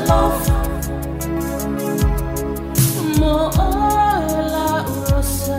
Alofa mo oe la'u rosa.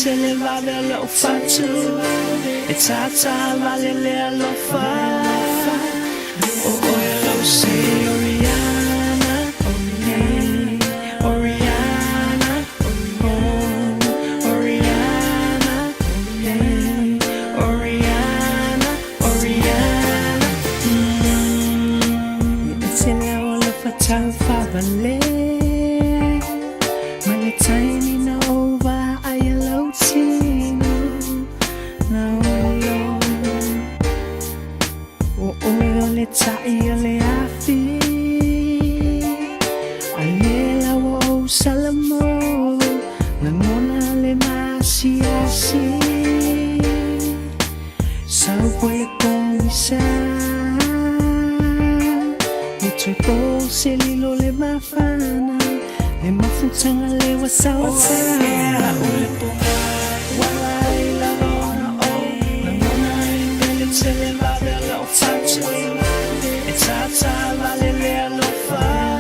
Tele vale lo fatu, e tata vale le alofa.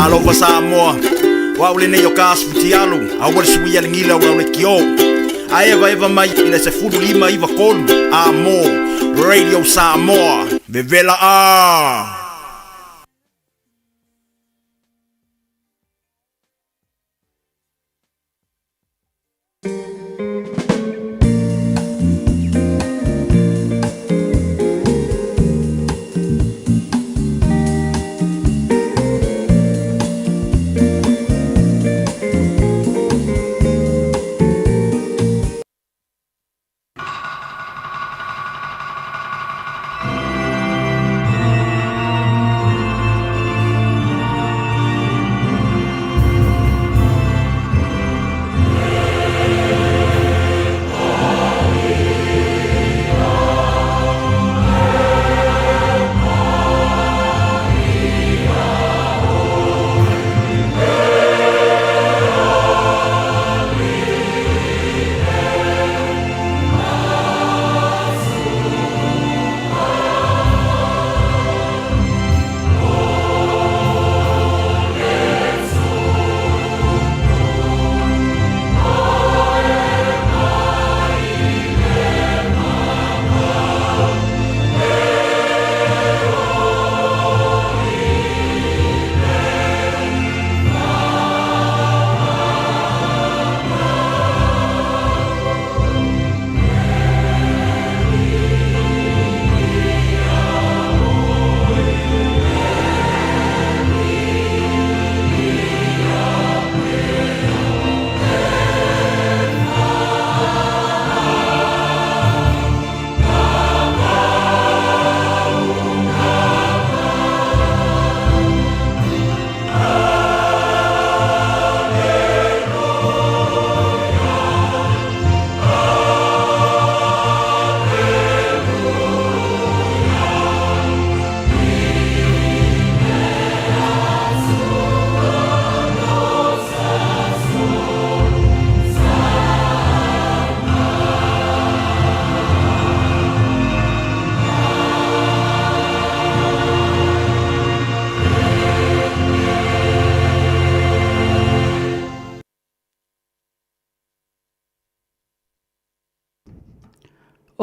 Talofa Samoa, o au lenei o Kas Futialu, aua le suia le gila o lau leitio. A evaeva mai i le 15 93 a mo Radio Samoa. Vevela a!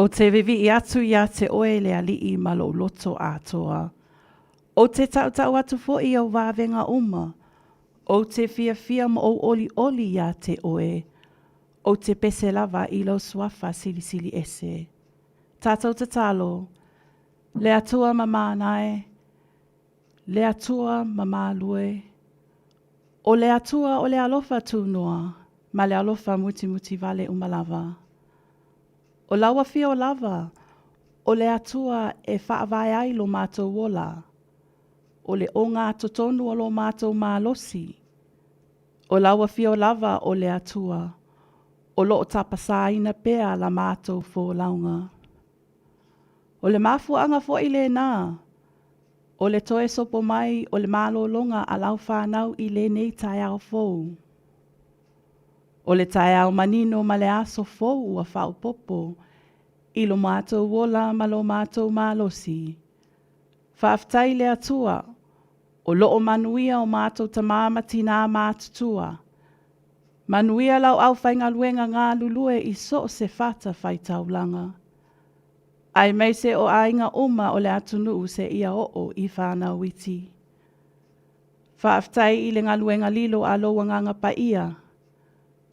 Ou te wīwii atu iā te oe le Alii ma lou loto atoa. Ou te tautau atu foʻi i ou vāvenga uma. Ou te fiafia ma ou olioli iā te oe. Ou te pese lava i lou suafa silisili ese. Tātou tatalo, Le Atua ma mānae, Le Atua ma mālue, ʻO le Atua o le alofa tūnoa ma le alofa mutimuti wale uma lava. ʻO lau afio lava, ʻo le Atua e faavae ai lo mātou ola, ʻo le ʻogatotonu o lo mātou malosi. ʻO lau afio lava o le Atua, o loʻo tapasāina pea la mātou folauga. ʻO le mafuaʻaga foʻi lēnā, ʻo le toe sopo mai o le malōlōga a lau whānau i lenei taeao fou. ʻO le taeao manino ma le aso fou ua faaopoopo i lo mātou ola ma lo mātou malosi. Faafetai i le Atua, o loʻo manuia o mātou tamā ma tinā mātutua. Manuia lau aufaigaluega galulue i so o se fata faitaulaga. Aemaise o aiga uma o le atunuu seia oo i whānau iti. Faafetai i le galuega lilo a lou Agaga Paia.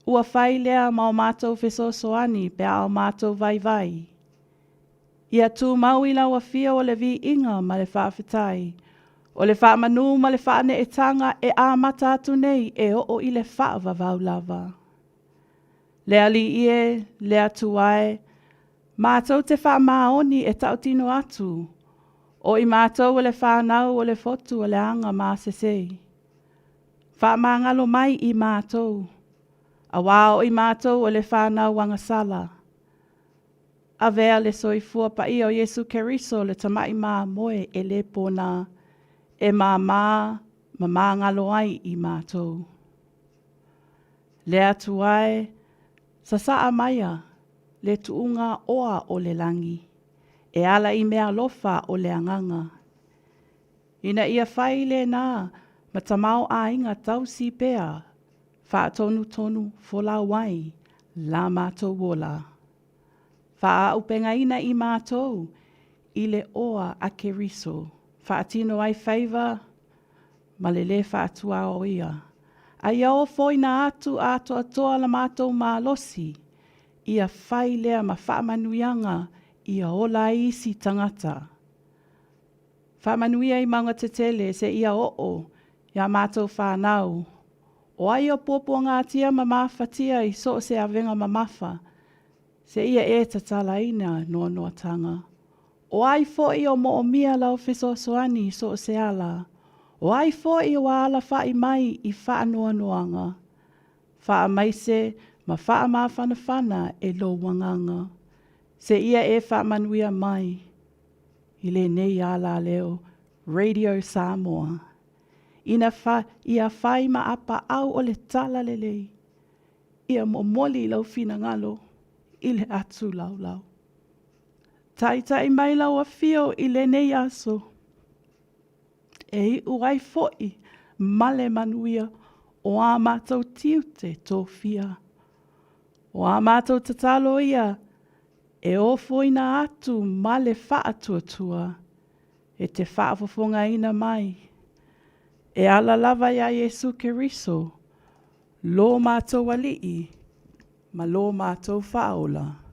Ua fai lea ma o mātou fesoasoani pe a o mātou vaivai. Ia tumau i lau afio o le viiga ma le faafetai, o le faamanū ma le faaneetaga e amata atu nei e oo i le faavavau lava. Le Alii e, le Atua e, mātou te faamaoni e tautino atu, o i mātou o le whānau o le fotu o le aga māsesei. Faamagalo mai i mātou, auā o i mātou o le whānau agasala. Avea le soifua paia o Iesu Keriso le tamaʻi māmoe e lē pōnā, e māmā ma māgalo ai i mātou. Le Atua e, sasaa maia le tuuga oa o le lagi, e ala i meaalofa o le Agaga. Ina ia fai lēnā, Ma tamaoaiga tausi pea, faatonutonu folau ai la matou ola. Faaaupegaina i matou i le oa a Keriso, faatino ai faiva ma le lē faatuaoia, a ia ofoina atu atoatoa la matou malosi, ia fai lea ma faamanuiaga ia ola ai isi tagata. Faamanuia i mauga tetele seia oo iā matou fanau, o ai o puapuagatia ma mafatia i so o se avega mamafa, seia e tatalaina noanoatanga. O ai foi o moomia lau fesoasoani i so o se ala? O ai foi ua alafaʻi mai i faanoanoaga? Faamaise ma faamafanafana e lou agaga, seia e faamanuia mai i lenei alaleo Radio Samoa, ina ia fai ma apaau o le tala lelei, ia momoli lau finagalo i le atu laulau. Taitai mai lau afio i lenei aso, e iu ai foi ma le manuia o a matou tiute tofia. O a matou tatalo ia e ofoina atu ma le faatuatua e te faafofogaina mai, e ala lava iā Iesu Keriso, lo matou Alii ma lo matou Faaola.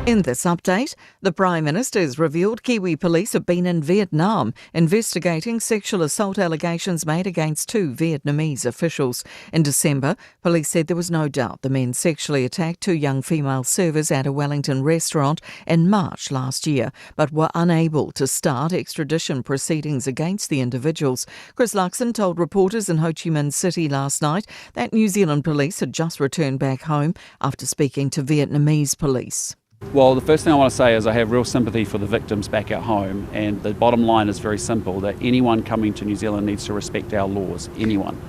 In this update, the Prime Minister has revealed Kiwi police have been in Vietnam investigating sexual assault allegations made against two Vietnamese officials. In December, police said there was no doubt the men sexually attacked two young female servers at a Wellington restaurant in March last year, but were unable to start extradition proceedings against the individuals. Chris Luxon told reporters in Ho Chi Minh City last night that New Zealand police had just returned back home after speaking to Vietnamese police. Well, the first thing I want to say is I have real sympathy for the victims back at home, and the bottom line is very simple that anyone coming to New Zealand needs to respect our laws, anyone.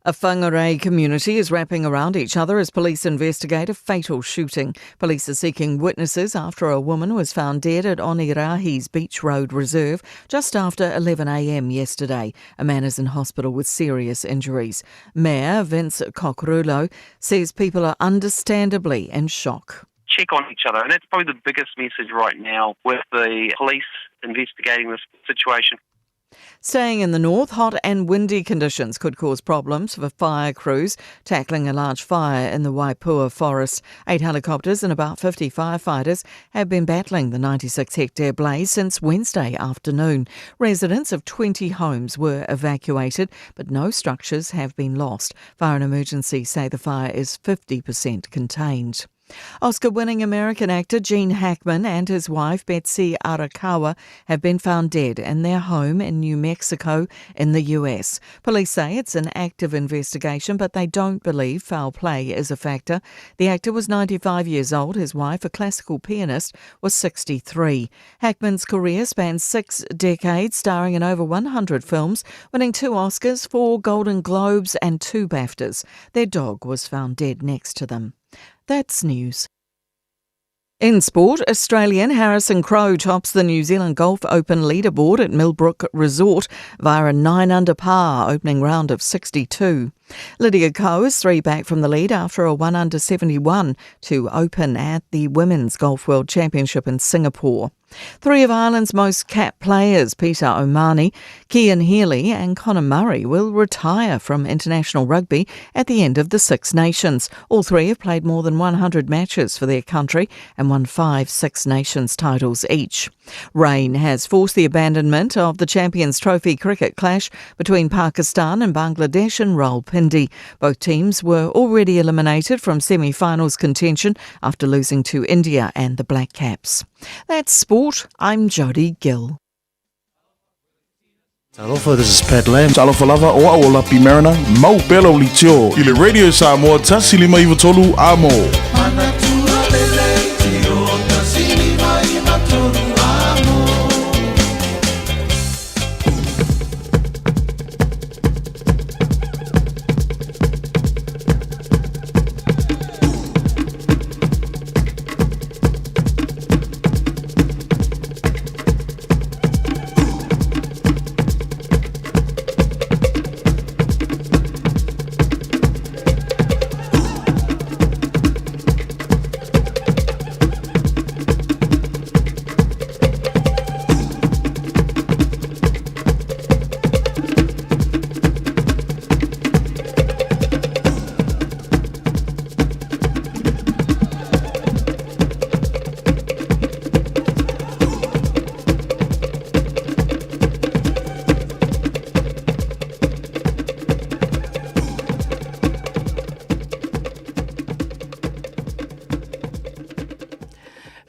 A Whangarei community is wrapping around each other as police investigate a fatal shooting. Police are seeking witnesses after a woman was found dead at Onerahi's Beach Road Reserve just after 11am yesterday. A man is in hospital with serious injuries. Mayor Vince Cocurullo says people are understandably in shock check on each other. And that's probably the biggest message right now with the police investigating this situation. Staying in the north, hot and windy conditions could cause problems for fire crews tackling a large fire in the Waipoua forest. Eight helicopters and about 50 firefighters have been battling the 96 hectare blaze since Wednesday afternoon. Residents of 20 homes were evacuated, but no structures have been lost. Fire and Emergency say the fire is 50% contained. Oscar winning American actor Gene Hackman and his wife Betsy Arakawa have been found dead in their home in New Mexico in the US. Police say it's an active investigation, but they don't believe foul play is a factor. The actor was 95 years old. His wife, a classical pianist, was 63. Hackman's career spans six decades, starring in over 100 films, winning two Oscars, four Golden Globes, and two BAFTAs. Their dog was found dead next to them. That's news. In sport, Australian Harrison Crowe tops the New Zealand Golf Open leaderboard at Millbrook Resort via a 9 under par opening round of 62. Lydia Ko is three back from the lead after a 1 under 71 to open at the Women's Golf World Championship in Singapore. Three of Ireland's most capped players, Peter O'Mahony, Cian Healy and Conor Murray, will retire from international rugby at the end of the Six Nations. All three have played more than 100 matches for their country and won five Six Nations titles each. Rain has forced the abandonment of the Champions Trophy cricket clash between Pakistan and Bangladesh in Rawalpindi. Both teams were already eliminated from semi finals contention after losing to India and the Black Caps. That's sport. I'm Jodie Gill. Talofa, this is Pat Lam. Talofa lava o au o Lapi Mariner, mau pea lau litio i le Radio Samoa 159 Amo. Manatua lelei tio 153 amo.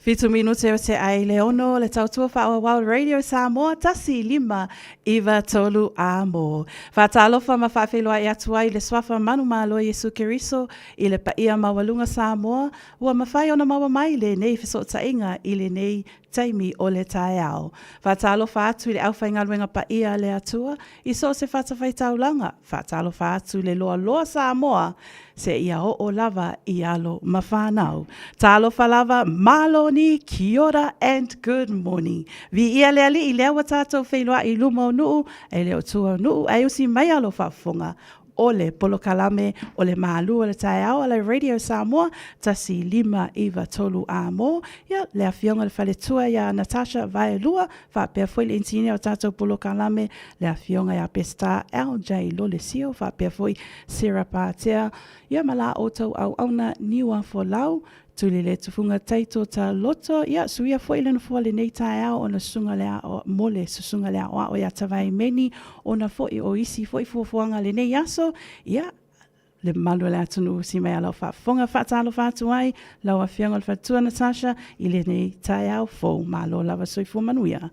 Fitu minute o te ai le ono le tautua faaauau Radio Samoa 1 5 9 3 a mo. Faatalofa ma faafeiloai atu ai le suafa manumalo Iesu Keriso i le paia maualuga Samoa ua mafai ona maua mai lenei fesootaiga i lenei taimi o le taeao. Faatalofa atu i le aufaigaluega paia a le Atua i so o se fatafaitaulaga, faatalofa atu le loaloa Samoa seia oo lava i alo ma fanau. Talofa lava, malo ni, kia ora and good morning. Viia le Alii lea ua tatou feiloai i luma o nuu, e le o tua o nuu ae usi mai alo faafofoga o le polokalame o le malu o le taeao a le Radio Samoa 1593 a mo ia le afioga le faletua ia Natasha Vaelua faapea foi le inisinia o tatou polokalame le afioga ia Peseta LJ Lolesio faapea foi Sarah Patea ia ma la outou auauna Niua Folau Tuli le tufuga taito ta loto, ia suia foi le nofoa lenei taeao ona susuga le ao, mo le susuga le aoao ia Tavaimeni, ona foi o isi foi fuafuaga lenei aso, ia le mamalu o le atunuu si mai a lau faafofoga faatalofa atu ai lau afioga o le faletua Natasha i lenei taeao fou. Malo lava soifua manuia.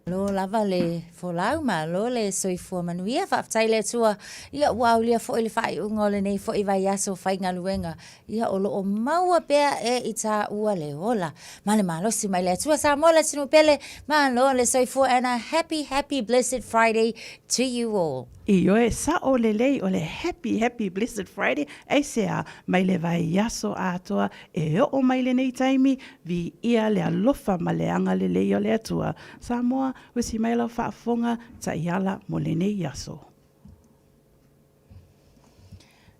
Malo lava le folau, malo le soifua manuia. Faafetai i le Atua, ia ua aulia foi le faaiuga o lenei foi vaiaso faigaluega. Ia o lo o maua pea e i tāua le ola ma le malosi mai le Atua. Samoa le atunuu pele, malo le soifua and a happy, happy blessed Friday to you all. Ioe, sao lelei o le happy, happy blessed Friday, aisea mai le vaiaso atoa e oo mai lenei taimi, viia le alofa ma le agalelei o le Atua. Samoa, usi mai lau faafofoga, taiala mo lenei aso.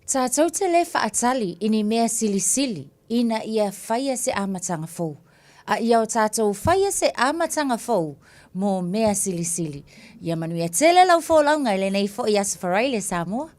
Tatou te le faatali i ni mea silisili ina ia faia se amataga fou, a ia o tatou faia se amataga fou mo mea silisili. Ia manuia tele lau folauga i lenei foi Aso Faraile, Samoa.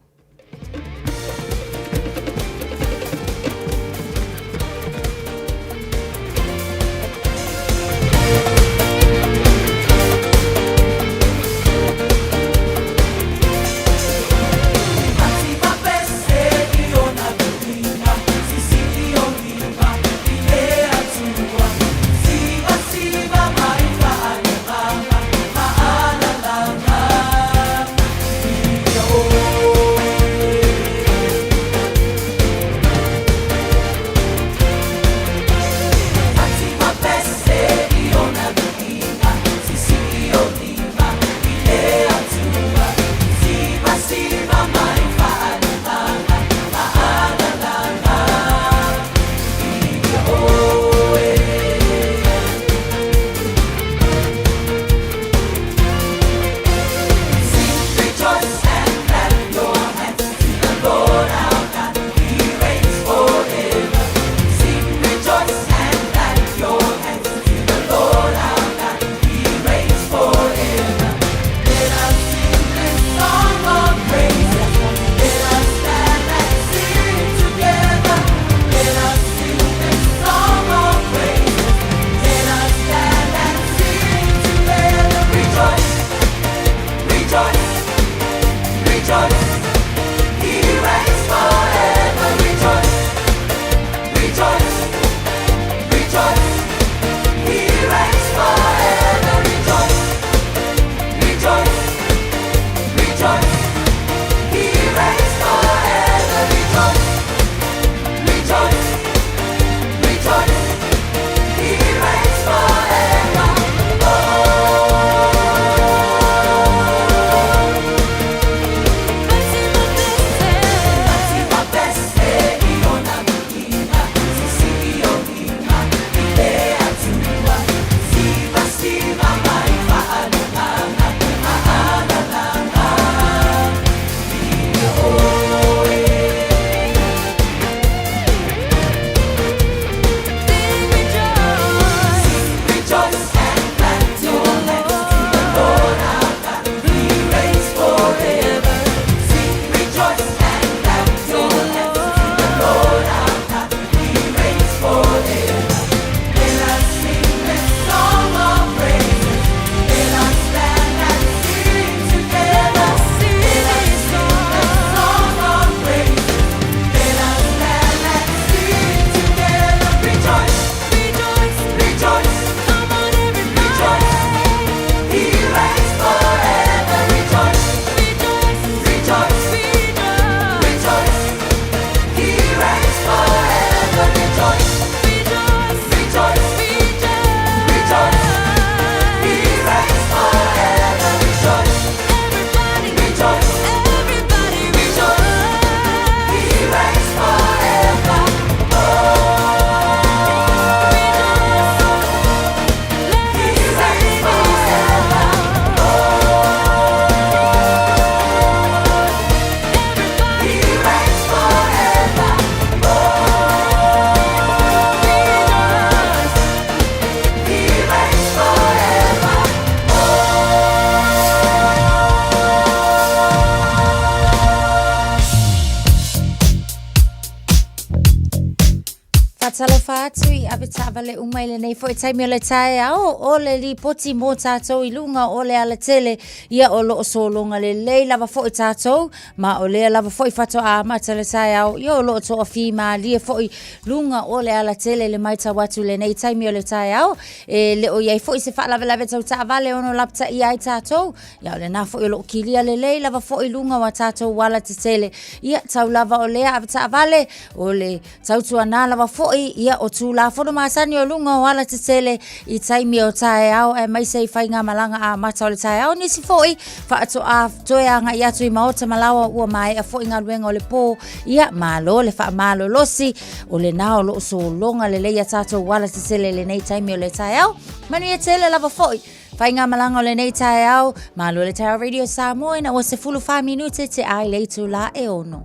Faatalofa atu i avetaavale uma i lenei foi taimi o le taeao o le lipoti mo tatou i luga o le alatele. Ia o loo sologa lelei lava foi tatou ma o lea lava foi faatoa amata le taeao. Ia o loo toafimalie foi luga o le alatele le maitau atu i lenei taimi o le taeao. E le o i ai foi se faalavelave tau taavale ono lapataia ai tatou. Ia o lena foi o loo kilia lelei lava foi luga o a tatou alatetele. Ia tau lava o lea avetaavale o le Tautuana lava foi ia o Tulafono masani o luga o alatetele i taimi o taeao aemaise i faigamalaga amata o le taeao. Nisi foi faatoa toe agai atu i maota ma laoa ua maea foi galuega o le po. Ia malo le faamalolosi o lena o loo sologa lelei a tatou alatetele i lenei taimi o le taeao. Manuia tele lava foi faigamalaga o lenei taeao. Malo le taeao Radio Samoa ina ua 14 minute te ai le itula e 6.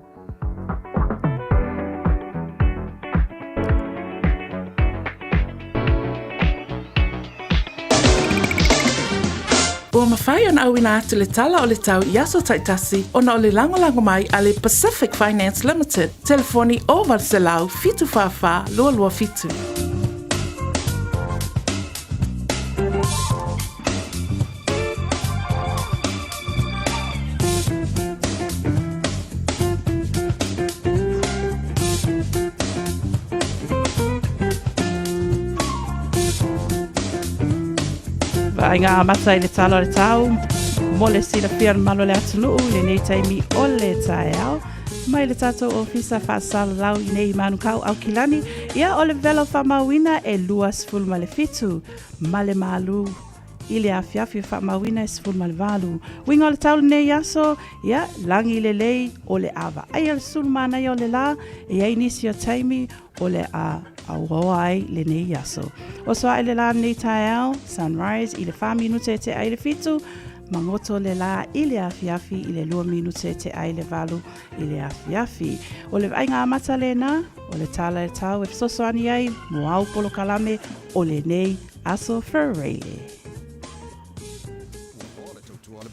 Ua mafai ona auina atu le tala o le tau i aso taitasi ona o le lagolago mai a le Pacific Finance Limited, telefoni 0800 744 227. Vaaiga amata i le tala o le tau mo le silafia o le malo o le atunuu i lenei taimi o le taeao mai le tatou ofisa faasalalau i nei Manukau Aukilani. Ia o le velo faamauina e 27 ma le malu i le afiafi faamauina e 18. Uiga o le tau lenei aso, ia, lagi lelei o le a vaaia le sulu manaia o le lā, e i ai nisi o taimi o le a auaoa ai lenei aso. Oso ae le lā lenei taeao, sunrise i le 4 minute e tea i le 7, magoto le lā i le afiafi i le 2 minute e tea i le 8 i le afiafi. O le vaaiga amata lena, o le tala e tau e fesoasoani ai mo au polokalame o lenei Aso Faraile.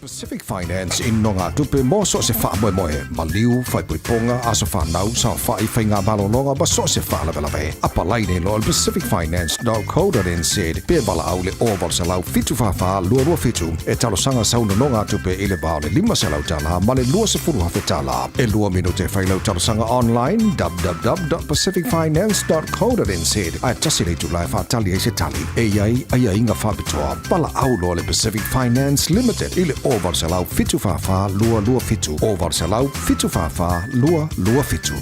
Pacific Finance i nogatupe mo so o se faamoemoe, maliu, faaipoipoga, aso fanau, saofai, faigamalologa ma so o se faalavelave. Apalai nei loa i le pacificfinance.co.nz pe valaau i le 0800 744 227 e talosaga sau nonogatupe i le va o le $500 ma le $20,000. E lua minute e fai lau talosaga online www.pacificfinance.co.nz ae tasi le itula e faatali ai se tali. E i ai aiaiga faapitoa. Valaau loa le Pacific Finance Limited i le 0800 744 227, 0800 744 227.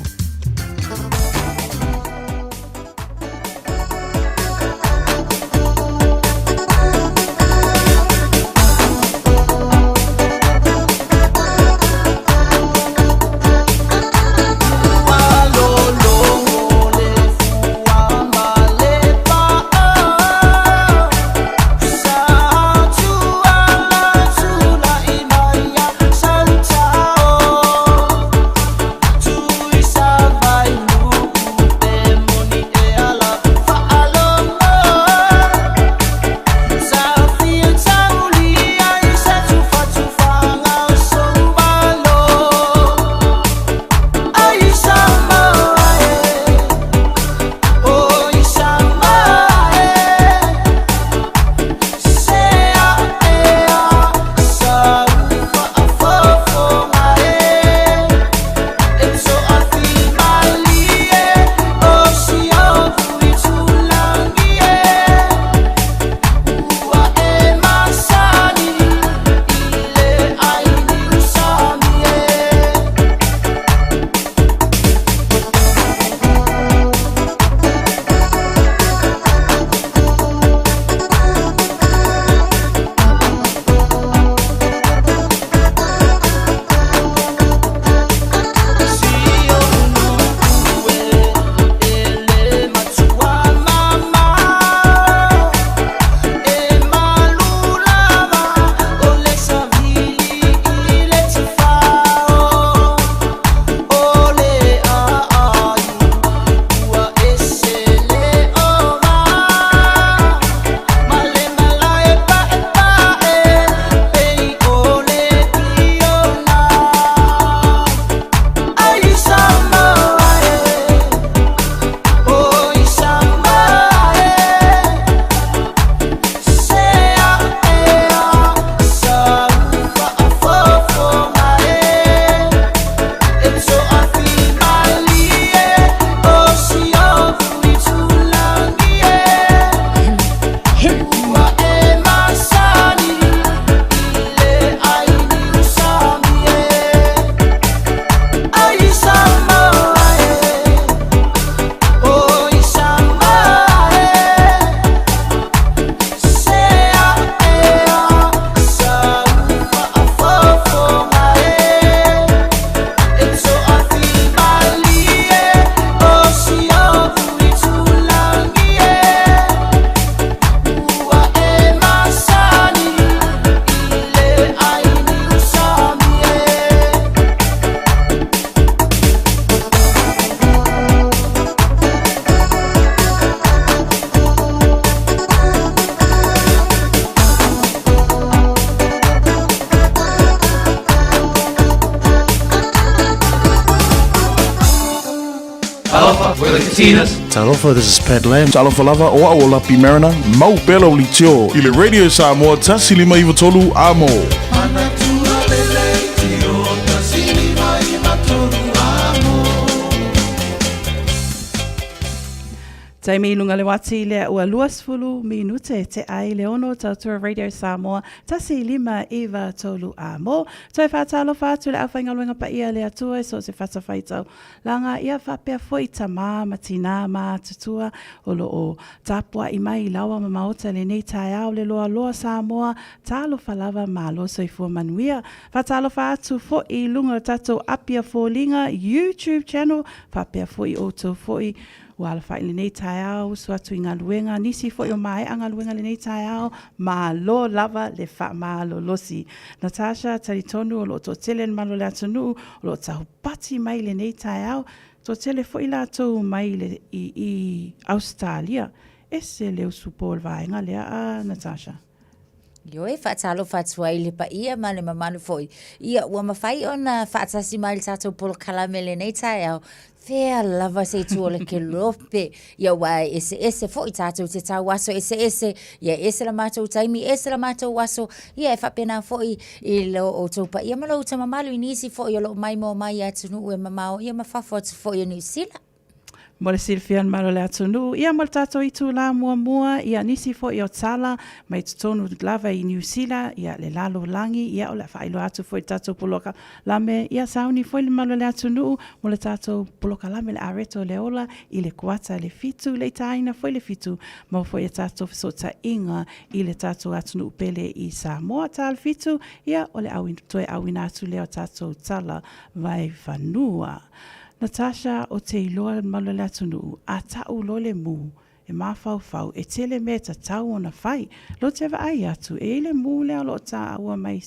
Tinas. Talofa, this is Pat Lam. Talofa lava, o au o Lapi Mariner, mau pea lau leitio i le Radio Samoa 1593 Amo. Manatua le leitio 1593 Amo. Taimi i lunga le wati lea ua 20 minute te ai le ono tautua Radio Samoa 1593 Amo. Toe whātalofa atu le awhaingaluenga paia le Atua e so se whatawhaitau Langa ia faapea foi tamā ma tinā mātutua o lo o tapuaʻi mai i lawa ma maota lenei taeao le loaloa Samoa talofa lava malo soifua manuia. Faatalofa atu foi i luga o tatou Apia Foliga YouTube channel faapea foi outou foi ua alafai lenei taeao usu atu i galuega nisi foi o maea galuega lenei taeao malo lava le faamalolosi. Natasha talitonu o lo o toatele le malu o le atunuu o lo o tahu pati mai lenei taeao, toatele foi latou mai le i i Ausetalia. Ese le usupo o le vaega lea a Natasha. Ioe, faatalofa atu ai i le paia ma le mamalu foi. Ia, ua mafai ona faatasi mai le tatou polokalame lenei taeao, fea lava se itu o le kelope. Ia, ua eseese foi tatou te tau aso eseese, ia ese la matou taimi, ese la matou aso, ia e faapena foi i lo outou paia ma lo outou mamalu i nisi foi o lo o maimoa mai i atunuu e mamao ia ma fafo atu foi o Niu Sila. Mo le silafia mamalu o le atunuu, ia mo le tatou itulā muamua, ia nisi foi o tala mai totonu lava i Niu Sila, ia le lalolagi, ia o le a faailoa atu foi i le tatou polokalame, ia sauni foi le mamalu o le atunuu mo le tatou polokalame le Areto le Ola i le kuata le fitu, le itaina foi le fitu, maua foi a tatou fesootaiga i le tatou atunuu pele i Samoa. Ta le fitu, ia o le toe auina atu lea o tatou tala vaevanua. Natasha, o te iloa le mamalu o le atunuu, a ta'u loa le mū, e mafaufau, e tele mea e tatau ona fai. Lou te vaai atu, e i ai le mū lea o lo o tāua mai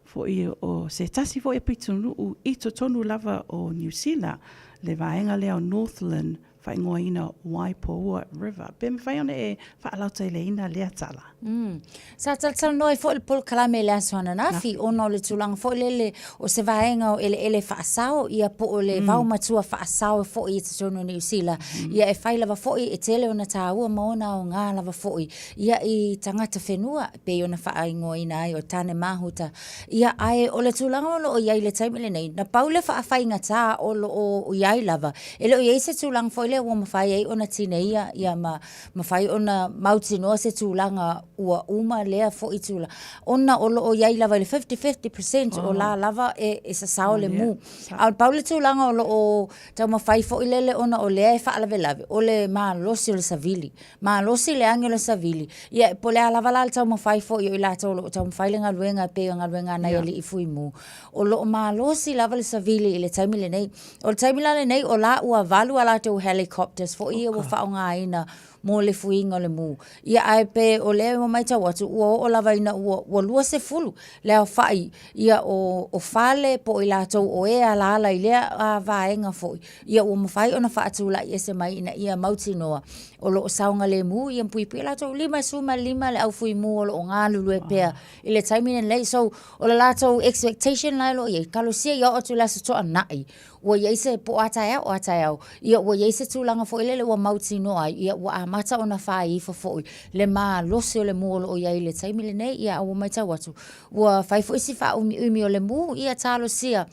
foi o se tasi foi o pitonuu i totonu lava o Niu Sila, le vaega lea o Northland, faaigoaina Waipoua River. Pe mafai ona e faalauteleina lea tala? Mm. Sa talatalanoa ai foi le polokalame i le aso ananafi, ona o le tulaga foi lele o se vaega o eleele faasao, ia po o le vaomatua faasao foi i totonu o Niu Sila. Ia e fai lava foi e tele ona tāua ma ona aoga lava foi ia i tagata whenua, e pei ona faaigoaina ai o Tane Mahuta. Ia, ae o le tulaga o lo o i ai i le taimi lenei, na pau le faafaigata o lo o i ai lava, e le o i ai se tulaga foi lea ua mafai ai ona tineia ia ma mafai ona mautinoa se tulaga ua uma lea foi tulaga, ona o lo o i ai lava i le 50, 50% o la lava e, e sasao le mū. A o le pau le tulaga o lo o taumafai foi lele ona o lea e faalavelave, o le malosi o le savili. Malosi le agi o le savili. Ia, po o le a lava la le taumafai foi o i latou o lo o taumafai le galuega e pei o galuega a nai alii fui mu, o lo o malosi lava le savili i le taimi lenei. O le taimi la lenei, o la ua valu a latou helicopters foi ia ua faaaogaina mo le fuiga o le mu. Ia, ae pe o lea ua matau atu, ua oo lava ina ua, ua 20 le aofai ia o, o fale po o i latou o e alaala i lea vaega foi. Ia ua mafai ona faatulai ese mai ina ia mautinoa o lo o saogalemu ia puipui latou 55 le au fuimu o lo o galulue pea i le taimi lenei. So, o le latou expectation la e lo o i ai, talosia ia oo atu i le Aso Toonai, ua i ai se, po o a taeao o a taeao, ia ua i ai se tulaga foi lele ua mautinoa ai, ia ua amata ona fai ifo foi le malosi o le mu o lo o i ai i le taimi lenei. Ia a ua matau atu, ua fai foi si faaumiumi o le mu, ia talosia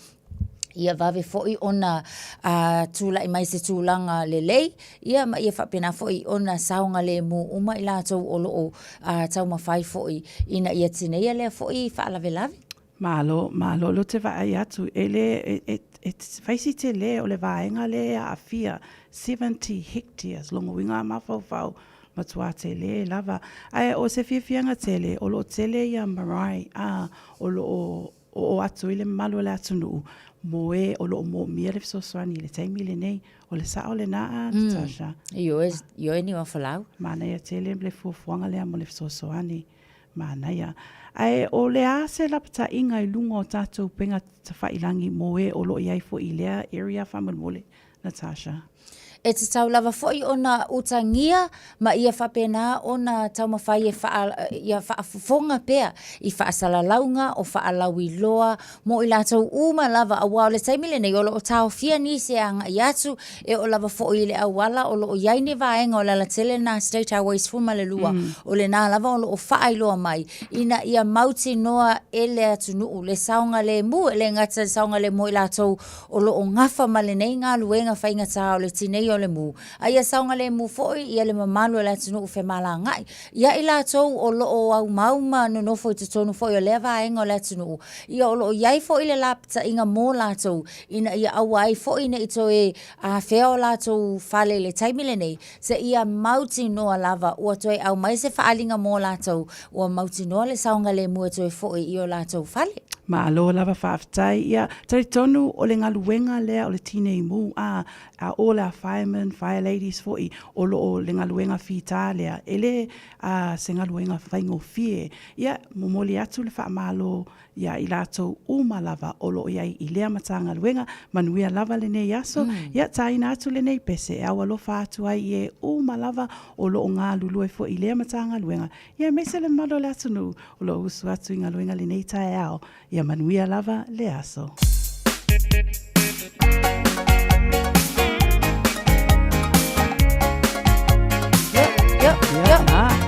ia vave foi ona a, tulai mai se tulaga lelei, ia ma ia faapena foi ona saogalemu uma i latou o lo o a, taumafai foi ina ia tineia lea foi faalavelave. Malo, malo, lea ou te vaai atu, e le, e, e, e fai si tele o le vaega lea e aafia, 70 hectares, lona uiga a mafaufau, matua tele lava. Ae o se fiafiaga tele, o lo o tele ia marae, a, o lo o oo atu i le mamalu o le atunuu mo e o lo o moomia le fesoasoani i le taimi lenei. O le sao lena a Natasha? Ioe, ioe Niuafolau. Manaia tele le fuafuaga lea mo le fesoasoani. Manaia. Ae o le a se lapataiga i luga o tatou upega tafailagi mo e o lo o i ai foi i lea area faamolemole? Natasha. E tatau lava foi ona utagia ma ia faapena ona taumafai e faa, ia faafofoga pea i faasalalauga o faalauiloa mo i latou uma lava, aua o le taimi lenei o lo o taofia nisi e agai atu, e oo lava foi i le auala o lo o i ai ni vaega o le alatele lena State Highway 12, o lena lava o lo o faailoa mai ina ia mautinoa e le atunuu le saogalemu, e le gata i le saogalemu o i latou o lo o gafa ma lenei galuega faigata o le tineia o le mu, a ia saogalemu foi ia le mamalu o le atunuu femalagaai ia i latou o lo o aumau ma nonofo i totonu foi o lea vaega o le atunuu, ia o lo o i ai foi le lapataiga mo latou ina ia aua ai foi ne i toe afea o latou fale i le taimi lenei, seia mautinoa lava ua toe aumai se faaaliga mo latou, ua mautinoa le saogalemu e toe foi i o latou fale. Malo lava faafetai. Ia, talitonu o le galuega lea o le tinei mu, a, a all our firemen, fire ladies foi, o lo o le galuega fita lea, e le a, se galuega faigofie. Ia, momoli atu le faamalo iā i latou uma lava o lo o i ai i lea Matagaluega. Manuia lava lenei aso. Ia, tāina atu lenei pese e au alofa atu ai i e uma lava o lo o galulue foi i lea Matagaluega, ia aemaise le mamalu o le atunuu o lo o usu atu i galuega lenei taeao. Ia manuia lava le aso. Yo, yo, yo.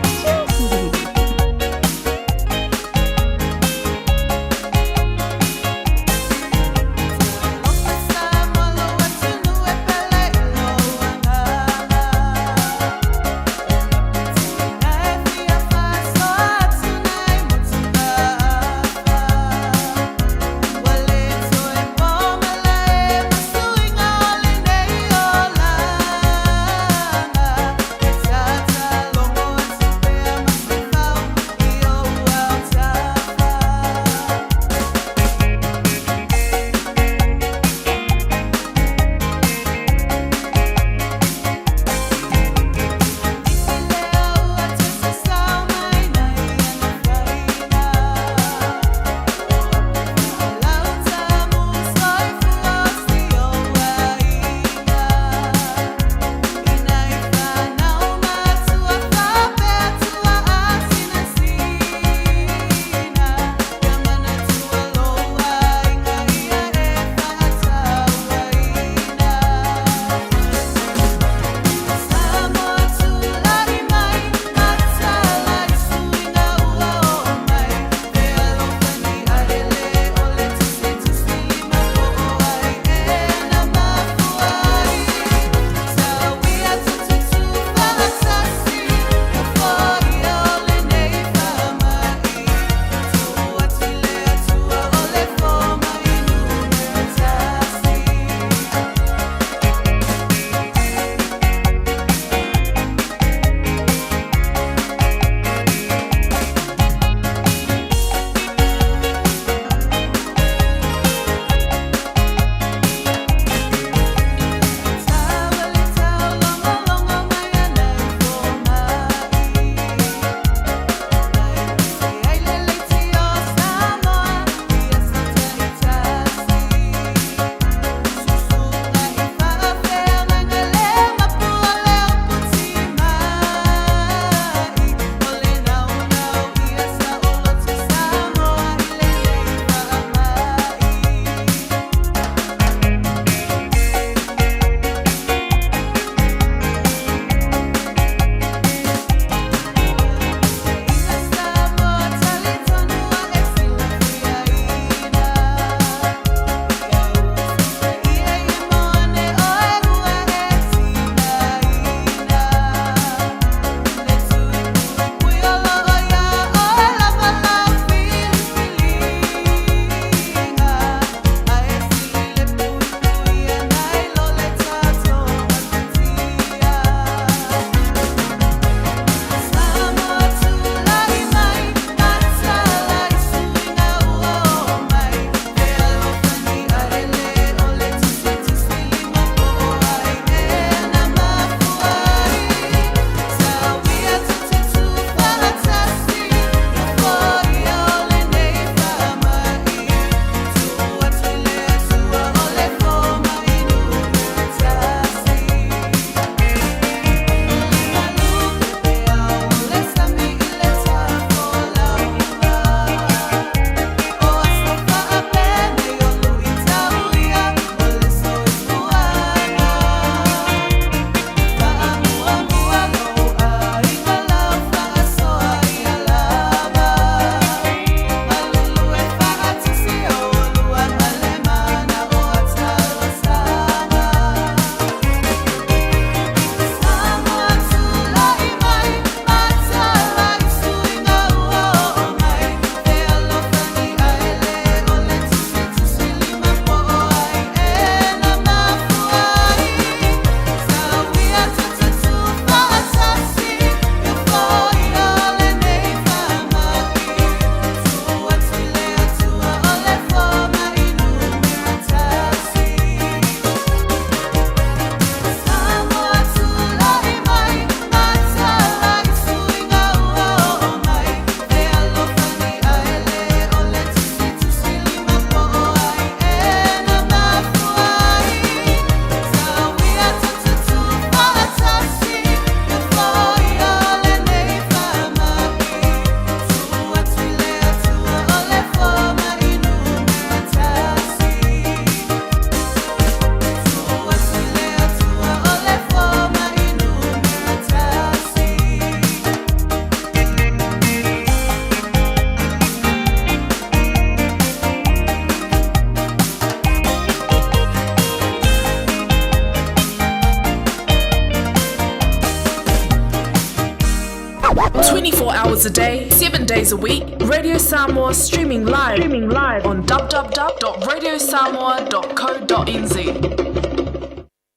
24 hours a day, 7 days a week, Radio Samoa streaming live, streaming live on www.radiosamoa.co.nz.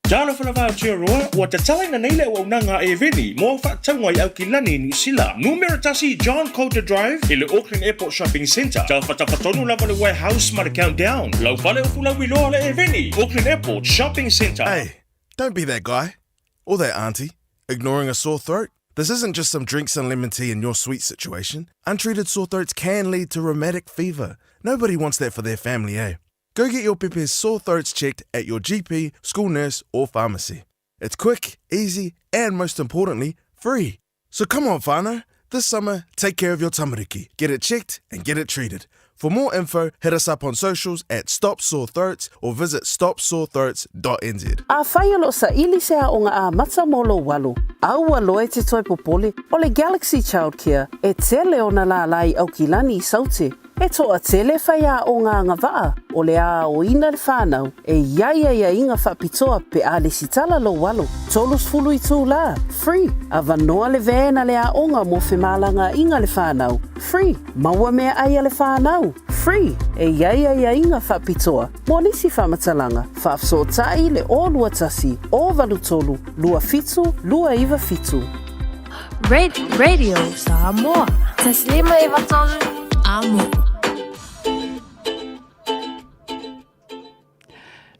Talofa lava Aotearoa, ua tatalaina nei le auaunaga a Eveni mo au faatauga i Aukilani i Niu Sila. Numera tasi John Coulter Drive i le Auckland Airport Shopping Centre. Tafatafa tonu lava le warehouse ma le Countdown. Lau fale o Fulauiloa le Eveni, Auckland Airport Shopping Centre. Hey, don't be that guy. Or that auntie. Ignoring a sore throat? This isn't just some drinks and lemon tea in your sweet situation. Untreated sore throats can lead to rheumatic fever. Nobody wants that for their family, eh? Go get your pepe's sore throats checked at your GP, school nurse, or pharmacy. It's quick, easy, and most importantly, free. So come on, whānau. This summer, take care of your tamariki. Get it checked and get it treated. For more info, hit us up on socials at Stop Sore Throats or visit stopsorethroats.nz. Afai o lo o saili se aoga amata mo lou alo, aua loa e te toe popole, o le Galaxy Childcare e tele ona lālā i Aukilani i Saute. E toatele faiaoga agavaa o le aoina le whanau e i ai aiaiga faapitoa pe a lesitala lou alo. 30 itulā, free, avanoa le van a le aoga mo femalagaaiga le whanau, free, maua meaai a le whanau, free, e i ai aiaiga faapitoa mo nisi faamatalaga, faafesootai le 021 083 27 297. Radio Samoa. Taslima Ivatolu, Amo.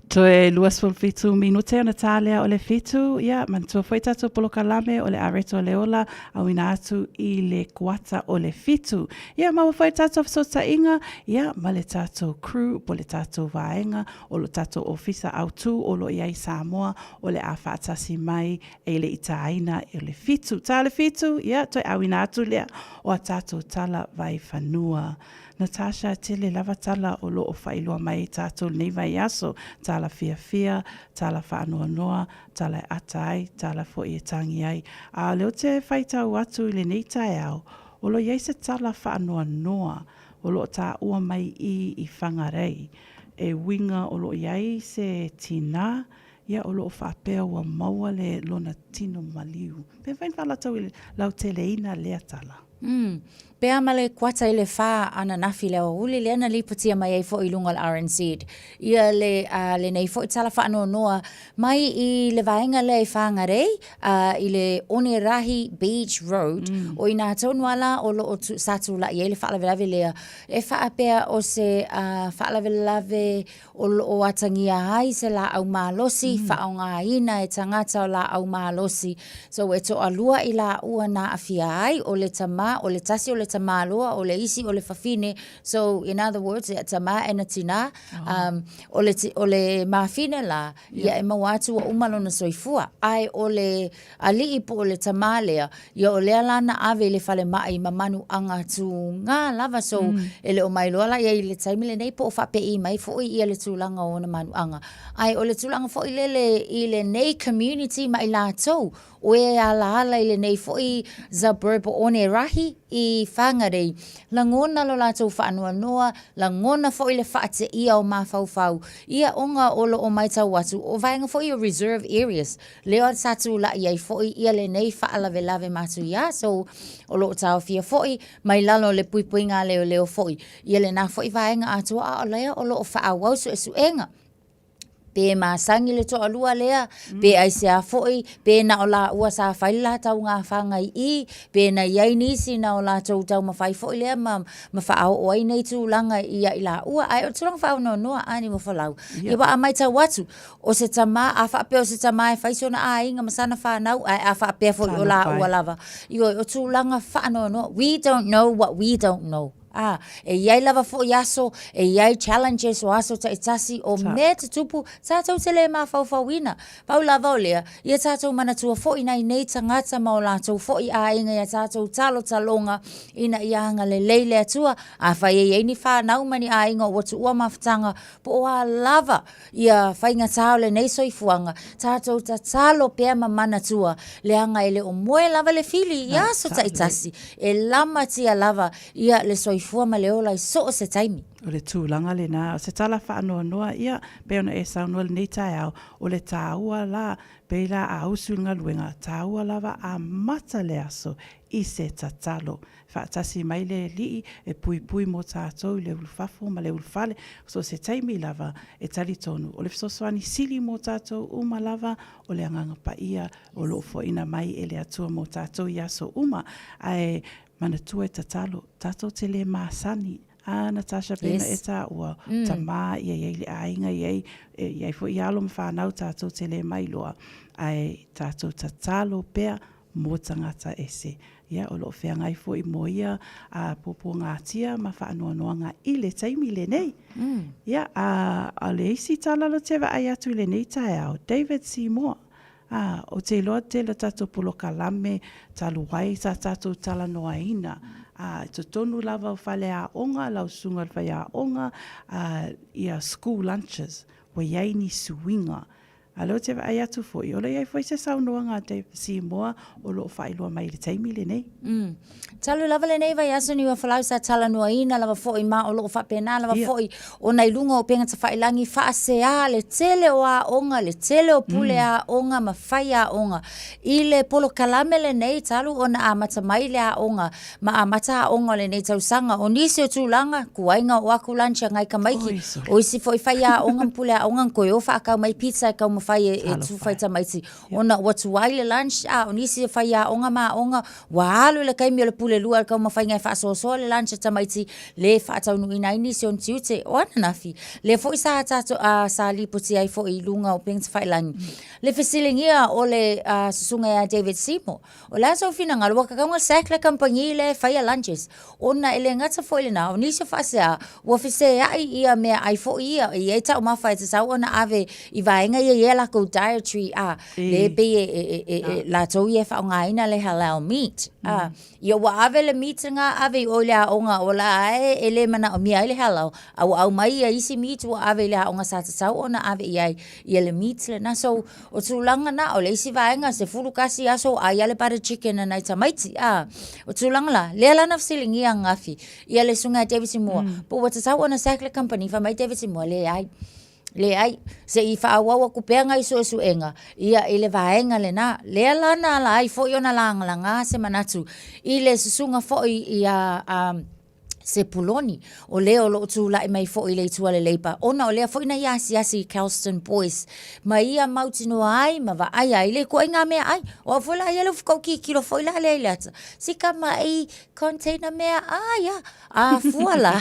Toe 27 minute ona tā lea o le fitu, ia, manatua foi tātou polokalame o le Areto le Ola, auina atu i le kuata o le fitu. Ia, maua foi tātou fesootaiga, ia, ma le tātou crew, po le tātou vaega, o lo tātou ofisa autū o lo i ai Samoa, o le a faatasi mai e le i tāina e le fitu. Tā le fitu, ia, toe auina atu lea o a tātou tala vai whanua. Natasha, tele lava tala o lo o faailoa mai ai tātou lenei vaiaso, tala fiafia, tala faanoanoa, tala e ata ai, tala foi e tangi ai. A o lea ou te faitau atu i lenei taeao, o lo i ai se tala faanoanoa o lo o tāua mai i i Whangarei. E uiga o lo o i ai se tinā, ia o lo o faapea ua maua le lona tino maliu. Pe mafai ona faalatau i le lauteleina lea tala. Umm. Pe a ma le kuata i le fa ananafi le aoauli lea na lipotia mai ai foi i luga o le RNZ. Ia le, a, lenei foi tala faanoanoa mai i le vaega lea i Whangarei, a, i le Onerahi Beach Road, mm. o inā tonu a la o loo tu, sa tula'i ai le faalavelave lea. E faapea o se a, faalavelave o lo o atagia ai se laau malosi, mm. faaaogaina e tagata o laau malosi. So e toalua i laua na aafia ai, o le tama, o le tasi o le tamaloa, o le isi o le fafine. So in other words, e tama e na tina, oh. um, o le, o le mafine la, yeah. ia e maua atu ua uma lona soifua. Ae o le Alii po o le tamā lea, ia o lea la na ave i le falemai ma manuaga tūgā lava so mm. e le o mailoa la ia i le taimi lenei po o faapei mai foi ia le tulaga o ona manuaga. Ae o le tulaga foi lele i lenei community ma i latou o e alaala i lenei foi suburb o Onerahi i Whangarei, lagona lo latou faanoanoa, lagona foi le faateia o mafaufau, ia ona o lo o maitau atu o vaega foi o reserve areas Lea sa tula'i ai foi ia lenei faalavelave matuia, so o lo o taofia foi mai lalo o le puipuiga a leoleo foi ia lena foi vaega atoa a o lea o lo o faaauau suesuega. Pe masani le toalua lea, pe aisea foi, pe na o laua sa fai le latau gafaga i i, pe na i ai nisi na o latou taumafai foi lea ma, ma faaoo ai nei tulaga ia i laua. Ae o le tulaga faaonoanoa a ni mofolau. Ia ua a maitau atu, O se tama, a faapea o se tama e fai sona aiga ma sana whanau, ae a faapea foi o laua lava. Ioe, o tulaga faanoanoa, we don't know what we don't know. A, e i ai lava foi aso, e i ai challenges o aso taitasi, o mea tutupu, tatou te le mafaufauina. Pau lava o lea, ia tatou manatua foi nai nei tagata ma o latou foi aiga ia tatou talotaloga ina ia agalelei le Atua, afai e i ai ni whanau ma ni aiga ua tuua mafutaga, po o a lava ia faigata o lenei soifuaga, tatou tatalo pea ma manatua, leaga e le o moe lava le fili i aso taitasi, e lamatia lava ia le soifua. soifua ma le ola i so o se taimi. O le tulaga lena, o se tala faanoanoa, ia, pei ona e saunoa i lenei taeao, o le taua la, pei la a usu i le galuega, taua lava amata le aso i se tatalo. Faatasi mai le Alii e puipui mō tātou i le ulufafo ma le ulufale, so o se taimi lava e talitonu o le fesoasoani sili mō tātou uma lava o le Agaga Paia o lo o foaina mai e le Atua mō tātou i aso uma. Ae manatua e tatalo, tātou te lē masani, ā, Natasha, pēnā e tāua, tamā ia i ai le āinga i ai, e i ai foi alo ma whānau tātou te lē mailoa, ae tātou tatalo pea mō tagata ese. Ia, o lo o feagai foi mō ia pōpō-ngātia ma whaanoanoanga i le taimi lenei. Ia, a, a le isi tala lo te vaai atu i lenei taeao, David Seymour, a, o te iloa tele tatou polokalame talu ai sa tatou talanoaina, a, i totonu lava o faleaoga, lau susuga i le faiaoga, a, ia school lunches, ua i ai ni suiga A lea ou te vaai atu foi, o lo o i ai foi se saunoaga a Dave Seymour o lo o faailoa mai i le taimi lenei. Mm. Talu lava lenei vaiaso Niuafolau sa talanoaina lava foi ma o lo o faapena lava foi ona i luga o upega tafailangi faasea le tele o aoga, le tele o pule aoga ma faiaoga i le polokalame lenei talu ona amata mai le aoga ma amata aoga o lenei tausaga. O nisi o tulaga, kuaiga o aku lunch a ngai tamaiti, o isi foi faiaoga ma pule aoga na toe o faakau mai pizza e taumafai e tufa i tamaiti ona ua tuai le lunch, a o nisi o faiaoga ma aoga ua alu i le taimi o le pule lua i le taumafaiga e faasoasoa le lunch a tamaiti le faataunuuina ai nisi o ona tiute. O ananafi, lea foi sa tatou, sa lipoti ai foi i luga o upega tafailangi le fesiligia o le susuga ia David Seymour. O le a sou finagalo, ua tatau ona sack le kamupani lea e faia lunches, ona e le gata foi i lena, o nisi o faasea, ua feseai ia meaai foi ia, e i ai taumafa e tatau ona ave i vaega ia e i ai a latou dietary, a, lea e pei e latou ia e faaaogaina le halal meat, a. Ia ua ave le meat lena ave i o i le aoga o la e le manaomia ai le halal, a ua aumai ia isi meat ua ave i le aoga sa tatau ona ave i ai ia le meat lena. So, O tulaga na, o le isi vaega, 11 aso o ai a le butter chicken a nai tamaiti, a. O tulaga la, lea la na fesiligia ananafi ia le susuga ia David Simua, po ua tatau ona sack le company, fai mai David Simua, leai, leai, se i faaauau atu pea nai suesuega ia i le vaega lena. Lea la na ala ai foi ona lagalaga se manatu i le susuga foi ia Sepuloni, o le o lo o tulai mai foi i le Itu a le Labour, ona o lea foi na ia asiasi i Kelston Boys, ma ia mautinoa ai ma vaai ai le ituaiga meaai. O au foi la ia le ufi kou tilotilo foi la lea i le ata, si kamaʻi container meaai a, a fua la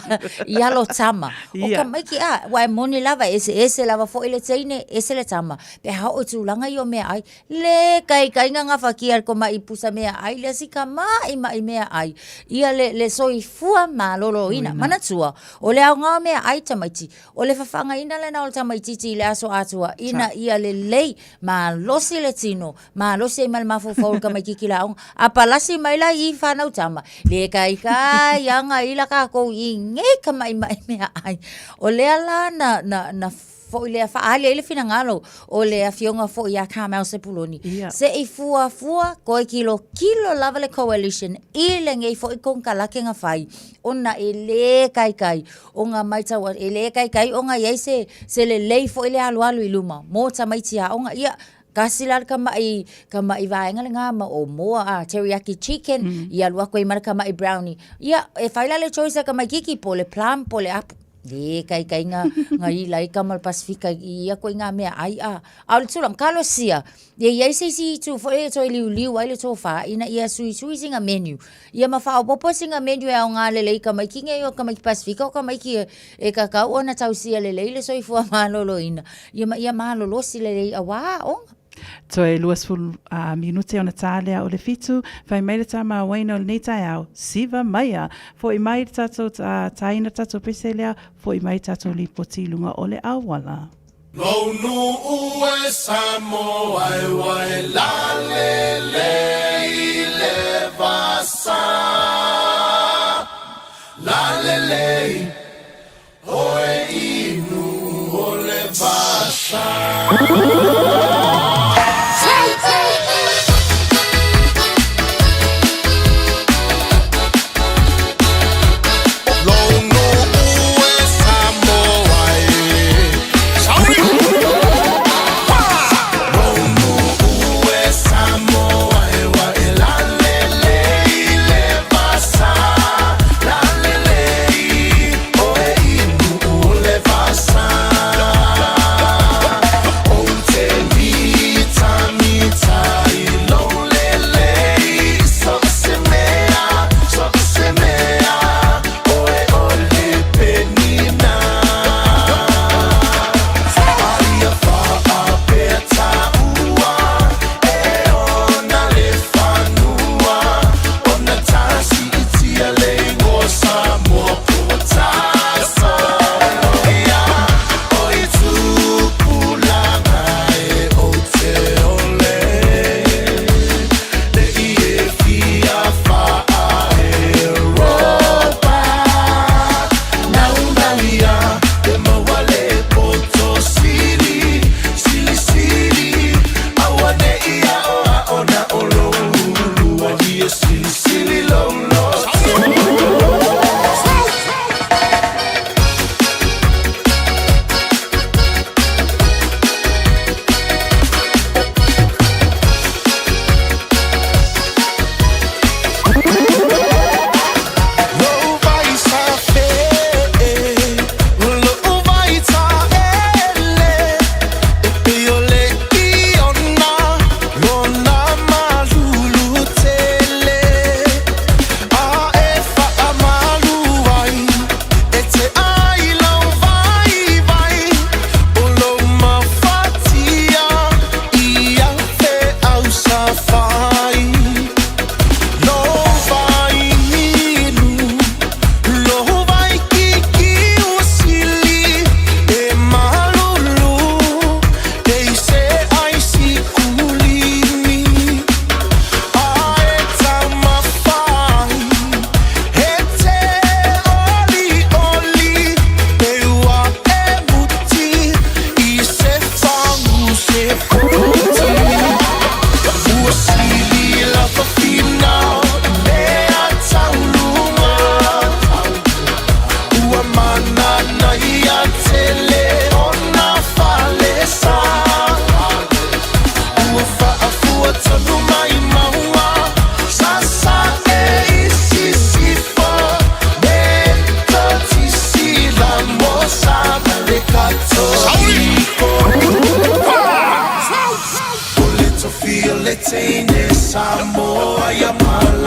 i alo tama. O tamaiti a, ua e moni lava, e eseese lava foi le teine, ese le tama, pe a oo i tulaga ia o meaai, Le kaikaina gafatia le komaʻi pusa meaai lea si kamaʻimaʻi meaai ia le le soifua maloloina. Manatua, o le aoga o meaai tamaiti, o le fafagaina lena o le tamaititi i le aso atoa ina ia lelei malosi le tino, malosi ai ma le mafaufau o le tamaititi i le aoga. A palasi mai la i fanau tama, le kaikai aga i la tatou i nei kamaʻimaʻi meaai. O lea la na na na foi lea faaali ai le finagalo o le afioga foi ia Carmel Sepuloni. Ia. Se i fuafua toe tilotilo lava le coalition i lenei foi konekarate na fai ona e le taitai ona matau atu, e le taitai ona i ai se, se lelei foi le alualu i luma mo tamaiti aoga. Ia, tasi la le kamaʻi, kamaʻi vaega lena ma o moa, a, teriyaki chicken, ia alu atu ai ma le kamaʻi brownie. Ia, e fai la le choice a tamaititi po o le plum po o le apu. E kaikai nga, nga ila i kama o le Pasifika i ia koe ngā mea ai a. A o le tulaga, kalosia, ia i ai se isi itu foi e toe liuliu ai le tofa ina ia suisui sina menu. Ia ma faaopoopo sina menu e aoga lelei i tamaiti nei o tamaiti Pasifika o tamaiti e, e tatau ona tausia lelei le soifua maloloina, ia ma ia malolosi lelei auā aoga. Toe 20 minute ona tā lea o le fitu, whai mai le tā māwaina o lenei taeao, siva maia! Foʻi mai le tatou tāina tatou pese lea, foʻi mai tatou lipoti i luga o le auala. Lou nuu e Samoa e ua e lalele i le vasa Lalele i oe i nuu o le vasa.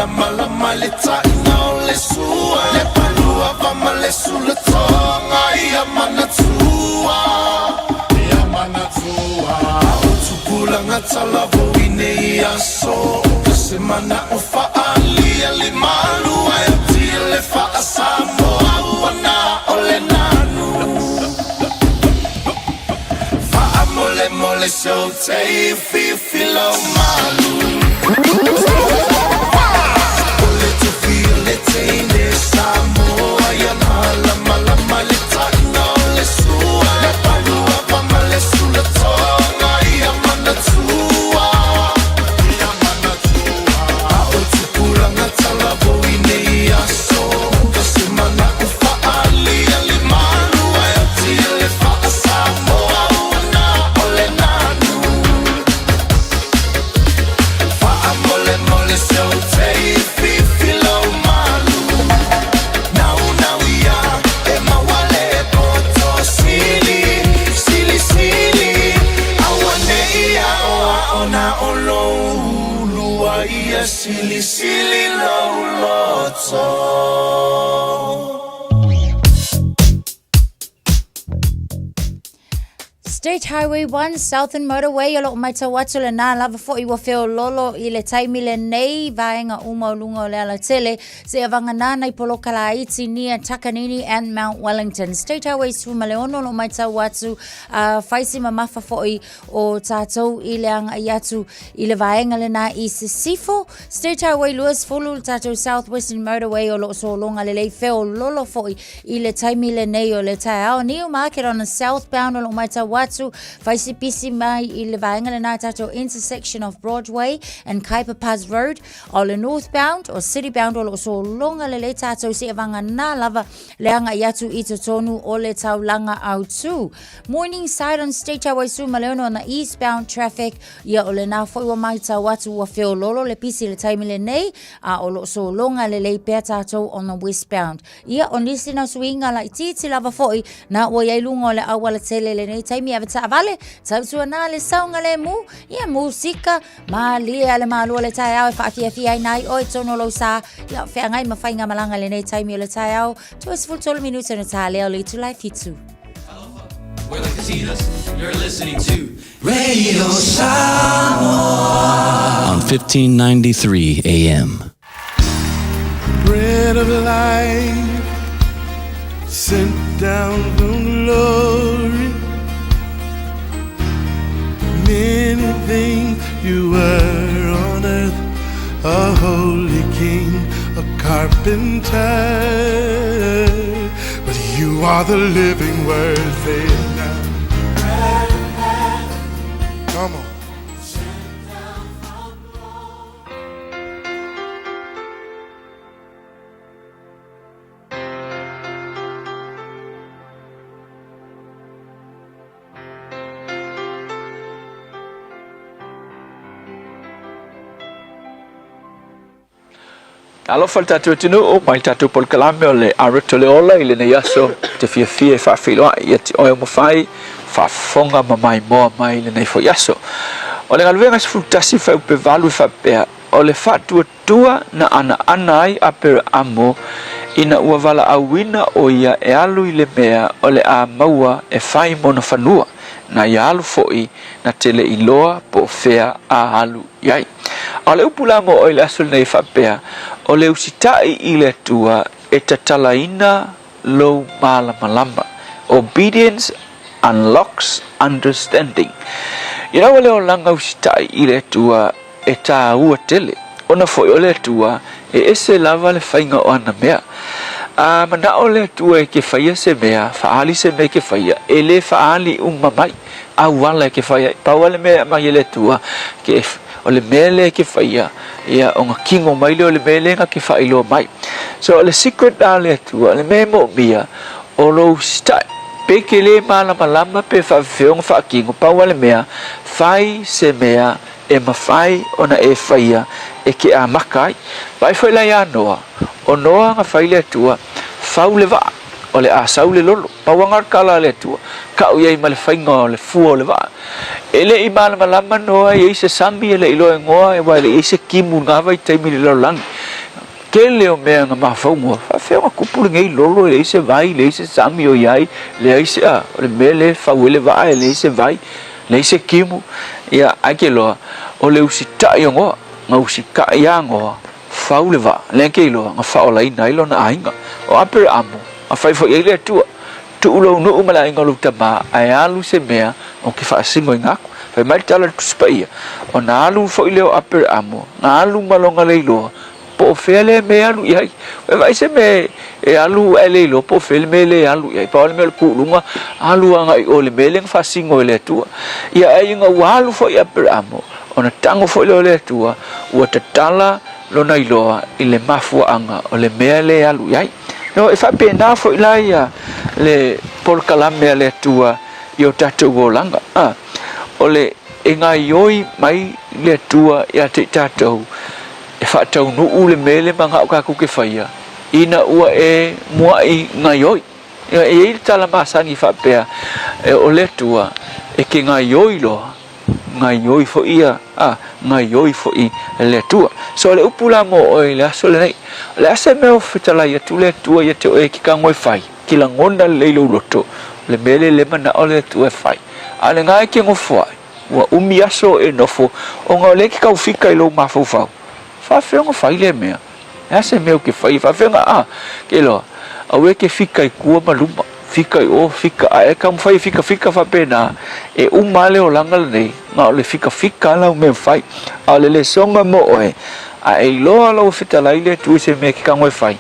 malamalama le taʻina o le sua Le palua va ma le sulatoga ia manatua Ia manatua O tupulaga talavou i nei aso Ka se manaʻo faaalia le malu ae atia le faa-Samoa ua na o le nanu Faamolemole se ou te fifi lou malu O le tofi o le teine Samoa ia malamalama le taʻina o le sua Le palua va ma le sulatoga ia manatua Ia manatua A o tupulaga talavou i nei aso Ka se manaʻo faaalia le malu ae atia le faa-Samoa ua na o le nanu Faamolemole se ou te fifi lou malu Naunau ia e maua le poto sili Silisili auaneʻi aʻoaʻo na o lou ulu a ia silisili lou loto. State Highway 1 Southern Motorway o loo matau atu lenā lava foi ua feololo i le taimi lenei vaega uma o luga o le alatele seia vagana nai poloka laiti near Takanini and Mount Wellington. State Highway 16 o loo matau atu fai si mamafa foi o tatou i le agai atu i le vaega lenā i Sisifo. State Highway 20 le tatou South Western Motorway o loo sologa lelei feololo foi i le taimi lenei o le taeao. Newmarket on the southbound o loo matau atu fai si pisi mai i le vaega lenā tatou intersection of Broadway and Kaipapaz Road. O le northbound o citybound o loo sologa lelei tatou seia vagana lava le agai atu i totonu o le taulaga autū. Morningside on State Highway 16 on the eastbound traffic ia o lenā foi ua matau atu ua feololo le pisi i le taimi lenei a o loo sologa lelei pea tatou on the westbound. Ia o nisi na suiga laitiiti lava foi na ua i ai luga o le aualatele i lenei taimi ave taavale tautuana le saogalemu ia musika malie a le malo o le taeao e faafiafia ai nai oe totonu o lou sa ia feagai ma faigamalaga i lenei taimi o le taeao 23 minute ona ta lea o le itula e fitu. We're the Casitas. You're listening to Radio Samoa on 1593 AM. Bread of life sent down from glory. Many things you were on earth, a holy king, a carpenter. But you are the living word, say it now. Come on. Alofa le tatou atunuu mai le tatou polokalame o le Aroto le Ola i lenei aso te fiafia e faafeiloai ia te oe o mafai faafofoga ma maimoa mai i lenei foi aso. O le galuega 11 fuaiupu 8 e faapea, o le faatuatua na anaana ai Aperaamo ina ua valaauina ʻo ia e alu i le mea o le a maua e fai mona fanua, na ia alu foi na te le iloa po o fea a alu i ai. A o le upu la mo ʻoe i le aso lenei e faapea, o le usitaʻi i le Atua e tatalaina lou malamalama. Obedience unlocks understanding. Ina ua le olaga usitaʻi i le Atua e tāua tele, ona foi o le Atua e ese lava le faiga o ana mea. A manaʻo le Atua e ke faia se mea, faaali se mea e ke faia, e lē faaali uma mai auala e ke fai ai. Pau lava le mea e aumai e le Atua, ke, o le mea lea e ke faia, ia, ona kino mai lea o le mea lea na ke faailoa mai. So, o le secret a le Atua, o le mea e moomia, o lou sitaʻi. Pe ke lē malamalama pe faafefea ona faakino, pau lava le mea, fai se mea e mafai ona e faia e ke amata ai. Vaai foi la iā Noa, o Noa na fai le Atua, fau le vaa, o le a sau le lolo. Pau lava na o le tala a le Atua, kau i ai ma le faiga o le fua o le vaa. E le i malamalama Noa e i ai se sami, e le i iloa e Noa, aua e le i i ai se timu i na vaitaimi i le lalolagi. Tele o mea na mafaumua, faafefea ona tupu lenei lolo e leai se vai, leai se sami o i ai, leai se, a, o le mea lea e fau ai le vaa e leai se vai, leai se timu, ia, ae ke iloa, o le usitai o Noa, na usitai lava Noa, fau le vaa, lea ke iloa, na faaolaina ai lona aiga. O Aperamo, na fai foi i ai le Atua, Tuu lou nuu ma le aiga o lou tama, ae alu se mea ou te faasinoina aku. Fai mai le tala a le Tusi Paia, Ona alu foi lea o Aperamo, na alu ma lona leiloa, po o fea lea mea e alu i ai. Ua vaai se mea e alu ae le iloa po o fea le mea lea e alu i ai. Pau le mea o le kuluga, alu agai i o i le mea lea na faasino e le Atua. Ia ae ina ua alu foi Aperamo, ona tago foi lea o le Atua, ua tatala lona iloa i le mafuaaga o le mea lea e alu i ai. No, e faapena foi la ia le polokalame a le Atua i o tatou olaga. A, o le e gaioi mai le Atua ia te i tatou, e faataunuu le mea lea manao tatou te faia, ina ua e muai gaioi. E i ai le tala masani faapea, o le Atua e te gaioi loa, gaioi foi ia, a, gaioi foi le Atua. So o le upu la mo oe i le aso lenei, o le a se mea o fetalai atu le Atua ia te oe e te tago e fai, ke lagona lelei lou loto, o le mea lea le manao le Atua e fai. A o lena e te nofo ai, Ua umi aso e nofo, ona o lea e te taufika i lou mafaufau. Faafefea ona fai lea mea? E a se mea ou te faia? Faafefea ona, a, ke iloa, aua e te fika i tua ma luma, fika i o, fika, a e taumafai e fikafika faapena, e uma lava le olaga lenei, na o le fikafika lava lau mea e fai. A o le lesona mo oe, a e iloa lau fetalai le Atua i se mea e te tago e fai,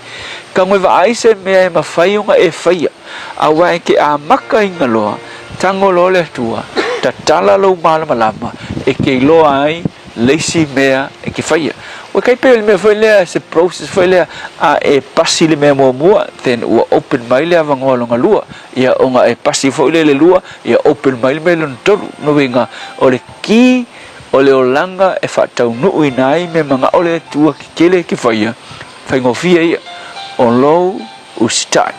tago e vaai se mea e mafai ona e faia, Aua e te amataina loa, tago loa le Atua, tatala lou malamalama e te iloa ai le isi mea e te faia. Ua tai pei o le mea foi lea, se process foi lea, a e pasi le mea muamua, then ua open mai le avanoa lona lua. Ia, ona e pasi foi lea i le lua, ia open mai le mea lona tolu. Lona uiga, o le key o le olaga e faataunuuina ai mea manao le Atua tetele e te faia, faigofie ia, o lou usitai.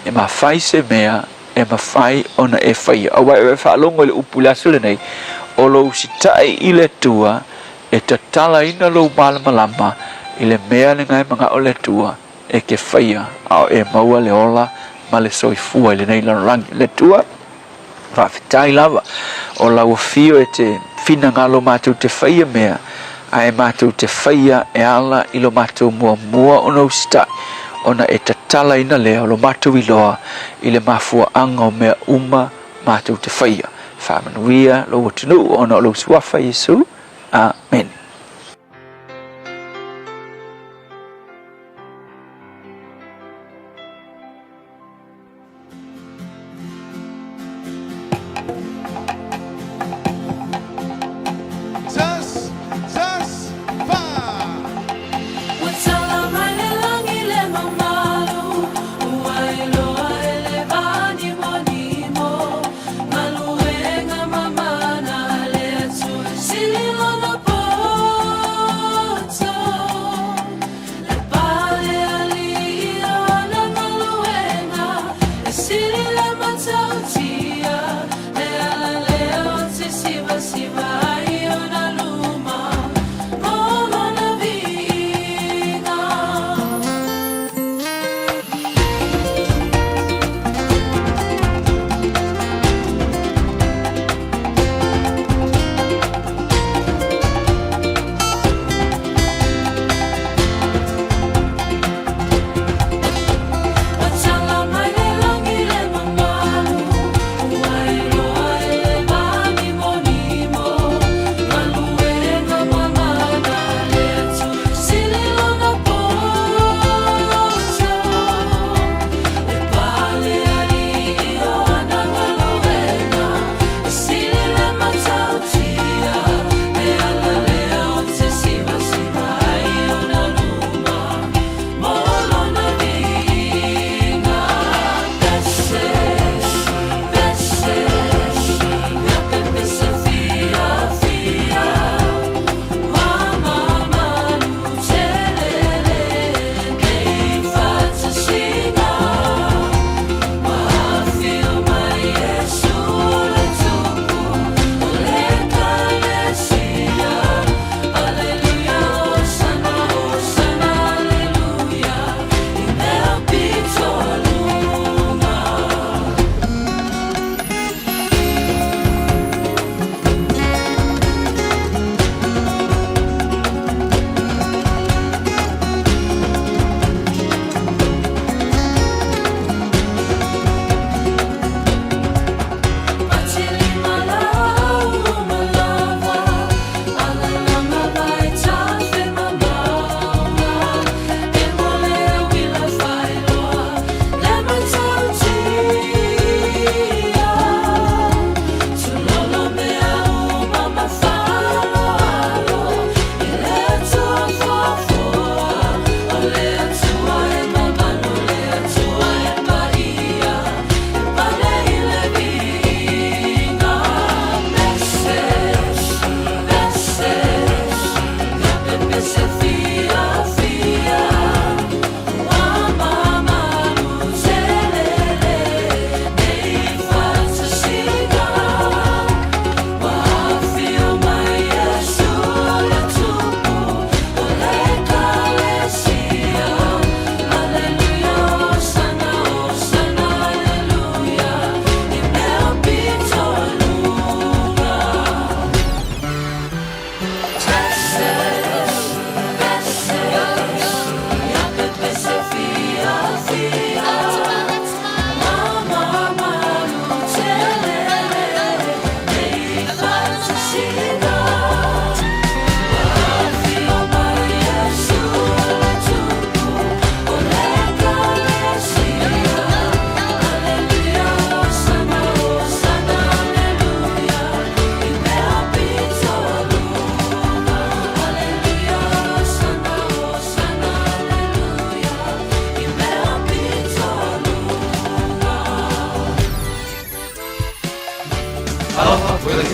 E mafai se mea e mafai ona e faia. Aua e faalogo i le upu i le aso lenei, o lou usitai i le Atua e tatalaina lou malamalama i le mea lena e manao le Atua e te faia, a o e maua le ola ma le soifua i lenei lalolagi. Le Atua, Faafetai lava o lau afio e te finagalo matou te faia mea, ae matou te faia e ala i lo matou muamua ona usitai, ona e tatalaina lea o lo matou iloa i le mafuaaga o mea uma matou te faia. Faamanuia lou atunuu ona o lou Suafa Iesu. Amene.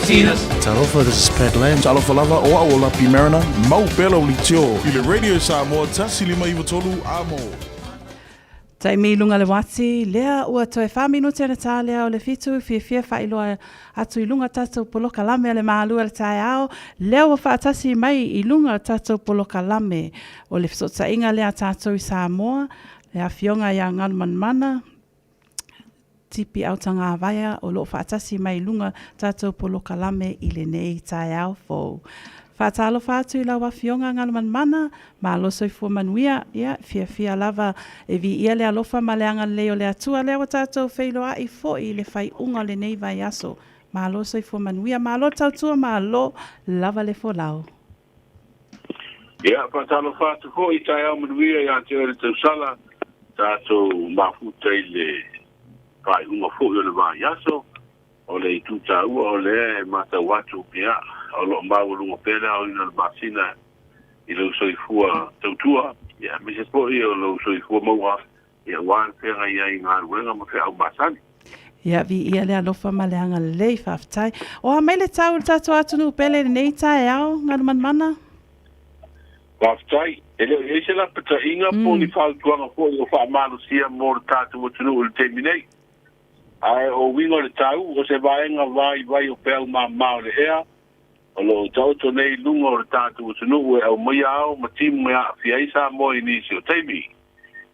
see us. Talofa, this is Pat Lam. Talofa lava, o au o Lapi Mariner, mau pea lau leitio i le Radio Samoa 159 Amo. Taimi i lunga le uati, lea ua toe wha minute ana tā lea o le whitu, fiafia faailoa atu i lunga tatou polokalame o le Malu o le Taeao, lea ua faatasi mai i lunga tatou polokalame o le fesootaiga lea a tatou i Samoa, le Afioga ia Galumalemana, Tipi Autagavaia o lo o faatasi mai i luga tatou polokalame i lenei taeao fou. Faatalofa atu i lau Afioga Galumalemana, malo soifua manuia, ia, fiafia lava e viia le alofa ma le agalelei o le Atua lea ua tatou feiloai foi i le faaiuga o lenei vaiaso. Malo soifua manuia, malo tautua, malo lava le folau. Ia, faatalofa atu foi, taeao manuia ia te oe le tausala, tatou mafuta i le faaiuga foi o le vaiaso, o le itu taua o lea e matau atu, ia, o lo o maualuga pea le aoina o le masina i lou soifua tautua, ia, aemaise foi o lou soifua maua, ia, aua le feagai ai i galuega ma feau masani. Ia, viia le alofa ma le agalelei, faafetai. O a mai le tau i le tatou atunuu pele i lenei taeao, Galumalemana? Faafetai. E le o i ai se lapataiga po o ni fautuaga foi o faamalosia mo le tatou atunuu i le taimi nei. Ae o uiga o le tau, o se vaega vaivai o peau mama o le ea, o lo o taoto nei i luga o le tatou atunuu e aumaia ao ma timu e aafia ai Samoa i nisi o taimi.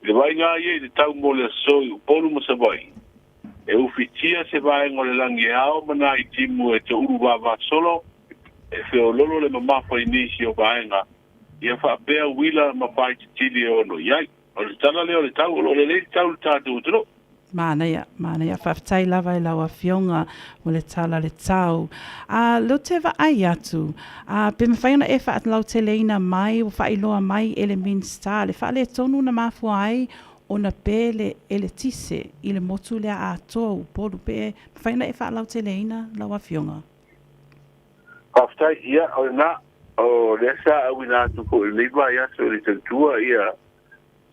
I le vaaiga lava ia i le tau mo le aso i Upolu ma Savaii, e ufitia se vaega o le lagi e ao ma nai timu e toulu vavasolo e feololo le mamafa i nisi o vaega, ia faapea uila ma paititili e ono i ai. O le tala lea o le tau, o lo o lelei le tau i le tatou atunuu. Manaia, manaia. Faafetai lava i lau Afioga mo le tala le tau. A, lea ou te vaai atu, a, pe mafai ona e faalauteleina mai, ua faailoa mai e le Minisita le faaletonu na mafua ai ona pe le eletise i le motu lea atoa o Upolu. Pe mafai ona e faalauteleina lau Afioga? Faafetai, ia, o lena, o lea sa auina atu foi i lenei vaiaso i le tautua, ia,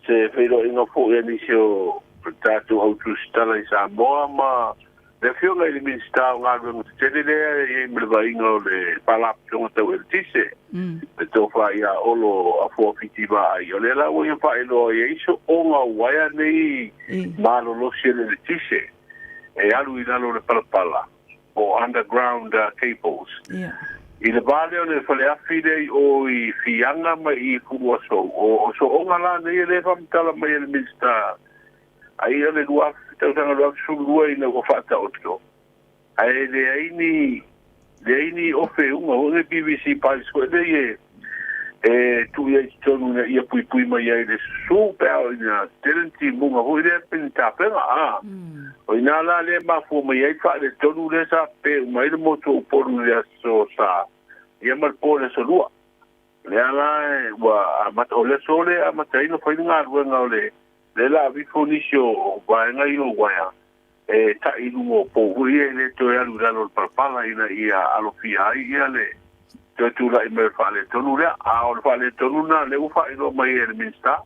se feiloaiga foi a nisi o tatou au tusitala i Samoa ma le Afioga i le Minisita o Galuega Tetele lea e i ai ma le vaaiga o le Faalapotopotoga Tau Eletise, le Tofa ia Olo Afoa Fitivaai. O lea la ua ia faailoa i ai so'oga o uaea nei malolosi o le eletise e alu i lalo o le palapala. po o underground cables. I le va lea o le faleafi lea i o i Fiaga ma i Fuluasou, o sooga la nei e le faamatala mai e le Minisita, ai o le tausaga 2012 ina ua faataoto, ae leai ni leai ni ofe uma foi nei PVC pipes foi nei e e tuu i ai i totonu ina ia puipui mai ai le susu pe a oo ina tele ni timuga foi lea pe ni tapega a. O i ina la lea e mafua mai ai le faaletonu lea sa pe uma ai le motu o Upolu i le aso Sa ia ma le po o le aso Lua. Lea la ua amata, o le aso lea e amata ai ona fai le galuega o le lea la avifo nisi o vaega ia o uaea e taʻi i luga o pou foi ia e le toe alu i lalo o le palapala ina ia alofia ai ia le toe tulai mai o le faaletonu lea. A o le faaletonu lena lea ua faailoa mai e le Minisita.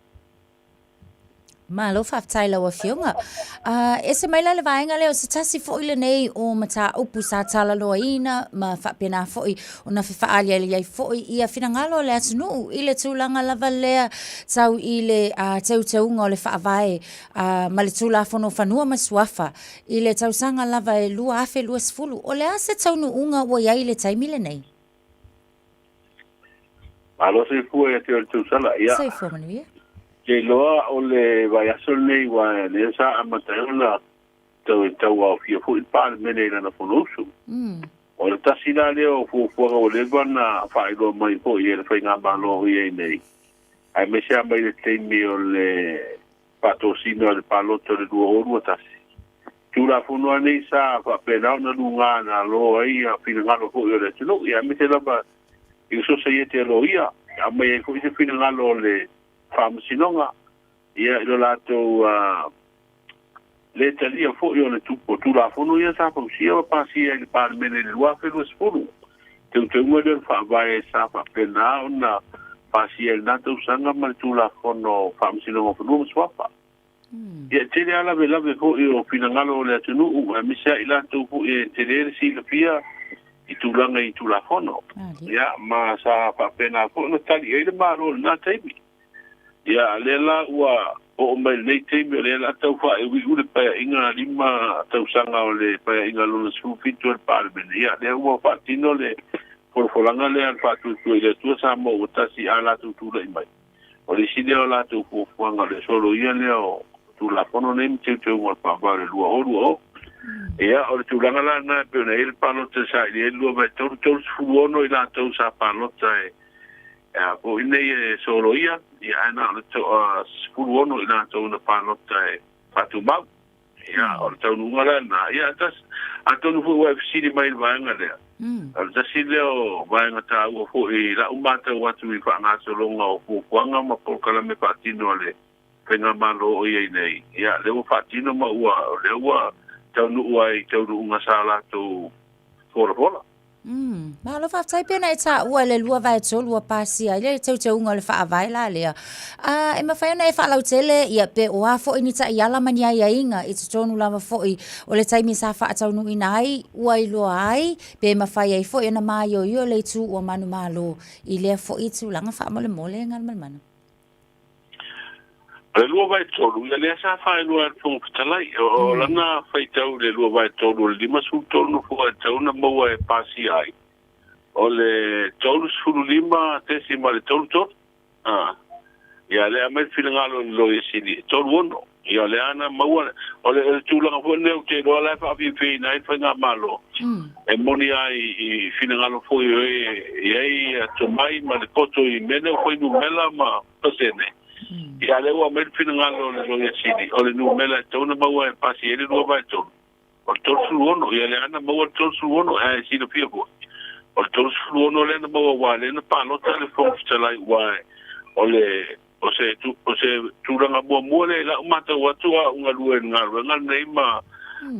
Malo faafetai i lau Afioga. Ese mai la le vaega lea o se tasi foi lenei o mataupu sa talanoaina ma faapena foi ona fefaaliali ai foi ia finagalo o le atunuu i le tulaga lava lea tau i le teuteuga o le Faavae ma le Tulafono o Fanua ma Suafa i le tausaga lava e 2020. O le a se taunuuga ua i ai i le taimi lenei? Malo soifua ia te oe le tausala. Ia. Soifua manuia. Te iloa o le vaiaso lenei aua lea sa amata ai ona tau e tauaofia foi le Palemene i lana Fonousu. O le tasi la lea o fuafuaga ua leva ona faailoa mai foi e le Faigamalo o i ai nei, aemaise lava mai le taimi o le faatosina o le palota o le 2021. Tulafono lava nei sa faapena ona luga na alo ai finagalo foi o le atunuu, ia aemaise lava i le Sosaiete a Loia, e aumai ai foi se finagalo o le Faamasinoga, ia i lo latou le talia foi o le Tulafono ia sa fausia ma pasia i le Palemene i le 2020. Teuteuga lea o le Faavae sa faapena ona pasia i lena tausaga ma le Tulafono o Faamasinoga o Fanua ma Suafa. Ia, e tele lava lavelave foi o finagalo o le atunuu, aemaise lava i latou foi e tele le silafia i tulaga i Tulafono. Ia, ma sa faapena foi ona tali i ai le Malo i lena taimi. Ia, a lea la ua oo mai i lenei taimi o lea o le a tau faaiuiu le Paeaiga lima tausaga o le Paeaiga lona 17 a le Palemene, ia, lea ua faatino le folafolaga lea a le Faatuatua i le Atua Samoa ua Tasi a latou tulai mai. O le isi lea o latou fuafuaga o le soloia lea o Tulafono nei ma teuteuga o le Faavae o le 2020. Ia, o le tulaga la lena e pei ona i ai le palota e saili ai le 2/3, 36 i latou sa palota e a foi nei e soloia, ia ae na o le toa 16 i latou na palota e faatumau. Ia, o le taunuuga la lena. Ia, tas, atonu foi ua e fesili mai i le vaega lea. O le tasi lea o vaega taua foi i lau matau atu i faagasologa o fuafuaga ma polokalame faatino a le Faigamalo o i ai nei. Ia, lea ua faatino ma ua, o lea ua taunuu ai i taunuuga sa latou folafola. Mm. Malo faafetai pei ona e taua i le 2/3 ua pasia ai le teuteuga o le Faavae la lea. A e mafai ona e faalautele ia pe o a foi ni taiala ma ni aiaiga i totonu lava foi o le taimi sa faataunuuina ai ua iloa ai pe mafai ai foi ona maioio le itu ua manumalo i lea foi tulaga faamolemole Galumalemana. O le 2/3, ia lea sa faailoa e le Fofoga Fetalai. O lana faitau i le 2/3 o le 53 nofoa e tatau ona maua e pasia ai, o le 35.33. A. Ia lea aumai le finagalo o le Loia Sili, e 36. Ia o lea na maua, o le tulaga foi lenei ou te iloa la e faafiafiaina ai le Faigamalo, e moni lava i finagalo foi o e i ai tomai ma le poto i mea nei o fuainumera ma pasene. Ia a o lea ua aumai le finagalo o le Loia Sili, o le numera e tatau ona maua e pasi ai le 2/3, o le 36. Ia lea na maua le 36, ae silafia foi, o le 36 lea na maua aua lea na palota le Fofoga Fetalai aua o le O se, o se tulaga muamua lea i lau matau atu a o galue i le galuega lenei ma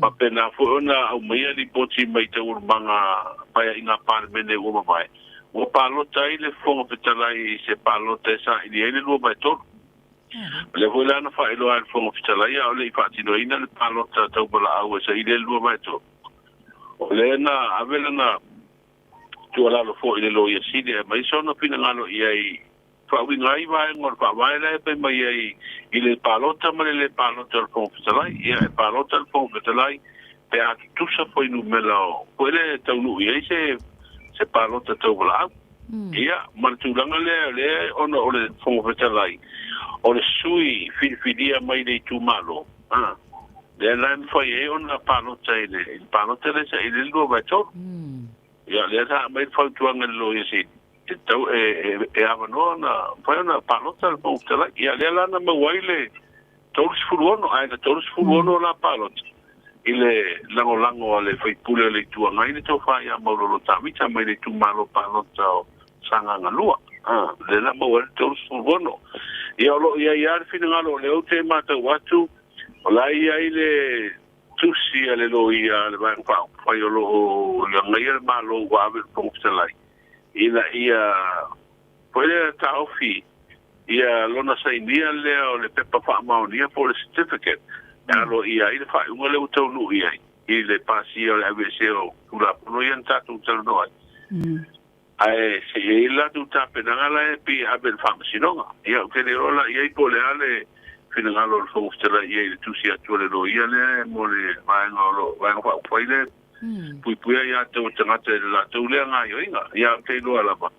faapena foi ona aumaia lipoti mai taualumaga paeaiga a Palemene ua mavae, ua palota ai le Fofoga Fetalai i se palota e saili ai le 2/3. O lea foi la na faailoa ai e le Fofoga Fetalai a o le i faatinoina le palota tauvalaau e saili ai le 2/3. O lea na ave lana tuualalo foi i le Loia Sili e aumai sona finagalo i ai faauiga ai vaega o le Faavae la e fai mai ai i le palota ma le le palota o le Fofoga Fetalai. Ia, e palota le Fofoga Fetalai pe a tutusa fuainumera o koe lea e taunuu i ai se se palota tauvalaau. Ia, ma le tulaga lea, lea ona o le Fofoga Fetalai, o le sui filifilia mai le itumalo, a, lea la e mafai ai ona palota i le, i le palota lea sa i le 2/3. Ia, lea sa aumai le fautuaga i le Loia Sili, e tatau, e, e, e avanoa ona mafai ona palota le Fofoga Fetalai. Ia, lea la na maua ai le 36, ae na 36 la palota i le lagolago a le sui usufono o le Itu Agai le Tofa ia Maulolo Tavita mai le itumalo palota o Sagaga 2. A, lea la maua ai le 36. Ia, o lo o i ai lava le finagalo o lea ou te matau atu, o la e i ai le tusi a le loia a le Vaega Faaupufai o lo o agaia le Malo ua ave i le Fofoga Fetalai ina ia foi lea taofi ia lona sainia lea o le pepa faamaonia po o le certificate e aloaia ai le faaiuga lea ua taunuu i ai i le pasia o le aveesea o Tulafono ia na tatou talanoa ai. Ae se i ai le latou tapenaga la e pei e ave i le Faamasinoga. Ia, ou te le iloa la i ai po o le a le finagalo o le Fofoga Fetalai i ai i le tusi atu a le loia lea mo le vaega o lo Vaega Faaupufai lea e puipuia ia te tagata i le latou lea gaoioiga. Ia, ou te iloa lava,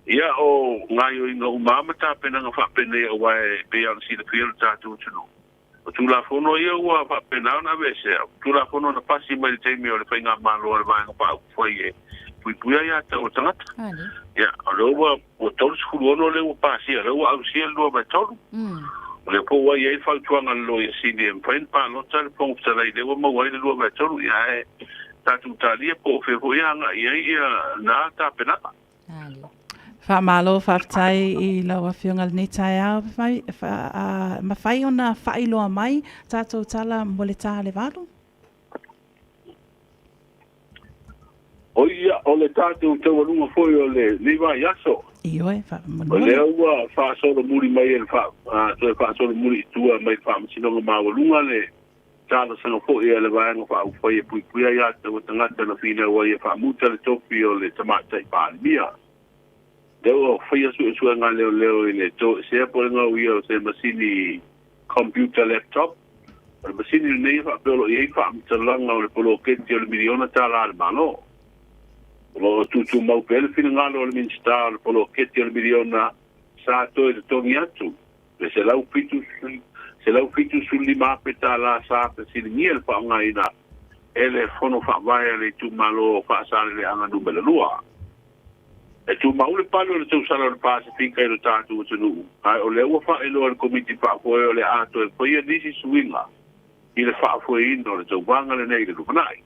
ia o gaoioiga uma lava ma tapenaga faapenei aua e pei lava ona silafia lo tatou atunuu. O Tulafono ia ua faapena ona aveesea, o Tulafono na pasi mai le taimi o le Faigamalo a le Vaega Faaupufai e puipuia ia te o tagata. Ia, o lea ua 36 lea ua pasia, lea ua ausia le 2/3. O lea foi ua i ai le fautuaga a le Loia Sili e mafai ona palota le Fofoga Fetalai lea ua maua ai le 2/3, ia ae tatou talia po o fea foi e agai i ai ia na tapenaga. Faamalo faafetai i lau Afioga i lenei taeao. Mafai ona faailoa mai tatou tala mo le ta le 8? O ia, o le tatou taualuga foi o lenei vaiaso. Ioe, O lea ua faasolomuli mai e le toe faasolomuli i tua mai le Faamasinoga Maualuga le. talosaga foi a le Vaega Faaupufai e Puipuia Aiā Tatau a Tagata na finau ai e faamuta le tofi o le Tamaitai Palemia. Lea ua faia suesuega a leoleo i le toesea po o le gauia o se masini computer laptop. O le masini lenei e faapea o lo o i ai faamatalaga o le poloketi o le miliona tala a le Malo. O lo o tutumau pea le finagalo o le Minisita o le poloketi o le miliona sa toe totogi atu le $175,000 tala sa fesiligia le faaaogaina e le Fono Faavae a le itumalo o Faasaleleaga Numera 2. E tumau le palu o le tausala o le Pasefika i lo tatou atunuu, ae o lea ua faailoa e le Komiti Faafoe o le a toe faia nisi suiga i le faafoeina o le tauvaga lenei i le lumanai.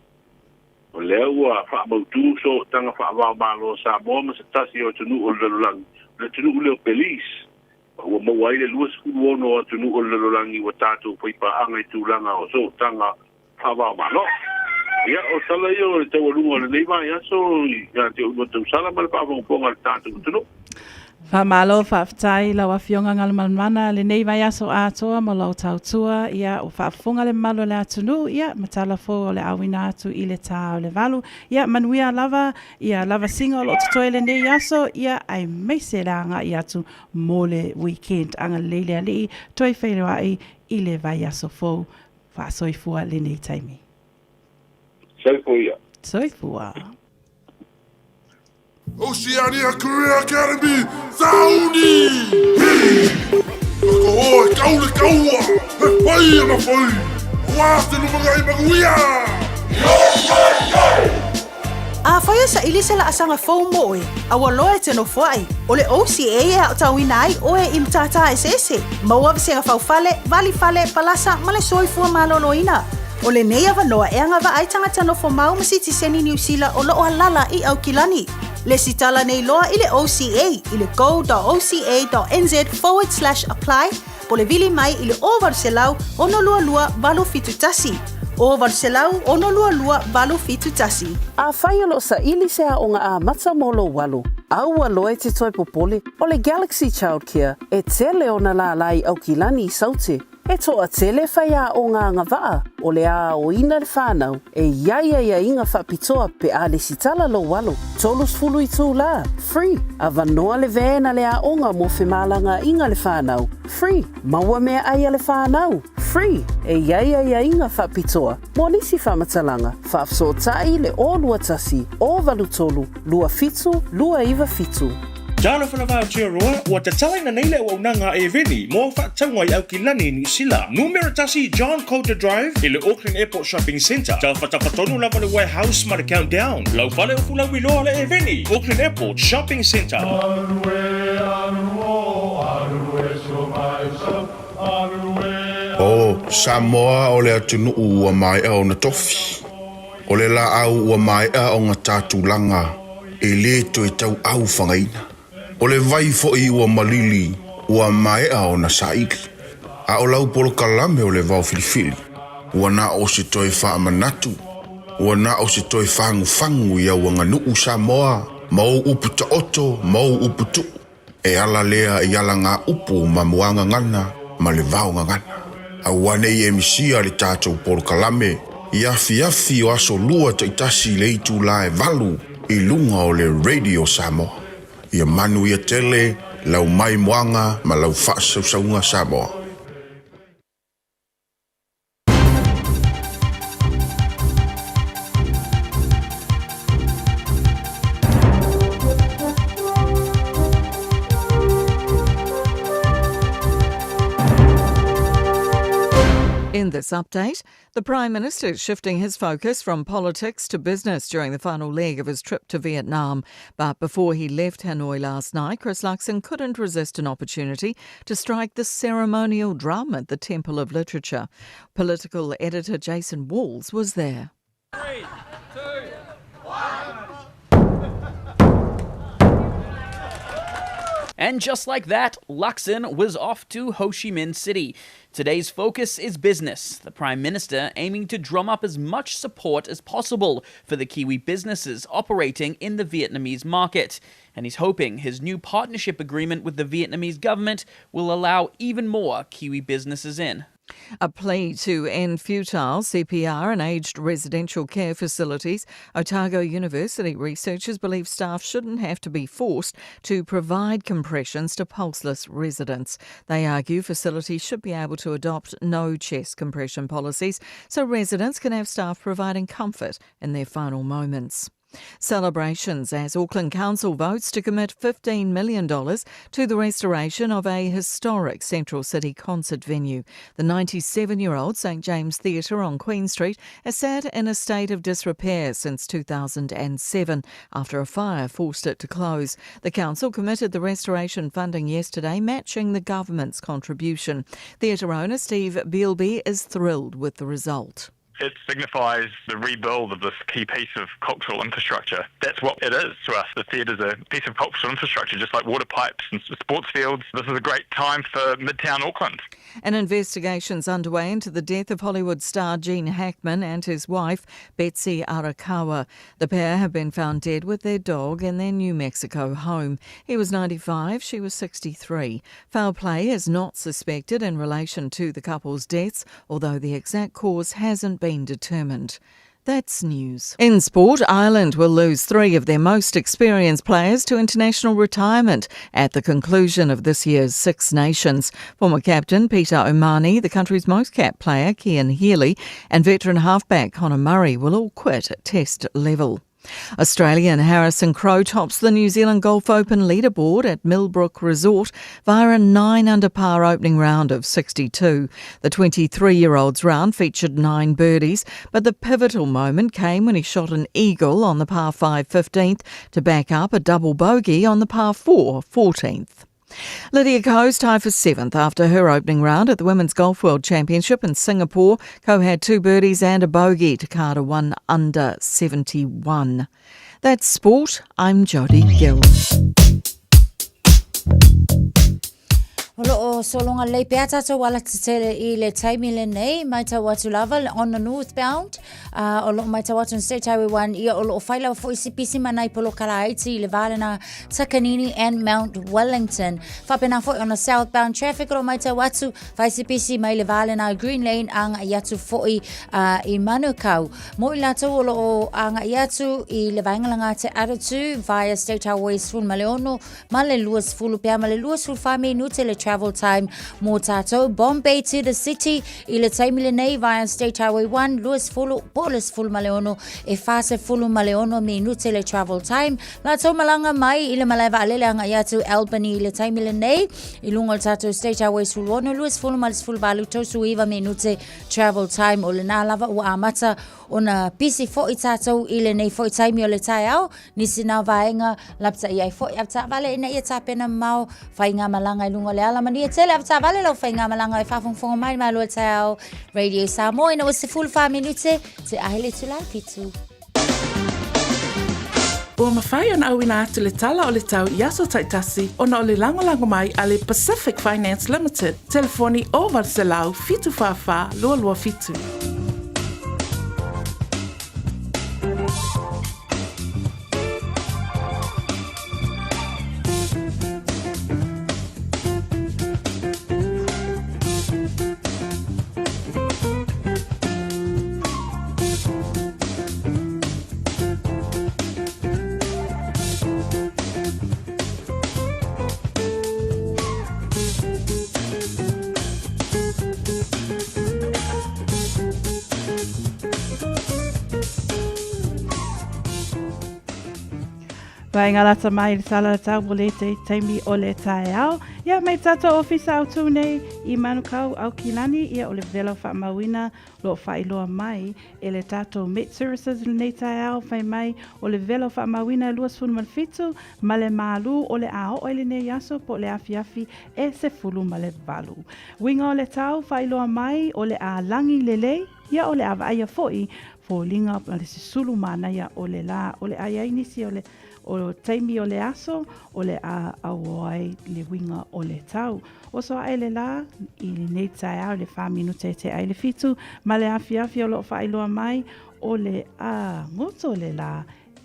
O lea ua faamautu sootaga faava-o-Malo a Samoa ma se tasi o atunuu o le lalolagi, o le atunuu lea o Belize, ma ua maua ai le 26 o atunuu o le lalolagi ua tatou faipaaga i tulaga o sootaga faava-o-Malo. Ia, o tala ia o le taualuga o lenei vaiaso ia te oulua tausala ma le faafogafoga a le tatou atunuu. Faamalo faafetai i lau Afioga Galumalemana lenei vaiaso atoa mo lau tautua, ia ua faafofoga le mamalu o le atunuu, ia ma tala fou o le auina atu i le ta o le valu. Ia manuia lava ia lavasiga o lo o totoe lenei aso, ia aemaise le agai atu mo le weekend. Agalelei le Alii, toe feiloai i le vaiaso fou. Faasoifua lenei taimi. Soifua ia. Soifua. Oceania Career Academy, Sauni! Hi! Ka hoa e kau le kaua, he pai ana whai, wā te lumangai manuia! Yo, yo, yo! Afai o saili se laasaga fou mo oe, a ua loa e te nofoai, o le OCA e aotauina ai oe i matata eseese, maua vasega faufale, valifale, palasa ma le soifua maloloina. O lenei avanoa e agavaa ai tagata nofo mau ma sitiseni Niu Sila o loo alala i Aukilani. Lesitala nei loa i le OCA i le go.oca.nz forward slash apply po le vili mai i le 0800 622 871. 0800 622 871. Afai o lo o saili se aoga amata mo lou alo, a ua loa e te toe popole, o le Galaxy Childcare e tele ona lālā i Aukilani i Saute. E toatele faiaoga agavaa o le aoina le whanau e i ai aiaiga faapitoa pe a lesitala lou alo, 30 itulā, free, avanoa le van a le aoga mo femalagaaiga le whanau, free, maua meaai a le whanau, free, e i ai aiaiga faapitoa mo nisi faamatalaga, faafesootai le 021 083 27 297. Talofa lava Aotearoa, ua tatalaina nei le auaunaga a Airveni mo au faatauga i Aukilani, Niu Sila. Numera tasi John Coulter Drive i le Auckland Airport Shopping Centre. Tafatafa tonu lava le Warehouse ma le Countdown. Lau fale o fulauiloa le Airveni, Auckland Airport Shopping Centre. O Samoa o le atunuu ua maea ona tofi. O le laau ua maea ona ta tulaga e le toe tauau fagaina. O le vai foi ua malili ua maea ona saili. A o lau polokalame o le vao filifili, ua na o se toe faamanatu, ua na o se toe fagufagu i au aganuu Samoa ma ou upu taoto ma ou upu tuu. E ala lea i alagaupu ma muagagana ma le vaogagana. Aua ne i e misia le tatou polokalame i afiafi o aso lua taitasi i le itula e valu i luga o le Radio Samoa. Ia manuia tele lau maimoaga ma lau faasausauga Samoa. In this update, the Prime Minister is shifting his focus from politics to business during the final leg of his trip to Vietnam. But before he left Hanoi last night, Chris Luxon couldn't resist an opportunity to strike the ceremonial drum at the Temple of Literature. Political editor Jason Walls was there. Three, two, one. And just like that, Luxon was off to Ho Chi Minh City. Today's focus is business, the Prime Minister aiming to drum up as much support as possible for the Kiwi businesses operating in the Vietnamese market. And he's hoping his new partnership agreement with the Vietnamese government will allow even more Kiwi businesses in. A plea to end futile CPR in aged residential care facilities. Otago University researchers believe staff shouldn't have to be forced to provide compressions to pulseless residents. They argue facilities should be able to adopt no chest compression policies so residents can have staff providing comfort in their final moments. Celebrations as Auckland Council votes to commit $15 million to the restoration of a historic Central City concert venue. The 97 year old St James Theatre on Queen Street has sat in a state of disrepair since 2007 after a fire forced it to close. The council committed the restoration funding yesterday, matching the government's contribution. Theatre owner Steve Bielby is thrilled with the result. It signifies the rebuild of this key piece of cultural infrastructure. That's what it is to us. The theatre's a piece of cultural infrastructure, just like water pipes and sports fields. This is a great time for Midtown Auckland. An investigation's underway into the death of Hollywood star Gene Hackman and his wife, Betsy Arakawa. The pair have been found dead with their dog in their New Mexico home. He was 95, she was 63. Foul play is not suspected in relation to the couple's deaths, although the exact cause hasn't been determined. That's news. In sport, Ireland will lose three of their most experienced players to international retirement at the conclusion of this year's Six Nations. Former captain Peter O'Mahony, the country's most capped player, Cian Healy, and veteran halfback Conor Murray will all quit at test level. Australian Harrison Crowe tops the New Zealand Golf Open leaderboard at Millbrook Resort via a 9 under par opening round of 62. The 23 year old's round featured nine birdies, but the pivotal moment came when he shot an eagle on the par 5 15th to back up a double bogey on the par 4 14th. Lydia Ko's tied for seventh after her opening round at the Women's Golf World Championship in Singapore. Ko had two birdies and a bogey to card a 1 under 71. That's sport. I'm Jodie Gill. O loo sologa lelei pea tātou alatetele i le taimi lenei, matau atu lava on the northbound, uh, o loo matau atu on State Highway 1, ia o loo whai lava foi si pisi manai polokala aiti i le valena Takanini and Mount Wellington. Whapena foi on the southbound traffic o loo matau atu, whai si pisi mai le valena Green Lane anga i atu foi uh, i Manukau. Mo i latou o loo anga i atu i le vaenga te Aratu via State Highway 16 ma le 20 pea ma le 24 minute le travel time mō tātou. Bombay to the city i le taimi lenei via State Highway 1, 20 po le 16 e 46 minute le travel time. Lātou malanga mai i le malae vaalele anga i atu Albany i le taimi lenei i lunga o le tātou State Highway 16, 20 ma le 18, 39 minute travel time o lena lava ua amata ona pisi fo'i tātou i lenei fo'i taimi o le taeao Nisi nā vaenga lapata'i ai fo'i avetaavale ina ia tapena mamao faigamalaga i luga o le ala. Manuia tele avetaavale lau faigamalaga e faafogafoga mai le Malo o le Taeao Radio Samoa ina ua 14 minute te ahe le itula e 7. Ua mafai ona auina atu le tala o le tau i aso taitasi ona o le lagolago mai a le Pacific Finance Limited, telefoni 0800 744 227. Vaenga lata mai le tala le tau le te taimi o le taeao. Ia mai tātou ofisa au tū nei i Manukau au Kilani ia o le vela whaamauina lo whailoa mai e le tātou Met Services lenei taeao whai mai o le vela whaamauina 27 ma le mālū o le a oo i lenei aso po o le afiafi e 18. Uiga o le tau faailoa mai o le a lagi lelei, ia o le a vaaia fo'i foliga ma le susulu manaia o le lā. O le a i ai nisi o le o taimi o le aso o le a auoa ai le uiga o le tau. Oso ae le lā i lenei taeao i le whā minute e tea ai le fitu ma le afiafi o loo faailoa mai o le a goto le lā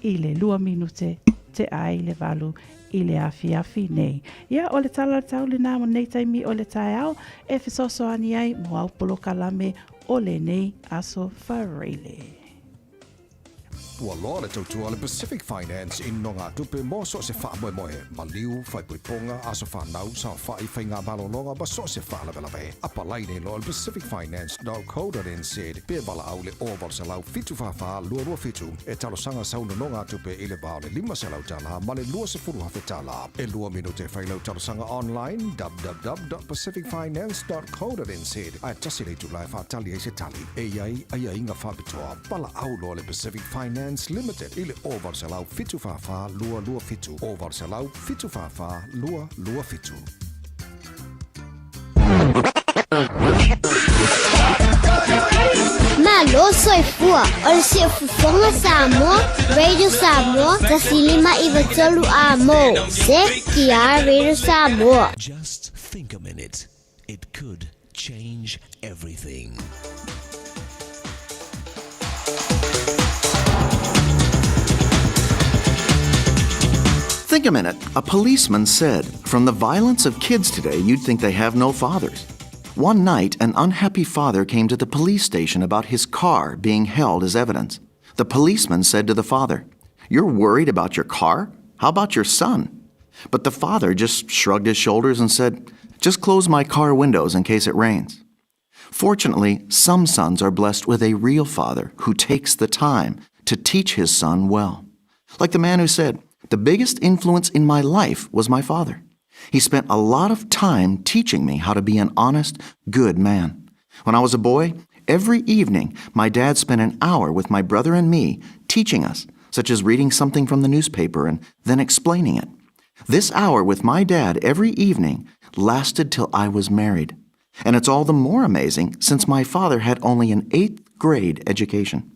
i le 2 minute tea ai le 8 i le afiafi nei. Ia, o le tala o le tau lenā mo lenei taimi o le taeao e fesoasoani ai mo au polokalame o lenei aso Faraile. Ua loa le tautua a le Pacific Finance i nogatupe mo so o se faamoemoe, maliu, faaipoipoga, aso fanau, saofai, faiga malologa ma so o se faalavelave. Apalai nei loa i le pacificfinance.co.nz pe valaau i le 0800 744 227 e talosaga sau nonogatupe i le va o le $500 ma le $20,000. E lua minute e fai lau talosaga online www.pacificfinance.co.nz ae tasi le itula e faatali ai se tali. E i ai aiaiga faapitoa. Valaau loa le Pacific Finance Limited i le 0800 744 227, 0800 744 227. Malo soifua, o le Siufofoga Samoa, Radio Samoa, 105 93 A mo, CTR Radio Samoa. Just think a minute. It could change everything. Think a minute. A policeman said, From the violence of kids today, you'd think they have no fathers. One night, an unhappy father came to the police station about his car being held as evidence. The policeman said to the father, You're worried about your car? How about your son? But the father just shrugged his shoulders and said, Just close my car windows in case it rains. Fortunately, some sons are blessed with a real father who takes the time to teach his son well. Like the man who said, The biggest influence in my life was my father. He spent a lot of time teaching me how to be an honest, good man. When I was a boy, every evening my dad spent an hour with my brother and me teaching us, such as reading something from the newspaper and then explaining it. This hour with my dad every evening lasted till I was married. And it's all the more amazing since my father had only an eighth grade education.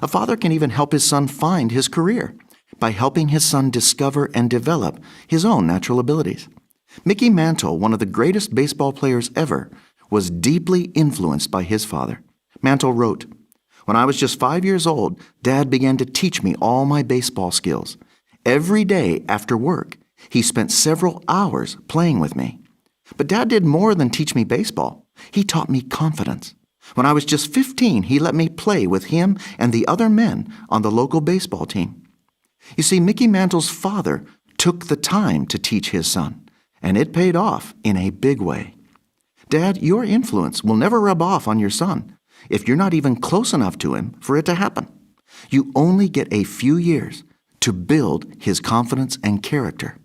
A father can even help his son find his career by helping his son discover and develop his own natural abilities. Mickey Mantle, one of the greatest baseball players ever, was deeply influenced by his father. Mantle wrote, When I was just five years old, Dad began to teach me all my baseball skills. Every day after work, he spent several hours playing with me. But Dad did more than teach me baseball. He taught me confidence. When I was just 15, he let me play with him and the other men on the local baseball team. You see, Mickey Mantle's father took the time to teach his son, and it paid off in a big way. Dad, your influence will never rub off on your son if you're not even close enough to him for it to happen. You only get a few years to build his confidence and character.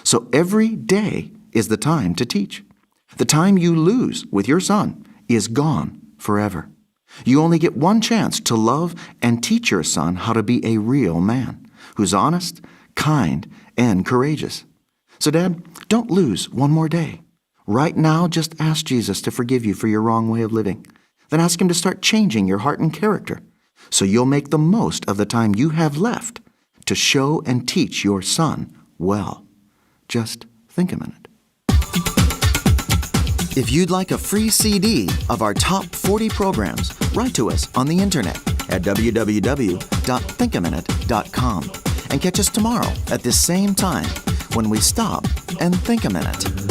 So every day is the time to teach. The time you lose with your son is gone forever. You only get one chance to love and teach your son how to be a real man who's honest, kind, and courageous. So, Dad, don't lose one more day. Right now, just ask Jesus to forgive you for your wrong way of living. Then ask Him to start changing your heart and character so you'll make the most of the time you have left to show and teach your son well. Just think a minute. If you'd like a free CD of our top 40 programs, write to us on the internet at www.thinkaminute.com and catch us tomorrow at this same time when we stop and think a minute.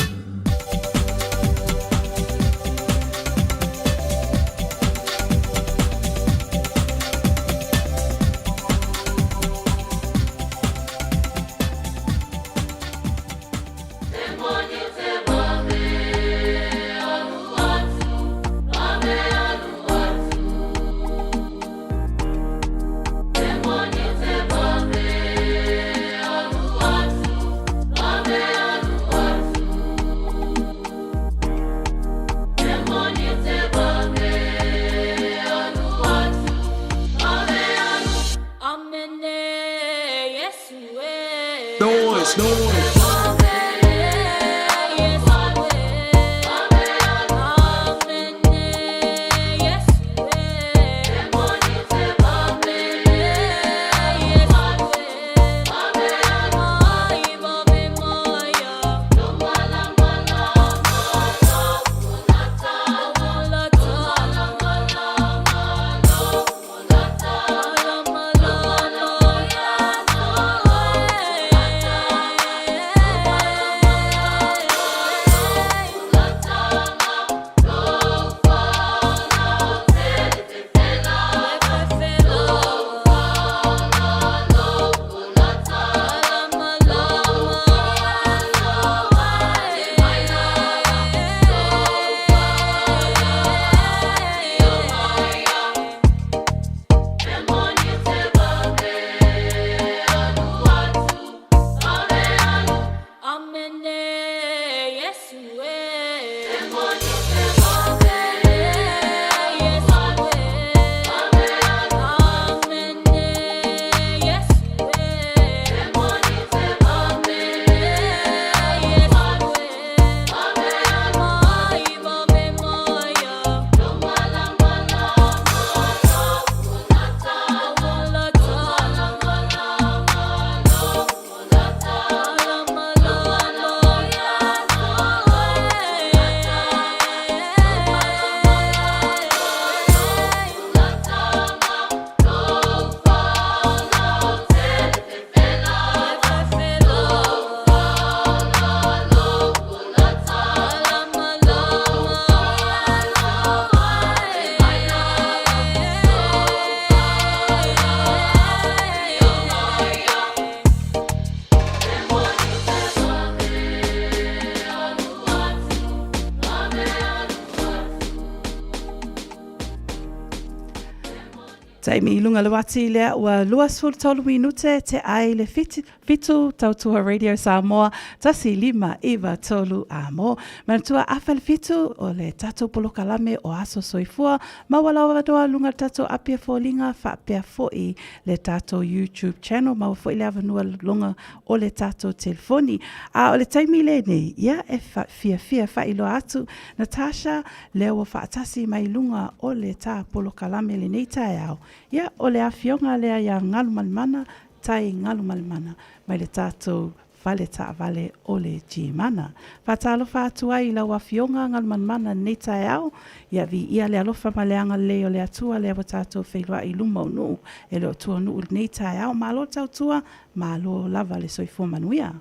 Taimi i luga le uati lea ua 23 minute te ai le fitu Tautua Radio Samoa 1 5 9 3 amo. Manatua afa le 7 o le tatou polokalame o Aso Soifua maua lau avanoa luga le tatou api e foliga faapea foi le tatou YouTube channel maua foi le avanoa luga o le tatou telefoni. A o le taimi lenei, ia e fiafia faailoa atu Natasha lea ua faatasi mai luga o le ta polokalame lenei taeao, ia o le afioga lea ia Galumalemana Tai Galumalemana mai le tatou fale taavale o le Gmana. Faatalofa atu ai i lau afioga Galumalemana lenei taeao, ia viia le alofa ma le agalelei o le Atua lea ua tatou feiloai i luma o nuu e le o tua nuu lenei taeao. Malo le tautua, malo lava le soifua manuia.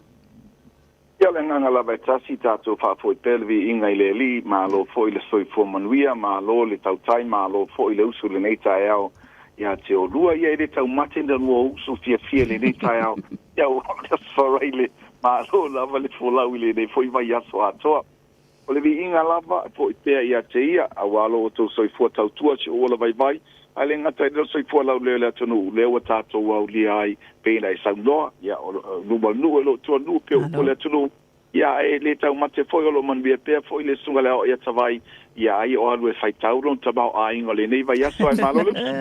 Ia, o le agaga lava e tasi, tatou faafoi pea le viiga i le Alii, malo foi le soifua manuia, malo le tautai, malo foi le usu i lenei taeao ia te oulua. Ia, e le taumate na lua usu fiafia i lenei taeao. Ia, ua o le Aso Faraile, malo lava le folau i lenei foi vaiaso atoa. O le viiga lava e foi pea ia te Ia, auā lo outou soifua tautua si ou ola vaivai, ae le gata i lea o le soifua laulelei o le atunuu, lea ua tatou aulia ai pei ona e saunoa, ia, o luma o le nuu e lo o tua nuu pei o upu a le atunuu, ia, ae le taumate foi o lo o manuia pea foi le susuga i le aoai atavai, ia, ai o alu e faitau lona tamaoaiga o lenei vaiaso, ae malo le usu.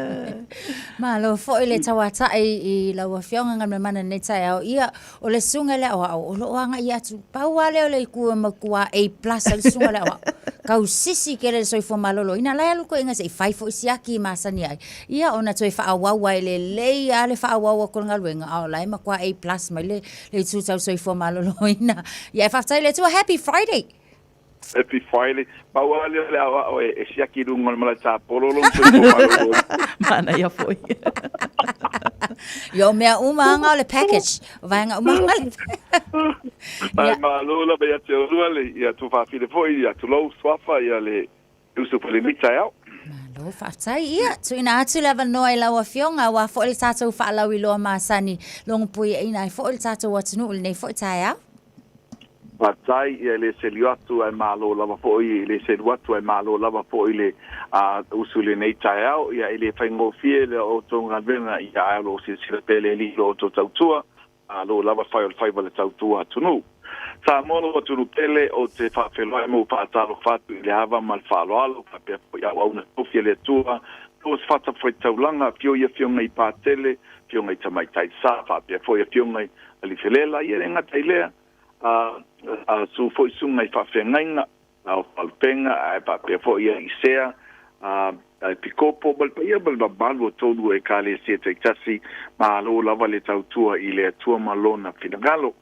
Malo foi le tauatai i lau Afioga Galumalemana i lenei taeao. Ia, O le susuga i le aoao, o lo o agai atu, pau lava lea o le itu e matua A plus ai le susuga i le aoao. Tausisi tele le soifua maloloina, la e alu toeaiina se i fai foi si aki masani ai, ia ona toe faaauau ai lelei lava le faaauau atu o le galuega, a o la e matua A plus mai le itu tau soifua maloloina. Ia e faafetai i le Atua, Happy Friday! Happy Friday. Pau lava lea o le aoao e siaki i luga o le malae tapolo lona soifua maloloina. Manaia foi. Ia o mea uma lava o le package. O vaega uma lava o le Ae malo lava ia te oulua le ia tuafafine foi ia tulou suafa ia le usu foi lenei taeao. Malo faafetai. Ia, tuuina atu le avanoa i lau Afioga aua foi le tatou faalauiloa masani logopuiaina ai foi le tatou atunuu i lenei foi taeao. Faafetai, ia e le selu atu ae malo lava foi, e le selu atu ae malo lava foi le usu i lenei taeao. Ia e le faigofie le outou galuega, ia ae o lo o silasila pea le Alii i lo outou tautua, malo lava fai o le faiva le tautua atunuu. Samoa lou atunuu pele, ou te faafeiloai ma ou faatalofa atu i le ava ma le faaaloalo, faapea foi auauna tofi a le Atua, so o se fatafaitaulaga, afio i afioga i Patele, afioga i Tamaitai Sa, faapea foi afioga i Alifelela, ia e le gata i lea, a su foi susuga i faafeagaiga, a o Faalupega, ae faapea foi ia Isea, a Epikopo ma le paia ma le mamalu o tonu Ekalesia taitasi, malo lava le tautua i le Atua ma Lona finagalo.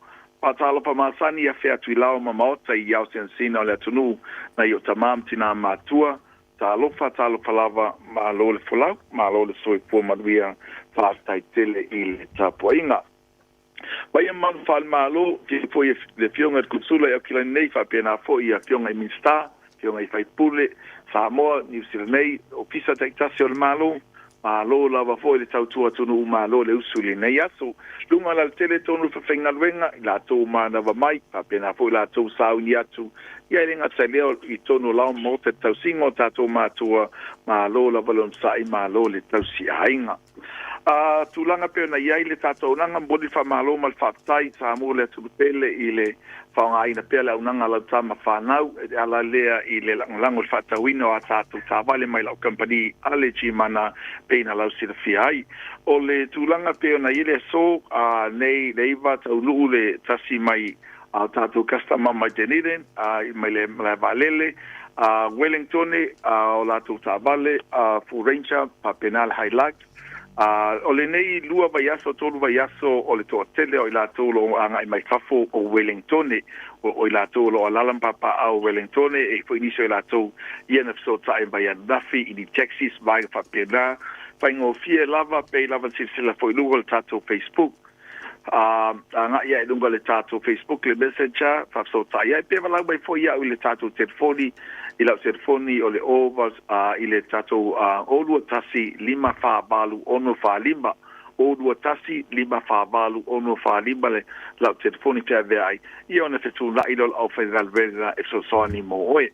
Faatalofa masani ia fea atu i lao ma maota i ao sinasina o le atunuu nai o tama ma tina matua, Talofa, talofa lava, malo le folau, malo le soifua manuia, faafetai tele i le tapuaiga. Paia ma mamalu faale-Malo, afio foi le Afioga i le Konesula i Aukilani nei, faapena foi i Afioga i Minisita, Afioga i Sui Usufono, Samoa, Niu Sila nei, Ofisa taitasi o le Malo, malo lava foi le tautua atunuu, malo le usu i lenei aso. Luga o le alatele tonu le faafaigaluega, i latou manava mai, faapena foi latou sauni atu, ia e le gata i lea, i tonu o lao ma maota i le tausiga o tatou matua, malo lava le onosai, malo le tausi aiga. A tulaga pei ona i ai le tatou auaunaga, momoli le faamalo ma le faafetai i Samoa le atunuu pele i le faaaogaina pea le auaunaga a lau tama fanau e ala lea i le lagolago i le faatauina o a tatou taavale mai lau kamupani a le Gmana pei ona lau silafia ai. O le tulaga pei ona i ai le aso a nei le iva taunuu le tasi mai a o tatou customer mai Dunedin mai le malae vaalele a Wellingtone a o latou taavale a Ford Ranger faapena le Hilux. O lenei lua vaiaso tolu vaiaso o le toatele o i latou o lo o agai mai fafo o Wellingtone o i latou o lo o alaala ma papaaao o Wellingtone e i foi nisi o i latou ia na fesootai mai ananafi i ni taxis vaega faapena. Faigofie lava pei lava na silasila foi i luga o le tatou Facebook. A agai ae i luga o le tatou Facebook le Messenger, faafesootai ai, pe valaau mai foi iaʻu i le tatou telefoni, i lau telefoni o le 0 i le tatou 0 2 1 5 4 8 6 4 5, 0 2 1 5 4 8 6 4 5 le lau telefoni feaveai, ia ona fetuunai lea o le aufaigaluega e fesoasoani mo oe.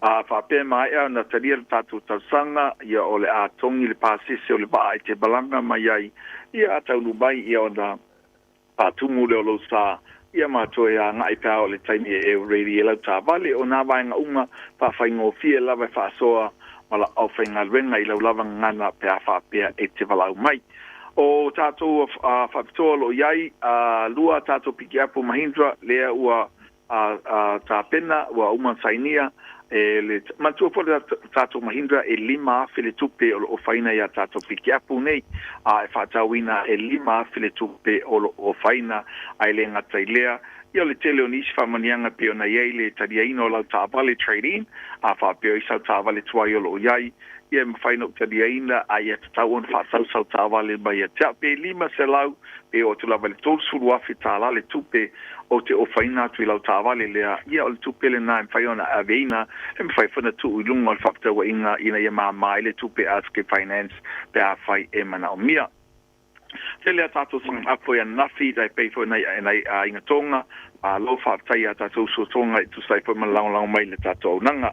A faapea e maea ona talia le tatou talosaga, ia o le a togi le pasese o le vaa e te malaga mai ai, ia a taunuu mai ia ona faatumu lea o lou sa, ia ma toe agai pe a oo i le taimi e ready ai lau taavale. O nā vaega uma faafaigofie lava e faasoa ma lau aufaigaluega i lau lava gagana pe a faapea e te valaau mai. O tatou faapitoa o lo o i ai, lua a tatou pikiapu Mahindra lea ua a tapena, ua uma ona sainia e le manatua foi le tatou Mahindra e $5,000 le tupe o lo o ofaina i a tatou pikiapu nei, a e faatauina e $5,000 le tupe o lo o ofaina, ae le gata i lea, ia o le tele o nisi faamanuiaga pei ona i ai le taliaina o lau taavale trade-in, a faapea o i sau taavale tuai o lo o i ai, ia e mafai ona ou taliaina, a ia tatau ona faatau sau taavale mai ia te au, pe $500 pe oo atu lava i le $30,000 le tupe ou te ofaina atu i lau taavale lea, ia o le tupe lena e mafai ona aveina, e mafai foi ona tuu i luga o le faafetauaiga ina ia māmā ai le tupe Ask Finance pe afai e manaomia. Tele a tātou whakaapo i ananafi, e pei foi nai nai aiga Tonga, malo faafetai i a tātou uso Tonga e tusa ai foi ma le lagolago mai i le tātou auaunaga.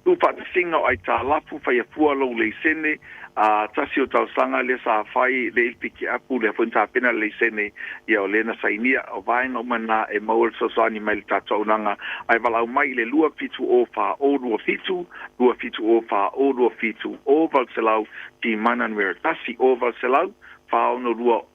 Tuufaatasiga o aitalafu, faia fua lou leisene, A tasi o tausaga lea sa fai le ilipiki apu lea foi na tapena le leisene ia o lea na sainia. O vaega uma na e maua le fesoasoani mai le tatou auaunaga ae valaau mai i le 2 7 0 4 0 2 7 2 7 0 4 0 2 7 0 800 Timana numera 1 0 800 4 6 2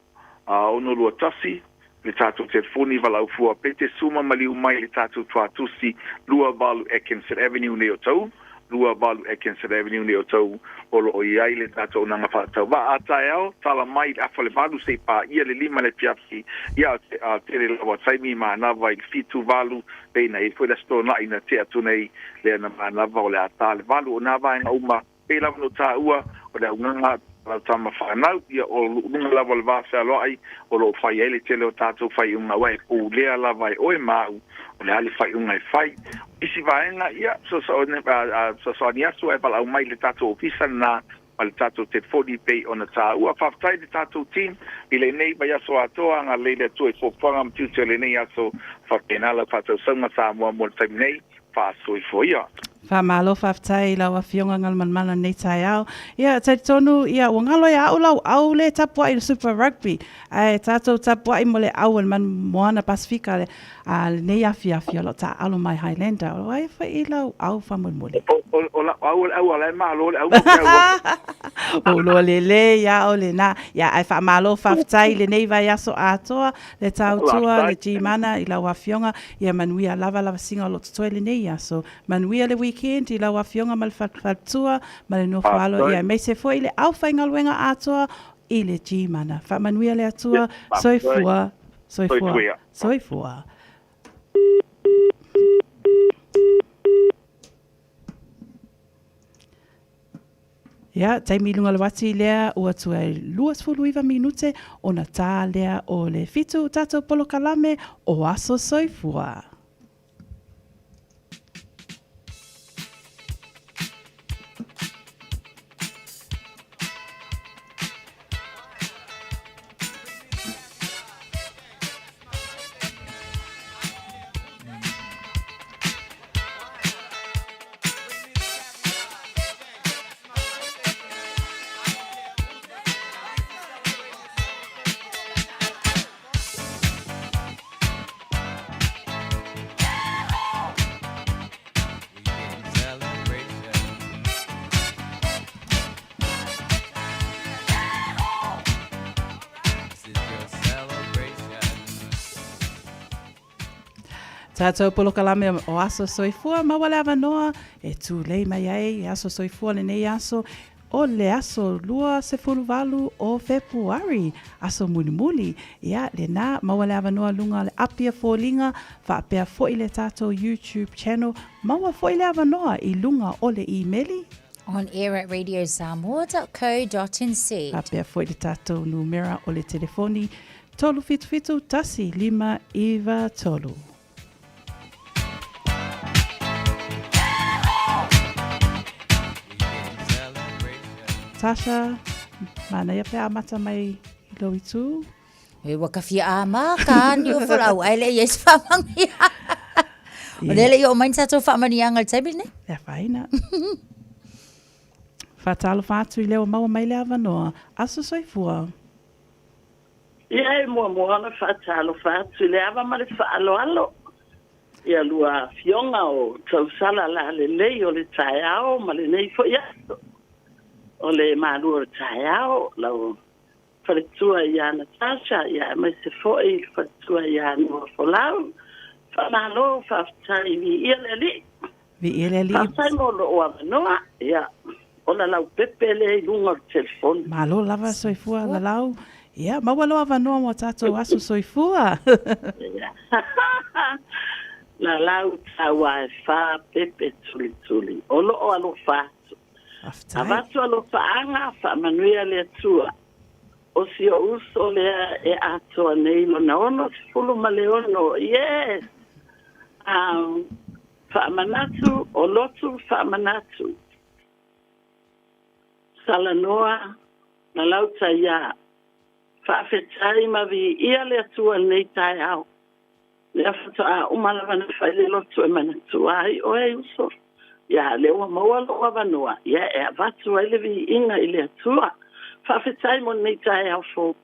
6 2 1 le tatou telefoni valaau fua pe te suma maliu mai le tatou tuatusi 28 Atkinson Avenue nei o Taulu 28 Atkinson Avenue nei o Taulu o lo o i ai le tatou auaunaga faatauvaa a taeao tala mai i le afa o le 8 seia paia le 5 le afiafi ia a tele lava taimi manava i le 7 8 pei na i ai foi le Aso Toonai na tea atu nei lea na manava o le a ta le 8 o nā vaega uma Pei lava ona taua, o le augaga a lau tama fanau, ia o luga lava o le va fealoai o lo o fai ai le tele o tatou faaiuga, aua e pulea lava e oe ma au o le a le faaiuga e fai. O isi vaega, ia, fesoasoani atu ae valaau mai i le tatou ofisa lena ma le tatou telefoni pei ona taua. Faafetai i le tatou team i lenei vaiaso atoa, agalelei le Atua i fuafuaga ma tiute o lenei aso. Faapena lau faatausauga Samoa mo le taimi nei. Faasoifua ia. Faamalo faafetai i lau Afioga Galumalemana i lenei taeao. Ia, talitonu, ia, ua galo ia au lau au le tapuai i le Super Rugby, ae tatou tapuai mo le au a le Manu Moana Pasifika le, a lenei afiafi o lo o taaalo mai Highlander. O ai foi i lau au faamolemole? O, o, o lau au o le au a la e malo le au mo ke au a. Ua iloa lelei ia o lena. Ia, ae faamalo faafetai i lenei vaiaso atoa Le tautua, le G-Mana i lau afioga, ia manuia lava lavasiga o lo totoe lenei aso. Manuia le weekend i lau afioga ma le faletua ma le nofo alo ia aemaise foi le aufaigaluega atoa i le G-Mana. Faamanuia le Atua. Soifua. Soifua. Soifua. Ia, taimi i luga o le uati lea, ua tuai 29 minute ona tā lea o le fitu o tatou polokalame o Aso Soifua. Tātou polokalame o Aso Soifua, maua le avanoa e tūlei mai ai e Aso Soifua lenei aso o le aso 28 o Fepuari, aso mulimuli. Ia, lena, maua le avanoa luga o le Apia Foliga, faapea foi le tātou YouTube channel, maua foi le avanoa i luga o le imeli. On air at radiosamoa.co.nz. Faapea foi le tātou numera o le telefoni 377 1593. Tasha, manaia pe amata mai i lou itu? E ua ka fia a ma ka ni o folau ai le yes whamangia. O lea e le i oo mai ni tatou faamanuiaga i le taimi lenei. Le afaina. Faatalofa atu i lea ua maua mai le avanoa. Aso soifua. Ia e muamua ona faatalofa atu i le ava ma le faaaloalo i a lua afioga o tausala lalelei o le taeao ma lenei foi aso. O le malu o le taeao, lau faletua ia Natasha, ia aemaise foi le faletua ia Noa Folau. Faamalo, faafetai, viia le Alii. Viia le Alii. Faafetai mo lou avanoa. Ia, o Lalau Pepe lea i luga o le telefoni. Malo lava soifua Lalau. Ia, maua lou avanoa mo tatou aso soifua. Ia. Lalau taua e fa Pepe tulituli. O loo alofa atu. Faafetai. Avatu alofaaga, faamanuia le Atua. O si ou uso lea e atoa nei lona 66. Yes! Um, faamanatu, o lotu faamanatu. Salanoa, Lalau Taiā. Faafetai ma viia le Atua i lenei taeao. Lea faatoa uma lava na fai le lotu e manatua ai oe uso. Ia, lea ua maua lou avanoa, ia e avatu ai le viiga i le Atua. Faafetai mo lenei taeao fou.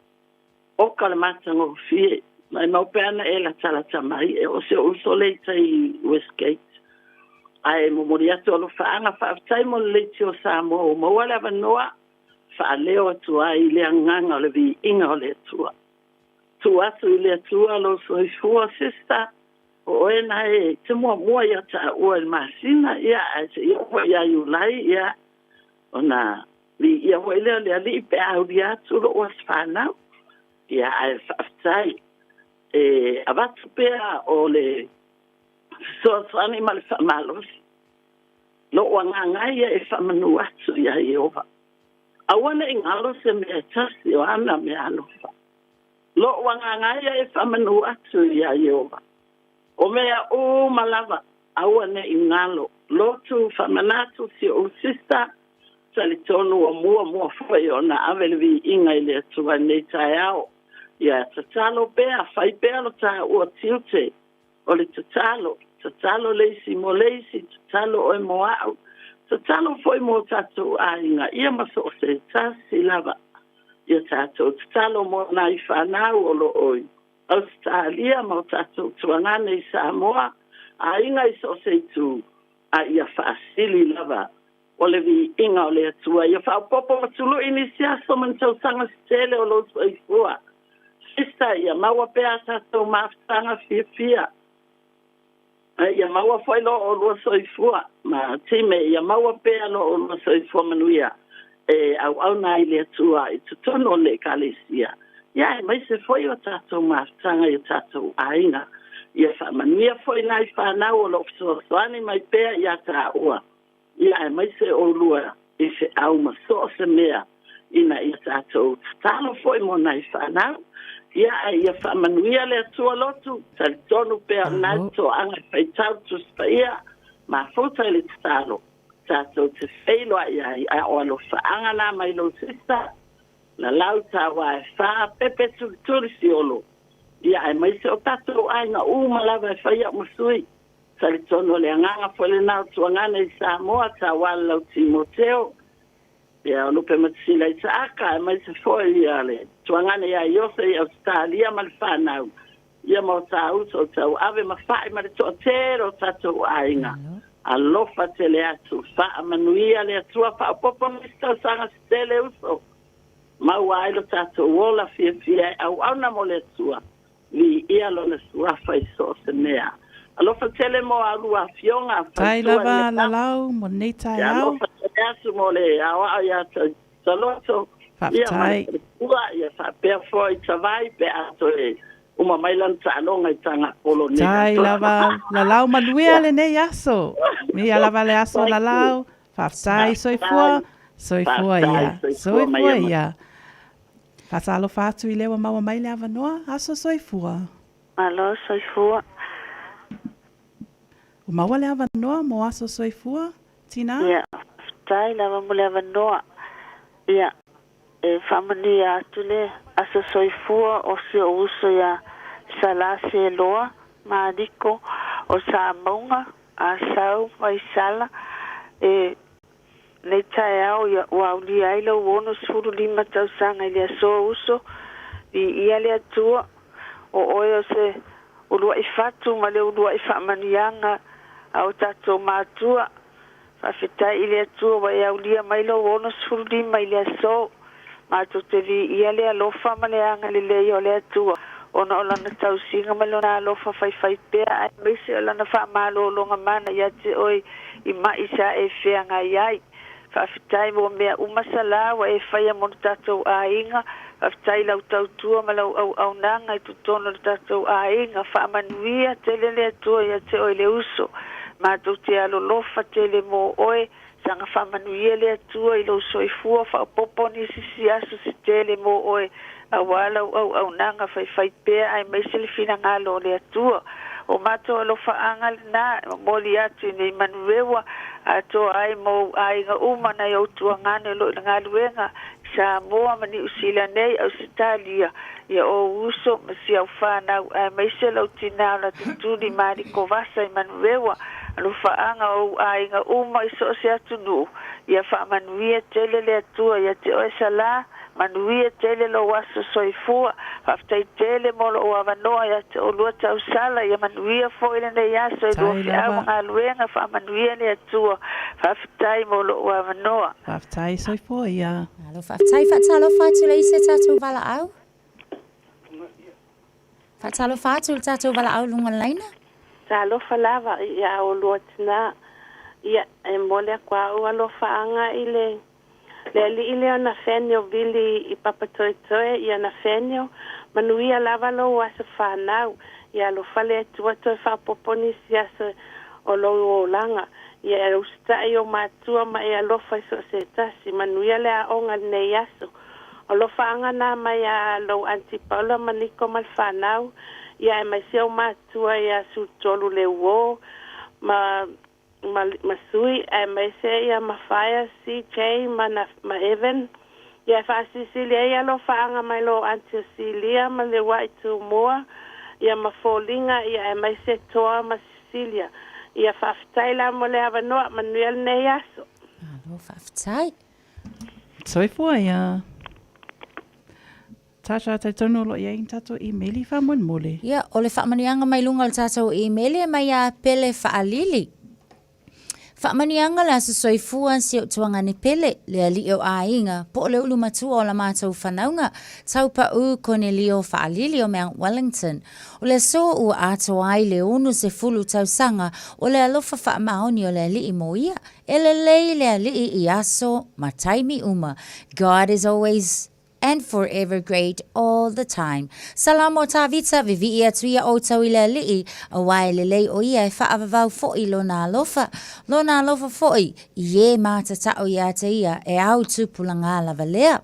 Oka le matagofie. Maimau pea ana e latalata mai, e o si ou uso lea i tai i Westgate. Ae momoli atu alofaaga, faafetai mo le Leitio Samoa ua maua le avanoa, faaleo atu ai le agaga o le viiga o le Atua. Tuu atu i le Atua lou soifua sister, o oe na e te muamua ia taua i le masina, ia ae seia oo foi ia Iulai, ia ona viia foi lea o le Alii pe a aulia atu lou aso fanau. Ia ae faafetai e avatu pea o le fesoasoani ma le faamalosi. Lou agaga ia e faamanu atu ia Ieova. Aua ne i galo se mea e tasi o ana meaalofa. Lou agaga ia e faamanu atu ia Ieova. O mea uma lava, aua ne i galo. Lotu, faamanatu si ou sister, talitonu ua muamua foi ona ave le viiga i le Atua i lenei taeao. Ia tatalo pea, fai pea lo taua tiute o le tatalo, tatalo le isi mo le isi, tatalo oe mo a'u, tatalo foi mo tatou aiga, ia ma so o se tasi lava. Ia tatou tatalo mo nai fanau o lo o i Ausetalia ma o tatou tuagane i Samoa, aiga i so o se itu, a ia faasili lava o le viiga o le Atua. Ia faaopoopo ma tului nisi aso ma ni tausaga se tele o lou soifua. Sister, ia maua pea a tatou mafutaga fiafia. Ia maua foi lo oulua soifua ma Time, ia maua pea lo oulua soifua manuia e auauna ai le Atua i totonu o le Ekalesia. Ia aemaise foi o tatou mafutaga i o tatou aiga. Ia faamanuia foi nai fanau o lo o fesoasoani mai pea ia taua. Ia aemaise oulua i feau ma so o se mea ina ia tatou tatalo foi mo nai fanau. Ia, ae ia faamanuia le Atua lotu, talitonu pea o lena e toaga e faitau Tusi Paia, mafuta i le tatalo, tatou te feiloai ai, a o alofaaga na mai lou sister, Lalau taua e fa, pepe tulituli siolo. Ia aemaise o tatou aiga uma lava e fai au ma sui. Talitonu o le agaga foi lena o Tuagana i Samoa, Tauala Lau Timoteo, ia o Lupematasila Isaaka, aemaise foi ia le Tuagana ia Iose i Ausetalia ma le fanau, ia ma o ta uso o Tauave ma Fa'i ma le toatele o tatou aiga. Alofa tele atu, faamanuia le Atua, faaopoopo nisi tausaga se tele uso, maua ai lo tatou ola fiafia e auauna mo le Atua. Viia Lona Suafa i so o se mea. Alofa tele mo a lua afioga, Tai faletua i lava le Lalau mo lenei Ia taeao. alofa tele atu mo le aoao ia Saloto, ia ma le Faafetai. faletua, ia faapea foi Tavai pe a toe uma mai lana taaloga i Tagapolo nei Tai atoa. lava Lalau manuia lenei aso. Mia lava le aso Thank you. Lalau. Faafetai soifua. Faafetai. Soifua Faafetai, ia. soifua mai Soifua ia. ia. Faatalofa atu i lea ua maua mai le avanoa, aso soifua. Malo soifua. Ua maua le avanoa mo aso soifua, tina? Ia, faafetai lava mo le avanoa. Ia, e faamanuia atu le aso soifua o si ou uso ia Sala Seloa Maliko. O Samauga, Asau ma Isala, e lenei taeao ia ua aulia ai lou 65 tausaga i le aso uso, viia le Atua, o oe o se uluai fatu ma le uluai faamanuiaga a o tatou matua. Faafetai i le Atua ua e aulia mai lou 65 i le aso. Matou te viia le alofa ma le agalelei o le Atua ona o Lana tausiga ma Lona alofa faifaipea aemaise o Lana faamalologa mana ia te oe i maʻi sa e feagai ai. Faafetai mo mea uma Salā ua e faia mo le tatou aiga. Faafetai i lau tautua ma lau auaunaga i totonu o le tatou aiga. Faamanuia tele le Atua ia te oe le uso. Matou te alolofa tele mo oe. Saga faamanuia le Atua i lou soifua faaopoopo nisi si aso se tele mo oe auā lau auaunaga faifaipea aemaise le finagalo o le Atua. O matou alofaaga lenā e momoli atu i nei manueua atoa ai mo ou aiga uma nai ou tuagane o lo o i le galuega i Samoa ma Niu Sila nei, Ausetalia, ia ou uso ma si au fanau aemaise lou tinā o Latatuli Maliko Vasa i Manueua, alofaaga o ou aiga uma i so o se atunuu, ia faamanuia tele le Atua ia te oe Salā, Manuia tele lou aso soifua. Faafetai tele mo lou avanoa ia te oulua tausala. Ia manuia foi lenei aso i lua Faafetai feau ma lava. galuega. Faamanuia le Atua. Faafetai mo lou avanoa. Faafetai soifua ia. Malo faafetai. Faatalofa atu le isi a tatou valaau. Faatalofa atu i le tatou valaau luga o le laina. Talofa lava ia oulua tina. Ia, e momoli aku au alofaaga i le Le alii lea o Nathaniel Vili i Papatoetoe, ia Nathaniel, manuia lava lou aso fanau, ia alofa le Atua toe faaopoopo nisi aso o lou olaga, ia e usitai i ou matua ma e alofa i so o se tasi, manuia le aoga i lenei aso. O alofaaga na mai a lou Aunty Paula ma Niko ma le fanau, ia aemaise ou matua ia Sutolu Leuo ma ma, ma Sui, aemaise ia Mafaia, CJ ma, na, ma Evan. Ia e faasilisili ai alofaaga mai lo Aunty o Silia ma Leua'i Tumua, ia ma Foliga, ia aemaise Toa ma Cecilia. Ia faafetai la mo le avanoa, manuia lenei aso. Malo faafetai. Soifua ia. Tasha, talitonu o lo o i ai ni tatou imeli faamolemole. Ia, o le faamanuiaga mai luga o le tatou imeli e mai ia Pele Faalili. Faamanuiaga le aso soifua si ou tuagane pele, le alii o aiga, po o le ulu matua o la matou fanauga, Taupaʻu Konelio Faalili o Mount Wellington. O le aso ua atoa ai le 60 tausaga o le alofa faamaoni o le alii mo ia. E lelei le alii i aso ma taimi uma. God is always and forever great all the time. Salamo Tavita, Vivii atu ia outou i le Alii, auā e lelei o ia e faavavau foʻi lona alofa, lona alofa foʻi i ē mātatao iā te ia e au tupulagā lava lea.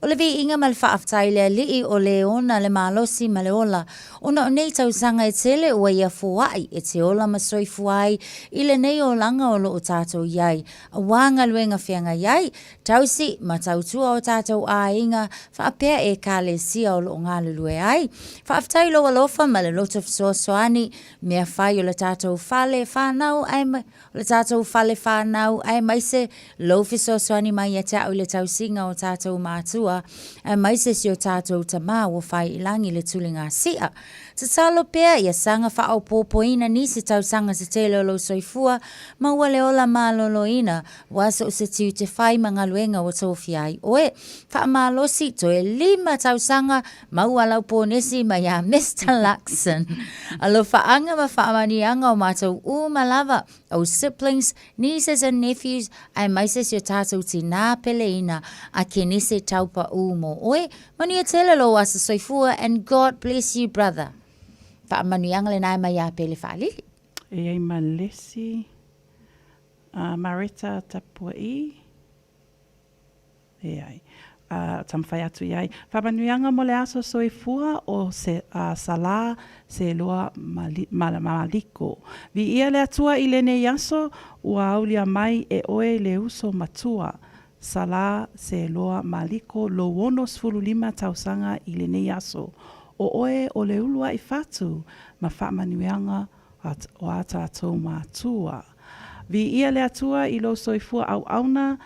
O le viiga ma le faafetai i le Alii o le ona le malosi ma le ola, ona o nei tausaga e tele ua ia foaʻi e te ola ma soifua ai i lenei olaga o loo tatou i ai, auā galuega feagai ai, Tausi ma tautua o tatou aiga faapea Ekalesia o loo galulue ai. Faafetai lou alofa ma le loto fesoasoani, mea fai o le tatou fale whanau ae o le tatou fale whanau aemaise lou fesoasoani mai ia te au i le tausiga o tatou matua aemaise si o tatou tama ua fai i lagi le tuligasia. Tatalo pea ia saga faaopoopoina nisi tausaga se tele o lou soifua ma ua le ola maloloina Ua so o se tiute fai ma galuega ua tofia ai oe. Faamalosi toe lima tausaga maua lau ponesi mai ia Mister Luxon. Alofaaga ma faamanuiaga o matou uma lava, ou siblings, nieces and nephews, aemaise si o tatou tinā peleina a Kenese Taupaʻu mo oe. Manuia tele lou aso soifua and God bless you brother. Faamanuiaga lena e mai ia Pele Faalili. E i ai ma Lesi. A Mareta Tapua'i, Leai. A taumafai atu i ai. Faamanuiaga mo le aso soifua o se, a Salā, Seloa ma, ma, Maliko. Viia le Atua i lenei aso, ua aulia mai e oe le uso matua. Salā, Seloa, Maliko, lou 65 tausaga i lenei aso. O oe o le ulua'i fatu ma faamanuiaga. o ā tātou mātua. Viia le Atua i lou soifua auauna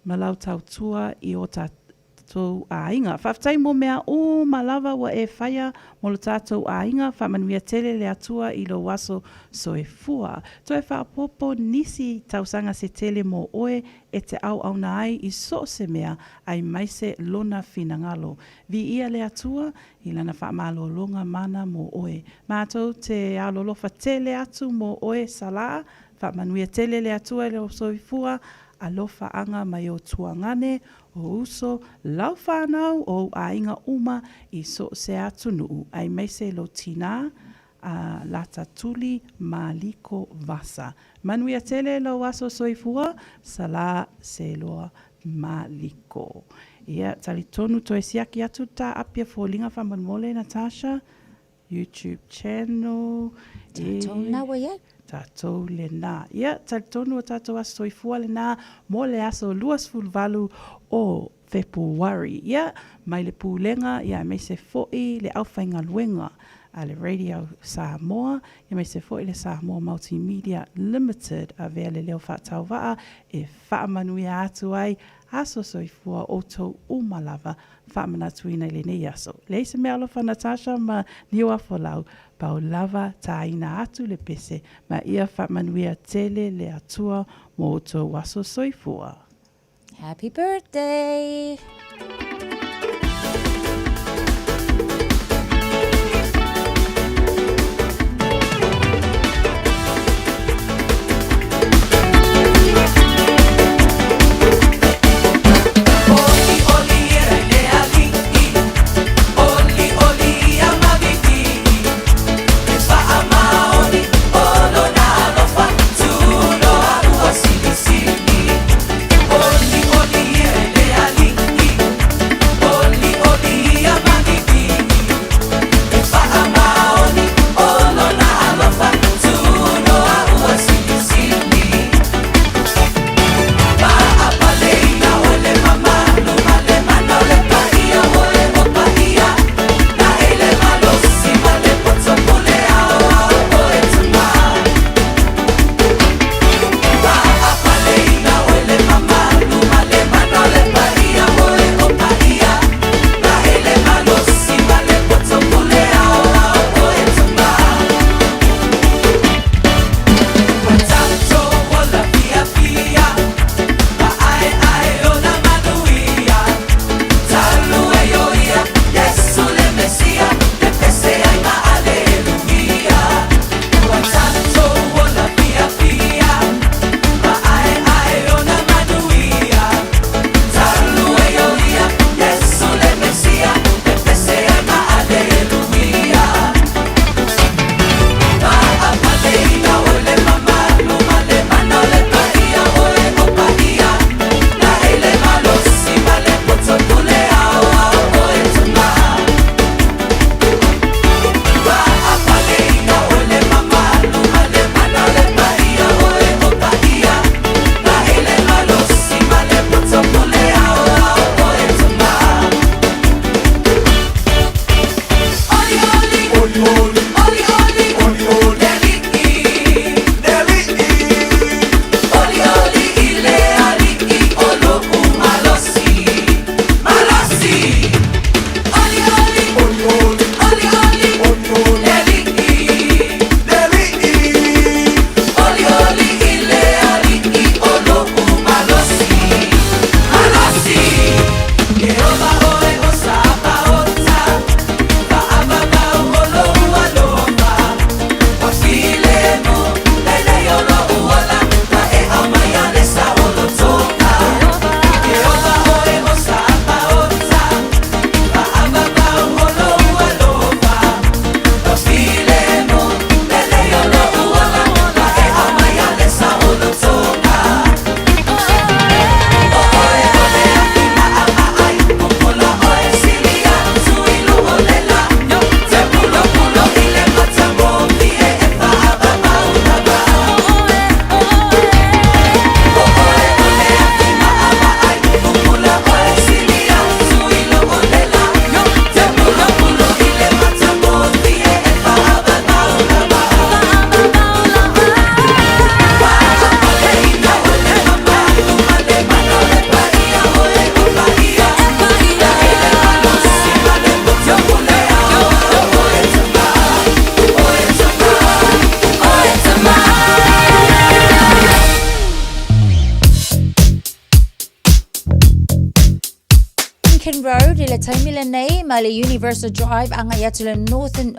ma lau tautua i o tātou aiga. Faafetai mo mea uma lava ua e whaia mo lo tātou aiga. Faamanuia tele le Atua i lou aso soifua. Toe faaopoopo nisi tausaga se tele mo oe e te auauna ai i so o se mea aemaise lona finagalo. Viia le Atua i lana faamalologa mana mo oe. Matou te alolofa tele atu mo oe Salaa, faamanuia tele le Atua i lou soifua, alofaaga mai ou tuagane, ou uso, lau whanau, ou aiga uma i so o se atunuu, aemaise lou tinā, a Latatuli Maliko Vasa. Manuia tele lou aso soifua, Salaa Seloa Maliko. Ia, talitonu toe siaki atu tā Apia foliga faamolemole Natasha, YouTube channel. Tātou lena ua i ai. Tātou lena. Ia, talitonu o tātou aso soifua lena mo le aso 28 o Fepuari. Ia, mai le Pulega, ia aemaise foi le aufaigaluega a le Radio Samoa, ia aemaise foi le Samoa Multimedia Limited avea le leo faatauvaa e faamanuia atu ai aso soifua outou uma lava faamanatuina i lenei aso. Leai se mea alofa Natasha ma Niuafolau, pau lava tāina atu le pese ma ia faamanuia tele le Atua mo outou aso soifua. Happy birthday! Lincoln Road i le taimi lenei ma le Universal Drive agai atu le Northern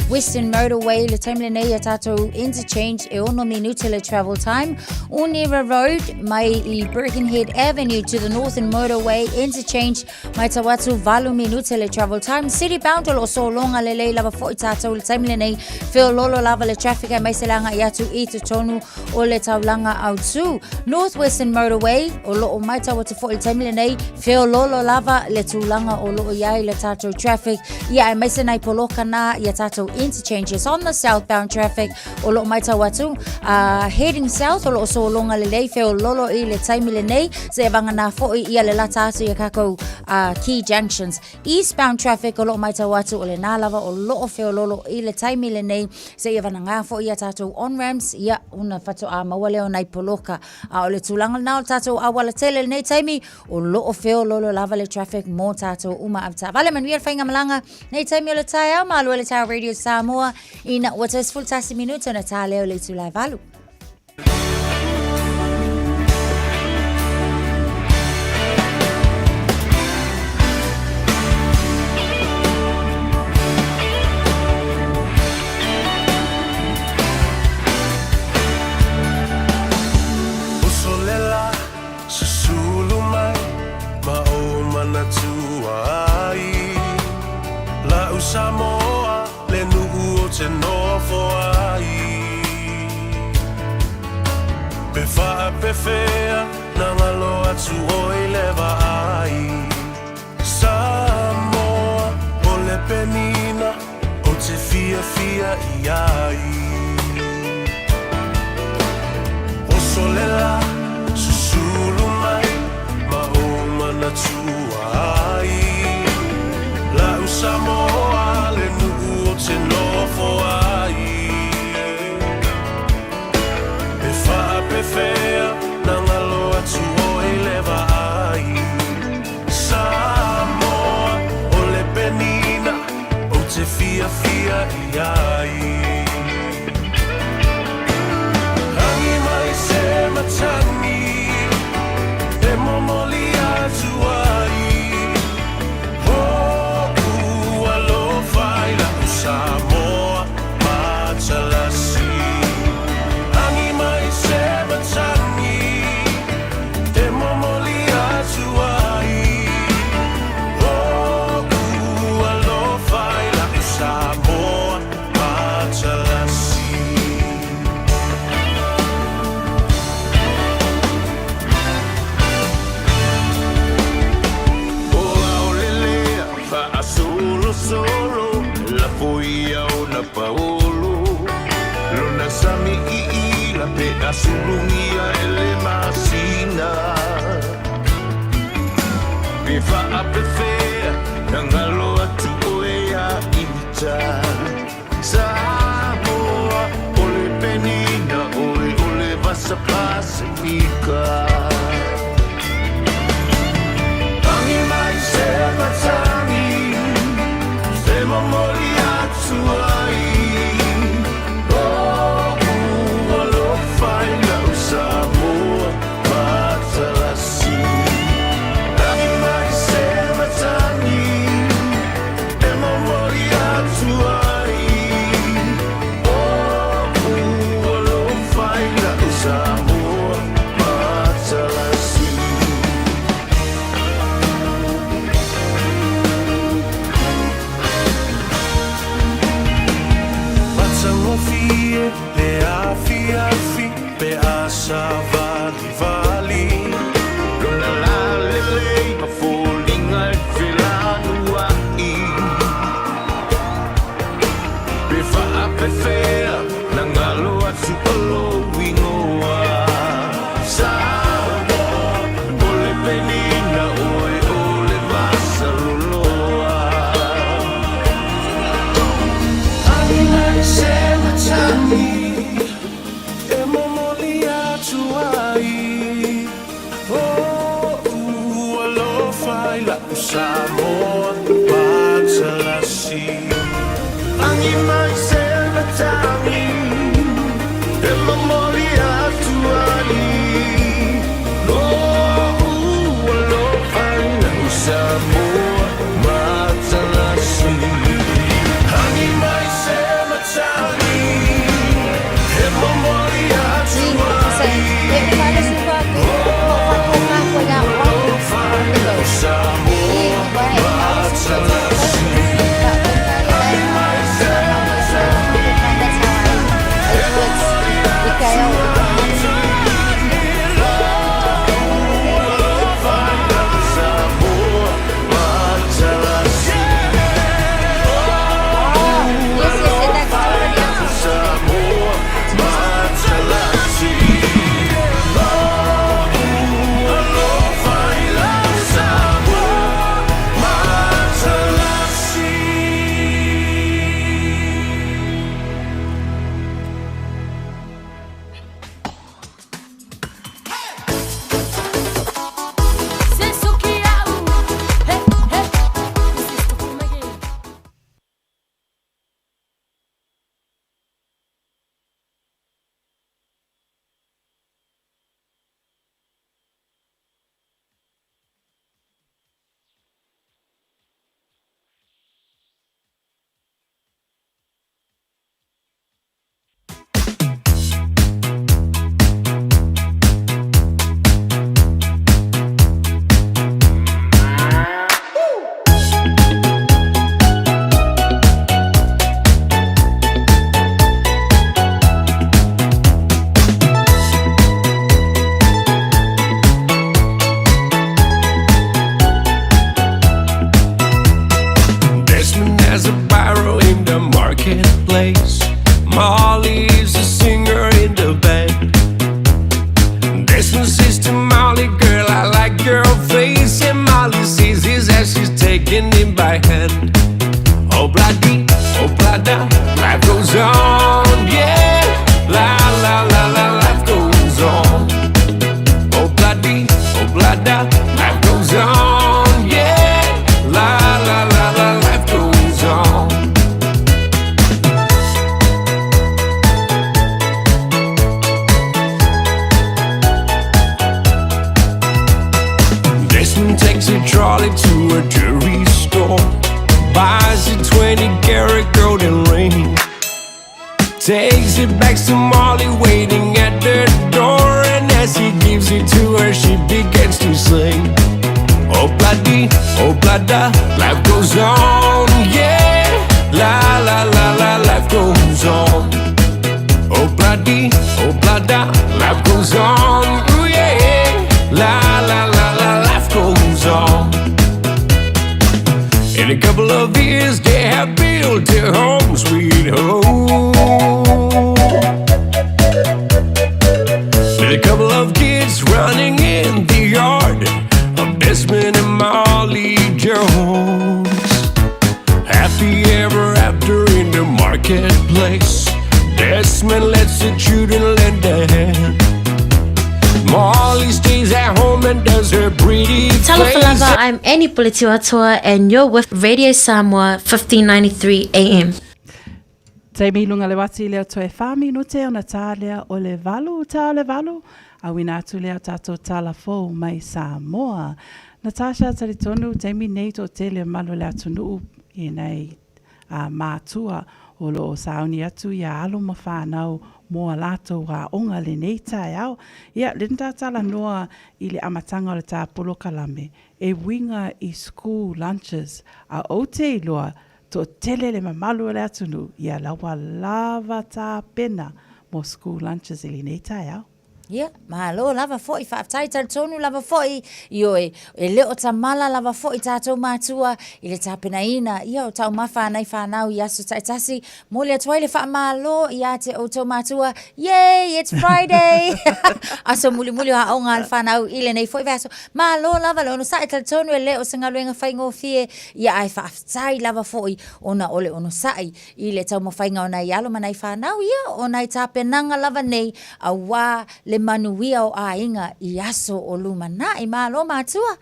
Western Motorway i le taimi lenei ia tātou interchange e ono minute le travel time. Onera Road mai i Birkenhead Avenue to the Northern Motorway interchange mai tau atu 8 minute le travel time. City bound o lo o sologa lelei lava foi tātou i le taimi lenei feololo lava le traffic aemaise le agai atu i totonu o le taulaga autū. North Western Motorway, o lo o matau atu foi i le taimi lenei, feololo lava le tulaga o lo o i ai le tātou traffic, ia aemaise nai poloka nā ia tātou interchanges on the southbound traffic o lo o matau atu. Heading south o lo o sologa lelei feololo i le taimi lenei, se e vagana foi ia le lata atu ia kākou key junctions. Eastbound traffic o lo o matau atu o lenā lava o lo o feololo i le taimi lenei seia vanagā foi ia tātou on-ramps, ia, ona faatoa maua lea o nai poloka. A o le tulaga lenā o le tātou auala tele i lenei taimi, o lo o feololo lava le traffic mō tātou uma avetaavale. Manuia le faigamalaga nei taimi o le taeao, malo e le Tower Radio Samoa, ina ua toe 11 minute ona tā lea o le itula e 8. Usolela susulu mai ma ou manatua ai La'u Samoa le nu'u o te nofo ai Pe faapefea na ngalo atu oi le vaai Samoa o le penina o te fiafia i ai Oso le la susulu mai ma ou manatua ai La'u Samoa le nu'u o te nofo ai Pe faapefea na ngalo atu oi le vaai Samoa o le penina o te fiafia i ai Rangi mai se matani e momoli atu ai Ho'u alofa i la'u Samoa matalasi Agi mai se matagi e momoli atu ai Ho'u alofa i la'u Samoa matalasi. O aolelea faasolosolo lafo ia ona paolo lona sami iila pe asulugia e le masina pe faapefea na galo atu oe ia ita Samoa o le penina oe o le vasa Pasifika. Agi mai se matagi e momoli atu ai O'u alofa i la'u Samoa matalasi Agi mai se matagi e momoli atu ai O'u alofa i la'u Samoa matalasi. Matagofie le afiafi pe a savalivali Lona lalelei ma foliga e felanua'i Pe faapefea na galo atu o lou igoa Samoa o le penina oe o le vasaloloa Agi mai se matagi e momoli atu ai O'u alofa i la'u Samoa matalasi Agi mai se matagi e momoli atu ai O'u alofa i la'u Samoa. Takes a trolley to a jewelry store. Buys a 20 karat golden ring. Takes it back to Molly waiting at the door. And as he gives it to her, she begins to sing. Oh bloody, oh blada, life goes on, yeah. La la la la, life goes on. Oh bloody, oh blada, life goes on, ooh yeah. La la la la, life goes on. In a couple of years, they have built a home, sweet home. With a couple of kids running in the yard of Desmond and Molly Jones. Happy ever after in the marketplace. Desmond lets the children lend a hand. Molly stays at home and does her pretty Talofa face. lava, I'm Annie Puletiwatoa and you're with Radio Samoa 1593 AM. Taimi lunga le wati lea toe whami no te ona tā lea o le valu, tā le valu, a wina atu lea tātou tala fou mai Samoa. Natasha talitonu, taimi nei tō tele malo le atunuu i nei a mātua o lo o sauni atu ia alo ma whānau mō a lātou a onga le nei taeao. Ia, le ntātala noa i le amatanga o le tā polokalame, e winga i school lunches a o te iloa tō tele le mamalu o le atunuu, ia lawa lava tā pena mō school lunches i lenei taeao. Ia, malo lava fo'i, faafetai talitonu lava fo'i, ioe, e le o tamala lava fo'i tātou mātua i le tapenaina, ia o taumafa a nai whanau i aso taitasi, moli atu ai le faamalo iā te outou mātua, yay, it's Friday! Aso mulimuli o aoga a le whanau i lenei fo'i vaiaso, malo lava le onosai talitonu e le o se galuega faigofie, ia ae faafetai lava fo'i ona o le onosai i le taumafaiga o nai alo ma nai fanau, ia, o nai tapenaga lava nei auā le manuia o aiga i aso o lumanai. Malo matua!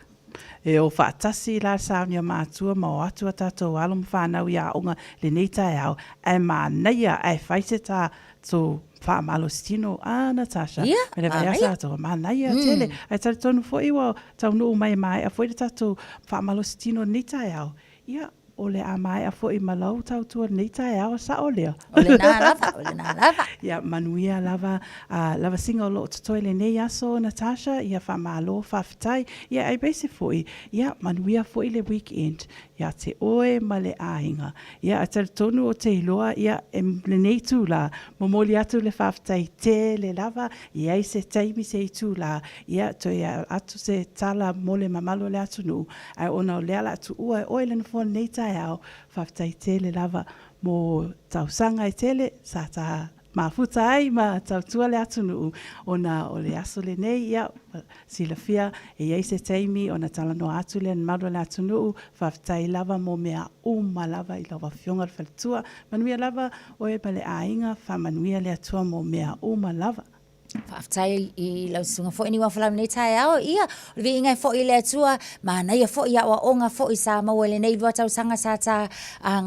E o faatasi la saunia matua ma o atu a tatou alo ma fanau i aoga lenei taeao, ae manaia ae fai se tatou faamalositino a Natasha. Ia, Me le vai manaia. asa atoa, manaia tele. Ae talitonu foi ua taunuu mai e maea foi le tatou faamalositino lenei taeao. Ia, o le a maea foi ma lau tautua lenei taeao, sao lea. O lena lava, o lena lava. Ia, manuia lava, a, lavasiga o loo totoe lenei aso, Natasha, ia faamalo, faafetai, ia aemaise foi, ia, manuia foi le weekend ia te oe ma le aiga. Ia, ae talitonu o te iloa, ia, e, lenei itulā, momoli atu le faafetai tele lava, i ai se taimi se itulā, ia, toe atu se tala mo le mamalu o le atunuu, Ae ona o lea la tuua e oe le nofoa lenei taeao, faafetai tele lava mo tausaga e tele sa ta mafuta ai ma tautua le atunuu ona o le aso lenei, ia, silafia e i ai se taimi ona talanoa atu lea i malu o le atunuu, faafetai lava mo mea uma lava i lau Afioga le Faletua, manuia lava oe ma le aiga, faamanuia le Atua mo mea uma lava. Faafetai i lau susuga foi Niuafolau i lenei taeao. Ia, o le viiga e foi i le Atua, manaia foi aoaoga foi sa maua i lenei lua tausaga sa ta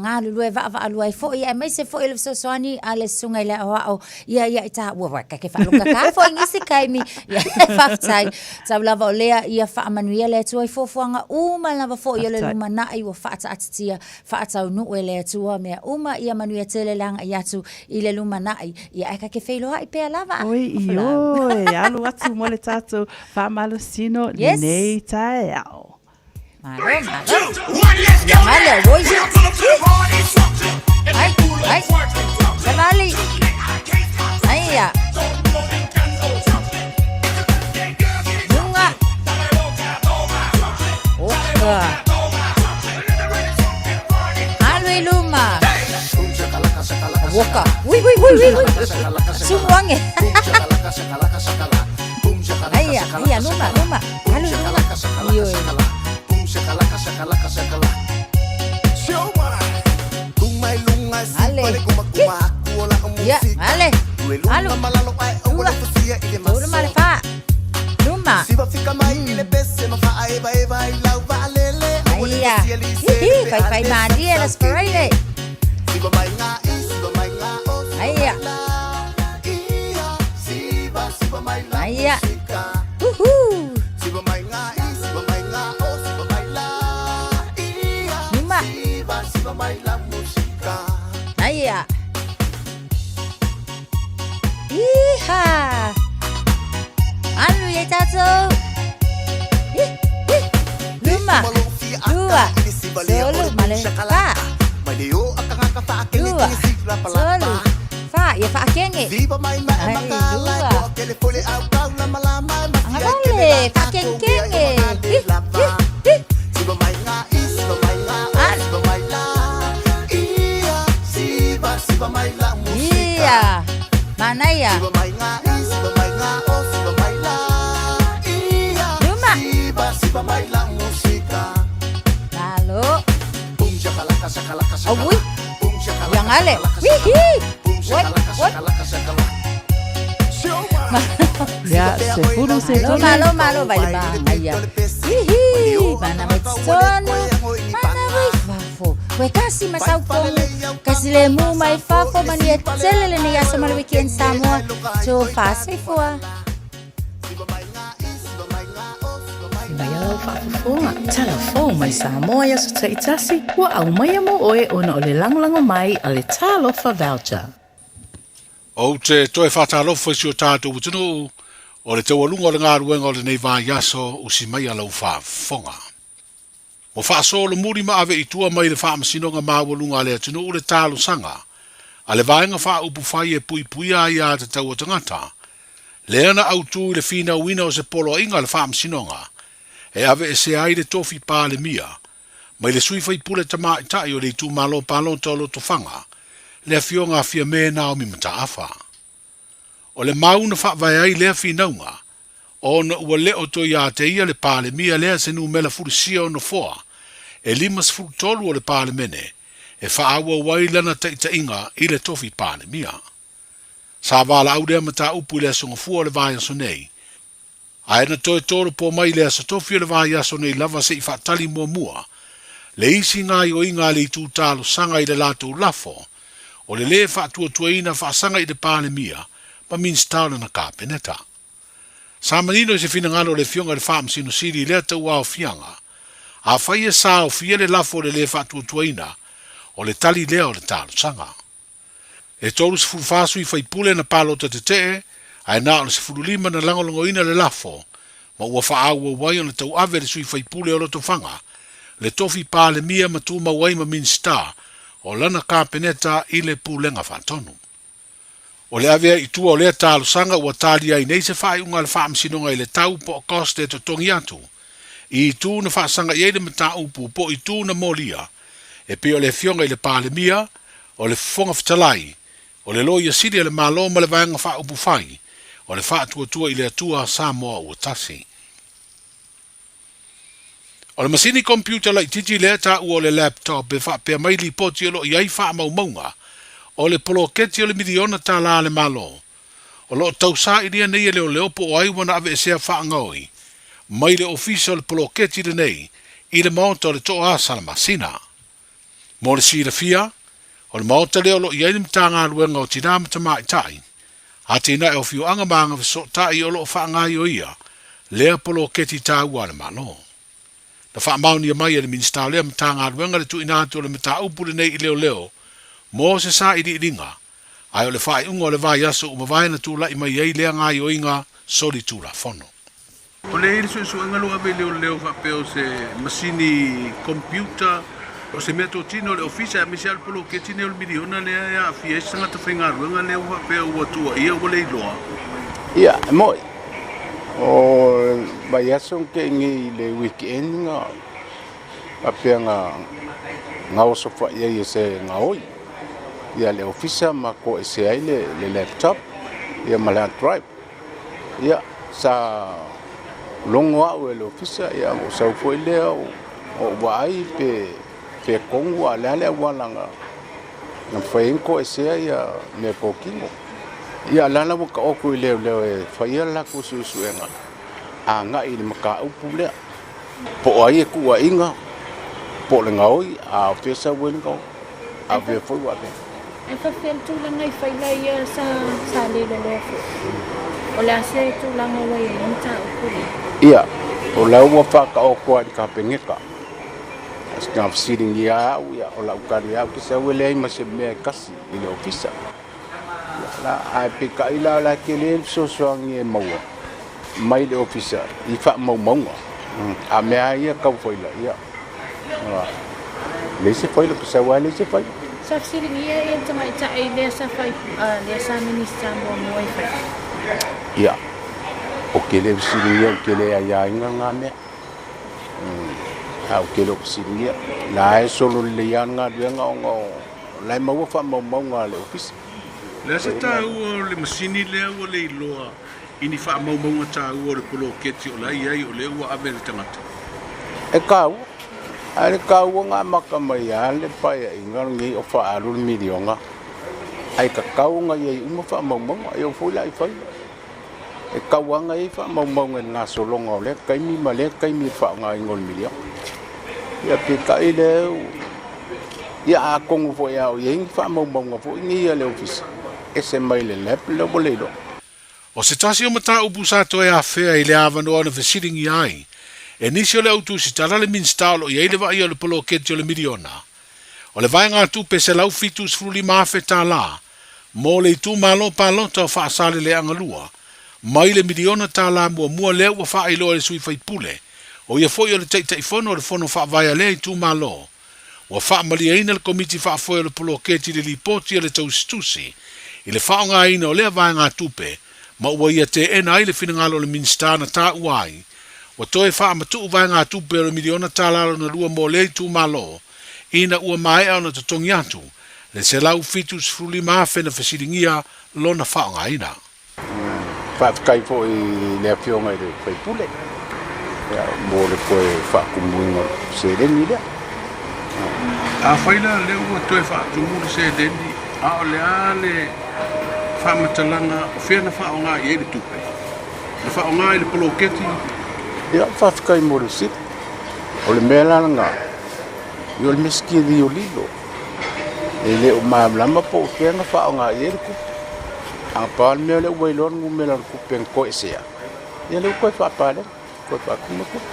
galulue vaavaalua ai foi, aemaise foi o le fesoasoani a le susuga i le aoao ia ia i taua. Ua kake faalogaka foi nisi taimi. Ia, faafetai. Tau lava o lea, ia faamanuia le Atua i fuafuaga uma lava foi o le lumanai ua faataatitia faataunuu e le Atua mea uma, ia manuia tele le agai atu i le lumanai, ia ae ka ke feiloai pea lava. Oi, ioe, alu atu mo le tatou faamalosino Yes. lenei taeao. Malo, malo. Ia male, oi. Ai, ai. Savali. Aia. Lunga. Oka. Alu i luma. Woka. Ui, ui, ui, ui, ui. Sumuange. Aia, aia, luma, luma. Alu i luma. Ioe. Ale. Ia, ale. Alu. Lua. Tolu ma le fa. Luma. Aia. Hihi, fai fai malie la sparaile. Aia. Aia. Uhu. Aia. Iha. Alu ia tatou. Luma. Lua. Solu. Male. Fa. Lua. Solu. Fa. Ia faakenge. Ai, lua. Angavale. Faakengekenge. Hi, hi, hi. Ia. Manaia. Luma. Lalo. Aui. Iagale. Hihi. What? What? Ia, sefulu se Malo, tolu. malo, malo, vai le maia. Hihi. Mana mai totonu. Mana mai fafo. Koe kasi ma saufogu. Kasi le mu mai fafo mania tele lenei aso ma le weekend Samoa. Tofa soifua. Fai mai lau faafofoga, tala fou mai Samoa i aso taitasi, ua aumaia mo oe ona o le lagolago mai a le Talofa Voucher. Ou te toe faatalofa i si o tatou atunuu, o le taualuga o le galuega o lenei vaiaso usi mai a lau faafofoga. Ua faasolomuli ma ave i tua mai le Faamasinoga Maualuga a le atunuu le talosaga a le Vaega Faaupufai e puipuia ai aiatatau a tagata, lea na autu i le finauina o se poloaiga a le Faamasinoga e aveesea ai le tofi Palemia mai le sui faipule tamaitai o le itumalo palota o Lotofaga, le Afioga a Fiame Naomi Mataafa. O le mau na faavae ai lea finauga, ona ua le o toe ia te ia le Palemia lea se numera fulisia o nofoa e 53 o le Palemene e faaauau ai lana taitaiga i le tofi Palemia. Sa valaau lea mataupu i le aso Gafua o le vaiaso nei, Ae na toe tolopo mai le aso tofi o le vaiaso nei lava se i faatali muamua le isi gaoioiga a le itu talosaga i le latou lafo o le lē faatuatuaina faasaga i le Palemia ma Minisita o lana Kapeneta. Sa manino i se finagalo o le Afioga i le Faamasino Sili i lea tauaofiaga, afai e saofia le lafo o le lē faatuatuaina, o le tali lea o le talosaga. E 34 sui faipule na palota tetee, ae na o le 15 na lagolagoina le lafo, ma ua faaauau ai ona tauave le sui faipule o Lotofaga, le tofi Palemia ma tumau ai ma Minisita o lana Kapeneta i le Pulega Faatonu. O le ave ai i tua o lea talosaga ua talia ai nei se faaiuga a le Faamasinoga i le tau po o cost e totogi atu i itu na faasaga i ai le mataupu po o itu na molia e pei o le Afioga i le Palemia, o le Fofoga Fetalai, o le Loia Sili a le Malo ma le Vaega Faaupufai o le Faatuatua i le Atua Samoa ua Tasi. O le masini computer laitiiti lea taua o le laptop e faapea mai lipoti o lo o i ai faamaumauga o le poloketi o le miliona tala a le Malo o lo o tausailia nei e leoleo po o ai ua na aveesea faagaoi mai le ofisa o le poloketi lenei i le maota o le Toa Salamasina. Mo le silafia, o le maota lea o lo o i ai le Matagaluega o Tinā ma Tamaitai, Atinae o Afioaga ma Agafesootai o lo o faagaioia lea poloketi taua a le Malo. Na faamaonia mai e le Minisita o lea Matagaluega le tuuina atu o le mataupu lenei i leoleo mo se sailiiliga, ae o le faaiuga o le vaiaso ua mavae na tulai mai ai lea gaioiga solitulafono. O lea e i ai le suesuega lea ua ave i leoleo faapea o se masini computer, o se mea totino o le ofisa aemaise lava o le poloketi lenei o le miliona lea e aafia ai se tagata faigaluega lea ua faapea ua tuuaia ua le iloa. Ia, e moi. O le vaiaso na tea nei i le weekend na faapea na gaoso foi ai e se gaoi ia le ofisa ma toesea ai le laptop ia ma le hard drive. Ia, sa logo au e le ofisa, ia ou sau foi lea ou vaai pe fea tonu a o le a le auala na mafai ai ona toesea ia mea totino. Ia, o la la ua taoto i leoleo e faia le latou suesuega agai i le mataupu lea, po o ai e tuuaiina, po o le gaoi, a o fea e sau ai le gaoi, a o fea foi ua avea. Ae faapefea le tulaga i faila ia sa sa le loloa foi? O le a se tulaga ua i ai le mataupu lea? Ia, o la ua faataoto lava i le Kapeneta Na fesiligia lava au, ia, o lau tali lava ou te sau e leai ma se mea e kasi i le ofisa. Ia, la, ae peitai la o la e tele le fesoasoani e maua mai le ofisa i faamaumauga. A mea lava ia tau faila, ia, leai se faila, ou te sau lava e leai se faila. Sa fesiligia ia le tamaitai lea sa fai, lea sa Minisita muamua i fai. Ia, ou te le fesiligia, ou te le aiaina lena mea. Ae ou te le o fesiligia. La e solo lelei lava le galuega ona o la e maua faamaumauga a le ofisa. O le a se taua o le masini lea ua le iloa i ni faamaumauga taua o le poloketi o la e i ai o lea ua ave e le tagata? E taua. Ae le taua na amata mai lava le paeaiga lenei o faaalu le miliona, ae tatau ona i ai uma faamaumauga. E oo foi la i fai. E tau lava ona i ai faamaumauga i le gasologa o lea taimi ma lea taimi i le faaaogaina o le miliona. Ia peitai lea, ia atonu foi a o i ai ni faamaumauga foi nei a le Ofisa, ese mai le lab lea ua le iloa. O se tasi o mataupu sa toe afea i le avanoa na fesiligia ai e nisi o le au tusitala le Minisita o lo o i ai le vaaia o le poloketi o le miliona o le vaegatupe $175,000 mo le itumalo palota o Faasaleleaga 2 mai le miliona tala muamua lea ua faailoa e le sui faipule, o ia foi o le Taitaifono o le Fono Faavae a lea itumalo. Ua faamalieina le Komiti Faafoe o le Poloketi i le lipoti a le tausitusi i le faaaogaina o lea vaegatupe ma ua ia teena ai le finagalo o le Minisita na taua ai ua toe faamatuu vaegatupe o le miliona tala lona lua mo lea itumalo ina ua maea ona totogi atu le $175,000 na fesiligia lona faaaogaina. Faafetai foi i le Afioga i le sui usufono mo le toe faatumuina o le seleni lea. Afai la lea ua toe faatumu le seleni, a o le a le faamatalaga o fea na faaaoga i ai le tupe? Na faaaoga i le poloketi? Ia, faafetai mo le fesili. O le mea la lena, ia o le mea siki lilolilo. E le o malamalama po o fea na faaaoga i ai le tupe. A pau le mea lea ua iloa le numera o le tupe na toesea, ia lea ua toe faapalena, toe faatumu le tupe.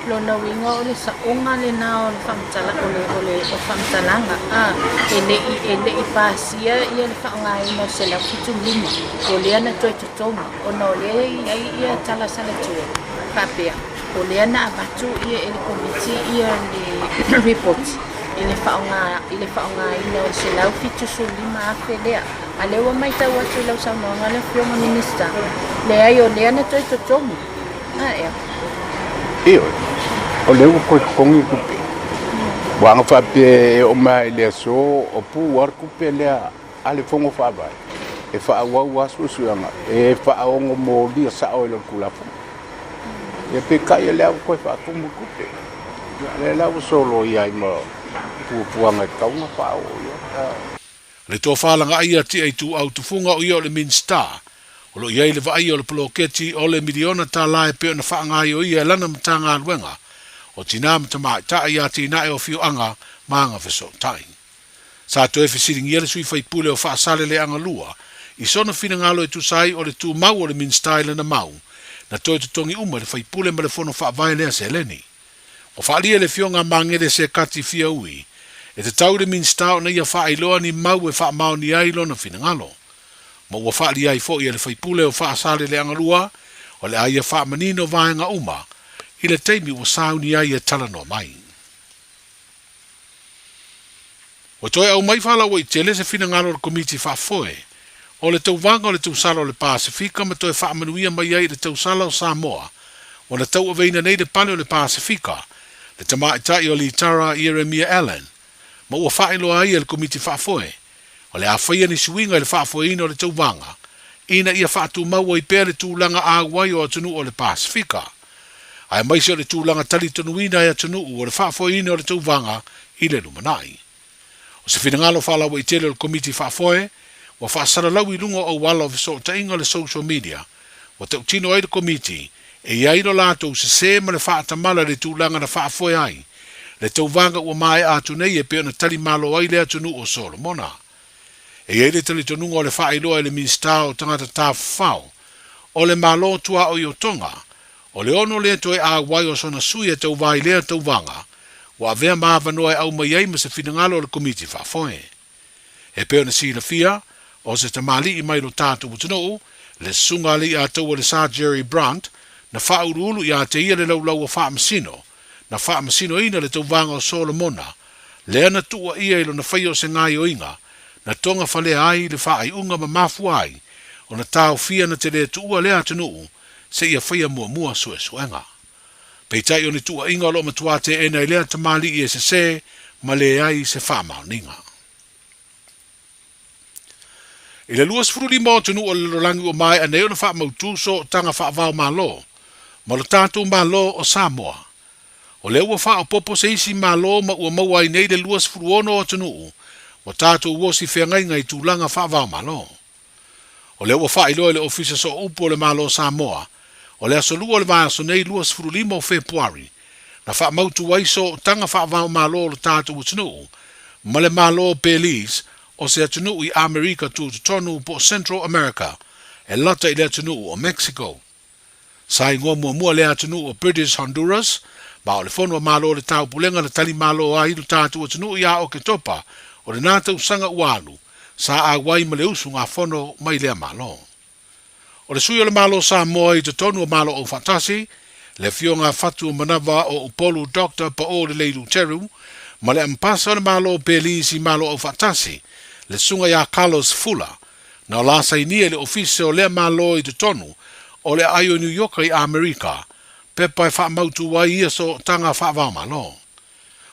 Lona uiga o le saoga lena o le faamatala o le o le o faamatalaga a e le i e le i pasia ia le faaaogaina o le 175 o lea na toe totogi ona o lea e i ai ia tala salatua faapea o lea na avatu ia e le Komiti ia le report i le faaaoga i le faaaogaina o le $175,000 lea. A lea ua matau atu i lau saunoaga le Afioga Minisita, leai o lea na toe totogi. A ea? Ioe, o lea ua toe totogi le tupe. Ua aga faapea e oo mai i le aso o pu lava le tupe lea a le Fono Faavae e faaauau lava suesuega e faaono molia sao i lona Tulafono. Ia peitai o lea ua toe faatumu le tupe. Ia lea la ua soloia ai ma fuafuaga e tatau ona faaoo i ai. Le tofa lagaai ia Tia Ituau Tufuga o ia o le Minisita o lo o i ai le vaaia o le poloketi o le miliona tala e pei ona faagaoioia e lana Matagaluega o Tinā ma Tamaitai, Atinae o Afioaga ma Agafesootai. Sa toe fesiligia le sui faipule o Faasaleleaga 2 i sona finagalo e tusa ai o le tumau o le Minisita i lana mau na toe totogi uma e le faipule ma le fono faavae lea seleni. Ua faaalia e le Afioga a Magele Sekati Fiaui e tatau i le Minisita ona ia faailoa ni mau e faamaonia ai lona finagalo. Ma ua faaalia ai foi e le faipule o Faasaleleaga 2 o le a ia faamanino vaega uma i le taimi ua sauni ai e talanoa mai. Ua toe aumai faalauaitele se finagalo o le Komiti Faafoe o le Tauvaga o le Tausala o le Pasefika ma toe faamanuia mai ai i le Tausala o Samoa ua na tauaveina nei le pale o le Pasefika, le tamaitai o Litara Ieremia Allan, ma ua faailoa ai e le Komiti Faafoe o le a faia ni suiga i le faafoeina o le tauvaga ina ia faatumau ai pea le tulaga auai o atunuu o le Pasefika, aemaise o le tulaga talitonuina e atunuu o le faafoeina o le tauvaga i le lumanai. O se finagalo faalauaitele o le Komiti Faafoe ua faasalalau i luga o auala o fesootaiga o le social media, ua tautino ai le Komiti e i ai lo latou sesē ma le faatamala i le tulaga na faafoe ai le tauvaga ua maea atu nei e pei ona tali malo ai le atunuu o Solomona. E i ai le talitonuga o le faailoa i le Minisita o Tagata Tafafao o le Malo Tuaoi o Tonga, o le ono lea toe auai o sona sui e tauva i lea tauvaga, ua avea ma avanoa e aumai ai ma se finagalo o le Komiti Faafoe. E pei ona silafia, o se tamalii mai lo tatou atunuu, le Susuga Alii-a-Taua le Sir Jerry Brandt, na faauluulu ia te ia le laulaua faamasino, na faamasinoina le tauvaga o Solomona, lea na tuuaia i lona faia o se gaioiga, na togafalea ai le faaiuga ma mafua ai ona taofia na te le tuua lea atunuu seia faia muamua suesuega. Peitai o ni tuuaiga o lo o matua teena i lea tamalii e sese ma leai se faamaoniga. I le 25 o atunuu o le lalolagi ua maea nei ona faamautu sootaga faava-o-Malo ma lo tatou Malo o Samoa. O lea ua faaopoopo se isi Malo ma ua maua ai nei le 26 o atunuu ua tatou osi feagaiga i tulaga faava-o-Malo. O lea ua faailoa i le Ofisa Sooupu o le Malo o Samoa, o le aso Lua o le vaiaso nei 25 o Fepuari, na faamautu ai sootaga faava-o-Malo o lo tatou atunuu ma le Malo o Belize o se atunuu i Amerika Tutotonu po o Central America e lata i le atunuu o Mexico. Sa igoa muamua lea atunuu o British Honduras, ma o le Fono a Malo o le Taupulega na tali malo ai lo tatou atunuu ia Oketopa o lena tausaga ua alu, sa auai ma le usugafono mai lea Malo. O le sui o le Malo o Samoa i totonu o Malo Aufaatasi, le Afioga a Fatu Manava o Upolu Doctor Paul Lelei Luteru, ma le Ampasa o le Malo o Belize i Malo Aufaatasi, le Susuga ia Carlos Fula, Na o la sainia i le Ofisa o lea Malo i totonu o le aai o New Ioka i Amerika, pepa e faamautu ai ia sootaga faava-o-Malo.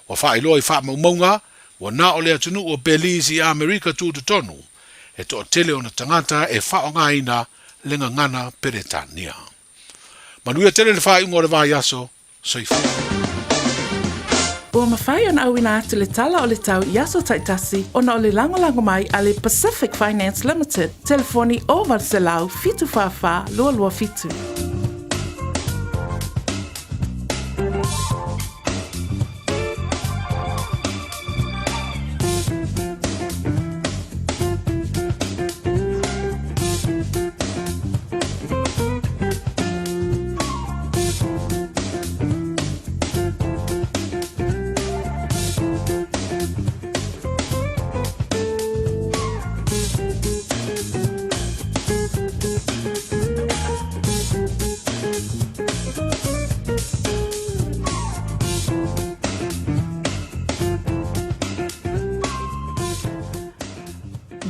Ua faailoa i faamaumauga, ua na o le atunuu o Belize i Amerika tutotonu e toatele ona tagata e faaaogaina le gagana Peretania. Manuia tele le faaiuga o le vaiaso, Soifua. Ua mafai ona auina atu le tala o le tau i aso taitasi ona o le lagolago mai a le Pacific Finance Limited, telefoni 0800 744 227.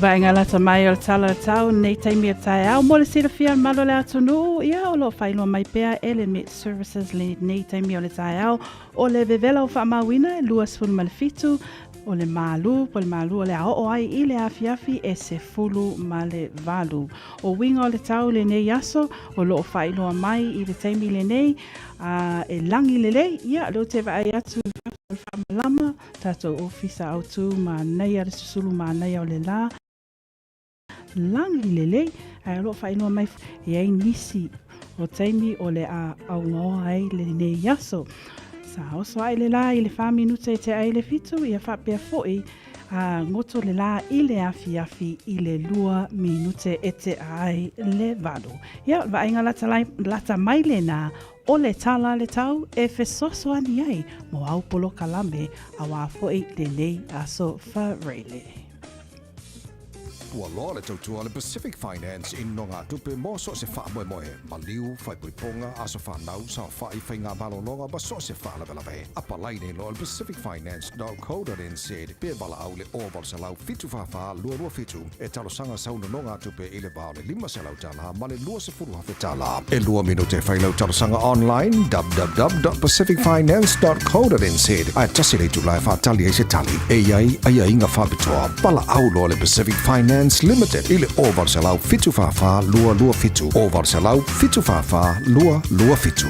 Vaega lata mai o le tala o le tau nei taimi o taeao mo le silafia malo le atunuu ia o lo o faailoa mai pea e le Met Services lenei taimi o le taeao o le vevela o faamauina e 27 o le malu po le malu o le a oo ai i le afiafi e 18. O uiga o le tau lenei aso o lo o faailoa mai i le taimi lenei a e lagi lelei ia lea ou te vaai atu i fafo o le faamalama tatou ofisa autu manaia le susulu manaia o le la lagi lelei ae o lo o faailoa mai e ai nisi o taimi o le a augaoa ai lenei aso. Sa oso ae le la i le 4 minute e te ai le 7, ia faapea foi a goto le la i le afiafi i le 2 minute e te ai le 8. Ia, vaaiga lata, lai, lata mai lena o le tala le tau e fesoasoani ai mo au polokalame auā foi lenei aso Faraile. Ua loa le tautua a le Pacific Finance i nogatupe mo so o se faamoemoe, maliu, faaipoipoga, aso fanau, saofai, faiga malologa ma so o se faalavelave. Apalai nei loa i le pacificfinance.co.nz pe valaau i le 0800 744 227 e talosaga sau nonogatupe i le va o le $500 ma le $20,000. E lua minute e fai lau talosaga online www.pacificfinance.co.nz ae tasi le itula e faatali ai se tali e i ai aiaiga faapitoa. Valaau loa le Pacific Finance Limited i le 0800 744 227 0800 744 227.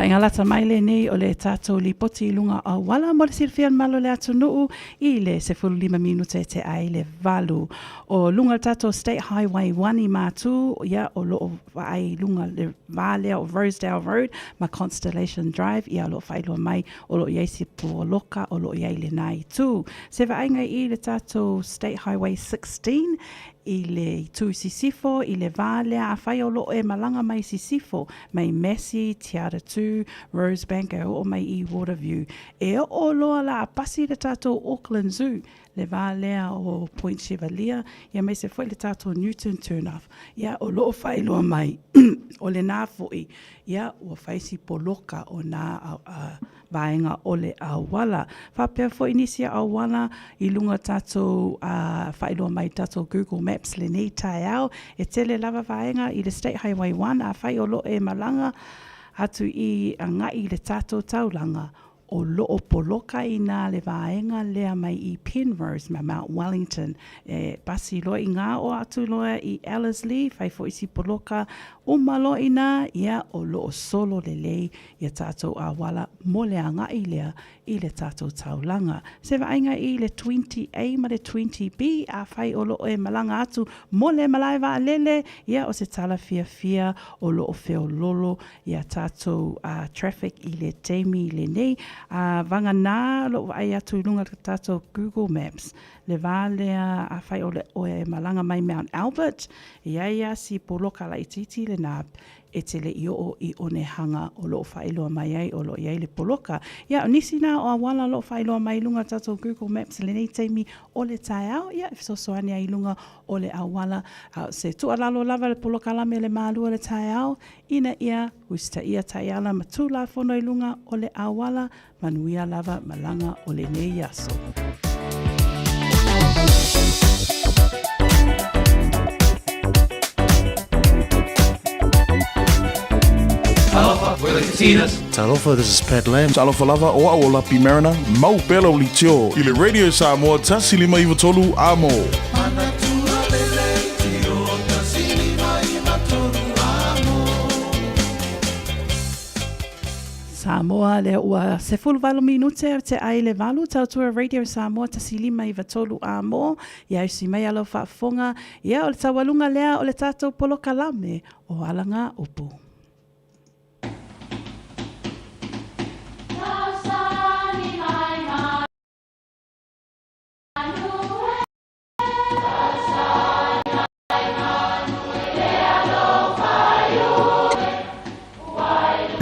Vaaiga lata mai lenei o le tatou lipoti i luga auala mo le silafia e le mamalu o le atunuu i le 15 minute e tea ai le 8. O luga o le tatou State Highway 1 i Matu, ia, o lo o vaai i luga le va lea o Rosedale Road ma Constellation Drive, ia, o lo o faailoa mai o lo o i ai se poloka o lo o i ai i lena itu. Se vaaiga i le tatou State Highway 16 i le itu i sisifo, i le va lea afai o lo o e malaga mai sisifo, mai Massey, Te Atatū, Rosebank e oo mai i Waterview. E oo loa la a pasi le tatou Auckland Zoo, le va lea o Point Chevalier, ia aemaise foi le tatou Newton Turnoff. Ia, o lo o faailoa mai, o lena foi, ia, ua fai si poloka o nā vaega o le auala. Faapea foi nisi auala i luga tatou faailoa mai tatou Google Maps lenei taeao, e tele lava vaega i le State Highway 1, afai o lo o e malaga atu i agai i le tatou taulaga, o lo o poloka i nā le vaega lea mai i Penrose ma Mount Wellington. E pasi loa i ngā o atu loa i Ellerslie, fai foi si poloka uma loa i nā, ia, o lo o solo lelei ia tātou auala mo le agai lea i le tātou taulaga. Se vaaiga i le 20A ma le 20B, afai o lo o e malaga atu mo le malae vaalele, ia o se tala fiafia o lo o feololo ia tātou traffic i le taimi lenei. Vagana lou vaai atu i luga o le tātou Google Maps, le vā lea afai o le oe e malaga mai Mount Albert, e i ai a si poloka laitiiti lenā e te le i oo i Onehanga o lo o faailoa mai ai o lo o i ai le poloka. Ia, o nisi nā o auala o lo o faailoa mai i luga o le tātou Google Maps i lenei taimi o le taeao, ia, e fesoasoani ai i luga o le auala. A o se tuualalo lava le polokalame le malua o le taeao, ina ia usitaia taiala ma Tulafono i luga o le auala, manuia lava malaga o lenei aso. Talofa, we're the Katinas. Talofa, this is Pat Lam. Talofa lava, o au o Lapi Mariner, mau pea lau litio i le Radio Samoa 153 Amo. Samoa, lea ua 18 minute o te ai le valu, tautua Radio Samoa 153 Amo, ia usi mai a lau faafofoga, ia o le taualuga lea o le tatou polokalame o Alaga Upu.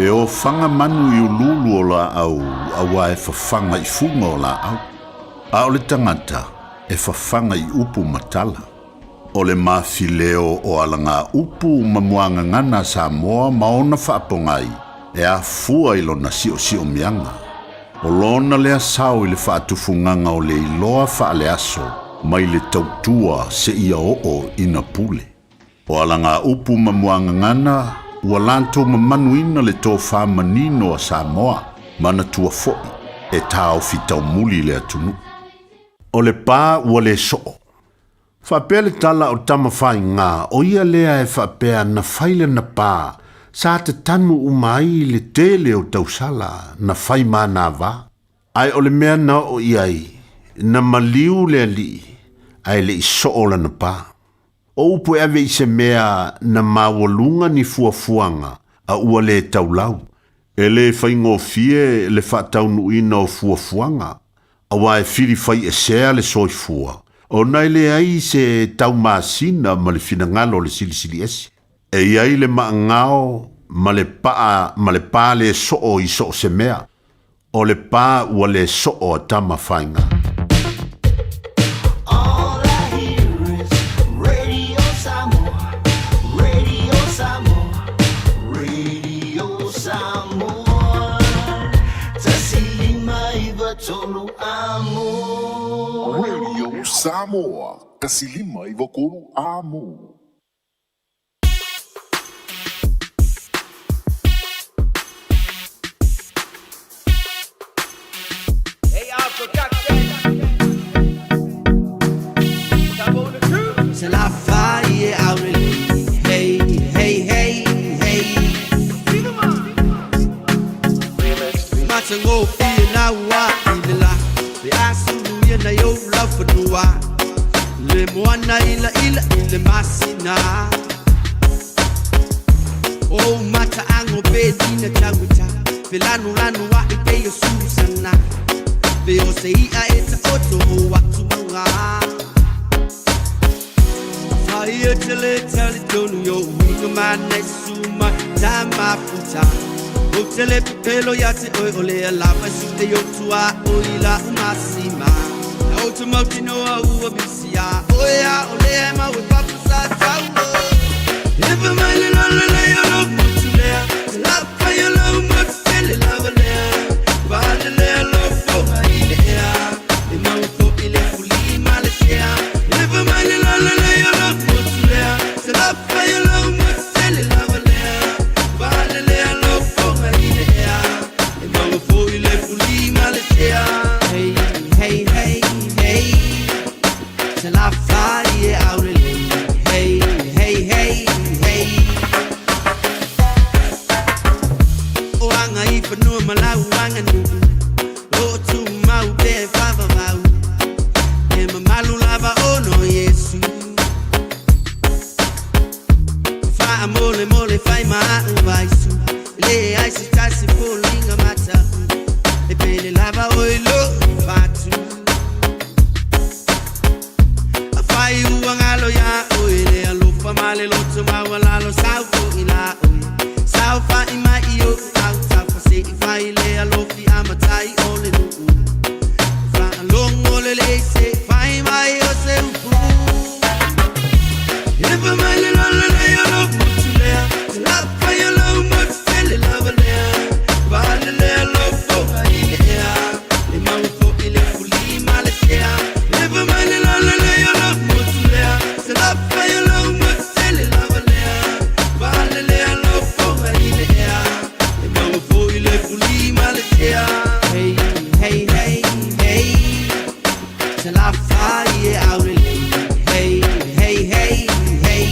E ofaga manu i uluulu o laau auā e fafaga i fuga o laau, a o le tagata e fafaga i upu ma tala. O le mafileo o alagaupu ma muagagana a Samoa ma ona faapogai e afua i lona siosiomiaga. O lona lea sao i le faatufugaga o le iloa faaleaso mai le tautua seia oo ina pule. O alagaupu ma muagagana ua latou mamanuina le tofa manino a Samoa, manatua foi e taofi taumuli le atunuu. O le pa ua le soo. Faapea le tala o Tamafaigā, o ia lea e faapea na fai lana pa, sa tatanu uma ai le tele o tausala na fai manava. Ae o le mea na oo i ai, na maliu le alii, ae le i soo lana pa. O upu e ave i se mea na maualuga ni fuafuaga a ua le taulau. E le faigofie le faataunuuina o fuafuaga, aua e filifaiesea le soifua, ona e leai se taumasina ma le finagalo o le Silisili Ese. E i ai le maagao ma le paa ma le pa le soo i so o se mea, o le pa ua le soo a Tamafaigā. Radio Samoa, 153 Amo. matagofie naua i le lā pe a sulu ia nai ou laufanua le moana ilaila i le masina o mataago pe tina tauita pe lanulanu aʻi pei o susana pe o se iʻa e taoto o atu mauga Fai tele tele tonu yo uiga mana suma tamafuta O tele pelo ia te oe o lea lava su te yo tua o ila umasima O te mauti noa ua misia O ea o lea mau e papu sa taulo Epa mai le lolo le yo lo motu lea Te lapa yo lo motu tele lava lea Vale lea lo foga i le ea E mau fo i le fuli ma le sea Epa mai le lolo le yo lo motu lea Te lapa yo lo motu tele lava lea Vale lea lo foga i le ea E mau fo i le fuli ma le sea Hey, hey, hey, hey Te la fai e aurele Hey, hey, hey, hey O anga i whanua malau anga nuu O tu mau pe whawawau E mamalu lava ono Yesu Wha mole mole whai maa vaisu Le ai se tasi polinga mata E pele lava oi lo fatu A whai ua ngalo ya oi le alofa male loto maua lalo sau fo i la oi Sau fa i mai i o au tau fa se i fai le alofi a matai o le nuu Fa alongo le le se fai mai o se upu Epa mai le lolo le yo lo motu lea Te lapa yo lo motu tele lava lea Vale lea lo foga i le ea E mau fo i le fuli ma le sea Epa mai le lolo le yo lo motu lea Te lapa yo lo motu tele lava lea Vale lea lo foga i le ea E mau fo i le fuli ma le sea Hey, hey, hey, hey Te la fai e aurele Hey, hey, hey, hey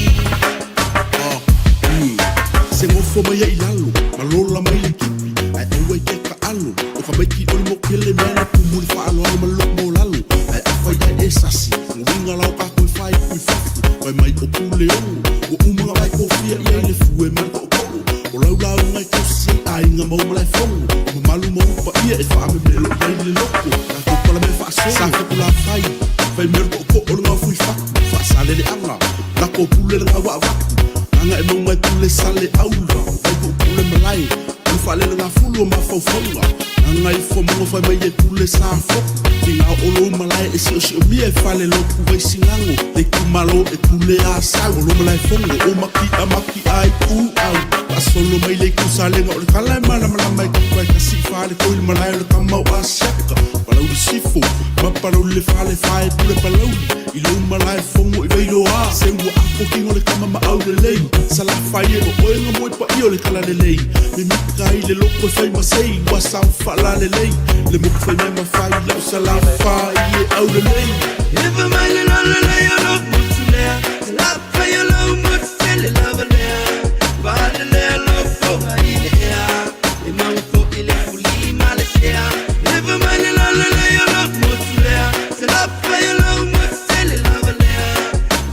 Se ngofo mai ai lalo, ma lola mai le kipi, ai aua i ke ka alo, o ka maiki o le mokele mea na pumu le whaalo alo ma lok mo lalo, ai awhai ai e sasi, ngo winga lau ka koe whai kui fafu, mai mai o pule ongo, o umanga mai kofia i ai le fue mai ko koro, o lau lau ngai kosi ai ngā mau malai fongo, o mamalu mau pa ia e wha me melo mai le loko, ka ko pala me wha sa ko kula whai, whai mero ko ko o le ngā fui faku, wha sa le le anga, la ko pule le ngā wa waku, Anga e mau mai pule sale aula Vai ko pule malai O le whalele ngā fulu o mawhauwhaunga Anga i fo mongo whai mai e pule sa foku Ki ngā olo malai e sio sio mia e whale loku vai singango Le kumalo e pule a sau O lo malai fongo o maki a maki ai u au A solo mai le kusalenga o le kala e mana mana mai kukai kasi whale koi le malai o le kamau a siaka Palau le sifo ma palau le whale whae pule palauli I lo malai fongo i veilo a Se ua ako kingo le kama ma au le lei Sa la whai e o oe ngā moe pa i o le kala le lei Me mika i le loko e whai masei Wa sau whala le lei Le moku whai mea ma whai lau sa la whai e au le lei Epa mai le lolo le yo lo motu lea Te lapa yo lo motu tele lava lea Vale lea lo foga i le ea E mau fo i le fuli ma le sea Epa mai le lolo le yo lo motu lea Te lapa yo lo motu tele lava lea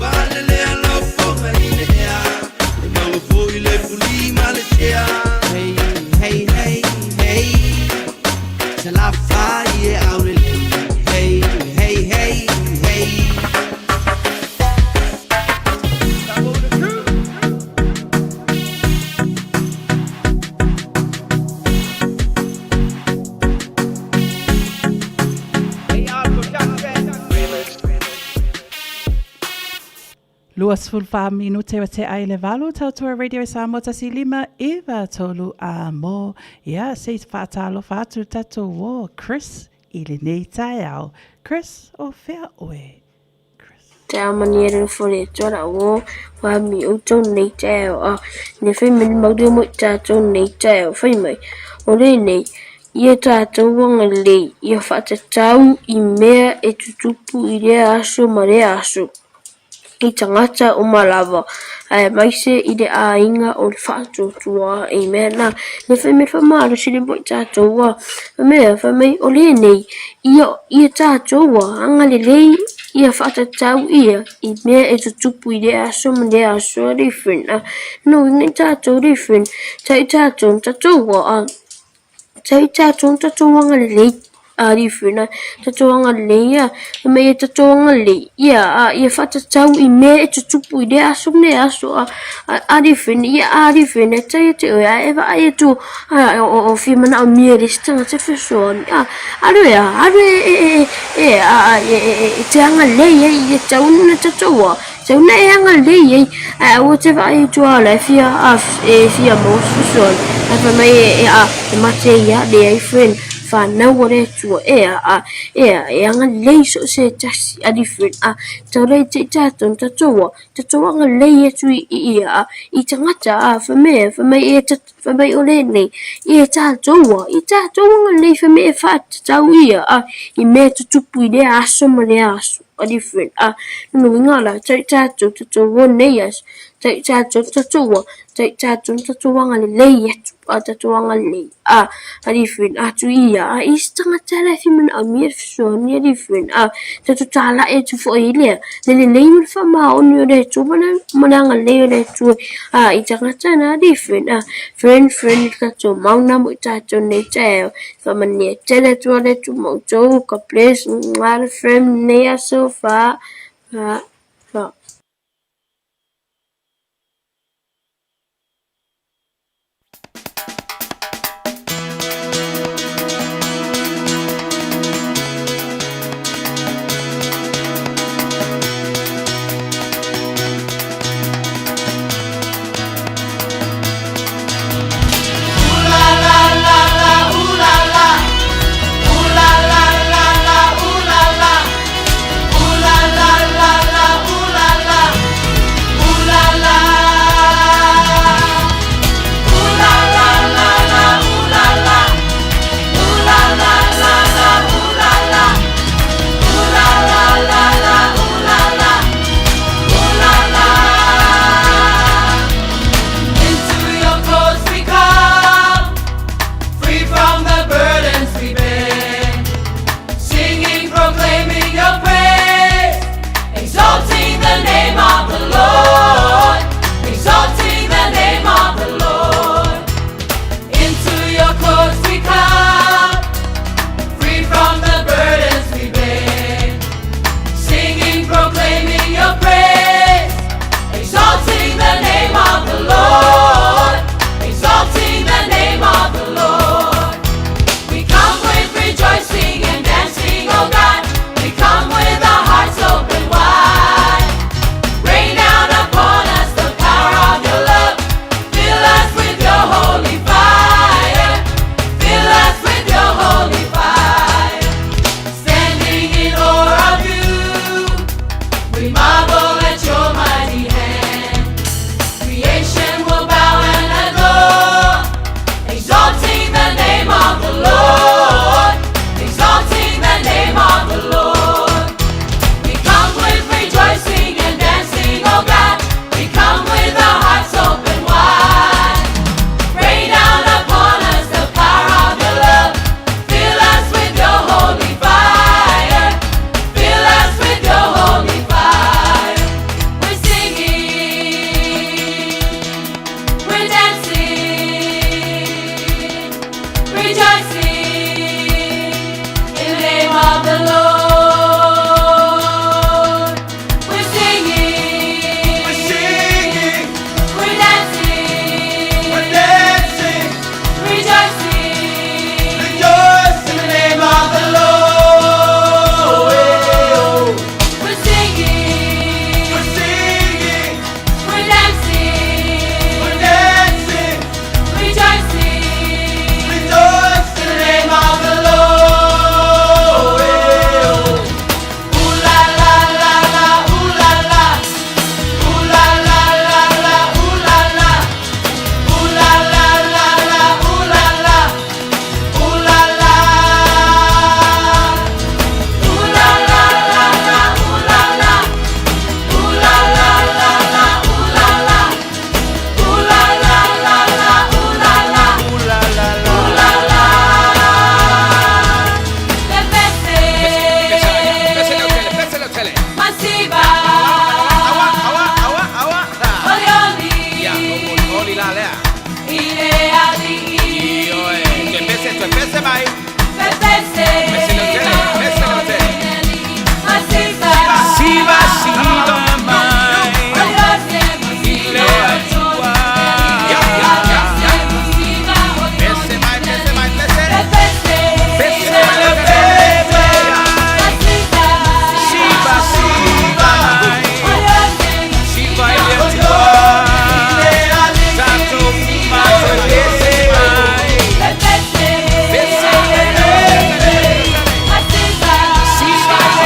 Vale lea lo foga i le ea E mau fo i le fuli ma le sea Hey, hey, hey, hey Te la fai e aurele Hey, hey, hey, hey Lua sefulu wha minute wa te ai le valu tautua Radio Samoa tasi lima iwa tolu a mo. Ia, se i whaatalo whaatu tatou o Chris i lenei taeao. Chris, o whea oe? Te ao mani e reo fore e tuara o wa mi o tau nei te ao a ne whai mai mauri mo i tātou nei te ao whai mai o le nei ia tātou wanga lei ia whaatatau i mea e tutupu i rea aso ma rea aso. i tagata uma lava, aemaise i le aiga o le faatuatua i mea na. Le fai mai le faamalosi le mo i tatou a, fai mai a, fai mai o lenei, ia, ia tatou a, agalelei ia faatatau ia i mea e tutupu i lea aso ma lea aso a different a. No uiga i tatou different, tai tatou, tatou a, Tai tatou tatou agalelei a different tatou agalelei ia fai mai e tatou agalelei ia a ia faatatau i mea e tutupu i lea aso ma lea aso a a different ia a different e tai atu oe ae e vaai atu a o fia manaomia e le isi tagata fesoasoani a alu e a alu e e e e a e e e te agalelei ai ia tatau ona tatou a Sau na e agalelei ai, ae aua te vaai i tua o la e fia a e fia maua se fesoasoani. Ae fai mai e e a e mate ai ia leai friend whanau o le Atua e a a e a e agalelei so o se tasi ali friend a tau lei te i tatou na tatou a tatou agalelei atu i i ia a i tagata a fai mai e fai mai e fai mai o lenei i e tatou a i tatou agalelei fai mai e faatatau ia a i mea tutupu i lea aso ma lea aso. A different a lona uiga la tai tatou tatou o nei aso tai tatou tatou a tai tatou tatou agalelei atu a tatou agalelei a a different atu ia a i isi tagata la e fia manaomia le fesoasoani a different a tatou talai atu foi i lea le lelei ma le faamaoni o le Atua ma le ma le agalelei o le Atua a i tagata na different a friend friend le tatou mauna mo i tatou nei taeao Faamanuia tele atu a le Atua ma outou. God bless. Ngā friend nei aso fa fa fa. Siva siva mai I le Atua Pese mai, pese mai, pese Pese mai le pese Siva siva mai Siva i le Atua Tatou uma toe pese mai Pese le pese Siva i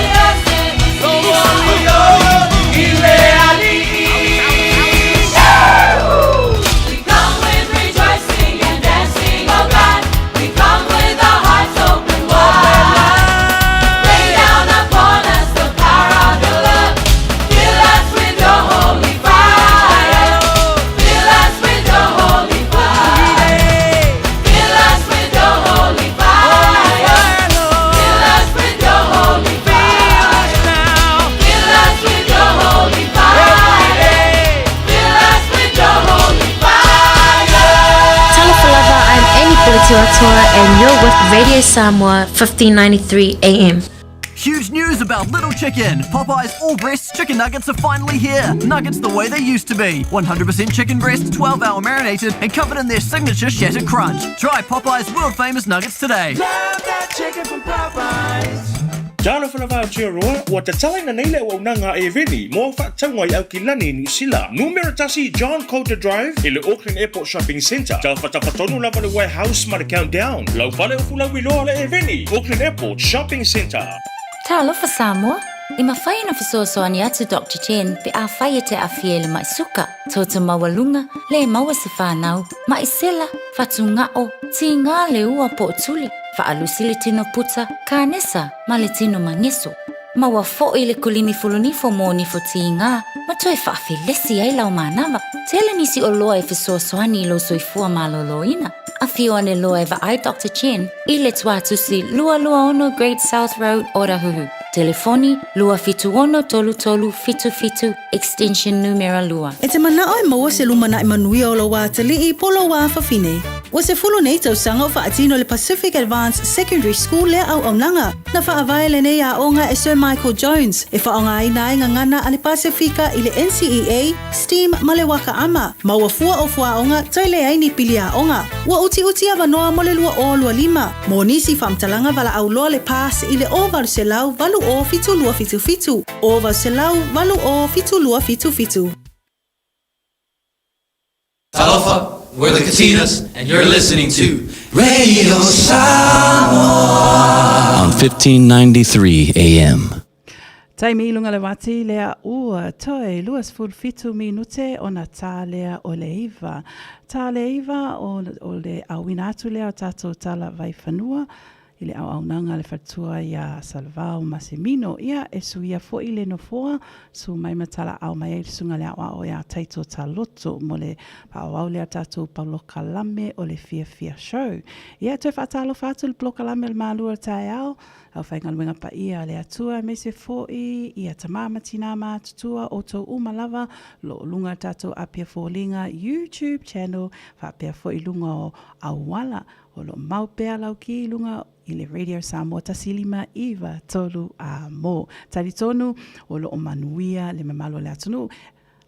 le Atua I le Alii We come with rejoicing and dancing, oh God. We come with our hearts open wide. Rain down upon us the power of your love. Fill us with your holy fire. Fill us with your holy fire. Fill us with your holy fire. Fill us with your holy fire. Fill us with your holy fire. Fill us with your holy fire. Talofa lava, I'm Annie Pulitiwatoa and you're with Radio Samoa 1593 AM. Huge news about Little Chicken! Popeye's all breast chicken nuggets are finally here! Nuggets the way they used to be. 100% chicken breast, 12 hour marinated, and covered in their signature shattered crunch. Try Popeye's world famous nuggets today. Love that chicken from Popeyes. Talofa lava Aotearoa, ua tatalaina nei le auaunaga a Eveni mo au faatauga i Aukilani i Niu Sila. Numera tasi John Coulter Drive i le Auckland Airport Shopping Centre. Tafatafa tonu lava le warehouse ma le Countdown. Laufale o Fulauiloa le Eveni, Auckland Airport Shopping Centre. Talofa Samoa! E mafai ona fesoasoani atu Doctor Chen pe afai e te aafia i le ma'i suka, toto maualuga, le maua se fanau, ma'i sela, fatuga'o, tigā le ua po o tuli, faalusi le tino puta, kanesa, ma le tino mageso. Maua fo'i le kulimi fulunifo mo nifo tigā ma toe faafelesi ai lau manava. Tele nisi oloa e fesoasoani i lou soifua malōlōina. Afio ane loa e vaai Doctor Chen i le tuatusi 226 Great South Road, Otahuhu. Telefoni, 276 3377, extension numera lua. E te mana'o e maua se lumana'i manuia o lou atalii po o lou afafine. Ua sefulu nei tausaga o faatino le Pacific Advanced Secondary School lea auaunaga. Na faavae lenei aoga e Sir Michael Jones, e faaaogaina ai gagana a le Pasefika i le NCEA, STEAM ma le Waka Ama, ma ua fua o fuaoga toe leai ni pili aoga. Ua utiuti avanoa mo le 2025. Mo nisi faamatalaga valaau loa le PASS i le 0800 80 7277, 0800 80 7277. Talofa, we're the Katinas, and you're listening to Radio Samoa on 1593 AM. Taimi i luga le uati lea ua toe 27 minute ona tā lea o le iva. Tā le iva o, o le auina atu lea o tātou tala vaifanua i le auaunaga a le faletua iā Salevao Masemino. Ia, e suia fo'i le nofoa, su mai ma talaau mai ai le susuga le aoao iā Taito Taloto mo le faaauau lea tatou polokalame o le Fiafia Show. Ia, e toe faatalofa atu i le polokalame o le Malu o le Taeao, aufaigaluega paia a le Atua, aemaise fo'i ia tamā ma tinā matutua, outou uma lava, lo o luga o le tatou Apia Foliga YouTube channel, faapea fo'i luga o auala O lo o mau pea lau ki i luga i le Radio Samoa 1593 a mo. Talitonu, o lo o manuia le mamalu o le atunuu.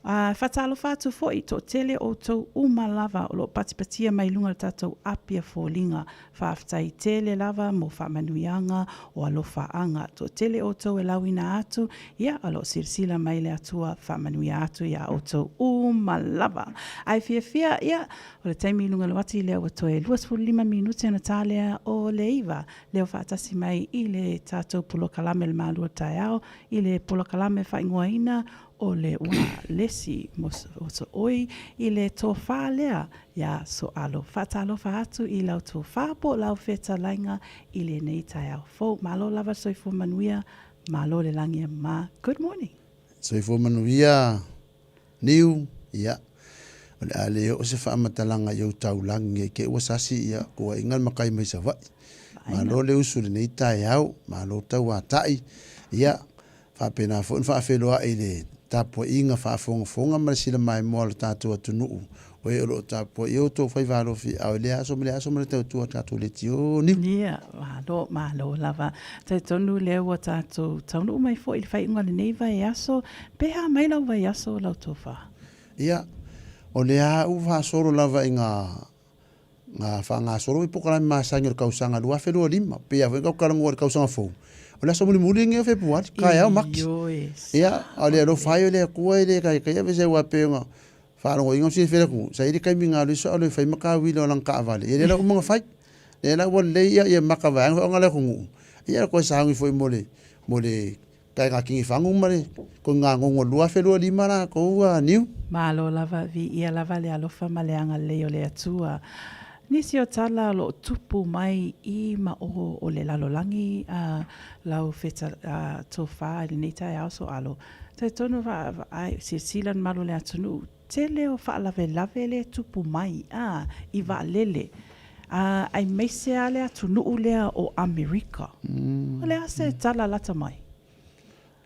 A faatalofa atu foi, toatele outou uma lava o lo o patipatia mai luga o le tatou Apia Foliga. Faafetai tele lava mo faamanuiaga o alofaaga. Toatele outou e lauina atu, ia, o lo o silasila mai le Atua faamanuia atu iā outou uma lava. Ae fiafia, ia, O le taimi i luga o le uati lea ua toe 25 minute ona tā lea o le iva. Leo faatasi mai i le tatou polokalame o le Malu o le Taeao i le polokalame faaigoaina o le Ua Lesi Mosooi i le tofā lea iā Soalo. Faatalofa atu i lau tofā po o lau fetalaiga i lenei taeao fou. Malo lava le soifua manuia, malo le lagi e mama. Good morning. Soifua manuia Niu, ia, o le a le oo se faamatalaga i ou taulagi e ke ua sasi ia koaiga le makai mai Savaii. Malo le usu i lenei taeao, malo tauatai, ia, faapena foi ona faafeiloai i le tapuaiga faafogafoga ma le silamaimoa a lo tatou atunuu O e o loo tapuai i outou faiva alofi ao i lea aso ma lea aso ma le tautua a tatou leitio niu. Ia, malo, malo lava. Talitonu lea ua tatou taunuu mai foi i le faaiuga o lenei vaiaso. Pe a mai lau vaiaso lau tofa? Ia, o lea ua faasolo lava i ngā ngā faagasolo i polokalame masani o le kausaga 2025, pei lava foi ona talanoa i le kausaga fou, o le aso mulimuli lenei o Fepuari, taeao Mati. Ia, a o le alofa ai o le Atua e le taitai ave se aua e pei ona faalogoina ma silafia e le atunuu, sa i ai le taimi na alu ai soa e fai ma tauila o lana taavale, ia lea la ua uma ona fai. Lea la ua lelei ia maka vaeane faaaoga le atunuu, ia toe sauni foi mo le mo le Taiga Kinifagu ma le Konigagogo 2025 latou a Niu. Malo lava, viia lava le alofa ma le agalelei o le Atua. Nisi o tala o lo o tupu mai i ma o o le lalolagi a lau feta a tofa i lenei taeao soalo. Talitonu vaavaai silasila le malu o le atunuu, tele o faalavelave lea e tupu mai a i vaalele a aemaise lava le atunuu lea o Amerika. O le a se tala lata mai?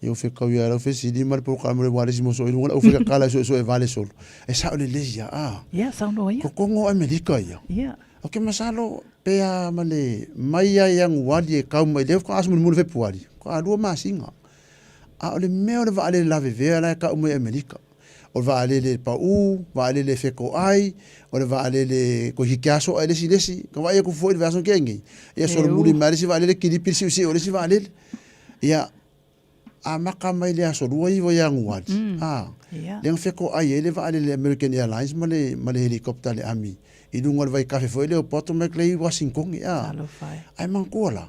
Ia ua fekau ia lau fesili ma le polokalame o le wireless mo soo i luga o le aufaikakala e suesue vale solo. E sao lelei ia, a. Ia, saunoa ia. Kokogo o Amerika ia. Ia. Ou te masalo pe a ma le mai a Ianuari e kau mai lea faatoa aso mulimuli o Fepuari, faatoa 2 masina. A o le mea o le vaalele lavevea la e kau mai Amerika. O le vaalele pau, vaalele fetoai, o le vaalele toeitiiti lava soa e le isi i le isi. Na vaai atu foi i le vaiaso na tea nei, ia solomuli mai lava le isi vaalele kilipi le siusiu o le isi vaalele. Ia, amata mai le aso 29 Ianuari, a, lea na fetoai ai le vaalele American Airlines ma le ma le helicopter a le Army i luga o le vaitafe foi lea o Potomac lea i Wasingitone, a. Ae manatua la,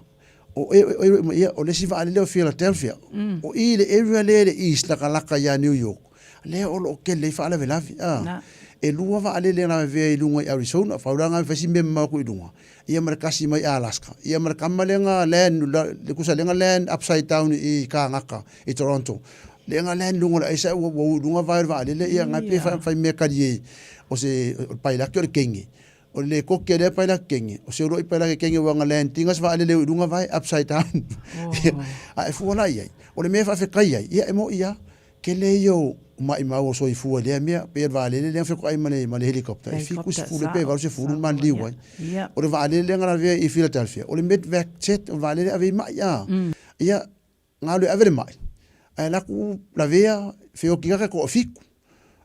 o e, o, ia, o le isi vaalele o Philadelphia, o i le area lea i le east latalata ia New York, lea o lo o tele ai faalavelave. A, e lua vaalele na lavevea i luga i Arizona, faulaga e fai si mea mamao atu i luga, ia ma le tasi mai Alaska, ia ma le tama lea na land, le kusa lea na land upside down i Kanata, i Toronto. Lea na land i luga o le aisa ua ua ui i luga vae o le vaalele, ia na pei e fai mea talie, o se o le pailate o le teine. O le lekoti a lea pailate teine, o se uluai pailate teine ua na land ina se vaalele ui i luga vae upside down. A e fua la i ai, o le mea e faafetai ai, ia e moni lava, tele ia o maimau o soifua i lea mea, pei o le vaalele lea na fetoai ma le ma le helicopter, e 70 pe 80 na maliliu ai. O le vaalele lea na lavea i Philadelphia, o le medevac jet, o le vaalele e ave ai mai a. Ia, na alu e ave le mai, ae alu atu lavea, feoti lava toafitu.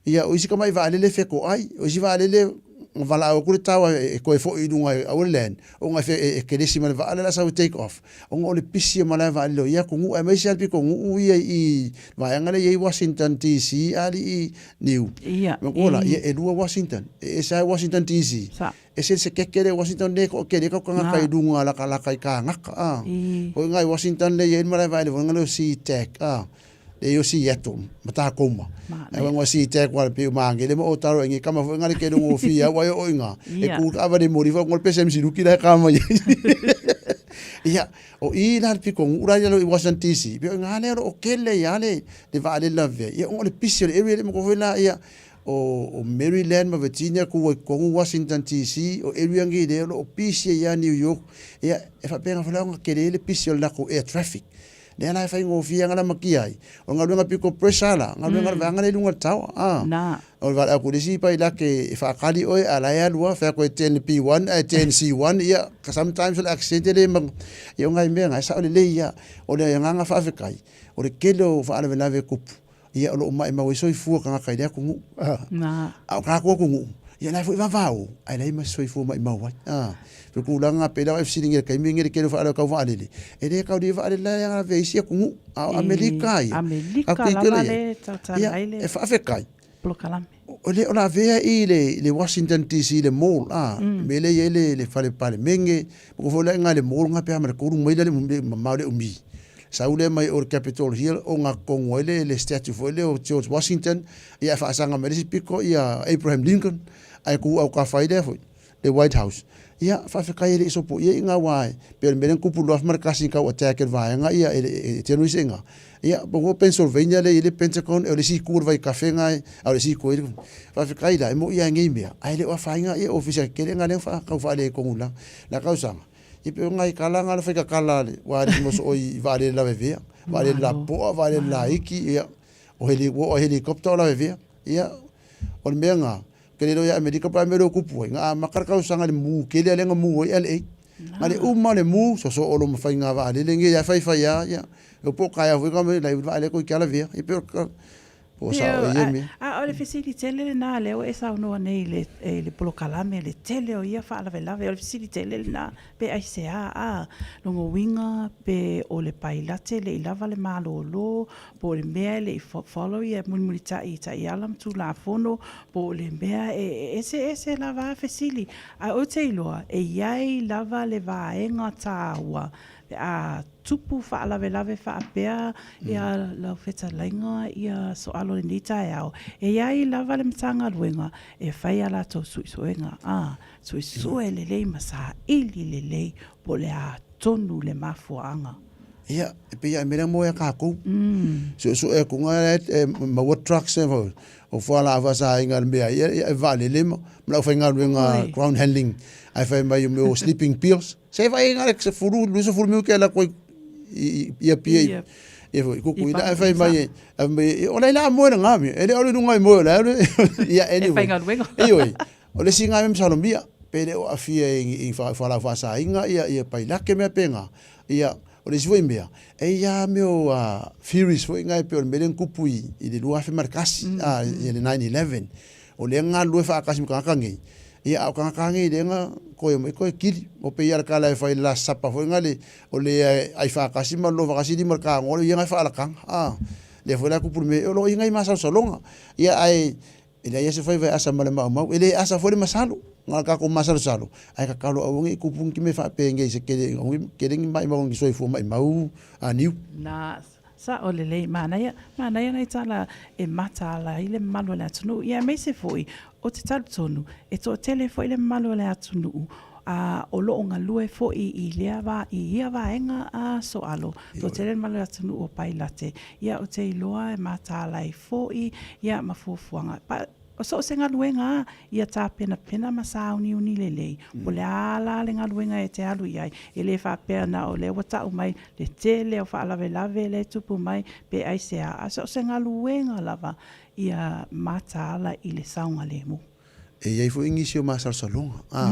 Ia, o isi tamai vaalele e fetoai, o isi vaalele na valaau atu le tower e toe foi i luga aua le land, ona e kelesi ma le vaa lea o le a sau e take off, ona o le pisi o malae vaalele o ia atunuu, aemaise lava le pitonuu ia i vaega lea e i ai Washington DC a alii Niu. Ia, Manatua la, ia e lua Washington, e ese lava Washington DC, ese le sekeke lea i Washington lea e toatele ai tatou tagata i luga latalata i Kanaka, a. Foi lena i Washington lea e i ai le malae vaalele foi lena o SeaTac, a. Lea i o Seattle ma Tacoma. Ae ua SeaTac aua pei o Magele ma Otago e kama foi ngale kele ngo fia wa o inga. E ku ka avale mori foi ngol pese msiluki la ka mai. Ia, o i la le piko ngu la i Washington DC. Pei o nga le o kele ia le le vaalele lavea. Ia o le pisi o le area le mo foi la ia o Maryland ma Virginia ku i totonu Washington DC, o area nei lea o lo o pisi ai ia New York, ia e faapena foi la ona tele ai le pisi o le latou air traffic. Lea la e faigofie ana lamatia ai, o le galuega pito pressure la, galuega a le vaega lea i luga o le tower, a. O le valaau atu i le isi pailate e faatali oe a o la e alu lava, fai atu e 10 P1 ae 10 C1, ia sometimes o le accent e le ma, ia o nai mea na, e sao lelei lava. O le agaga faafetai, o le tele o faalavelave e tupu, ia o lo o maimau ai soifua tagata i lea atunuu. A o tatou atunuu, ia la e foi vavao, ae leai ma se soifua maimau ai. O le tulaga pei la e fesiligia i le taimi lenei i le tele o faalavelave tau vaalele, e le tau vaalele la e ave ai isi atunuu, a o Amerika ia. Amerika lava lea e tautala ai le E faafetai. polokalame. O le o lavea i le Washington DC i le mall, a, le mea lea e i ai le fale Palemene, poko foi la i ina le mall na pe a ma le 3 maila le mamao le umi. Sau lea mai o le Capitol Hill ogatotonu ai le statue foi lea o George Washington, ia ae faasaga mai le isi pito ia Abraham Lincoln, ae tu autafa ai lea foi le White House. Ia, faafetai e le i sopoia i ina aua e pei o le mea lea na tupu i le 2001 na tau attack e le vaega ia e terrorist i ina. Ia, pau o Pennsylvania lea e i ai le Pentagon, o le isi itu o le vaitafe lena, a o le isi itu e i ai le… Faafetai la, e moni lava i nei mea, ae le o afaina ia ofisa tetele na lea na tau faaletonu i la tausaga. Ia pei o nai tala na o le faitatala a le alii mosooi i vaalele lavevea, vaalele lapoa, vaalele laiti, ia, o heli, ua oo lava i helicopter o lavevea. Ia, o le mea lena, ou te le ia Amerika pa me lo kupu ai nga amaka le tausaga i le mu kele a lea na mu ai LA. Nga le uma le mu soso olo ma fai nga vaalele nge ia fai fai a ia o po kaya foi ka me lai vaalele ko i kala vea i pe o po sa o ia me. A o le fesili tele lenā lea ua e saunoa nei i le, i le polokalame le tele o ia faalavelave, o le fesili tele lenā, pe aisea, a, lona uiga pe o le pailate le i lava le malōlō, po o le mea e le i follow ia mulimulitai i taiala ma tulafono, po o le mea e eseese lava a fesili. Ae ou te iloa e i ai lava le vaega tāua pe a tupu faalavelave faapea ia lau fetalaiga ia Soalo i lenei taeao, e i ai lava le Matagaluega e fai a latou suesuega, ā, suesue lelei ma saili lelei po o le a tonu le mafuaaga. Ia, e pei lava e mea lea moe a kākou. Suesue atu nga e maua trucks e o fualaau faasaina i le mea ia e vaalele ma le aufaigaluega ground handling ae fai mai o mea o sleeping pills. Se vaai na le 10 20 minute la koe i i Apia i foi Kukuila ae fai mai o la ila moe na ngami e le o le lunga i moe la ia anyway. Ioe. O le isi nga me masalomia pe le o aafia i fualaau faasaina ia ia pailake mea pena ia o le isi foi mea e i ai mea o theories foi nga e pei o le mea lea na tupu i le 2001 ia le 9/11 o lea na galulue faatasi ma tagata nei ia a o tagata nei lea na toe omai toe kili o pei lava o le tala e fai i le last supper foi lena o le ai faatasi ma lolo faatasi lima i le tanoa ia na e faalataga lea foi la e tupu le mea o lo o i ai nai masalosaloga ia ae E leai lava se faiva e asa ma le maumau, e le asa foi le masalo, na o le tatou masalosalo, ae tatalo aua ne i tupu ni mea faapenei se tele, tele ni maimau ni soifua maimau a niu. Na, sao lelei, manaia, manaia nai tala e mataala ai le mamalu o le atunuu, ia aemaise foi o te talitonu e toatele foi le mamalu o le atunuu a o lo o galue foi i lea va, i ia vaega a Soalo, toatele le mamalu o le atunuu o Pailate, ia ou te iloa e mataala ai foi, ia ma fuafuaga. Pa, o so o se galuega a, ia tapenapena ma sauniuni lelei, po o le a la le galuega e te alu i ai, e le faapea na o lea ua tau mai le tele o faalavelave lea e tupu mai pe aisea, a so o se galuega lava ia mataala i le saogalemu. E i ai foi nisi o masalosaloga, a,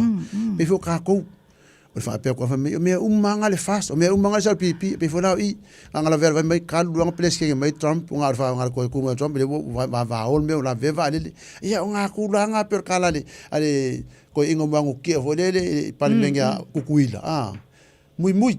pei foi o tatou, O le faapea atu fai mai, o mea uma lava le FAST, o mea uma lava le SLPP, e pei foi la o i, a na lavea fai mai kalu luanga Peresetene mai Trump, o na o le toe tu mai o Trump, lea ua vavao le mea o lavea vaalele. Ia o na tulaga e pei o le tala a le toeaina o Manukia foi lele i le Palemene a Tutuila, a, muimui,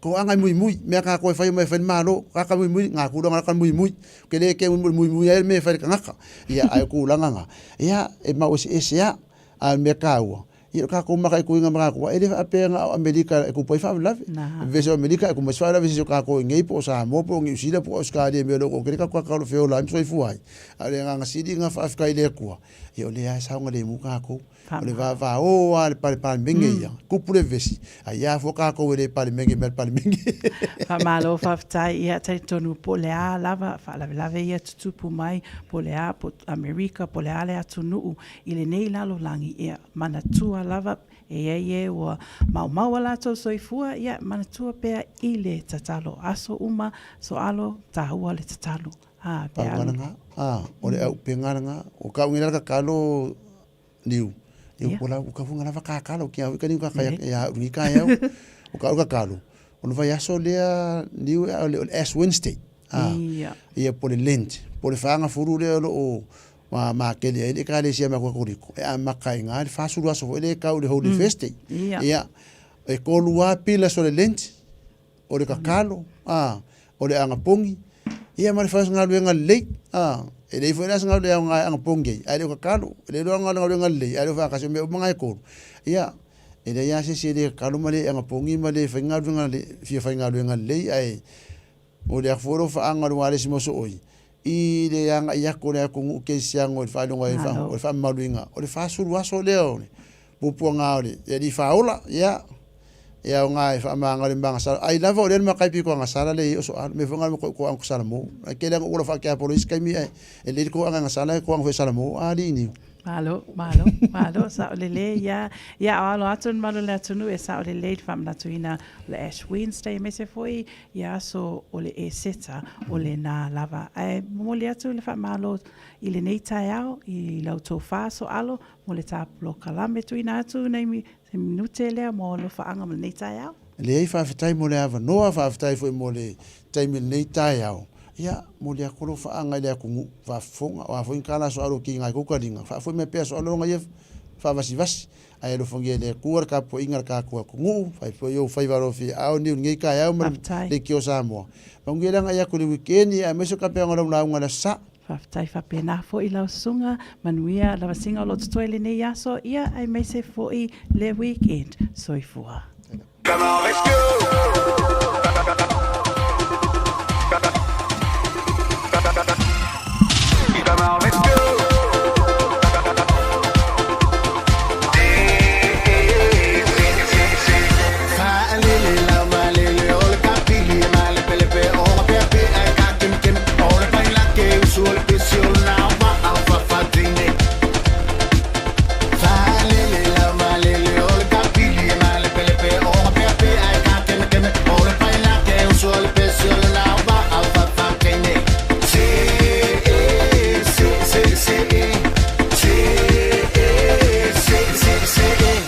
toaga e muimui, mea tatou e fai omai e fai le Malo, tagata muimui, na tulaga laka muimui, ou te le kei muimui, muimui ai le mea e fai e le tagata. Ia ae o tulaga na, ia e mau eseese lava, a o le mea taua, Ia o tatou mataituina ma tatou e le faapea na o Amerika e tupu ai faalavelave. Vevesi o Amerika e tupu mai se faalavelave i se isi o tatou i inei po o Samoa po o Niu Sila po o Ausetalia i mea o lo o toatele tatou tagata o lo o feola ai ma soifua ai. A o le agaga sili lena faafetai i le Atua, ia o lea lava e saogalemu tatou. O le vavao lava o le Palemene ia, tupu le vevesi, ai a fua tatou e le Palemene mai le Palemene. Faamalo faafetai. Ia talitonu po o le a lava faalavelave ia tutupu mai, po o le a, po o Amerika, po o le a le atunuu i lenei lalolagi, ia manatua lava e i ai e ua maumau a latou soifua, ia manatua pea i le tatalo. Aso uma, soalo, taua le tatalo. A, pe alu. Lena, a, o le aupega lena. O kau nei la tatalo niu. Niu yeah. Pola, o kau lava kakalo, kia hui ka niu ka kai ya ni ka yau. O kau kakalo. O le vaiaso lea niu o le Ash Wednesday. A, yeah. Ia po le Lent. Po le whaanga furu lea o lo o ma makele ai le ekalesia ma Katoriko e amata i ngā le 40 aso foi le kau le Holy First Day. Ia, e tolu lava pillars o le Lent, o le kakalo, a, o le agapogi, ia ma le faigaluega lelei, a, e leai foi la se galuega e aoga e agapogi ai, ae le o kakalo, e le iloa galuega lelei, ae le o faatasi, o mea uma na e tolu. Ia, e leai lava se isi e le kakalo ma le agapogi ma le faigaluega, fia faigaluega lelei, ae Momoli atu foi lou faaga i le ualesi mosooi i le agai atu o le atunuu kerisiano i le faailoga o le faamamaluina o le 40 aso lea o le puapuaga o le Alii Faaola. Ia, e aoga e faamagalo i magasala. Ai lava o lea le matai pito agasala lea e i ai o Soalo. Mea foi na o toaga o Salamo. Ae tele lava ina ou ola faakiapolo i isi taimi ae e lelei le toaga agasala e toaga foi Salamo. A alii niu. Malo, malo, malo, sa'o lelei ia. Ia, a o alo atu le mamalu o le atunuu e sa'o lelei le faamanatuina o le Ash Wednesday aemaise foi ia aso o le Eseta o lena lava. Ae momoli atu le faamalo i lenei taeao i la outou faasoalo mo le ta polokalame tuuina atu nai se minute lea mo alofaaga mo lenei taeao. Leai, faafetai mo le avanoa, faafetai foi mo le taimi o lenei taeao. Ia, momoli atu alofaaga i le atunuu faafofoga, o a foi ni tala soalo kiga ai kou taliga, faafoi mai pea soalo ga ia faavasivasi, ae alofagia e le Atua le tapuaiga a le tatou atunuu, fai foi ou faiva alofia ao niu i lenei taeao ma le leitio o Samoa. Manuia le agai atu i le wikeni aemaise o tapeaga o lau lauga i le Aso Sa. Faafetai faapena foi lau susuga, manuia lavasiga o lo o totoe i lenei aso, ia aemaise foi le weekend. Soifua. Come on, let's go. Come on, let's go.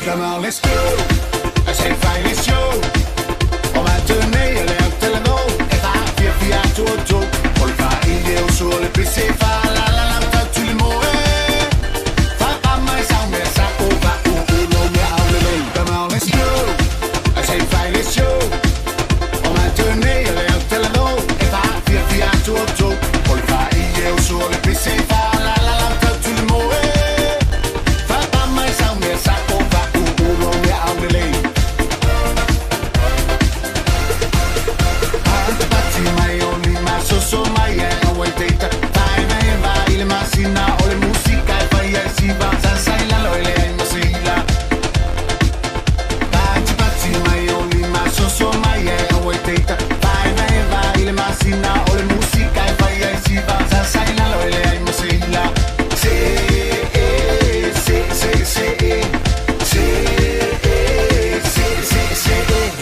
Come on, let's go. I say, finally show. O ma tenere le teleno e fa fia fia tu tu. Ol fa ile o su le pc fa la la la fa tu le mo Fa pa mai sa me sa o va o o lo me au le le. Come on, let's go. I say, finally show. O ma tenere le teleno e fa fia fia tu tu. Ol fa ile o su le pc fa la la la fa tu le mo Fa pa mai sa me sa o va o o lo me au le le.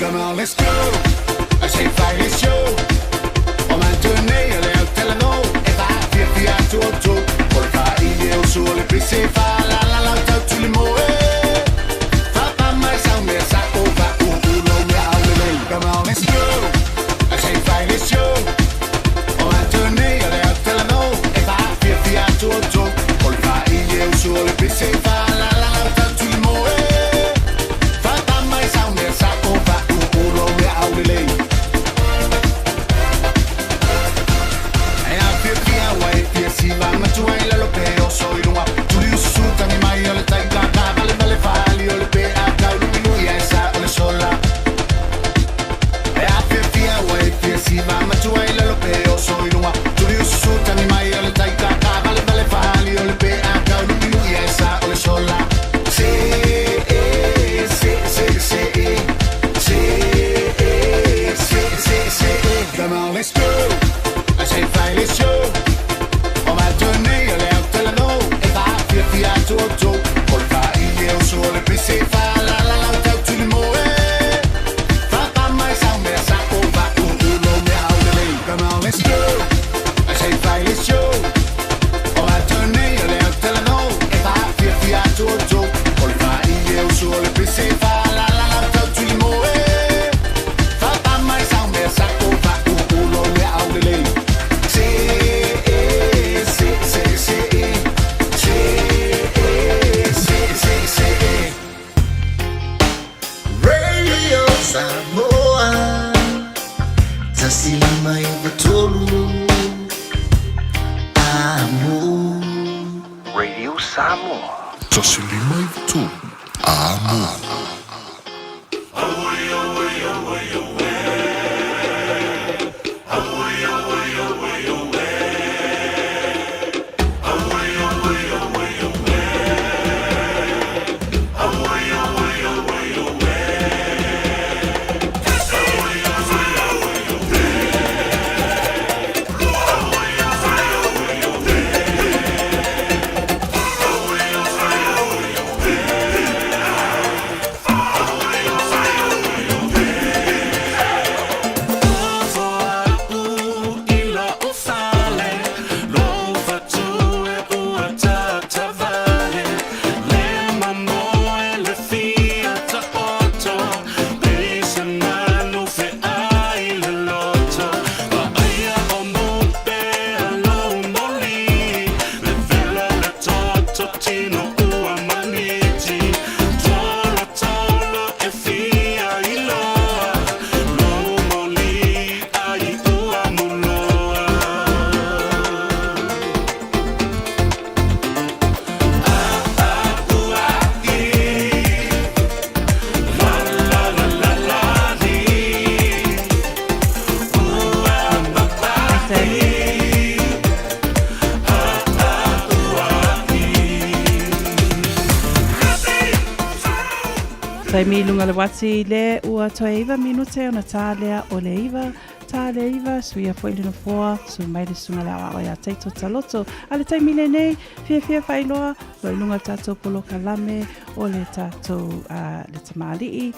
Come on, let's go. I say, fight, let's show. O ma tenere le teleno e fa fia fia tu tu. Ol fa ile o su le pc fa la la la ta tu le mo Fa pa mai sa me sa o va o o lo me au le le. Come on, let's go. I say, fight, let's show. O ma tenere le teleno e fa fia fia tu tu. Ol fa ile o su le pc fa la la la ta tu le mo Fa pa mai sa me sa o va o o lo me au le le. Come on, let's go. I say, fight, let's show. O ma tenere le teleno e fa fia fia tu tu. Ol fa ile o su le pc fa la la la ta tu le mo Fa pa mai sa me sa o va o o lo me au le le. Come on, let's go. I say, fight, let's show. O ma tenere le teleno e fa fia fia tu tu. Ol fa ile o su le pc fa la la la ta tu le mo Fa pa mai sa me sa o va o o lo me au le le. C E C C C E C E C C C E. Radio Samoa 159 Amo Radio Samoa. 159 Amo. Taimi i luga o le uati le ua toe 9 minute ona tā lea o le 9, tā le 9, suia foi le nofoa, su mai le susuga le aoao ia Taito Taloto. A le taimi lenei, fiafia faailoa, lo i luga o le tatou polokalame o le tatou uh, le tamalii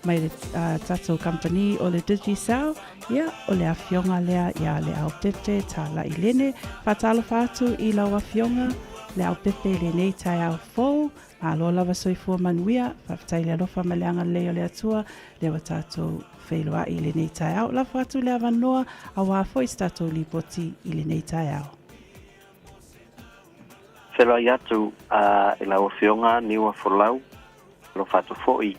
mai le uh, tatou kamupani o le Digicel, ia, o le afioga lea ia Leaupepe Tālailene. Faatalofa atu i lau afioga Leaupepe i lenei taeao fou. Malo lava soifua manuia, faafetai le alofa ma le agalelei o le Atua, lea ua tatou feiloai i lenei taeao. Lafo atu le avanoa aua foi se tatou lipoti i lenei taeao. Feiloai atu i lau Afioga Niua Folau, alofa atu foi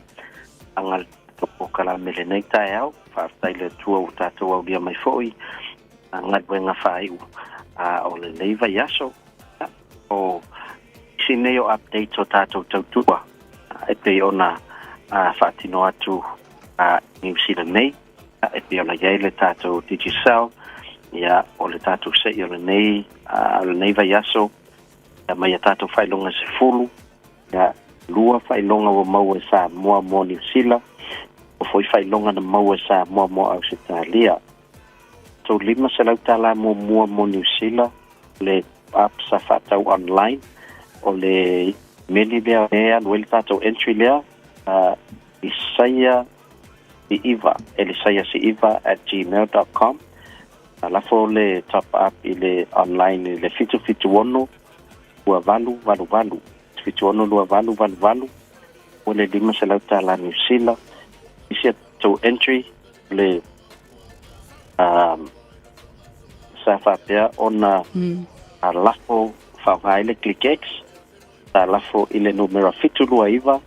aga le tatou polokalame i lenei taeao. Faafetai i le Atua ua tatou aulia mai foi galuega faaiu o lenei vaiaso. O isi nei o updates o tatou tautua e pei ona faatino atu Niu Sila nei, e pei ona i ai le tatou Digicel, ia, o le tatou se'i o lenei, o lenei vaiaso, ia, mai a tatou faailoga e 10, ia, lua faailoga ua maua e Samoa mo Niu Sila, o foi faailoga na maua e Samoa mo Ausetalia. Tou $500 muamua mo Niu Sila, le app sa faatau online, o le meli lea e alu ai le tatou entry lea, isaia si'iva, elisaiasi'iva@gmail.com. Lafo le top up i le online i le 776 2888, 76 2888, ua le $500 Niu Sila. Isi a tatou entry, le sa faapea ona lafo faaaoga ai le ClickX, sa lafo i le numera 729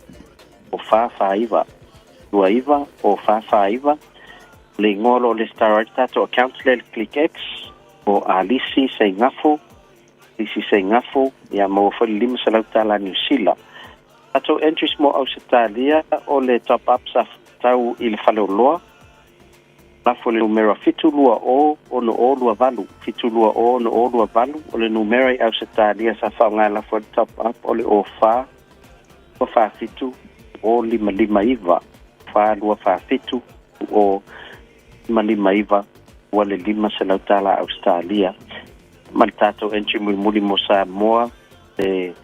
o 449, 29 o 449. Le igoa o lo o lesitala ai le tatou account lea i le ClickX, o Alisi Seigafo, Alisi Seigafo, ia maua foi le $500 Niu Sila. Tatou entries mo Ausetalia, o le top up sa tau i le faleoloa, Lafo i le numera 720 6028, 720 6028, o le numera i Ausetalia sa faaaoga e lafo ai le top up o le 04 247 0559, 4 247 0559, ua le $500 tala Ausetalia. Ma le tatou entry mulimuli mo Samoa, le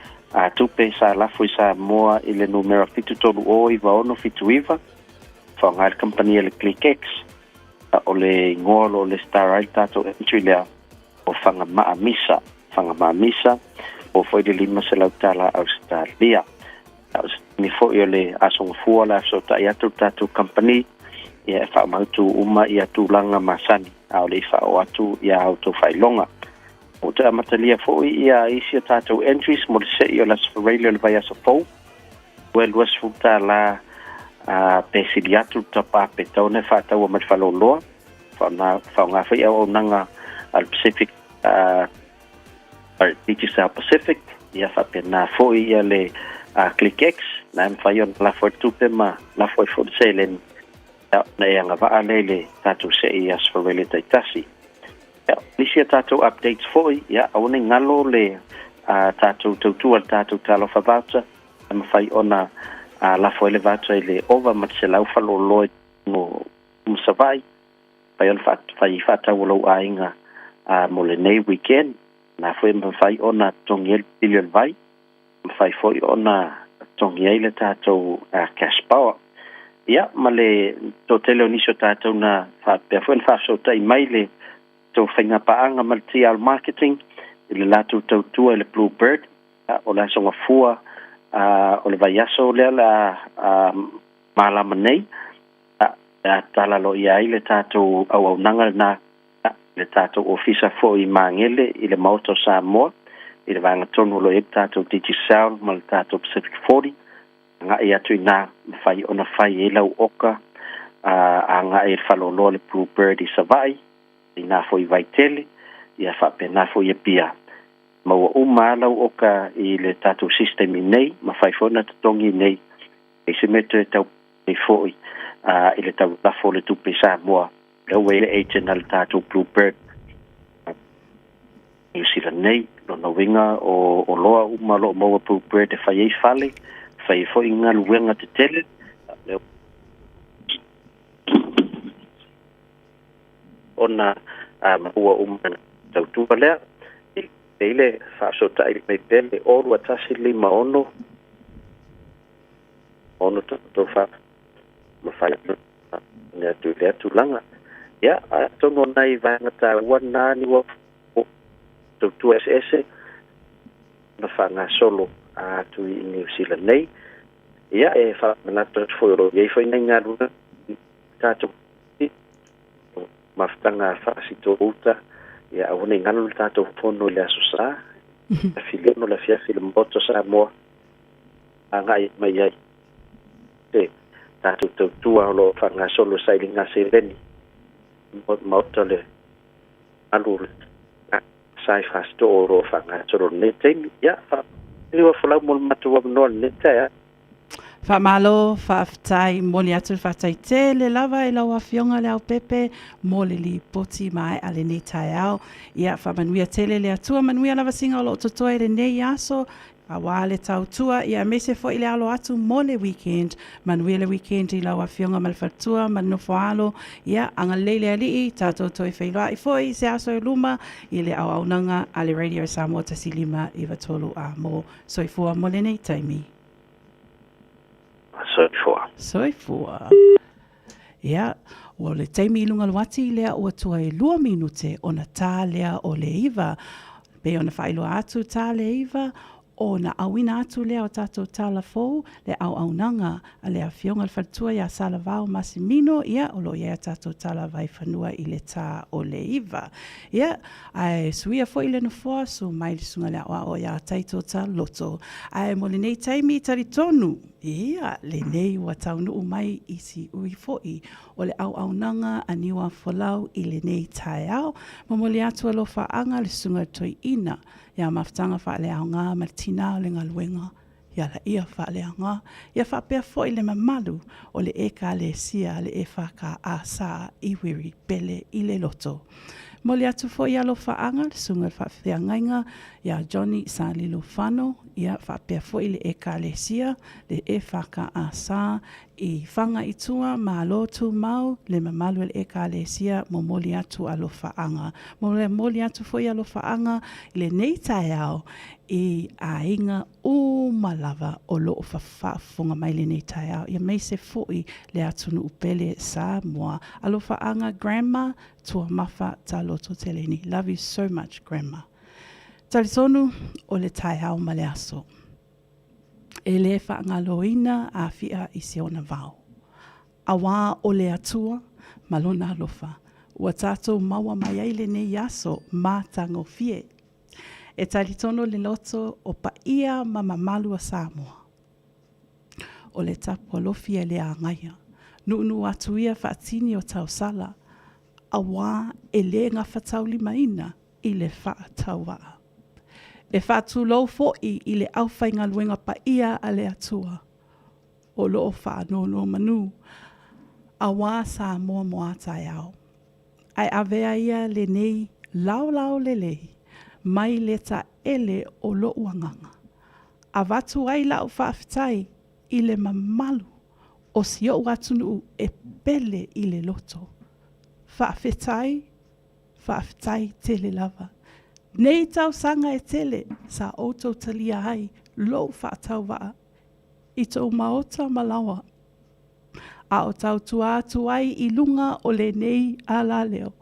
tupe sa lafo i Samoa i le numera 730 9679, Faaaoga ai le kamupani a le ClickX, o le igoa o lo o lesitala ai le tatou entry lea, o Fagamaa Misa. Fagamaa Misa, po foi le $500 tala Ausetalia. A o se taimi foi o le Aso Gafua o le a fesootai atu le tatou kamupani, ia e faamautu uma ia tulaga masani, a o le i faaoo atu ia a outou faailoga. Ua toe amatalia foi ia isi o tatou entries mo le se'i o le Aso Faraile o le vaiaso fou. Ua $20 pe sili atu le tapa pe tatau ona e faataua mai le faleoloa. Faaaoga foi auaunaga a le Pacific Digicel Pacific, ia faapena foi ia le ClickX, na e mafai ona lafo ai le tupe ma lafo ai foi le seleni ona e agavaa lea i le tatou se'i i Aso Faraile taitasi. Ia, nisi a tatou updates foi, ia aua ne i galo le tatou tautua i le tatou Talofa Voucher, e mafai ona lafo ai le voucher i le ova ma le 100 faleoloa i totonu o Savaii, mafai ona fai faatau o lou aiga mo lenei weekend. Na foi e mafai ona totogi ai le pili o le vai, mafai foi ona totogi ai le tatou cash power. Ia, ma le toatele o nisi o tatou na faapea foi ona faafesootai mai le tou faigapaaga ma le TL Marketing i le latou tautua i le Blue Bird, o le Aso Gafua o le vaiaso lea o le a malama nei, a tala loia ai le tatou auaunaga lena le tatou ofisa foi i Magele i le Maota o Samoa, i le vaega tonu o lo o i ai le tatou Digicel ma le tatou Pacific 40, agai atu i ina, mafai ona fai ai lau oka agai i le faleoloa o le Blue Bird i Savaii, i ina foi i Vaitele, ia faapena foi i Apia. Maua uma lava lau oka i le tatou system i inei, mafai foi ona totogi i inei, e se mea toe tau foi i le tau lafo o le tupe i Samoa, lea ua i ai le agent a le tatou Blue Bird Niu Sila nei. Lona uiga o oloa uma o lo o maua Blue Bird e fai ai fale, fai ai foi galuega tetele. Le ona a maua uma tautua lea i le faafesootai mai pea le 0 2 1 5 6 6 3 4 mafai ona atu i lea tulaga. Ia, atonu o nai vaega taua na ni ua tautua eseese na faagasolo atu i Niu Sila nei. Ia, e faamanatu atu foi o loo iai foi nai galuega tatou mafutaga faasito uta. Ia, aua nei galo le tatou fono i le aso Sa filiano le afiafi le Maota Samoa agai mai ai te tatou tautua o loo faagasolo sailiga seleni maota le alu sai faasitoo o loo faagasolo lenei taimi. Ia, ua folau mo le matou avanoa lenei taeao. Faamalo, faafetai, momoli atu le faafetai tele lava i lau Afioga Leaupepe mo le lipoti mae'a lenei taeao. Ia faamanuia tele le Atua, manuia lava siga o loo totoe i lenei aso auā le tautua, ia aemaise foi le alo atu mo le weekend. Manuia le weekend i lau Afioga ma le faletua ma le nofo alo. Ia agalelei le Alii, tatou toe feiloai foi se aso i luma i le auaunaga a le Radio Samoa 1593 amo. Soifua mo lenei taimi. Soifua. Soifua. Ia, ua le taimi i luga loati lea ua toe 2 minute ona tā lea o le 9. Pei ona faailoa atu tā le 9 ona auina atu lea o tatou tala fou le auaunaga a le Afioga le Faletua ia Salavao Masimino. Ia, o loo i ai a tatou tala vaifanua i le tā o le 9. Ia, ae suia foi le nofoa, su mai le susuga le aoao ia Taitota Loto. Ae mo lenei taimi talitonu, ia, lenei ua taunuu mai i siui foi o le auaunaga a Niuafolau i lenei taeao. Momoli atu alofaaga le susuga le Toeaina ia Mafutaga Faaleaoga ma le tinā o le galuega ia Laia Faaleaoga, ia faapea foi le mamalu o le Ekalesia le EFKA sa i Wiri Pele i le loto. Momoli atu foi alofaaga le susuga le faafeagaiga ia Johnny Salilofano, ia faapea foi le Ekalesia le EFKA sa i Faga i tua, Malo tumau le mamalu e le Ekalesia, momoli atu alofaaga. Momoli atu foi alofaaga i lenei taeao i aiga uma lava o loo faafofoga mai lenei taeao, ia aemaise foi le atunuu pele Samoa. Alofaaga Grandma Tuamafa Taloto Teleni. Love you so much, Grandma. Talitonu o le taeao ma le aso. E lē faagaloina afia i si ona vao. Auā o le Atua ma Lona alofa ua tatou maua mai ai lenei aso matagofie. E talitonu le loto o paia ma mamalu o Samoa. O le tapu alofi e le agaia. Nuunuu atu ia faatini o tausala, auā e lē gafataulimaina i le faatauvaa. E faatulou foi i le aufaigaluega paia a le Atua o loo faanonomanu auā Samoa mo a taeao. Ae avea ia lenei laolao lelei mai le taele o lo'u agaga, avatu ai la'u faafetai i le mamalu o si o'u atunuu e pele i le loto. Faafetai, faafetai tele lava. Nei tausaga e tele sa outou talia ai lou faatauvaa i tou maota ma laoa, a o tautua atu ai i luga o lenei alaleo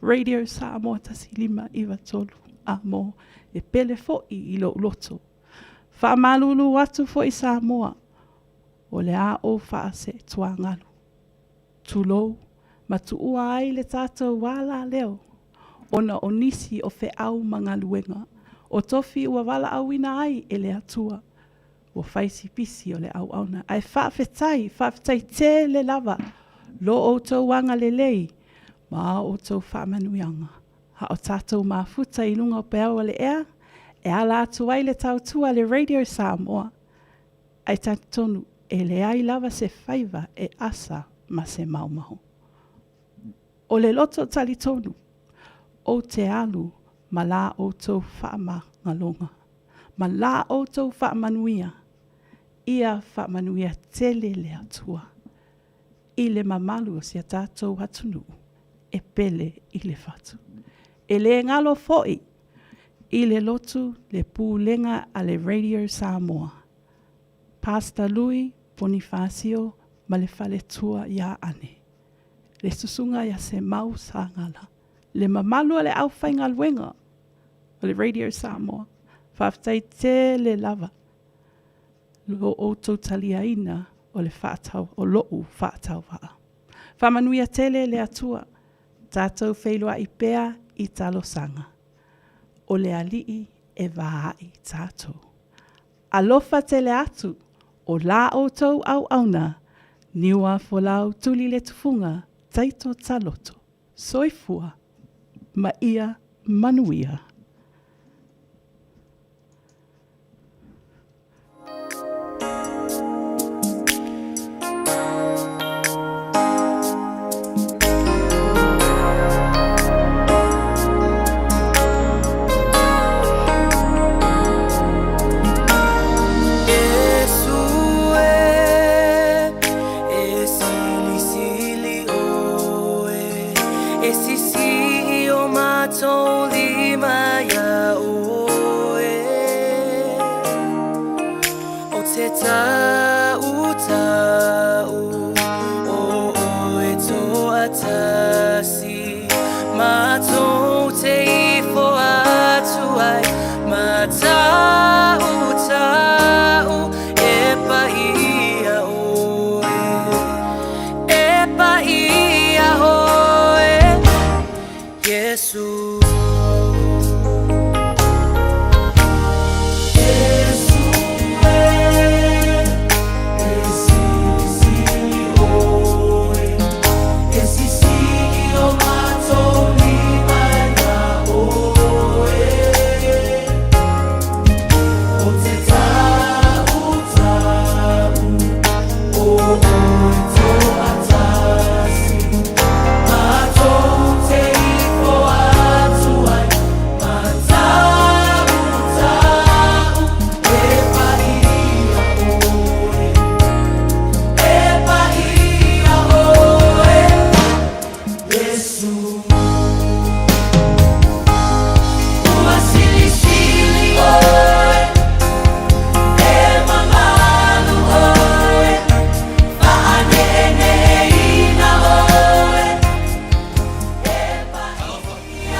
Radio Samoa 1593 amo e pele foi i lou loto. Faamalulu atu foi Samoa, o le a ou faaseetuagalu. Tulou, ma tuua ai le tatou alaleo ona o nisi o feau ma galuega o tofi ua valaauina ai e le Atua ua fai si pisi o le auauna. Ae faafetai, faafetai tele lava lo outou agalelei ma a outou faamanuiaga. A o tatou mafuta i luga o peau o le ea, e ala atu ai le tautua a le Radio Samoa, ae talitonu e leai lava se faiva e asa ma se maomao. O le loto talitonu, ou te alu ma la outou faamagaloga, ma la outou faamanuia, ia faamanuia tele le Atua. i le mamalu o si a tatou atunuu e pele i le fatu. E lē galo foʻi i le lotu le pulega a le Radio Samoa, Pastor Lui Ponifasio ma le faletua iā Ane, le susuga ia Semau Sagala, le mamalu o le aufaigaluega o le Radio Samoa, faafetai tele lava lo outou taliaina o le faatau o loʻu faatauvaa. Faamanuia tele le Atua, tatou feiloai pea i talosaga. O le Alii e vaai tatou. Alofa tele atu o la outou auauna, Niuafolau Tuliletufuga Taito Taloto. Soifua ma ia manuia.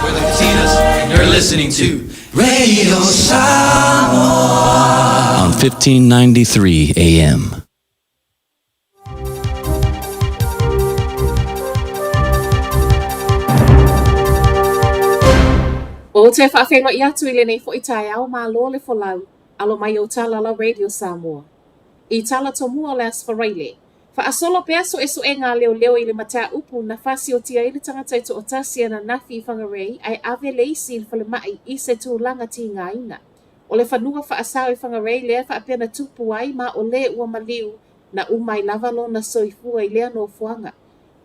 We're the Katinas, and you're listening to Radio Samoa on 1593 AM. Ou te faafeiloai atu i lenei foi taeao malo le folau, alo mai ou tala la Radio Samoa. I tala tomua o le Aso Faraile, Faasolo pea suesuega a leoleo i le mataupu na fasiotia ai le tagata e toatasi ananafi i Whangarei ae ave le isi i le falemai i se tulaga tigaina. O le fanua faasao i Whangarei lea faapea na tupu ai ma o le ua maliu na uma ai lava lona soifua i lea nofoaga.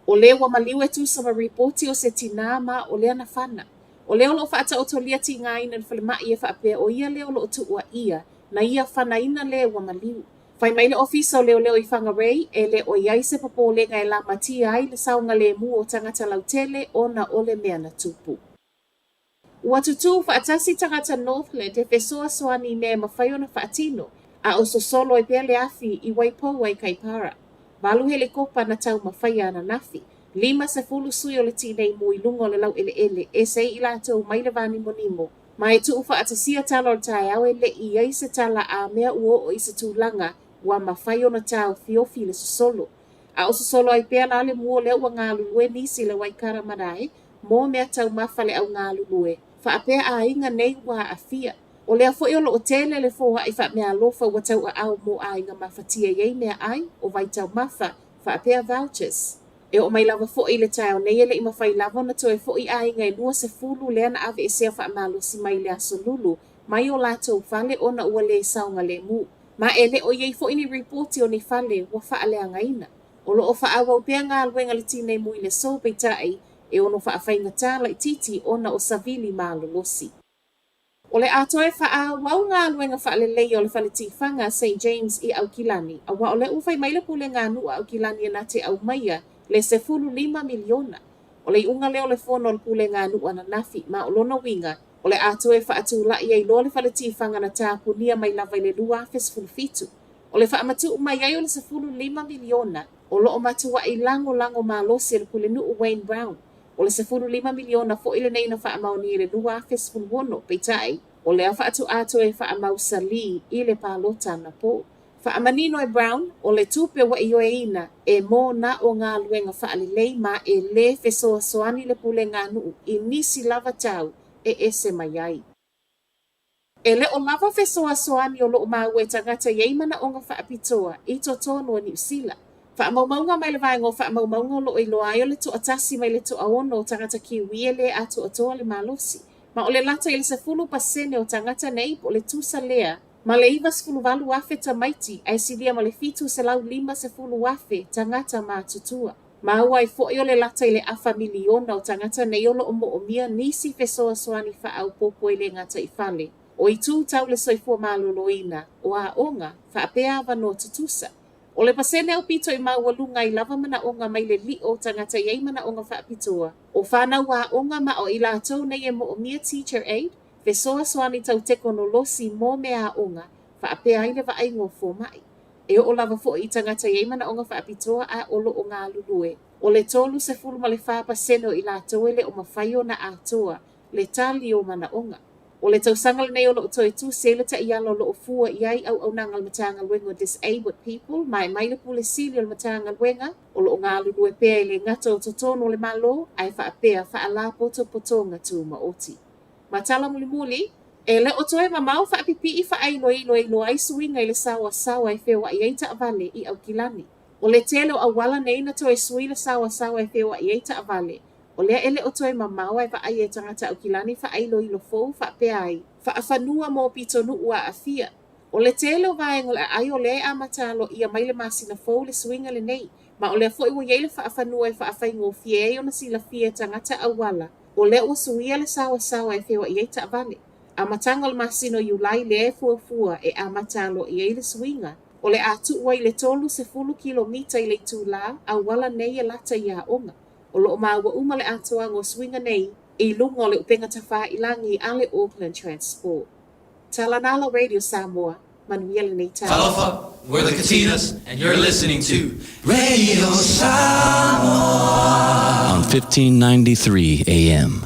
O le ua maliu e tusa ma ripoti o se tinā ma o lea na fana. O lea o lo o faataotolia tigaina i le falemai e faapea o ia lea o lo o tuuaia na ia fanaina le ua maliu. Fai mai le Ofisa o Leoleo i Whangarei, e le o i ai se popolega e lamatia ai le saogalemu o tagata lautele ona o le mea na tupu. Ua tutū faatasi tagata Northland e fesoasoani i mea e mafai ona faatino, a o sosolo ai pea le afi i Waipoua i Kaipara. Valu helikopa na taumafaia ananafi. 50 sui o le tinei mu i luga o le laueleele ese ai i latou mai le vānimonimo Ma e tuu faatasia tala o le taeao e le i i ai se tala a mea ua oo i se tulaga ua mafai ona taofiofi i le sosolo. A o sosolo ai pea la le mu o lea ua galulue nisi i le Waikara Marae mo mea taumafa le au galulue faapea aiga nei ua aafia. O lea foi o lo o tele le foai faameaalofa ua tauaao mo aiga mafatia i ai meaai o vaitaumafa faapea vouchers. E oo mai lava foi i le taeao nei e le i mafai lava ona toe foi aiga e 20 lea na aveesea faamalosi mai le Aso Lulu mai o latou fale ona ua le saogalemu. Ma e le o i ai foi ni ripoti o ni fale ua faaleagaina. O lo o faaauau pea galuega a le Tinei Mu i le aso peitai e ono faafaigatā laitiiti ona o savili malolosi. O le a toe faaauau galuega faaleleia o le fale tifaga a Saint James i Aukilani, auā o lea ua fai mai le pulega a nuu a Aukilani e na te aumaia le $15 miliona. O le iuga lea o le fono a le pulega a nuu ananafi, ma o lona uiga, o le a toe faatula'i ai loa le fale tifaga na tapunia mai lava i le 2017. O le faamatuu mai ai o le $15 miliona, o loo matua'i lagolago malosi e le Pulenuu Wayne Brown. O le $15 miliona foi lenei na faamaonia i le 2016, peitai, o lea faatoa toe faamausalī i le palota anapō. Faamanino e Brown, o le tupe ua ioeina e mo na o galuega faalelei ma e lē fesoasoani le pulega a nuu i nisi lava tau e ese mai ai. E le o lava fesoasoani o loo maua e tagata e i ai manaoga faapitoa i totonu o Niu Sila. Faamaumauga mai le Vaega o Faamaumauga o loo iloa ai o le toatasi mai le toaono o tagata Kiwi e lē atoatoa le malosi, ma o le lata i le 10% o tagata nei po o le tusa lea ma le 98,000 tamaiti ae silia ma le 750,000 tagata matutua. Maua ai foi o le lata i le afa miliona o tagata nei o loo moomia nisi fesoasoani faaopoopo e le gata i fale, o itu tau le soifua maloloina, o aoga, faapea avanoa tutusa. O le pasene aupito i maualuga ai lava manaoga mai le lio o tagata e i ai manaoga faapitoa, o fanau aoga ma o i latou nei e moomia teacher aide, fesoasoani tau tekonolosi mo meaaoga, faapea ai le vaaiga o fomai. E oo lava foi i tagata e i ai manaoga faapitoa ae o loo galulue, o le 34% o i latou e le o mafai ona atoa le tali o manaoga. O le tausaga lenei o loo toe tusi ai le taiala o loo fua i ai auaunaga a le Matagaluega o Disabled People ma e mai le Pule Sili o le Matagaluega o loo galulue pea e le gata o totonu o le Malo ae faapea faalapotopotoga tumaoti. Ma tala mulimuli, e le o toe mamao faapipii faailoilo e iloa ai suiga i le saoasaoa e feoai ai taavale i Aukilani. O le tele o auala nei na toe sui le saoasaoa e feoai ai taavale, o lea e le o toe mamao ae vaai e tagata Aukilani faailoilo fou faapea ai, faafanua mo pitonuu aafia. O le tele o vaega o le aai o lea e amata aloaia mai le masina fou le suiga lenei, ma o lea foi ua i ai le faafanua e faafaigofie ai ona silafia e tagata auala o lea ua suia le saoasaoa e feoai ai taavale. Amataga o le masina o Iulai lea e fuafua e amata aloaia ai le suiga, o le a tuu ai le 30 kilomita i le itulā auala nei e lata i aoga. O loo maua uma le atoaga o suiga nei i luga o le upega tafailagi a le Auckland Transport. Talanala Radio Samoa, manuia lenei taeao. Talofa, we're the Katinas, and you're listening to Radio Samoa on 1593 AM.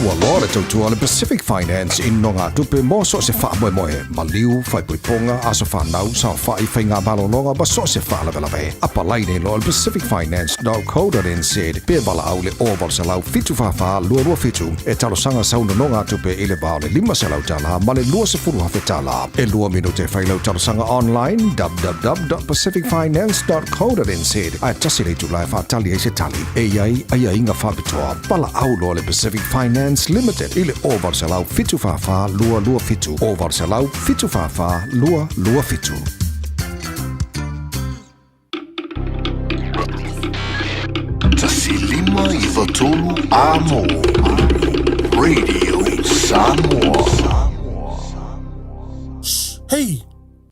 Ua loa le tautua a le Pacific Finance i nogatupe mo so o se faamoemoe, maliu, faaipoipoga, aso fanau, saofai, faiga malologa ma so o se faalavelave. Apalai nei loa i le pacificfinance.co.nz pe valaau i le 0800 744 227 e talosaga sau nonogatupe i le va o le $500 ma le $20,000. E lua minute e fai lau talosaga online www.pacificfinance.co.nz ae tasi le itula e faatali ai se tali. E i ai aiaiga faapitoa. Valaau loa le Pacific Finance Limited i le 0800 744 227 0800 744 227. 1 5 9 3 Amo Radio Samoa. Hei!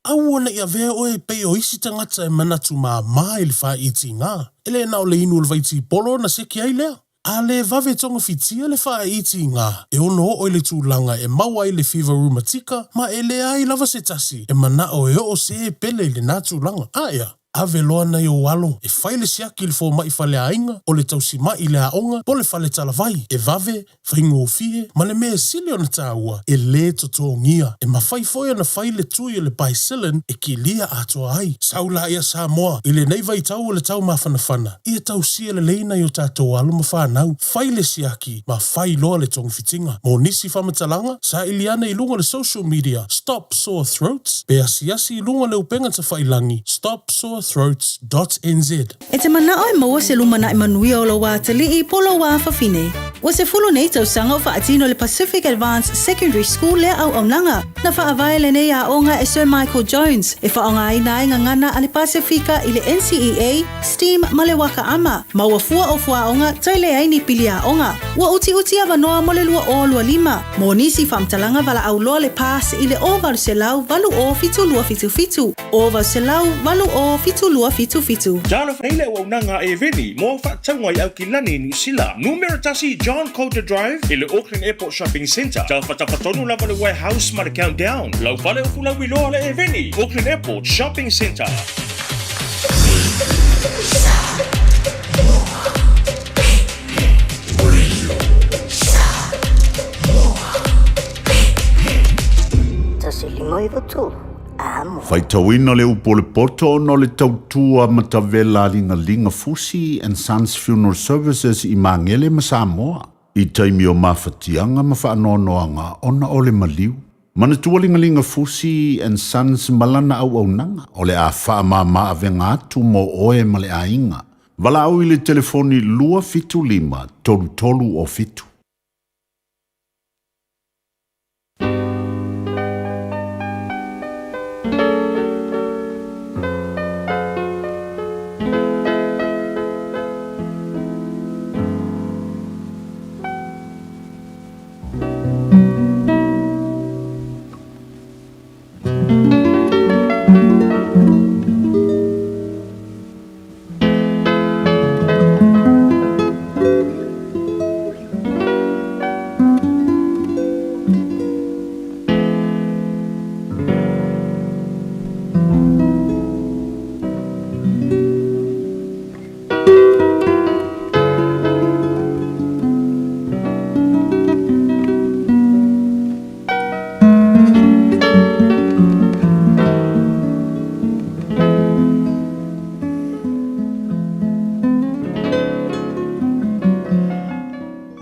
Aua ne i avea oe e pei o isi tagata e manatu māmā i le faaitiga. E le na o le inu o le vaitipolo ona seki ai lea. A le vave togafitia le faaitiga, e ono oo i le tulaga e maua ai le fiva rumatika ma e leai lava se tasi e manao e oo se pele i lena tulaga. Aea, ave loa nai ou alo e fai le siaki i le fomai faleaiga, o le tausimai i le aoga, po o le fale talavai, e vave, faigofie, ma le mea e sili ona taua, e lē totogia. E mafai foi ona fai le tui o le Bicillin e kilia atoa ai. Sau laia Samoa, i lenei vaitau o le tau mafanafana, ia tausia lelei nai o tatou alo ma fanau, fai le siaki ma fai loa le togafitiga. Mo nisi faamatalaga, saili ane i luga o le social media Stop Sore Throats pe asiasi i luga o le upega tafailagi stopsorethroats.nz. E te manao e maua se lumanai manuia o lou atalii po o lou afafine. Ua 10 nei tausaga o faatino le Pacific Advance Secondary School lea auaunaga. Na faavae lenei aoga e Sir Michael Jones e faaaogaina ai gagana a le Pasefika i le NCEA, STEAM ma le Waka Ama, ma ua fua o fuaoga toe leai ni pili aoga. Ua utiuti avanoa mo le 2025. Mo nisi faamatalaga valaau loa le PASS i le 0800 80 7277. 0800 80 7277. Talofa nei le auaunaga a Eveni mo au faatauga i Aukilani, Niu Sila, Numera tasi John Coulter Drive i le Auckland Airport Shopping Centre, tafatafa tonu lava le Warehouse ma le Countdown, lau fale o Fulauiloa le Eveni, Auckland Airport Shopping Centre. Faitauina le upu o le poto ona o le tautua matavela a Ligaliga Fusi and Sons Funeral Services i Magele ma Samoa i taimi o mafatiaga ma faanoanoaga ona o le maliu. Manatua Ligaliga Fusi and Sons ma lana auaunaga o le a faamama avega atu mo oe ma le aiga. Valaau i le telefoni 275 3307.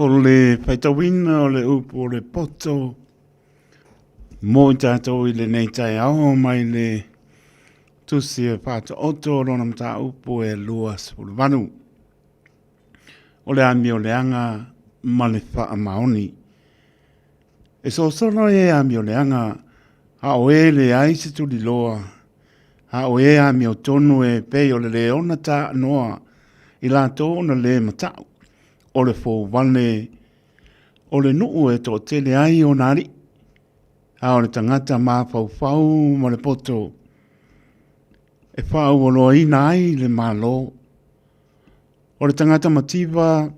O le faitauina o le upu o le poto mo i tātou i lenei taeao mai le tusi e whātaoto o lona mataupu e 28. O le amioleaga ma le faamaoni. E sosolo e amioleaga, a o e leai se tuliloa, a o e amiotonu e pei o le leona taanoa i latou ona le matau, o le fouvale o le nuu e toatele ai ona alii, a o le tagata mafaufau ma le poto e faaaualoaina ai le Malo. O le tagata mativa,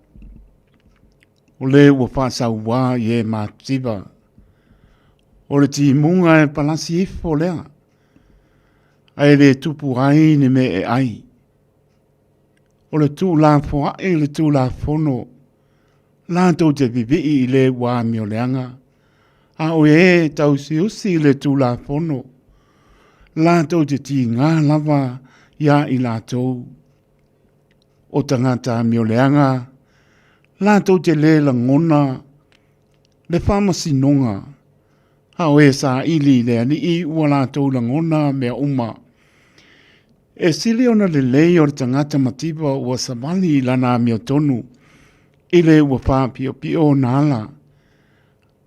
o le ua faasauā i e mativa. O le timuga e palasi ifo lea, ae le tupu ai ni mea e ai. O le tuulafoaʻi i le Tulafono, latou te vivii i le ua amioleaga, a o e tausiusi i le Tulafono, latou te tigā lava iā i latou. O tagata amioleaga, latou te lē lagona le faamasinoga, a o e saili i le Alii ua latou lagona mea uma. E sili ona lelei o le tagata mativa ua savali i lana amiotonu i le ua faapiopio ona ala,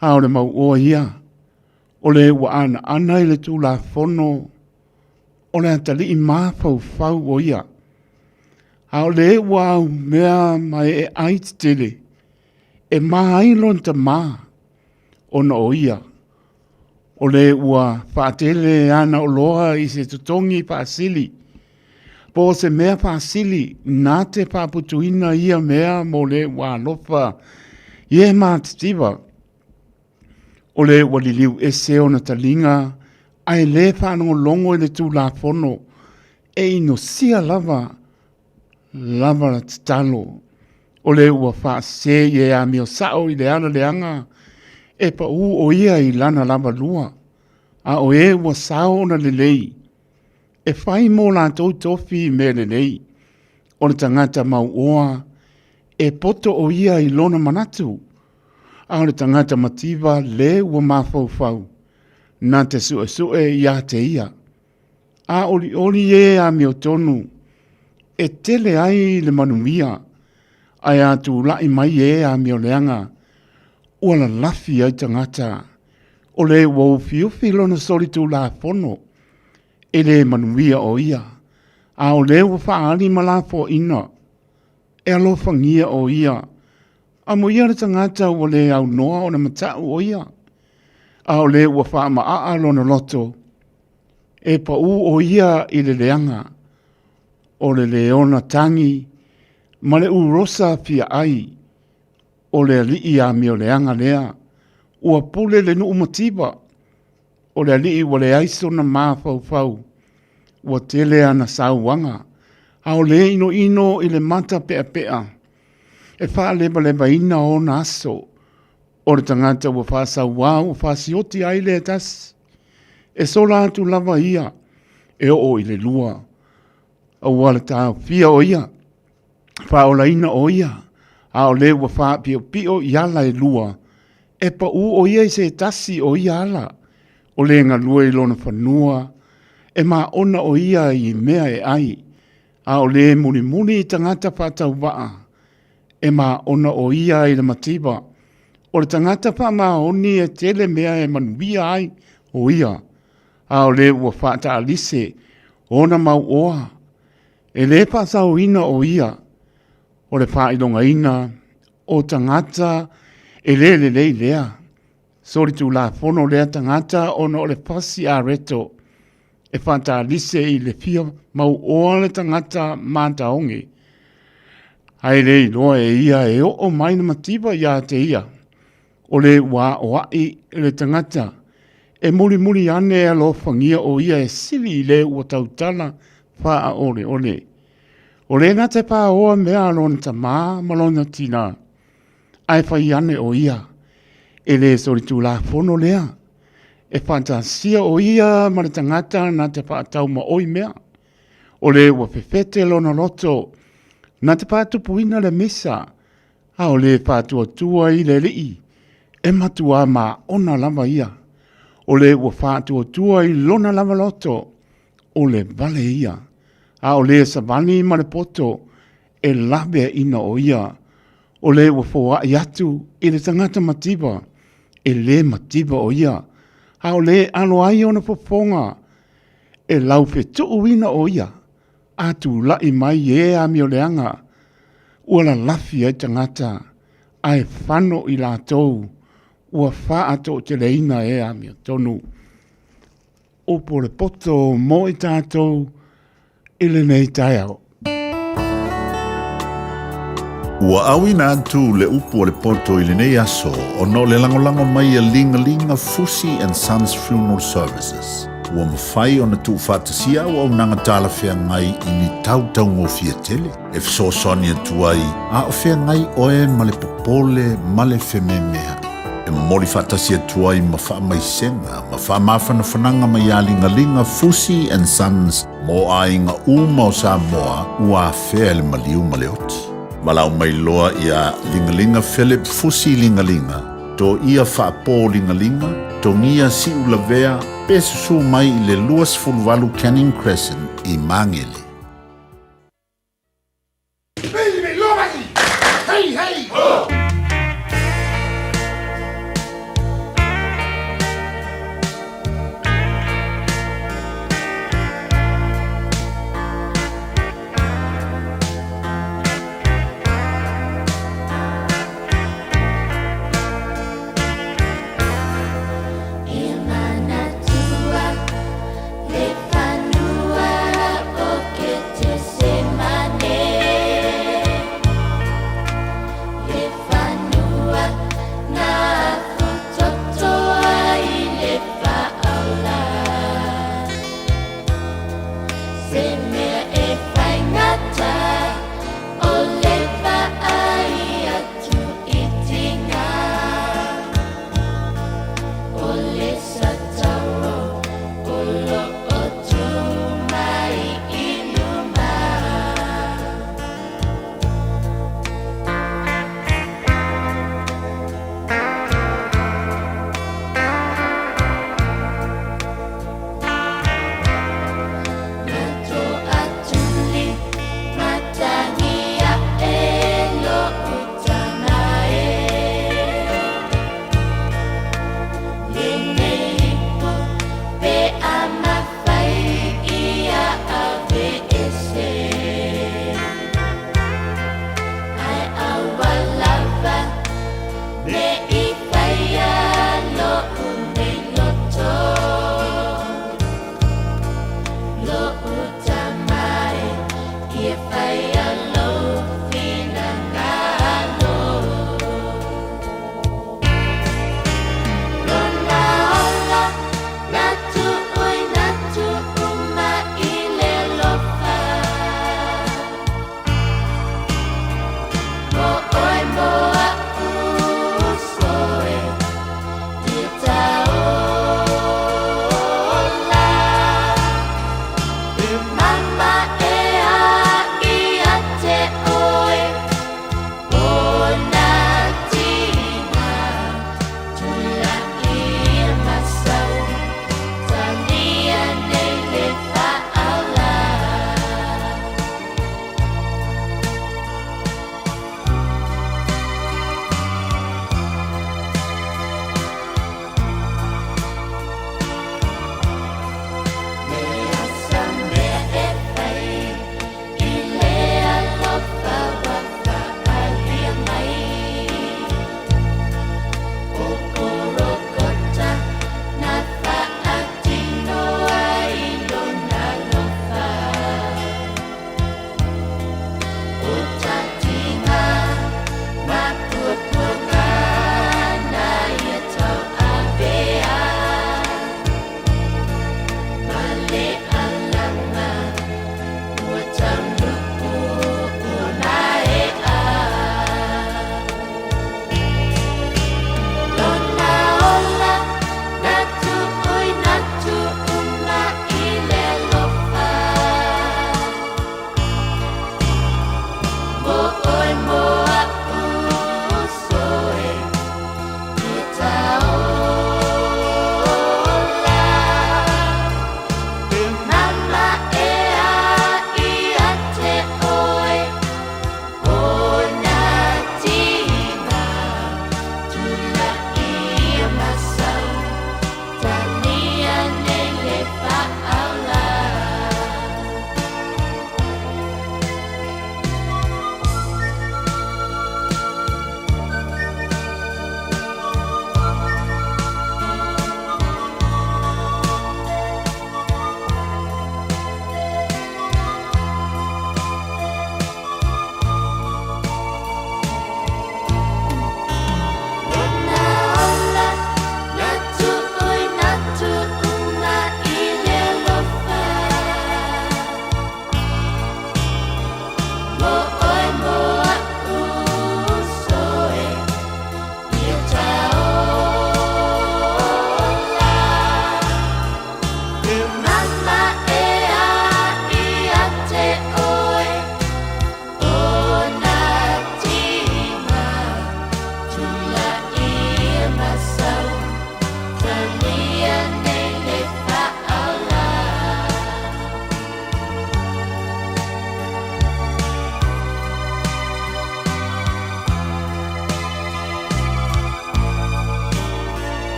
a o le mauoa ia, o le ua anaana i le Tulafono o le atalii mafaufau o ia, a o le ua aumea ma ee ai tetele, e ma ai lona tamā ona o ia, o le ua faatele ana oloa i se totogi faasili, po o se mea faasili na te faaputuina ia mea mo le ua alofa i e matitiva. O le ua liliu ese ona taliga ae le faalogologo i le Tulafono, e inosia lava lava la tatalo. O le ua faasese i e amio sao i le ala leaga, e pau o ia i lana lava lua, a o e ua sao ona lelei, e fai mo latou tofi i mea lelei. O le tagata mauoa, e poto o ia i lona manatu, a o le tagata mativa le ua mafaufau, na te suesue ia te ia. A olioli e amiotonu, e tele ai le manuia, Ae a tulaʻi mai e amioleaga, ua lalafi ai tagata, o le ua ufiufi lona solitulafono, e lē manuia ʻo ia, a o le ua faaali ma lafoaina, e alofagia ʻo ia, amuia le tagata ua lē aunoa ona mataʻu ʻo ia, a o le ua faamaʻaʻa lona loto, e paʻū ʻo ia i le leaga, o le leona tagi ma le urosa fiaʻai, o le aliʻi amioleaga lea, ua pule le nuʻu mativa, o le aliʻi ua leai sona mafaufau, ua tele ana sauaga, a o le ʻinoʻino i le mata peʻapeʻa, e faalewalewaina ona aso, o le tagata ua faasauā ua fasioti ai le tasi, e sola atu lava ia e oo i le lua, aua le taofia o ia, faaolaina o ia, a o le ua faapiopio i ala e lua, e paʻū ʻo ia i se tasi o ia ala, o le galue i lona fanua, e māʻona ʻo ia i mea e ʻai, a o le mulimuli i tagata faatauvaa, e māʻona ʻo ia i le mativa. O le tagata faamaoni e tele mea e manuia ai ʻo ia, a o le ua faataalise ona mau oa, e lē faasaoina ʻo ia, o le faailogaina o tagata e lē lelei lea. Solitulafono lea tagata ona o le fasi areto e faatalise i le fia mauoa le tagata mataoge, ae le iloa e ia e oo mai le mativa iā te ia, o le ua aʻoaʻi le tagata e mulimuli ane e alofagia ʻo ia e sili i le ua tautala faaʻoleʻole. O le na te pāoa mea a lona tamā ma lona tinā, ae fai ane ʻo ia, e lē solitulafono lea, e faatasia ʻo ia ma le tagata na te faataumaʻoi mea, o le ua fefete lona loto, na te faatupuina le misa, a o le faatuatua i le alii, e matuā māʻona lava ia, o le ua faatuatua i lona lava loto, o le vale ia, a o le savali ma le poto, e laveaʻina ʻo ia, o le ua foaʻi atu i le tagata mativa, e lē mativa ʻo ia, a o le alo ai ona fofoga, e laufetuʻuina ʻo ia, a tulaʻi mai e amioleaga, ua lalafi ai tagata, a e fano i latou, ua faatoʻateleina e amiotonu. Upu o le poto mo i tatou i lenei taeao. Ua auina atu le upu o le poto i lenei aso ona o le lagolago mai a Ligalinga Fusi and Sons Funeral Services. Ua mafai ona tuufaatasia auaunaga talafeagai i ni tautaugofie tele e fesoasoani atu ai a o feagai oe ma le popole ma le fememeaʻi. E momoli faatasi atu ai ma faamaisega ma faamafanafanaga mai iā Ligaliga Fusi and Sons mo aiga uma o Samoa ua afea e le maliu ma le oti. Valaau mai loa iā Ligaliga Philip Fusi Ligaliga, Toia Faapō Ligaliga, Togia Siulavea pe susū mai i le 28 Canning Crescent i Magele.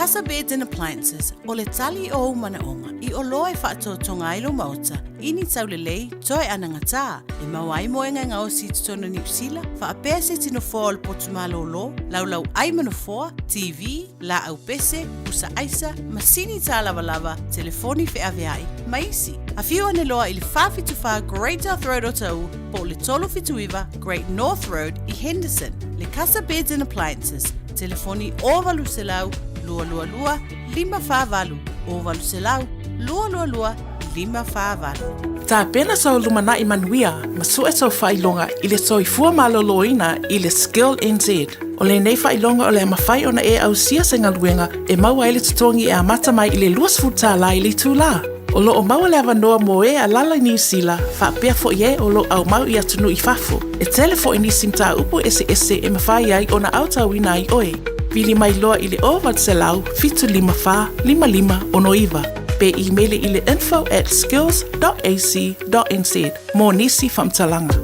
Casa Beds and Appliances, o le tali o ou manaʻoga i oloa e faatoatoga ai lou maota i ni taulelei toe anagatā e maua ai moega e gaosi i totonu o Niu Sila, faapea se iti nofoa o le potu malōlō, laulau ʻai ma nofoa, TV, laau pese, pusa aisa, masini tālavalava, telefoni feaveai, ma isi. Afio ane loa i le 474 Great South Road o Taʻu po o le 379 Great North Road i Henderson. Le Casa Beds and Appliances, telefoni 0800 222 548, 0800 222 548. Tapena sou lumanai manuia ma sue sou faailoga i le soifua malōlōina i le Skill NZ. O lenei faailoga o le a mafai ona e ausia se galuega e maua ai le totogi e amata mai i le 20 tālā i le itulā. O lo o maua le avanoa mo e alala i Niu Sila, faapea foi e o lo o aumau i atunuu i fafo. E tele foi nisi mataupu eseese e mafai ai ona aotauina ai oe. Vili mai loa i le 0800 754 5569 pe imeli i le info at skills.ac.nz mo nisi faamatalaga.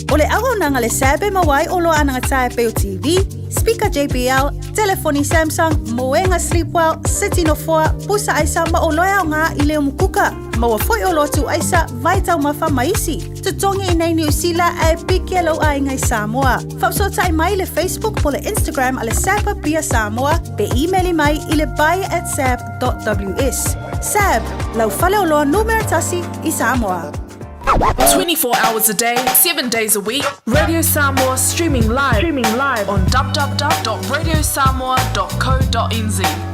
O le auaunaga le SAB e maua ai oloa anagatā e pei o TV, speaker JBL, telefoni Samsung, moega Sleepwell, seti nofoa, pusa aisa ma oloa e aoga i le umukuka. Maua foi oloa tuu aisa, vai taumafa ma isi. Totogi i nei Niu Sila ae piki e lou aiga i Samoa. Faafesootai mai i le Facebook po le Instagram a le SAB Apia Samoa pe imeli mai i le buy at sab.ws. SAB, lau faleoloa numera tasi i Samoa. 24 hours a day, 7 days a week, Radio Samoa streaming live, streaming live on www.radiosamoa.co.nz.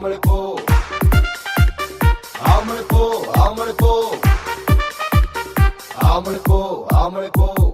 Ao ma le po. Ao ma le po, ao ma le po. Ao ma le po, ao ma le po.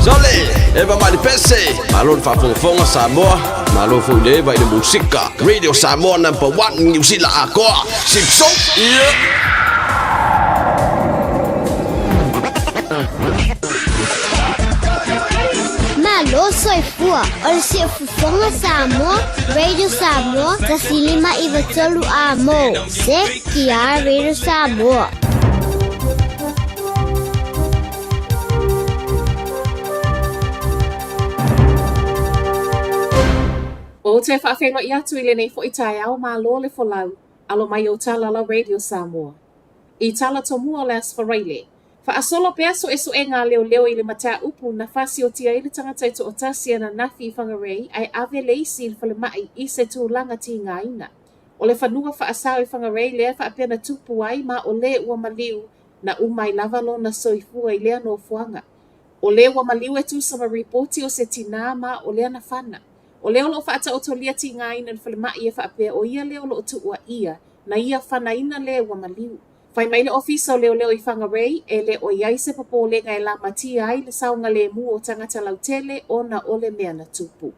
Sole, Eva mai le pese. Malo le faafogafoga Samoa, malo foi le Eva i le musika. Radio Samoa number 1 Niu Sila atoa. Sipso. Yeah. Malo soifua o le siufofoga Samoa, Radio Samoa, 1593 A mo, CKR Radio Samoa. Ou te faafeiloai atu i lenei foi taeao malo le folau, alo mai o Talala Radio Samoa. I tala tomua o le Aso Faraile, faasolo pea suesuega a leoleo i le mataupu na fasiotia ai le tagata e toatasi ananafi i Whangarei ae ave le isi i le falemai i se tulaga tigaina. O le fanua faasao i Whangarei lea faapea na tupu ai ma o le ua maliu na uma ai lava lona soifua i lea nofoaga. O le ua maliu e tusa ma ripoti o se tinā ma o lea na fana. O lea o lo o faataotolia tigaina i le falemai e faapea o ia lea o lo o tuuaia na ia fanaina le ua maliu. Fai mai le Ofisa o Leoleo i Whangarei e le o i ai se popolega e lamatia ai le saogalemu o tagata lautele ona o le mea na tupu.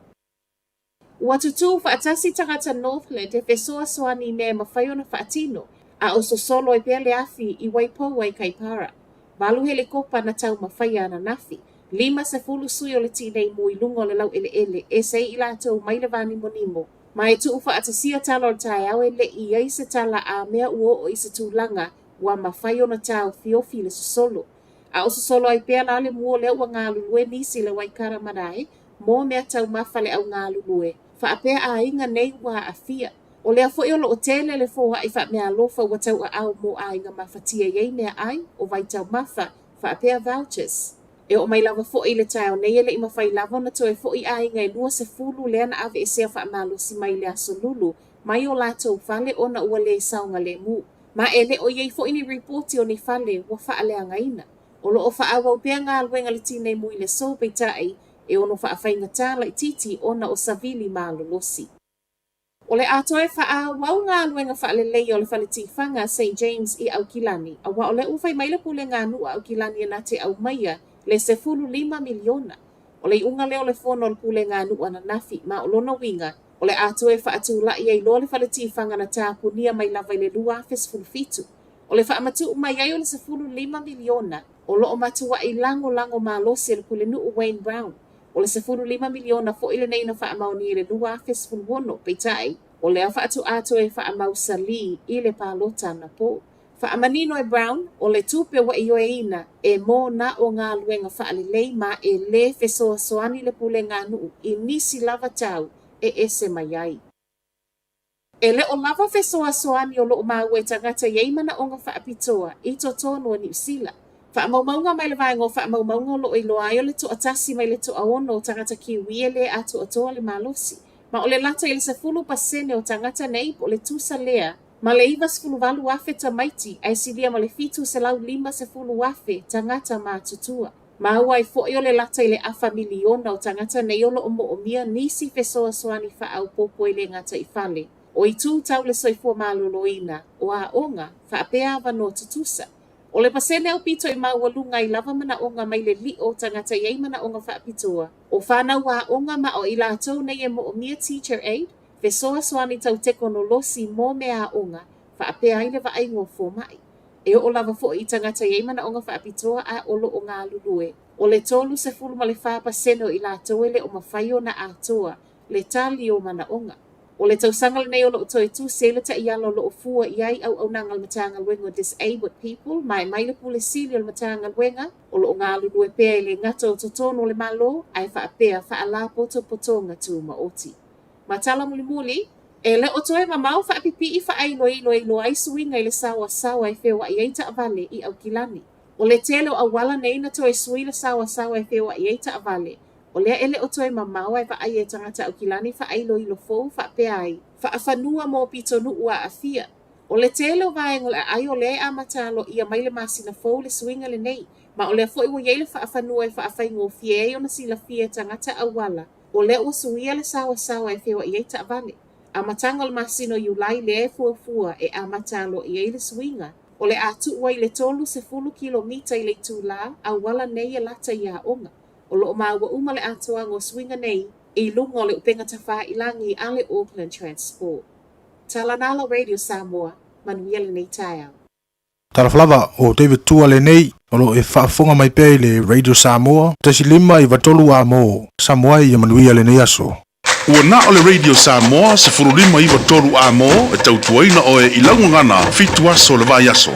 Ua tutū faatasi tagata Northland e fesoasoani i mea e mafai ona faatino, a o sosolo ai pea le afi i Waipoua i Kaipara. Valu helikopa na taumafaia ananafi. 50 sui o le tinei mu i luga o le laueleele e ese ai i latou mai le vānimonimo. Ma e tuu faatasia tala o le taeao e le i ai se tala a mea ua oo i se tulaga ua mafai ona taofiofi le sosolo. A o sosolo ai pea la le mu o lea ua galulue nisi i le waikara marae mo mea taumafa le au galulue faapea aiga nei ua aafia. O lea foi o lo o tele le foai faameaalofa ua tauaao mo aiga mafatia i ai meaai, o vaitaumafa, faapea vouchers. E oo mai lava foi i le taeao nei e le i mafai lava ona toe foi aiga e 20 lea na aveesea faamalosi mai le Aso Lulu mai o latou fale ona ua le saogalemu. Ma e le o i ai foi ni ripoti o ni fale ua faaleagaina. O lo o faaauau pea galuega a le Tinei Mu i le aso, peitai, e ono faafaigata laitiiti ona o savili malolosi. O le a toe faaauau galuega faaleleia o le fale tifaga a Saint James i Aukilani, aua o lea ua fai mai le pulega a nuu a Aukilani e na te aumaia le 15 miliona. O le iuga lea o le fono a le pulega a nuu ananafi, ma o lona uiga, o le a toe faatulai ai loa le fale tifaga na tapunia mai lava i le 2017. O le faamatuu mai ai o le 15 miliona o lo o matuai lagolago malosi e le Pulenuu Wayne Brown. O le 15 miliona foi lenei na faamaonia i le 2016, peitai, o lea faatoa toe faamausalī i le palota anapo. Faamanino e Brown, o le tupe ua ioeina e mo na o galuega faalelei ma e lē fesoasoani le pulega a nuu i nisi lava tau e ese mai ai. E le o lava fesoasoani o lo o maua e tagata i ai manaoga faapitoa i totonu o Niu Sila. Faamaumauga mai le Vaega o Faamaumauga o lo o iloa ai o le toatasi mai le toaono o tagata Kiwi e lē atoatoa le malosi, ma o le lata i le 10% o tagata nei po o le tusa lea ma le 98,000 tamaiti ae silia ma le 750,000 tagata matutua. Maua ai foi o le lata i le afa miliona o tagata nei o lo o moomia nisi fesoasoani faaopoopo e le gata i fale, o itu tau le soifua maloloina, o aoga, faapea avanoa tutusa. O le pasene aupito i maualuga ai lava manaoga mai le lio o tagata i ai manaoga faapitoa, o fanau aoga ma o i latou nei e moomia teacher aid, fesoasoani tau tekonolosi mo mea aoga, faapea ai le vaaiga o fomai. E oo lava foi i tagata i ai manaoga faapitoa a o lo o galulue, o le 34% o i latou e le o mafai ona atoa le tali o manaoga. O le tausaga lenei o lo o toe tusi ai le taiala o lo o fua i ai auaunaga a le Matagaluega o Disabled People ma e mai le Pule Sili o le Matagaluega o lo o galulue pea e le gata o totonu o le Malo ae faapea faalapotopotoga tumaoti. Ma tala mulimuli, e le o toe mamao faapipii faailoilo e iloa ai suiga i le saoasaoa e feoai ai taavale i Aukilani. O le tele o auala nei na toe sui le saoasaoa e feoai ai taavale, o lea e le o toe mamao ae vaai e tagata Aukilani faailoilo fou faapea ai, faafanua mo pitonuu aafia. O le tele o vaega o le aai o lea e amata aloaia mai le masina fou le suiga lenei, ma o lea foi ua i ai le faafanua e faafaigofie ai ona silafia e tagata auala O lea ua suia le saoasaoa e feoai ai taavale. Amataga o le masina o Iulai lea e fuafua e amata aloaia ai le suiga, o le a tuu ai le 30 kilomita i le itulā auala nei e lata i aoga. O lo o maua uma le atoaga o suiga nei i luga o le upega tafailagi a le Auckland Transport. Talanala Radio Samoa, manuia lenei taeao. Talofa lava, o David Tua lenei, o lo o e faafofoga mai pea i le Radio Samoa, 1 5 93 A mo Samoa ia manuia lenei aso. Ua na o le Radio Samoa 15 9 3 A mo e tautuaina oe i lau gagana fitu aso o le vaiaso.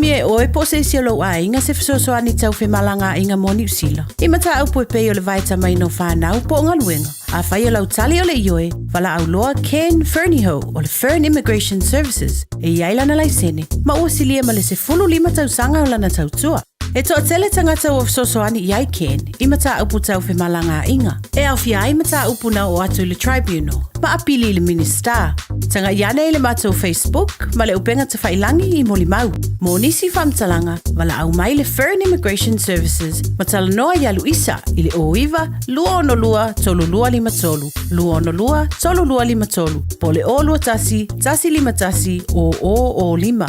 moomia e oe po o se isi o lou aiga se fesoasoani tau femalagaaiga mo Niu Sila, i mataupu e pei o le vaetamaina o fanau po o galuega? Afai o lau tali o le ioe, valaau loa Ken Fernihough o le Fern Immigration Services e i ai lana laisene ma ua silia ma le 15 tausaga o lana tautua. E toatele tagata ua fesoasoani i ai Ken i mataupu tau femalagaaiga, e aofia ai mataupu na oo atu i le Tribunal ma apili i le Minisita. Tagai ane i le matou Facebook ma le upega tafailangi i molimau. Mo nisi faamatalaga, valaau mai le Fern Immigration Services ma talanoa iā Luisa i le 09 262 3253, 262 3253, po o le 021 151 0005.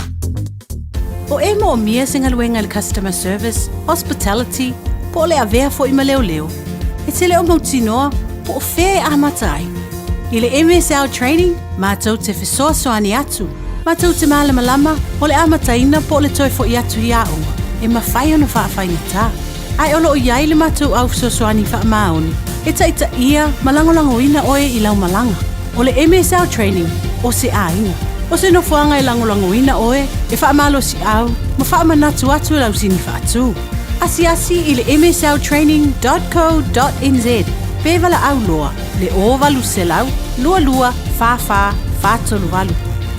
O e moomia se galuega i le customer service, hospitality, po o le avea foi ma leoleo, e te le o mautinoa po o fea e amata ai. I le MSL Training, matou te fesoasoani atu, matou te malamalama o le amataina po o le toe foi atu i aoga, e mafai ona faafaigata. Ae o lo o i ai le matou au fesoasoani faamaoni e taitaia ma lagolagoina oe i lau malaga. O le MSL Training, o se aiga. O se nofoaga e lagolagoina oe, e faamalosiau ma faamanatu atu e lau sini faatu. Asiasi i le msltraining dot co dot nz pe valaau loa le 0800 22 44 438.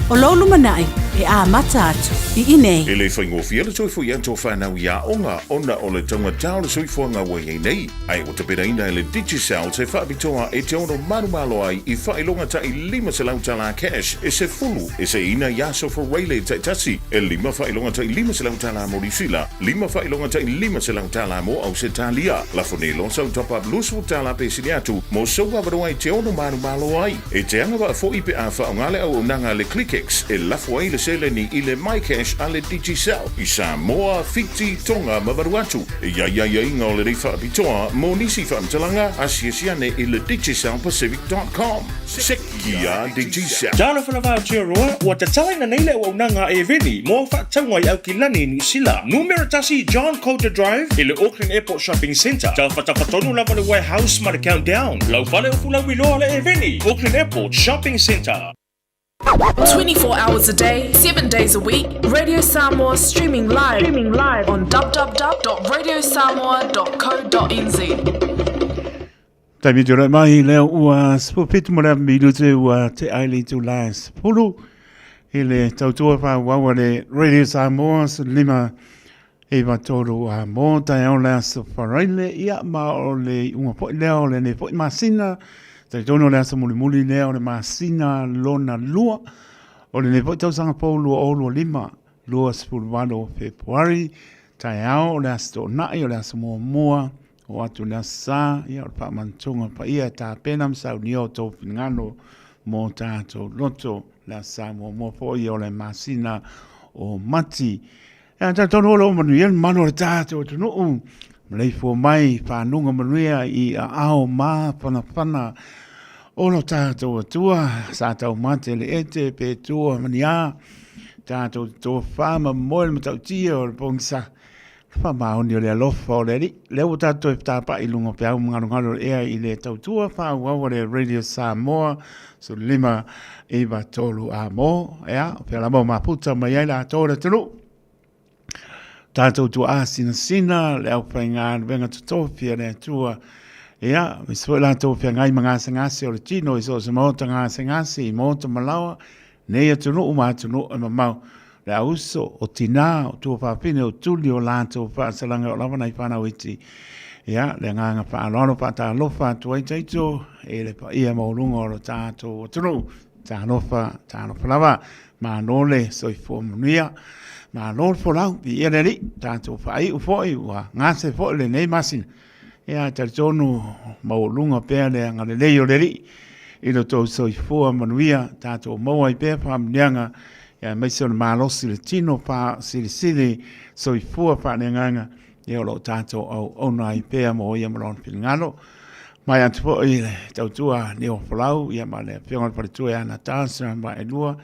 O lou lumanai e amata atu i inei. E le faigofie le toe foi atu o fanau i aoga ona o le taugata o le soifuaga ua i ai nei, ae ua tapenaina e le Digicel se faapitoa e te ono malomalo ai i faailoga tai $500 tala cash e 10 e seiina i aso Fureile taitasi, e lima faailoga tai $500 tala mo Niusila, lima faailoga tai $500 tala mo Ausetalia. Lafo nei loa sau top up 20 tala pe sili atu mo sou avanoa e te ono malomalo ai. E te agavaa foi pe a faaaoga le auaunaga a le ClickX e lafo ai le seleni i le MyCash a le Digicel i Samoa, Fiti, Tonga ma Vanuatu. E i ai aiaiga o lenei faapitoa mo nisi faamatalaga, asiasi ane i le digicelpacific.com. Sekia Digicel. Talofa lava Aotearoa, ua tatalaina nei le auaunaga a Eveni mo au faatauga i Aukilani i Niu Sila. Numera tasi John Coulter Drive i le Auckland Airport Shopping Centre. Tafatafa tonu lava le Warehouse ma le Countdown. Lau fale o Fulauiloa le Eveni, Auckland Airport Shopping Centre. 24 hours a day, 7 days a week, Radio Samoa streaming live, streaming live on www.radiosamoa.co.nz. Taimi te mai lea ua 17 mo le minute ua te ai le itula e 10 i le tautua whāuaua le Radio Samoa 5 9 3 a mō taeao le aso Faraile ia ma o le iuga foi lea o lenei foi masina talitonu o le aso mulimuli lea o le masina lona lua o lenei foi tausaga fou 2025 28 o Fepuari taeao o le aso Toonai o le aso muamua o atu le aso Sa ia o le faamanatuga paia e tapena ma saunia o tou finagalo mō tātou loto le aso Sa muamua foi o le masina o Mati. Ia talitonu o lo o manuia le mamalu o le tātou atunuu, maleifua mai fanuga manuia i aao māfanafana o lo tātou Atua, sa taumate le ete pe tua ma ni a, tātou te tofa ma moe le matautia o le pogisa, le faamaoni o le alofa o le Alii. Lea ua tātou e tapa'i i luga o peau ma galogalo o le ea i le tautua faaauau a le Radio Samoa, 15 9 3 a mō, ea, o pea lava o maputa mai ai latou le atunuu. Tātou tuaa sinasina, le aufaigaluega totofi a le Atua, ia, aemaise foi latou feagai ma gasegase o le tino i so o se maota gasegase i maota malaoa, nei atunuu ma atunuu e mamao, le auso, o tinā, o tuafafine, o tuli o latou faasalaga o lava nai fanau iti. Ia, le agaga faaaloalo faatalofa atu ai taito i le paia maualuga o lo tatou atunuu. Talofa, talofa lava. Malo le soifua manuia. Malo le folau, viia le Alii. Tatou faaiu foi, ua gase foi lenei masina. Ia, talitonu maualuga pea le agalelei o le Alii i lo outou soifua manuia, tatou maua ai pea faamanuiaga, ia aemaise o le malosi o le tino faasilisili soifua faaleagaga, ia o lo o tatou auauna ai pea mo ia ma lona finagalo. Mai atu foi i le tautua Nio Folau, ia ma le afioga i le faletua ia Natasha ma Elua,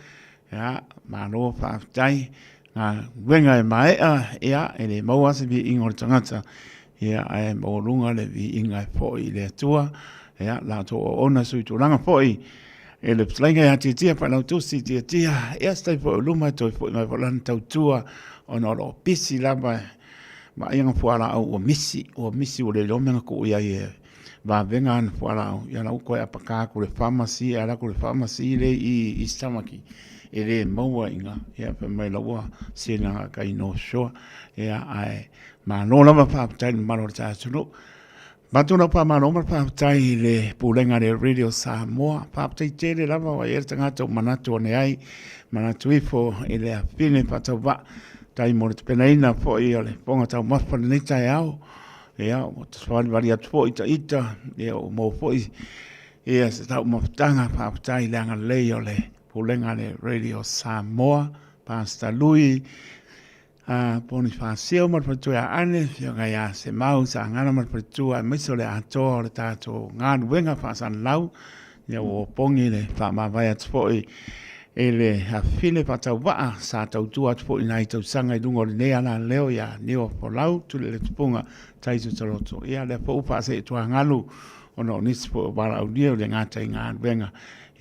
ia, malo faafetai. Galuega e maea, ia, e le maua se viiga o le tagata, ia, ae maualuga le viiga e foi i le Atua, ia, latou auauna sui tulaga foi, e le fetalaiga ia Tiatia Failautusi Tiatia, ia, se taimi foi o luma e toe foi mai foi lana tautua. ona o lo o pisi lava vaai ana fualaau ua misi, ua misi ua le iloa mea na tuu i ai e vavega ana fualaau, ia la ua toe apaka atu i le pharmacy, e ala atu i le pharmacy lea i East Tamaki, e le maua i ina, ia fai mai la ua sena kai North Shore, ia ae malo lava faafetai i le mamalu o le tatou atunuu. Avatu lau faamalo ma le faafetai i le Pulega a le Radio Samoa. Faafetai tele lava ua i ai le tagata ua manatu ane ai, manatu ifo i le afine faatauvaa. Faafetai mo le tapenaina foi o le fofoga taumafa i lenei taeao. Ia, ua tafavalivali atu foi ta ita, ia ua maua foi ia se taumafataga. Faafetai i le agalelei o le Pulega a le Radio Samoa, Pastor Lui, A Ponifasio ma le faletua ia Ane, afioga ia Semau, Sagana ma le faletua aemaise o le atoa o le tatou galuega faasalalau, ia ua opogi le faamavae atu foi i le afifine faatauvaa sa tautua atu foi i nai tausaga i luga o lenei alaleo ia Niua Folau, Tulialetupuga, Taito Taloto. Ia lea foi ua faaseetuagalu ona o nisi foi o valaaulia o le gata i galuega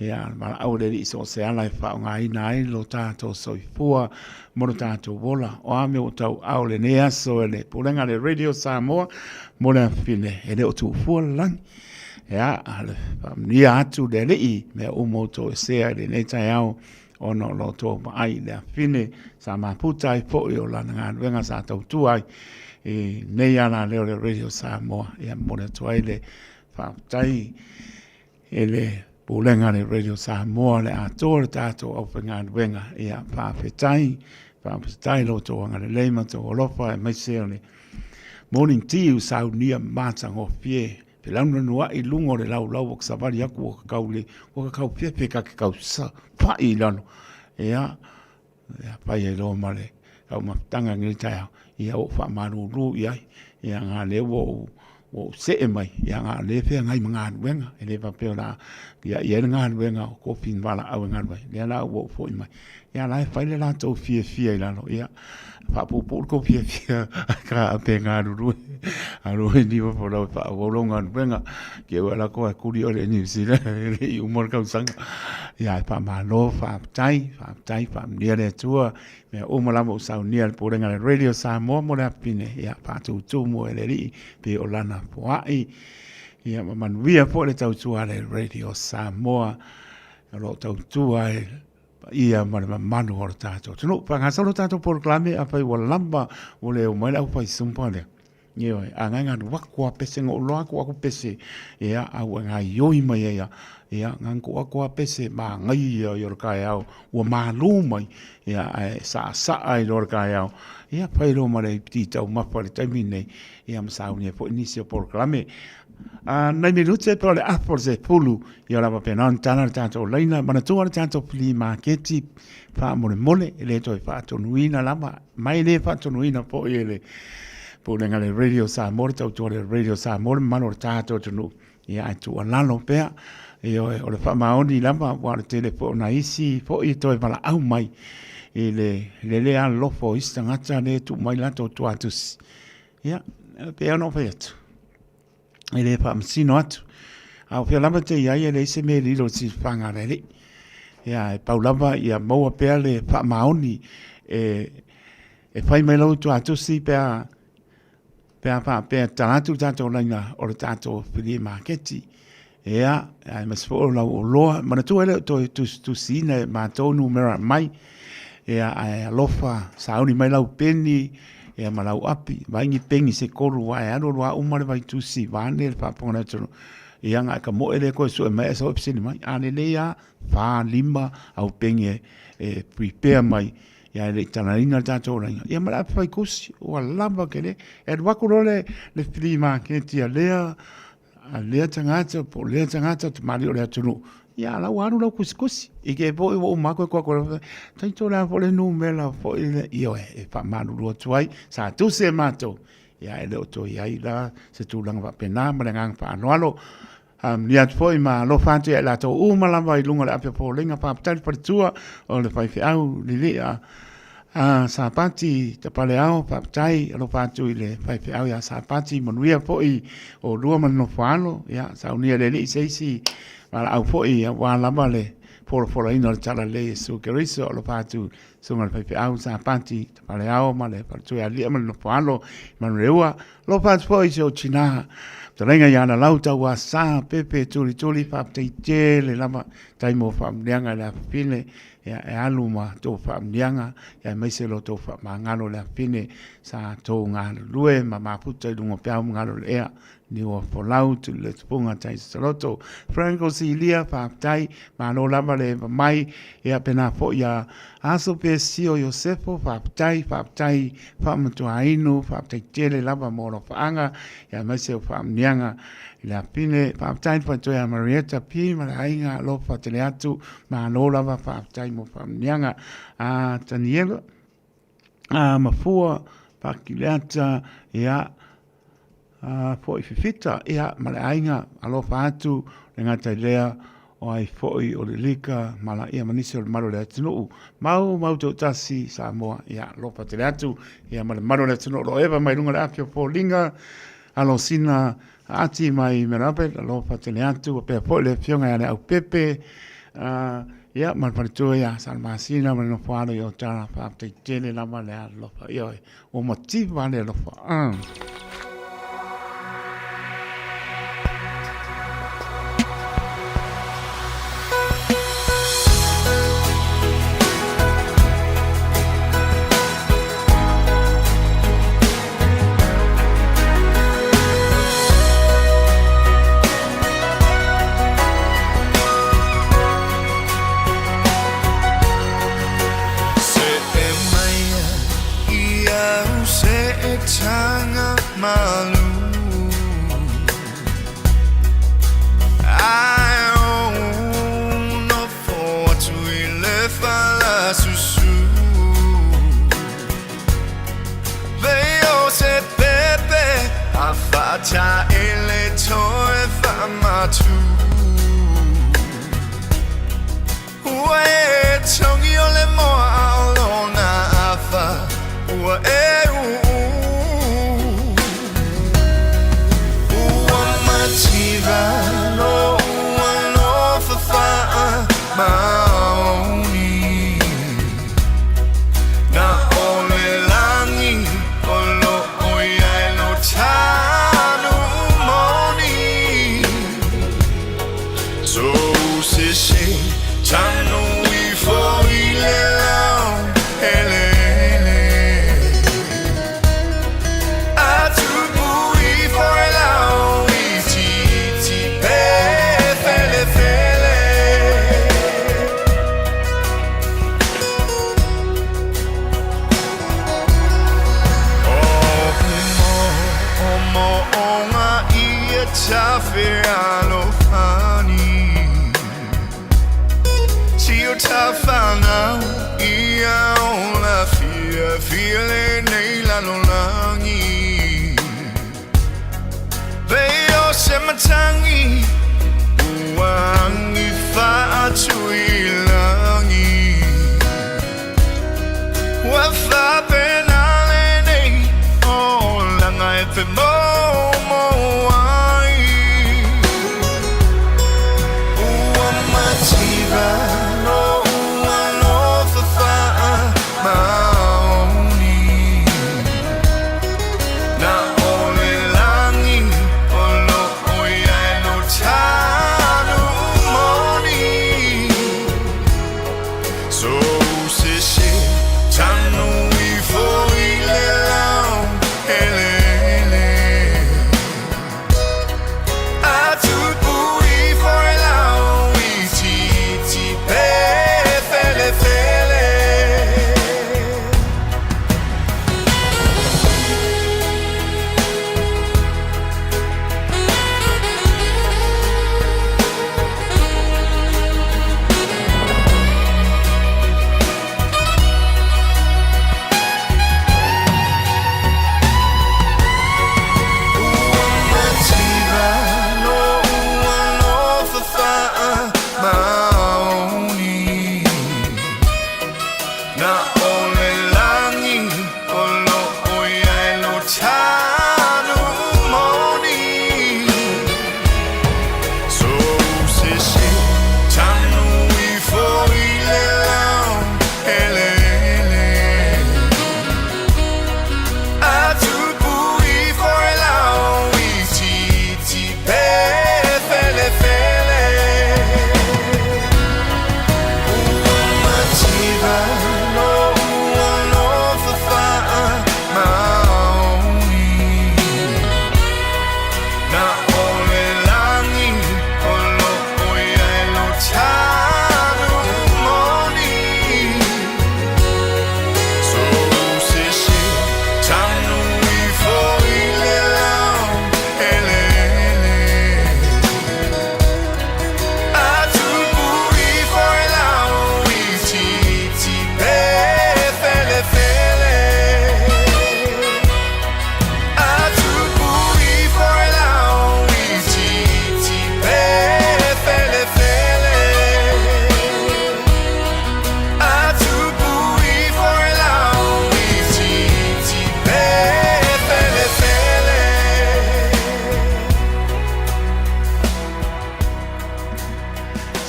Ia, valaau le Alii so o se ala e faaaogaina ai lo tatou soifua mo lo tatou ola. O a mea ua tauau lenei aso e le Pulega a le Radio Samoa mo le afifine, e le o tuufua le lagi. Ia, le faamanuia atu le Alii mea uma ua toesea i lenei taeao ona o lo outou vaai i le afifine sa mafuta ai foi o lana galuega sa tautua ai i nei alaleo o le Radio Samoa. Ia, momoli atu ai le faafetai E le Pulega a le Radio Samoa le atoa le tatou aufaigaluega, ia faafetai, faafetai lo outou agalelei ma outou alofa aemaise o le morning tea ua saunia matagofie felanuanuai i luga o le laulau ua savali atu ua kakau le ua kakau fefe ka ke kau fa'i i lalo ia Ia fai ai loa ma le taumafataga i lenei taeao, ia ua ou faamalulu i ai, ia na lea ua ou, ua ou see mai, ia na o lea e feagai ma galuega, e le faapea o le a ia i ai le galuega o kofi ma valaau e galu ai, lea la ua ou foi mai. Ia la e fai le latou fiafia i lalo, ia faapuupuu le tou fiafia ka pe galulue, alu ai niu folau e faaauau lau galuega, ke ua lako e kuli ole New Zealand e le i uma le tausaga. Ia e faamalo, faafetai, faafetai, faamanuia le Atua. Mea uma lava ua saunia le Pulega a le Radio Samoa mo le afifine, ia faatutumu e le Alii pei o lana foai. Ia ma manuia foi le tautua a le Radio Samoa o lo o tautua ai paia ma le mamalu o le tatou atunuu. Faagasolo tatou polokalame afai ua lava ua le omai le aufai sumpa lea. Ioe, a ngai ngā wako a pese ngō loa ko aku pese, ia, a ua ngā ioi mai ia, ia, ngā ko aku a pese, mā ngai ia i ora kai au, ua mālū mai, ia, e sa sa ai lora kai au, ia, whai rō mare i piti tau mapa le taimi nei, ia, ma sauni e po nisi o polokalame. A, nei me rute pe o le apo se pulu, ia lava pe nā tana le tātou leina, manatua le tātou pili maketi, whaamolemole, e le toe whaatonuina lava, Mai le faatonuina foi e le Pulega le Radio Samoa, le tautua le Radio Samoa, le mamalu o le tatou atunuu. Ia, ae tuualalo pea, ioe, o le faamaoni lava, aua o le tele foi o nai isi foi e toe valaau mai i le le alolofa o isi tagata lea e tuu mai latou tuatusi. Ia, e pei lava ona ou fai atu, e le faamasino atu. A o fea lava te i ai e leai se mea e lilo i le silafaga a le Alii. Ia, e pau lava ia maua pea le faamaoni e, e fai mai lau tuatusi pe a, pe a faapea e tatala atu le tatou laina o le tatou filie maketi. Ia, aemaise foi o lau oloa. Manatua e le o toe tusitusiina e matou numera mai. Ia, ae alofa, sauni mai lau peni, ia ma lau api. Vaai ni peni se kolu, ae alu alu lava uma le vaitusi, vaeane le faafofoga a le atunuu. Ia, na e ka moe lea koe sue mai, ae sau e fesili mai. A lelei lava, fa, lima au peni e prepare mai, ia e le i talaiina le tatou laina. Ia ma le api faikusi, ua lava tele. E alu atu loa le flea market a lea a lea tagata po o lea tagata tamalii o le atunuu, ia la ua alu lau kusikusi. I ke foi ua uma atu e koa taito le a foi le numera foi le, ioe, e faamalulu atu ai, sa tusi e matou, ia e le o toe i ai la se tulaga faapena ma le agaga faaaloalo. Faamanuia atu foi ma alofa atu ia i latou uma lava i luga o le ape o Polenga, faafetai le faletua o le faifeau Lili'a A Sapati Tapaleao, faafetai, alofa atu i le faifeau ia Sapati, manuia foi oulua ma le nofo alo, ia saunia e le Alii se isi valaau foi aua lava le folafolaina o le Talalelei Iesu Keriso. Alofa atu susuga i le faifeau Sapati Tafaleao ma le faletua ia Lia ma le nofoalo i Manureua. Alofa atu foi i si ou tina fetalaiga ia Lalau Tauasa Pepe Tulituli, faafetai tele lava tai mo faamanuiaga i le afafine ia e alu ma tou faamanuiaga ia aemaise lo tou faamagalo i le afafine sa tou galulue ma mafuta i luga o peau ma galo le ea Niua Folau, Tulilotupuga, Taisa Saloto, Franco Silia, faafetai, malo lava le eva mai, ia pena foi ia Aso Pesio Iosefo, faafetai, faafetai faamatuainu, faafetai tele lava mo alofaaga, ia aemaise o faamanuiaga i le afine, faafetai le faletua ia Marietta P ma le aiga, alofa tele atu, malo lava, faafetai mo faamanuiaga. A Taniela, a Mafua, Pakileata, ia, a foi Fifita, ia, ma le aiga, alofa atu, le gata i lea, o ai foi o le Lika, ma la, ia, ma nisi o le malu o le atunuu. Mau, mau toatasi, Samoa, ia, alofa tele atu, ia, ma le malu o le atunuu o lo o eva mai luga o le afi o foliga, Alosina Ati mai Merabet, alofa tele atu, pea foi le afioga ia Leaupepe, ia, ma le faletua ia Salamasina ma le nofo alo i Otara, faafetai tele lava le alofa, ioe, ua mativa le alofa.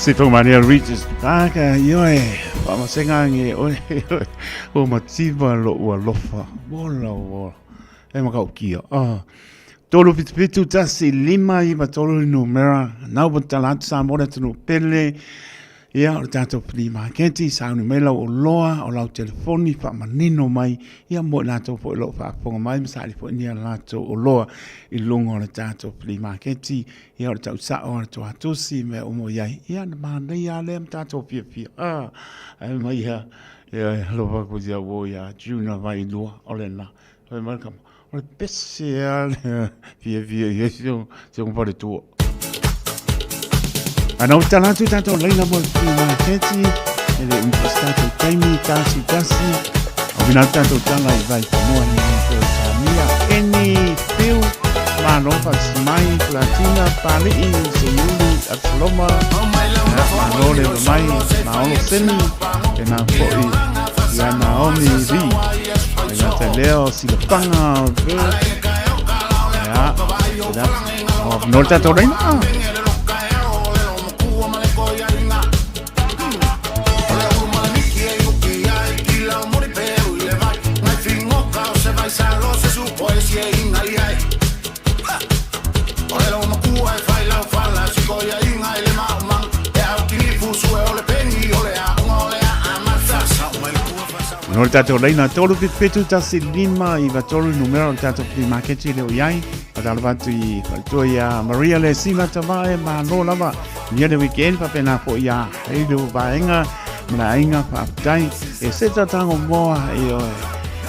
Sifo Maria Regis Parker, ioe, whamasenga nge oe, o mativa lo ua lofa, wola wola, e makau kia, ah. 3 7 1 5 9 3 numera, nau pa tala atu sa mora tunu pele, ia, o le tātou flea market, sauni mai lau oloa, o lau telefoni, whaamanino mai, ia mo i lātou po i lou whaafonga mai, ma saali po i nia lātou oloa i lunga o le tātou flea market, Ia, o le tau sao a le toatusi, mea uma o i ai. Ia, na manaia lava lea ma tatou fiafia. Ah, ae mai ia, ia, e alofa aku ia uo ia June vai lua, o lena. Fai mai le kama, o le pese lava lea fiafia i ai si ona faletua. Ae na ua tala atu tatou laina mo le flea market, e le umi foi se tatou taimi, tasi tasi. O vina atu tatou tala i Vaifanua ni Peretania, Eni, Phil, Malo faatasi mai, Platina, Palii, Seiuli, Absaloma, ia, malo le ova mai, Maolo Semi, tēnā fo'i ia Naomi V. Le gata i lea o Silafaga, Bert, ia, tēnā, o, no le tātou reina. No le tātou leina 3 7 1 5 9 3 numera o le tātou flea market i leo i ai. Whatalava atu i whaletua i a Maria Le Sina Tavae, mālo lava. Nia le weekend, whapena fo i a Heiru Vaenga, ma le aiga faafetai e se tatango moa i oe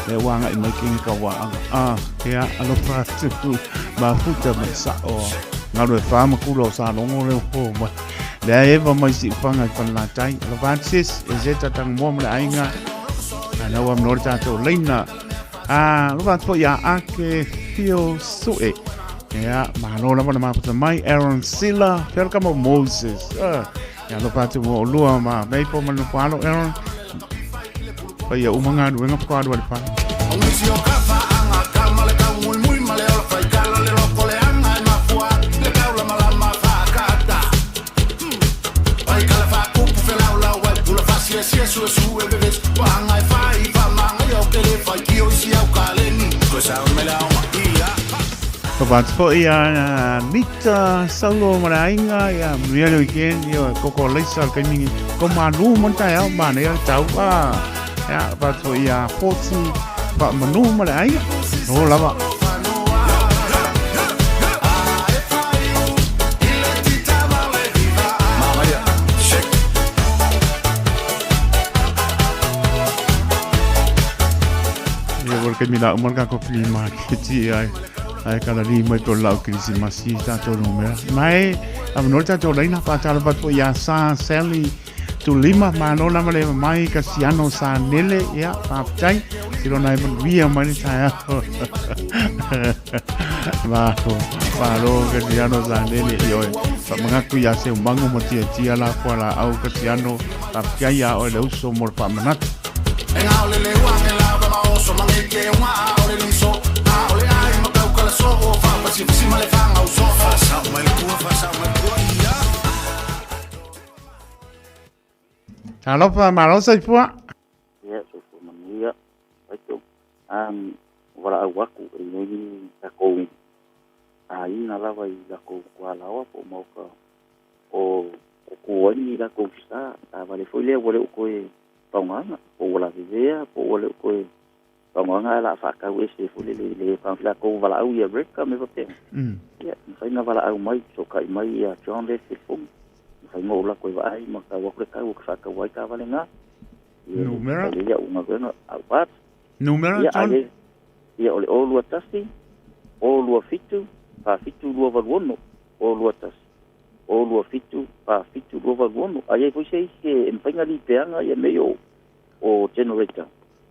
le uaga i mai kinga ka waaga a ia alofa atu mafuta ma le sao galu e fa ma kula o salogo le o mai lea eva mai siufaga i falelatai alofa atu sis e se tatango moa ma le aiga a lau amanoa le tatou laina a alofa atu foi ia ake fio sue ia malo lava na mafuta mai Aaron Sila welcome Moses Ia alofa atu mo olua ma Maple ma le nofo alo Aaron. Pai ia uma galuega faatoa alu ai le fale. Alofa atu foi ia Nita Saulo ma le aiga ia manuia le weekend ia koko leisa le taimi nei ko malu mo le taeao manaia le tau a ia alofa atu foi ia Forty Faamanu ma le aiga no lava. Ia ua le taimi la uma le tatou flea market ia Ai kala li mai to lau kirisimasi tātou numera. Mai, awanoa le tātou laina, whātalo pat po ia Sa Sally Tulima, mālo lava le mai Kasiano Sa Nele, ia, whāpitai, silo nai manuia mai le taeao. Mālo, mālo Kasiano Sa Nele, i oe. Whamangaku ia se umangu mo tia tia la kua la au Kasiano, whāpitai ia oe le uso mo le whaamanatu. Talofa, malo soifua. Ia, soifua manuia. Faitau. Um, walaau aku e nei ni takou aiga lava i lakou kualaoa po o maoka o ko ai ni lakou sa taavale foi lea ua le o toe faogaina po ua lavevea po ua le o toe faogaina ae o le a faatau ese foi lele i le latou valaau i Amerika ma mea faapena. Ia, mafai ona valaau mai, fesootai mai ia John lea i le telefoni, mafai ona ou alu atu e vaai ma tau atu le tau ou te faataua ai taavale na. Ia, Numera? fai lelei au galuega au part. Numera, Ia, John? ae ia o le 021 027 47 286 021 027 47 286. A i ai foi se isi e mafai ona lipeaga ia mea ia o generator.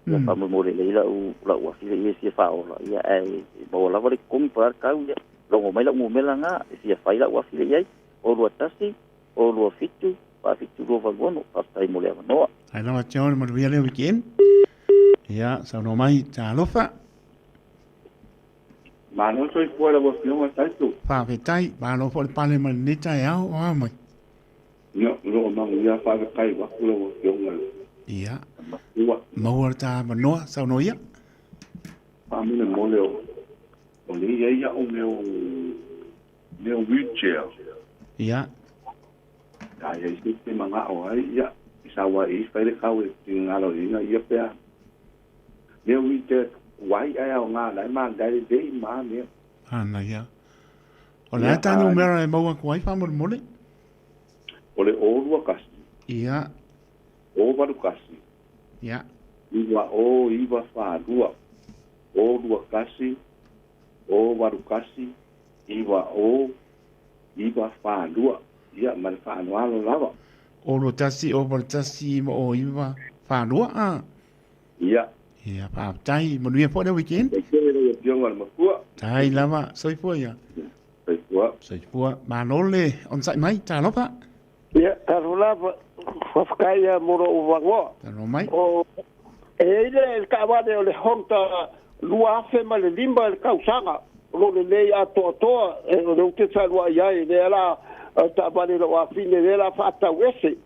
Ia faamoemoe lelei lau lau afi ia e fia faaola ia ae maua lava le totogi po o le a le tau ia logo mai lau numera lena e fia fai lau afi lea i ai 021 027 47 286. Faafetai mo le avanoa. Ai lava John, manuia le weekend. Ia, saunoa mai, talofa. Malo soifua lau Afioga Taito. Faafetai, malo foi le pale mai lenei taeao, o a mai? Ia, o lo o manuia faafetai atu lau Afioga i le Ia. Matua. Maua le ta avanoa, saunoa ia. Faamolemole o o lea e i ai au mea o mea o wheelchair. Ia. A i ai se isi e manao ai, ia, e sau ai i fai le kau e finagalo i ina ia pe a. Mea o wheelchair tuai ae aoga la e manaia lelei ma mea. Manaia. O le a ta numera e maua atu ai faamolemole? O le 021. Ia. 081. Ia. 90942. 021 081 90942. Ia, ma le faaaloalo lava. 021 081 90942 a. Ia. Ia, faafetai. Manuia foi le weekend. Faafetai tele lau Afioga i le Matua. Tai lava. Soifua ia. Soifua. Soifua. Malo le onosai mai. Talofa. Ia, talofa lava. Faafetai ia mo lou avanoa. Talofa mai. O, e i ai le taavale o le Honda 2005 le tausaga, o lo o lelei atoatoa, o lea ou te fealuai ai, lea la taavale i lou afine, lea la faatau ese.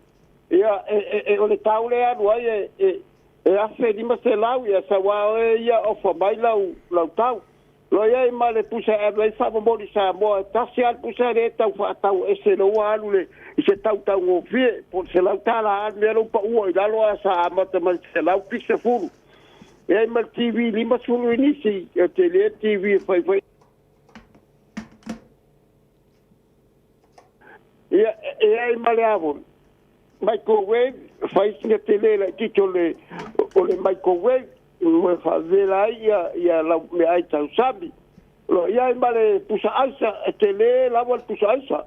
Ia, e, e, o le tau lea e alu ai e, e, e 1500, ia sau lava oe ia ofa mai lau, lau tau. Lo i ai ma le pusa e alu ai faamomoli Samoa, e tasi lava le pusa lea e tau faatau ese lea ua alu le, i se tau taugofie, po o le $100 a le mea lea ua paua i lalo ae sa amata mai le $170. E i ai ma le TV 50 inisi, e tele le TV e faifai. Ia, e i ai ma le avon, microwave, fai sina tele laitiiti o le, o le microwave, e faavela ai ia, ia lau meaai tausami. O lo o i ai ma le pusa aisa, e tele lava le pusa aisa.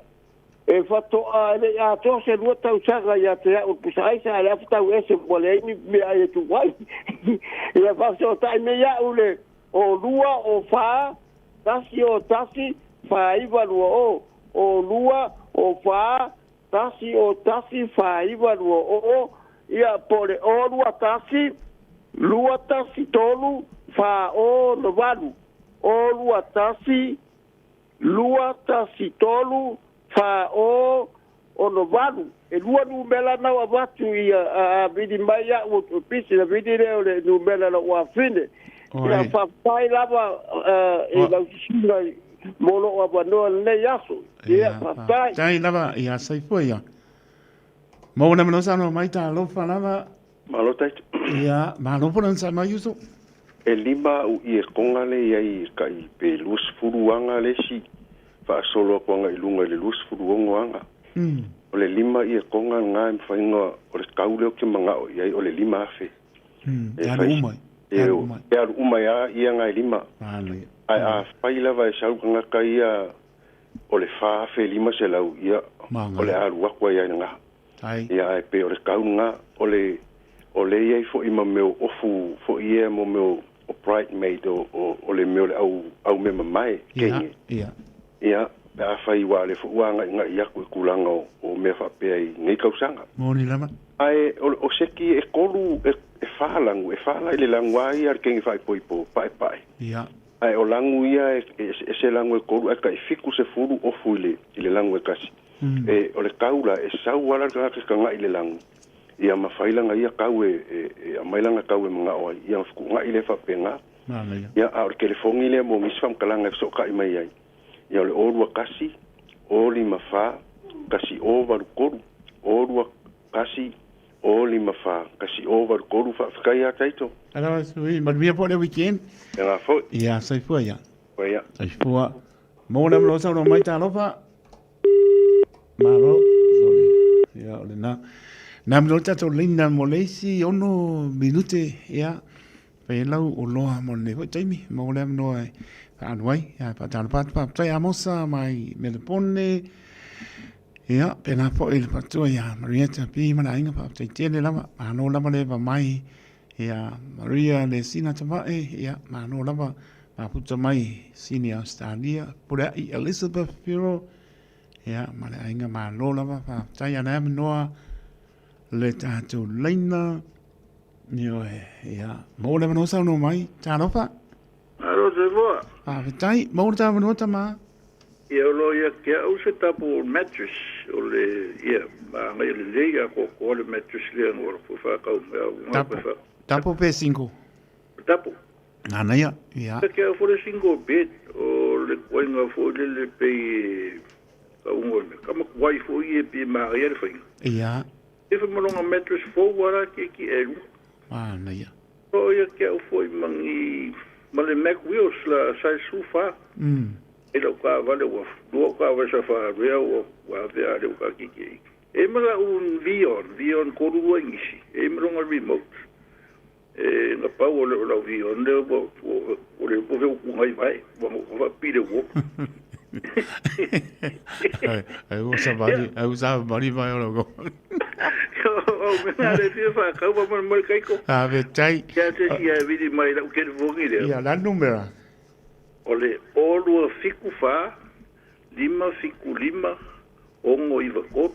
E faatoa e le i atoa se lua tausaga ia te au le pusa aisa, ae le afa tau ese ua leai ni meaai e tuu ai. Ia faafesootai mai au le o lua, o fa, 1 o 1 4 9 2 o, o 2 o 4 1 o 1 4 9 2 o, ia po o le o 2 1 2 1 3 4 o 8, o 2 1 2 1 3 4 o 68. E lua numera na ua avatu ia a vili mai au o pisi na vili lea o le numera lou afine. Ia faafetai lava i lau susuga mo lou avanoa i lenei aso. Ia faafetai. Faafetai lava ia soifua ia. Maua le avanoa saunoa mai talofa lava. Malo Taito. Ia, malo foi le onosai mai uso. E lima au iekoga le i ai i kai pe 20 aga le isi faasolo atu aga i luga i le 26 aga. O le lima iekoga lena e mafai ona o le tau lea ou te manao i ai o le 5000. E alu uma ai. E alu uma ai. E alu uma ai lava ia na e lima. Ae afai lava e sau tagata ia o le 4500 ia o le a alu atu ai lava i lena. Ia ae pei o le tau lena o le o le i ai foi ma mea o ofu foi ia mo mea o bridemaid o o o le mea o le au au mea mamae kenge. Ia. Ia pe afai ua le foi ua agaigai atu i tulaga o o mea faapea i nei tausaga. Moni lava. Ae o o seki e tolu e e fa lagu e fa la i le lagu a ia le kenge faaipoipo paepae. Ia. Ae o lagu ia e eseese lagu e tolu ae tai 70 ofu i le i le lagu e tasi. E, o le tau la, e sau ala le tagata e taga'i i le lagu, ia ma fai lana ia tau e, e, e aumai lana tau e mana'o ai, ia ma fetu'una'i lea faapena. Ia, a o le telefoni lea mo nisi faamatalaga e fesoota'i mai ai, ia o le 0 2 1 0 5 4 1 0 8 3, 0 2 1 0 5 4 1 0 8 3. Faafetai ia Taito. Aloha sui, manuia foi le weekend. Tēnā foi. Ia, soifua ia. Koe ia. Soifua. Maua le avanoa saunoa mai, talofa. Malo, sorry. Ia, o lena. Nā me le tatou leina mo le isi ono minute, ia, fai lau o loa mo lenei foi taimi, maua le avanoa e whaanu ai, ia, whaatalofa atu, whaafetai Amosa mai Melepone, ia, pēnā foi le whaatua ia Marietta P. ma le aiga, whaafetai tele lava, malo lava le eva mai, ia, Maria le sina tavae, ia, malo lava, mafuta mai Sini Australia, Purea'i Elizabeth Whiro, ia, ma le aiga malo lava, faafetai ana avanoa le tatou laina, ioe, ia, maua le avanoa saunoa mai, talofa. Malo Samoa. Faafetai, maua le ta avanoa tama. Ia, o lo o ia te au se double mattress, o le, ia, manaia lelei atoatoa le mattress lea na ua faatau mai au na Double, double pe single? Double. Manaia, ia. Ia te au foi le single bed, o le ituaiga foi lele pei e tauga o le mea, ka matuai foi ia pei e manaia le faiga. Ia. E fai ma lona mattress fou lava la tietie e lua. Manaia. O lo o ia te au foi ma ni, ma le Mac Wheels la size 14. E lau taavale ua lua au taavale sa faalea ua ave a le ua taatietie i. E ma lau Vion, Vion 32 inisi, e ma lona remote. E na pau o le o lau Vion lea ua ua le iloa po o fea ua tuga ai vae, ua na faapipii le uo. Ai ua savali, ai ua savali mai o lau kau. O mea na le fia whakau pa molemole kaiko. Faafetai. Ia se isi ae vili mai lau telefoni lea. Ia, la numera. O le 0274 575 693,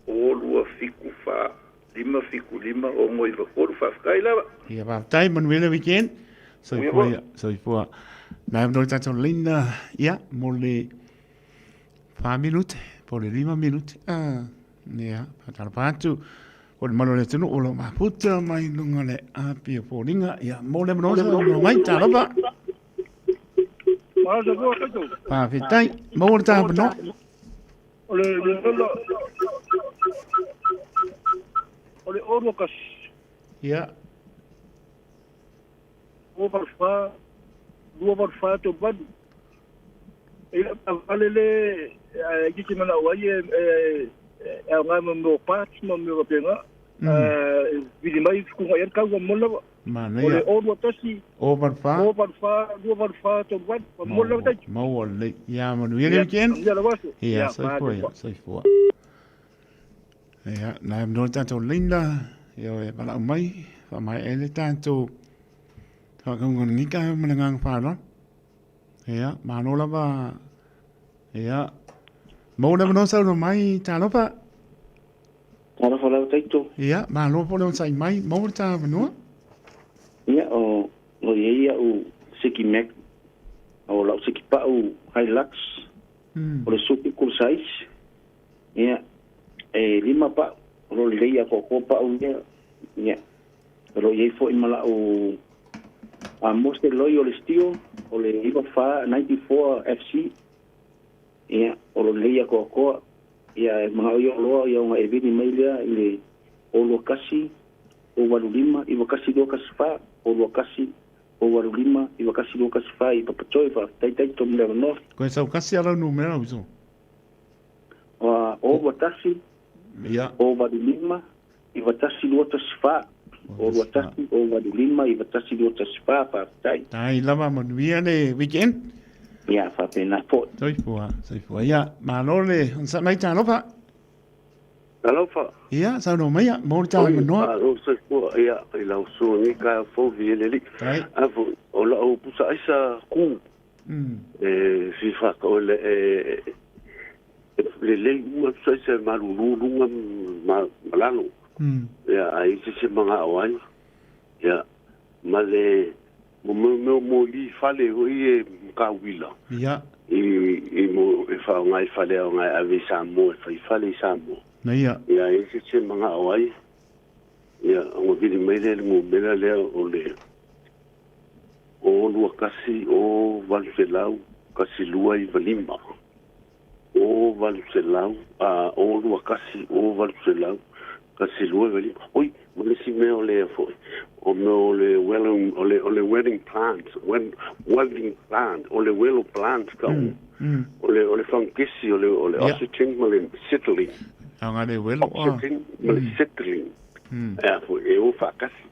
0274 575 693. Faafetai lava. Ia, faafetai, manuia le weekend. Soifua ia, soifua. Nai mo le tatou laina, ia, mo le 4 minute, po le 5 minute. Ah, ia, whakalapa atu. O le malu o le atunuu o lo maputa mai lunga le api o foliga. Ia, mo le manoa sa mai, talofa. Faafetai, maua le tāmanoa. O le o le oro kasi. Ia. 284, 284 tolu valu. E lau taavale le e itiiti manao ai e e aoga mo mea o parts ma mea faapena. E vili mai fetuunai ai le tau faamolemole lava. Manaia. O le 021 084 084 284 38 faamolemole lava taito. Maua lelei. Ia manuia le weekend. Manuia lau aso. Ia, soifua ia, soifua. Ia, nai amanoa le tatou laina, ia e valaau mai, faamaea ai le tatou faakaugananika ma le agaga faaaloalo. Ia, malo lava, ia, maua le avanoa saunoa mai, talofa. Talofa lava Taito. Ia, malo po le onosai mai, maua le ta avanoa. Ia, o lo i ai au Siki Mac, o lau Siki Pau Hilux, o le Suki cool size. Ia, e lima pau, o lo lelei atoatoa pau ia. Ia, o lo i ai foi ma lau a Mose Loi o le steel, o le 94, 94 FC. Ia, o lo lelei atoatoa. Ia, e manao ia oloa ia ona e vili mai lea i le 021 085 91214, 021 085 91214 i Papatoe. Faafetai taito mo le avanoa. Koe sau kasi a lau numera uso. A, 021 Ia. 085 91214, 021 085 91214. Faafetai. Tai lava manuia le weekend. Ia, faapena foi. Soifua, soifua. Ia, malo le onosai mai talofa. Talofa. Ia, saunoa maia, mo le Oi, tāmanoa. malo soifua, ia, i lau suaga ka fou vi le li. Tai. A fo, o lau pusa aisa ku. E fi whaka o le, e, e, lelei uma pusa aisa e malulu lunga ma, malalo. Ia, ai se se manga o ai. Ia, ma le, mo mo mo mo li fale hoi e ka wila. Ia. I, i mo e wha ngai fale o ngai ave i Samoa, e whai fale i Samoa. Na ia. Ia, e se se manga o ai. Ia, o vili mai le ngumela lea o le o lua kasi o valu selau kasi lua iva lima. O valu selau, a, o lua kasi o valu selau kasi lua iva lima. Oi, ma le isi mea o le foi, o mea o le wedding, o le, o le wedding plans, wed, wedding plan, o le welo plans ka o. O le, o le fangkesi, o le, o le oxygen ma le acetylene. Aoga le welo, ah. Oxygen ma le acetylene. Ea foi, e o faakasi.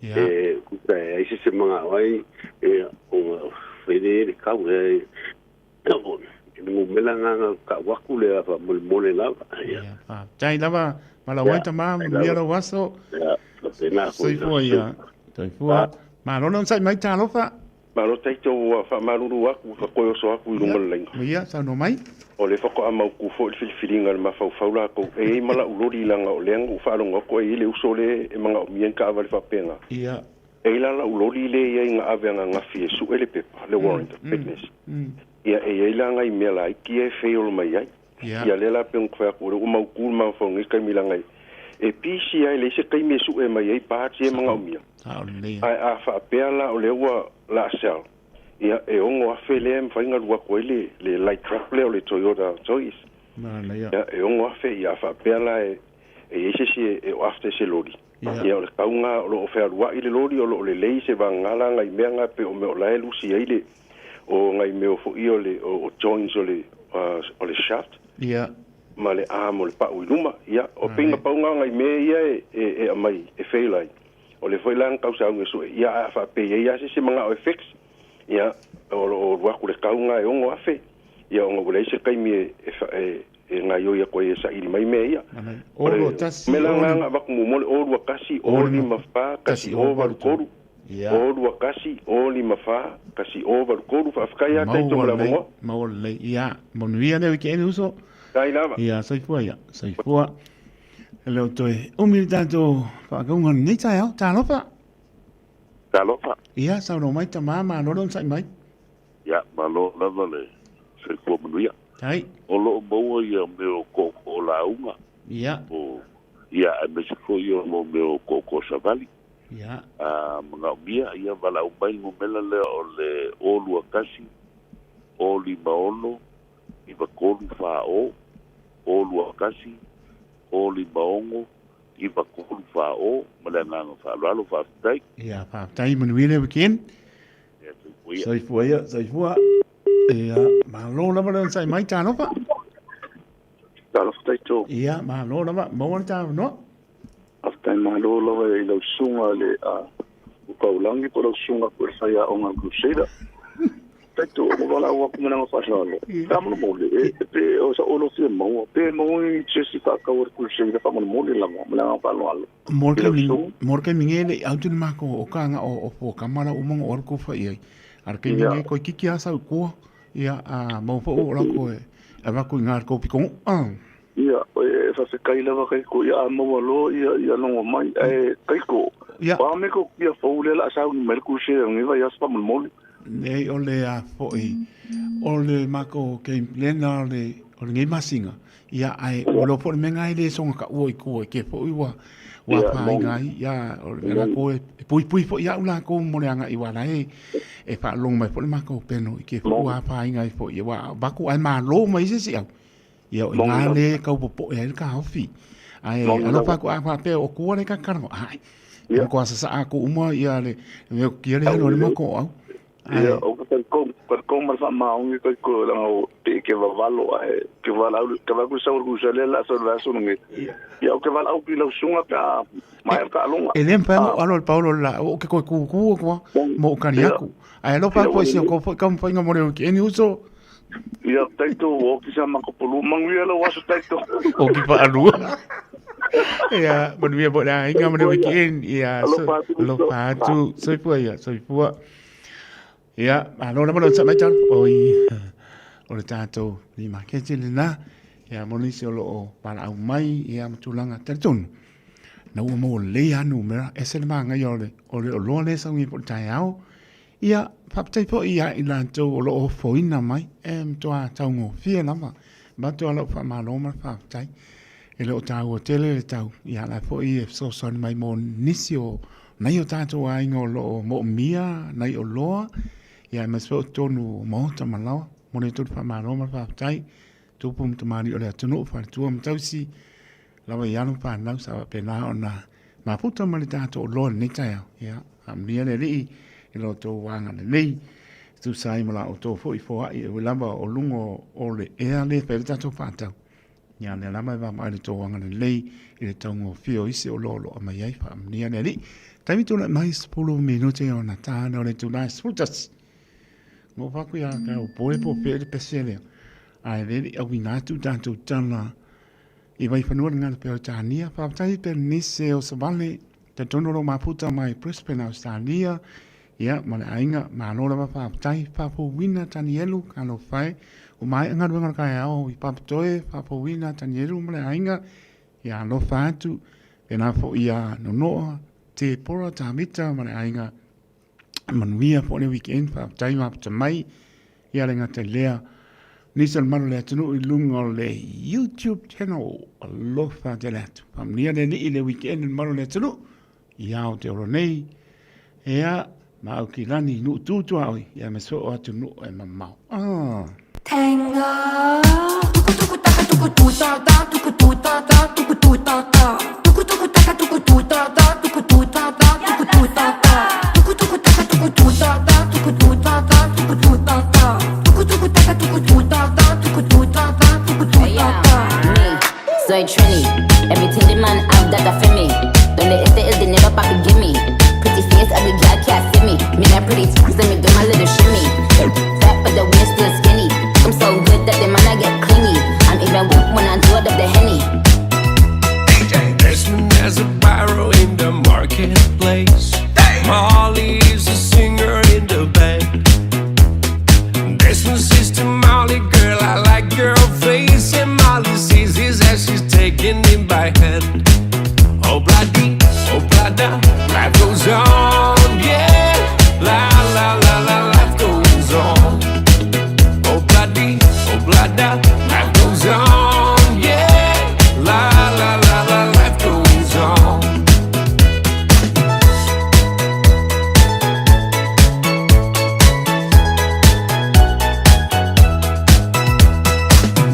E, kuta e ai se se manga o ai, e, o, whele le kau, e, e, o, e ngumela nganga ka waku le afa mole mole lava. Ia. Faafetai lava, malau ai tama, manuia lou aso. Ia, faapena foi. Soifua ia. Soifua. Malo le onosai mai talofa. Malo taito ua faamalulu aku fakoe oso aku i luga o le laina. Ia, saunoa mai. O le faatoa mautu foi le filifiliga a le mafaufau latou. E i ai ma la'u loli leaga o lea na ou faalogo atu ai i le uso lea e manaomia ni taavale faapena. Ia. E i ai la la'u loli lea e i ai na ave ananafi e su'e le pepa, le warrant of fitness. Ia, e i ai la nai mea laiti ia e fail mai ai. Ia lea la pei ona fai atu, o lea ua mautu le mafaufau i lenei taimi leaga e busy lava e leai se taimi e sue mai ai parts ia e manaomia. Ae a faapea la o lea ua la sell, ia e $6,000 lea e mafai ona alu atu ai le le light truck lea o le Toyota Toyz. Ia e $6,000, ia a faapea la e e i ai se isi e after se loli, ia o le tau lena o lo o fealuai le loli, o lo o lelei se vagana la nai mea na pei o mea o la e lusi ai le o nai mea foi o le o joints o le o le shaft ma le arm o le pau i luma. Ia o pei na pau na o nai mea ia e e aumai e fail ai. O lea foi la na tausauni e sue, ia a faapea e i ai lava se isi manao e fix, ia o lo o alu atu le tau lena e $6,000, ia ona ua leai se taimi e e e gaoioi atu ai e saili mai mea ia. O le mea la lena na avatu muamua le 021 054 1083, 021 054 1083. Faafetai lava Taito mo le avanoa. Maua lelei. Ia, manuia le weekend uso. Faafetai lava. Ia, soifua ia, soifua. E le o toe umi le tatou faakauga lenei taeao. Talofa. Talofa. Ia, saunoa mai tama, malo le onosai mai. Ia, malo lava le soifua manuia. Tai. O lo o maua ia mea o tootoo lauga. Ia. O, ia, aemaise foi o mo mea o tootoo savali. Ia. A manaomia, ia valaau mai le numera lea o le 021 056 9340, 021 056 9340 ma le agaga faaaloalo, faafetai. Ia, faafetai, manuia le weekend. Ia, soifua ia. Soifua ia, soifua. Ia, malo lava le onosai mai, talofa. Talofa Taito. Ia, malo lava, maua le tavanoa. Faafetai malo lava i lau susuga le Upaulangi po o lau susuga foi le faiaoga a le Crusader. Taito, ua valaau atu ma le agaga faaaloalo. Faamolemole, e pe o sa olo fia maua, pe maua ni jersey faatau a le Crusader faamolemole lava ma le agaga faaaloalo. Mo le taimi, mo le taimi nei e le i autu le mako o ka nga o o kama la uma ngo alu ko fa i ai. A le taimi nei koe kiki a sau kua ia a mau fo o la koe a va ko inga ko piko. Ah. Ia, e whawhekai lava kaiko, ia a maua loa ia, ia longo mai, ae kaiko, Ia. o a me ko kia fou lea la a sauni mai le crusade ngi vai aso faamolemole. Nei o le a foi o le mako game plan o le o lenei masina ia ae ua iloa foi le mea lena e le soga taua i tua i ke foi ua ua Ia, afaina moni. ai ia o le mea Moni. latou e puipui foi ia'u latou mo le agai aua la e e faalogo mai foi le matou peno i ke foi Moni. ua afaina ai foi aua avatu ae malo mai se isi au. Ia o Moni ina lava. le tau popoe ai le taofi. Ae Moni alofa lava. atu a faapea o tua le kakarago, ai. Ia. E matua sasaa atu uma ia le mea kia le alu a le matou au. Ae Ia, o ka talikong, talikong ma le faamaoni kai ko langa o pe ke vavalo ae ke valaau ke vaku sa ku sa le la sa la so ngi. Ia o ke valaau ki lau sunga pe a mai o ka alonga. E le mafai ona alo le paolo le la o ke koe kūkū atu a mo o kani aku. Ae alofa atu ai si o kou foi taumafaiga mo le weekend uso. Ia taito o ki sa makopolu manuia lau aso taito. O ki whaalua. Ia, manuia mo le aiga mo le weekend. Ia, Alofa atu. alofa atu. Soifua ia, soifua. Ia, malo lava le onosai mai talo. Oi, o le tātou ni maketi lena. Ia, mo nisi o lo o valaau mai, ia, ma tulaga talitonu. Na ua maua lelei lava numera, ese le māngaia o le, o le oloa lea e saunia po o le taeao. Ia, faafetai foi ia i latou o lo o ofoina mai, e matua taugofie lava. Avatu lava lau faamalo ma le faafetai. E le o taua tele le tau, ia o la foi e fesoasoani mai mo nisi o nai o tatou aiga o lo o moomia nai oloa, ia aemaise foi o totonu o maota ma laoa. Momoli atu le faamalo ma le faafetai, tupu ma tamalii o le atunuu, faletua ma tausi, lava i alo ma fanau sa faapena ona mafuta ma le tatou oloa i lenei taeao. Ia, faamanuia le Alii i lo outou agalelei e tusa ai ma la outou foi foai e ui lava o luga o le ea lea e fai ai le tatou faatau. Ia, lea lava e vaavaai le tou agalelei i le taugofie o isi oloa o lo o aumai ai. Faamanuia le Alii. Taimi tulai mai 10 minute ona ta lea o le itula e 11. Ngo faku ia ka poe po pe le pese lea. Ae le le auina atu tatou tala I Vaifanua le Ngala Peretania, faafetai Bernice o Savale, talitonu o lo o mafuta mai Brisbane, Ausetalia, ia, ma le aiga, malo lava faafetai, faafouina Tanielu, talofa e, ua maea galuega o le taeao i Papatoe, faafouina Tanielu ma le aiga, ia alofa atu, pēlā foi ia Nonoa, Tepora, Tavita ma le aiga, manuia foi le weekend, faafetai mafuta mai. Ia le gata i lea, nisi o le malu o le atunuu i luga o le YouTube channel. Alofa tele atu. Faamanuia le Alii i le weekend i le malu o le atunuu. I Aotearoa nei, ea, ma Aukilani, nuu tu tuaoi, ia me so o atunuu e mamao. Ah. Soy Trini. Everything the man have that a for me. Donde este el dinero, papi, gimme. Pretty face, ugly girl can't see me. Me not pretty, let me do my little shimmy. Fat, but the waist still skinny. I'm so good that the man I get clingy. I'm even whipped when I do it up the henny. Desmond has a barrow in the marketplace. Molly is a singer in the band. Desmond says to Molly, girl, I like your face. And Molly sees his as she's taking him by hand. Oh, bloody, oh, blada, life goes on, yeah. La, la, la, la, life goes on. Oh, bloody, oh, blada, life goes on, yeah. La, la, la, la, life goes on.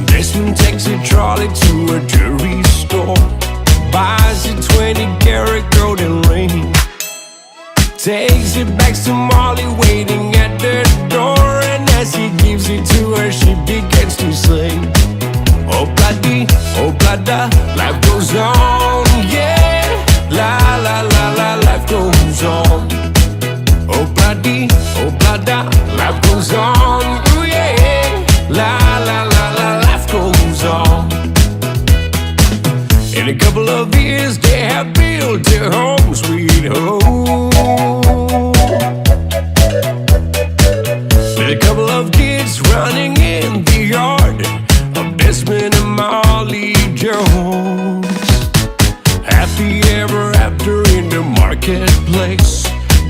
Desmond takes a trolley to a jewelry store, buys a 20 karat golden ring, takes it back to Molly waiting at the door, and as he gives it to her, she begins to sing. Oh bloody, oh blada, life goes on, yeah. La la la la, life goes on. Oh bloody, oh blada, life goes on, ooh yeah. La la la la, life goes on. In a couple of years, they have built their home, sweet home. With a couple of kids running in the yard of Desmond and Molly Jones. Happy ever after in the marketplace.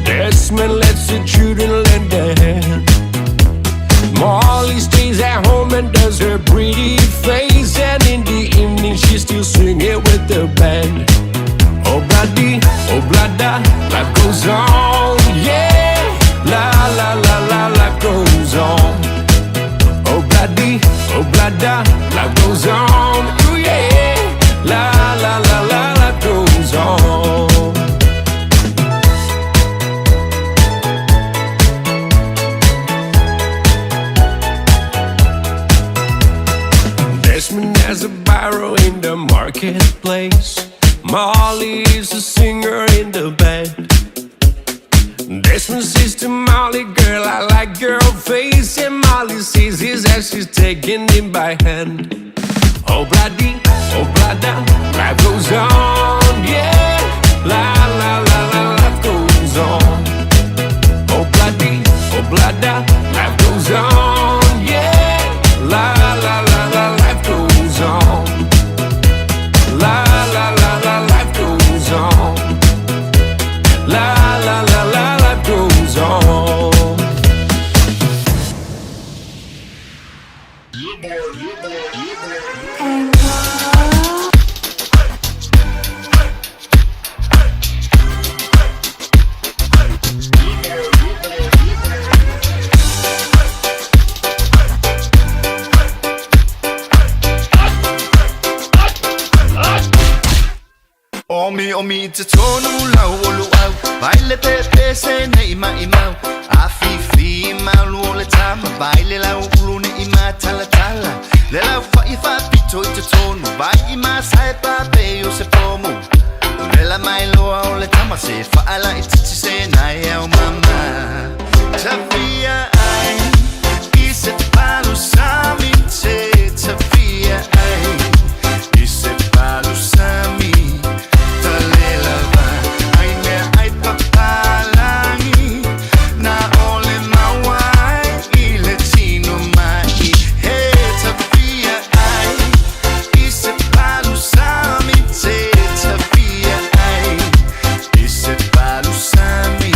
Desmond lets the children lend a hand. Molly stays at home and does her pretty face, and in the evening she's still singing with the band. Oh bloody, oh blada, life goes on, yeah. La la la la, life goes on. Oh bloody, oh blada, life goes on, ooh yeah. La la la la, life goes on. Desmond has a barrow in the marketplace. Molly is a singer in the band. Desmond says to Molly, girl, I like your face. And Molly sees his as she's taking him by hand. Oh bloody, oh blada, life goes on, yeah. La la la la, life goes on. Oh bloody, oh blada, life goes on, yeah. La la la la, life goes on. La la la la, life goes on. La la la la, life goes on. Omi omi te tonu lau o luau Vai le pepe se nei mai mau A fifi malu o le tama Vai le lau ulu ne i ma tala tala Le lau fa i fa pito i te tonu Vai i ma sai pa pe o se pomu Le la mai loa o le tama Se fa ala i titi se nai au mama Tafia ai I se palu sami te Tafia ai I se palu sami Talela va ai mea ai papalangi Na ole mauai i le tino mai He tafia ai I se palu sami te Tafia ai I se palu sami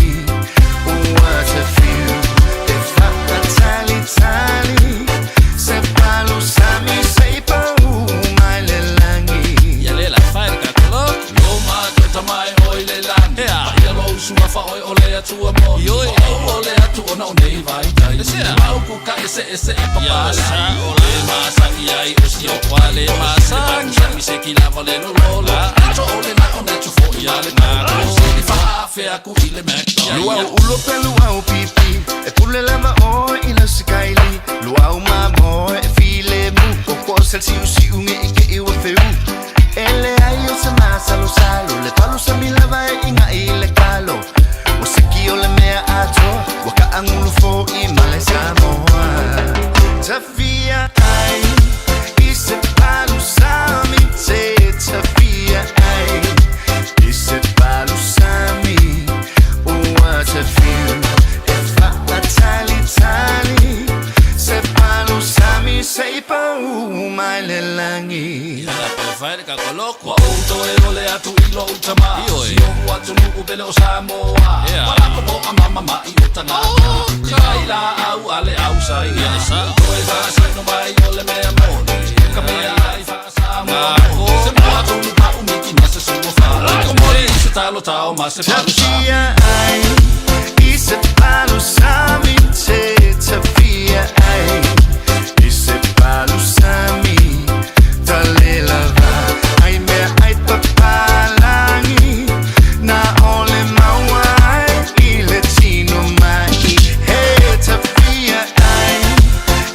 Suafa oe o le atua moni. O au o le atu ona o nei vaitau. Mau ku ka ese ese e papalagi. Le masagi ai o si o kwa le masagi. Sami se ki lava le lololo. Ato o le na o na tu fo i ale na. Se li whaafea ku i le McDonald's. Luau ulo pe luau pipi E pule lava oe i lau sikaili Luau mamo e file mu Koko sel siu siu nge i ke iwa feu Ele ai o se masalo salo Le palu sa mi lava e inga i le kalo O siki o le mea atoa Wa ka angulu fo i male Samoa Tafia ai I se palu sami Te tafia ai I se palu sami Ua te fiu E whaatali tali Se palu sami Se i pau mai le langi. Pe whaere ka koloko. Wa outo e ole atu i lo utama. Si o atu nuku pele o Samoa. Wala ko po a mama ma i o tangata. Kai la au ale au sai. Toe whaasai no mai o le mea moni. Ka mea ai whaasamoa. Se mua tonu pa umiki na se sua wha. Ko mori i se talo tao ma se palu sami. Tafia ai I se palu sami Te tafia ai I se palu sami Talela va Ai mea ai papalangi Na ole maua ai I le tino mai He tafia ai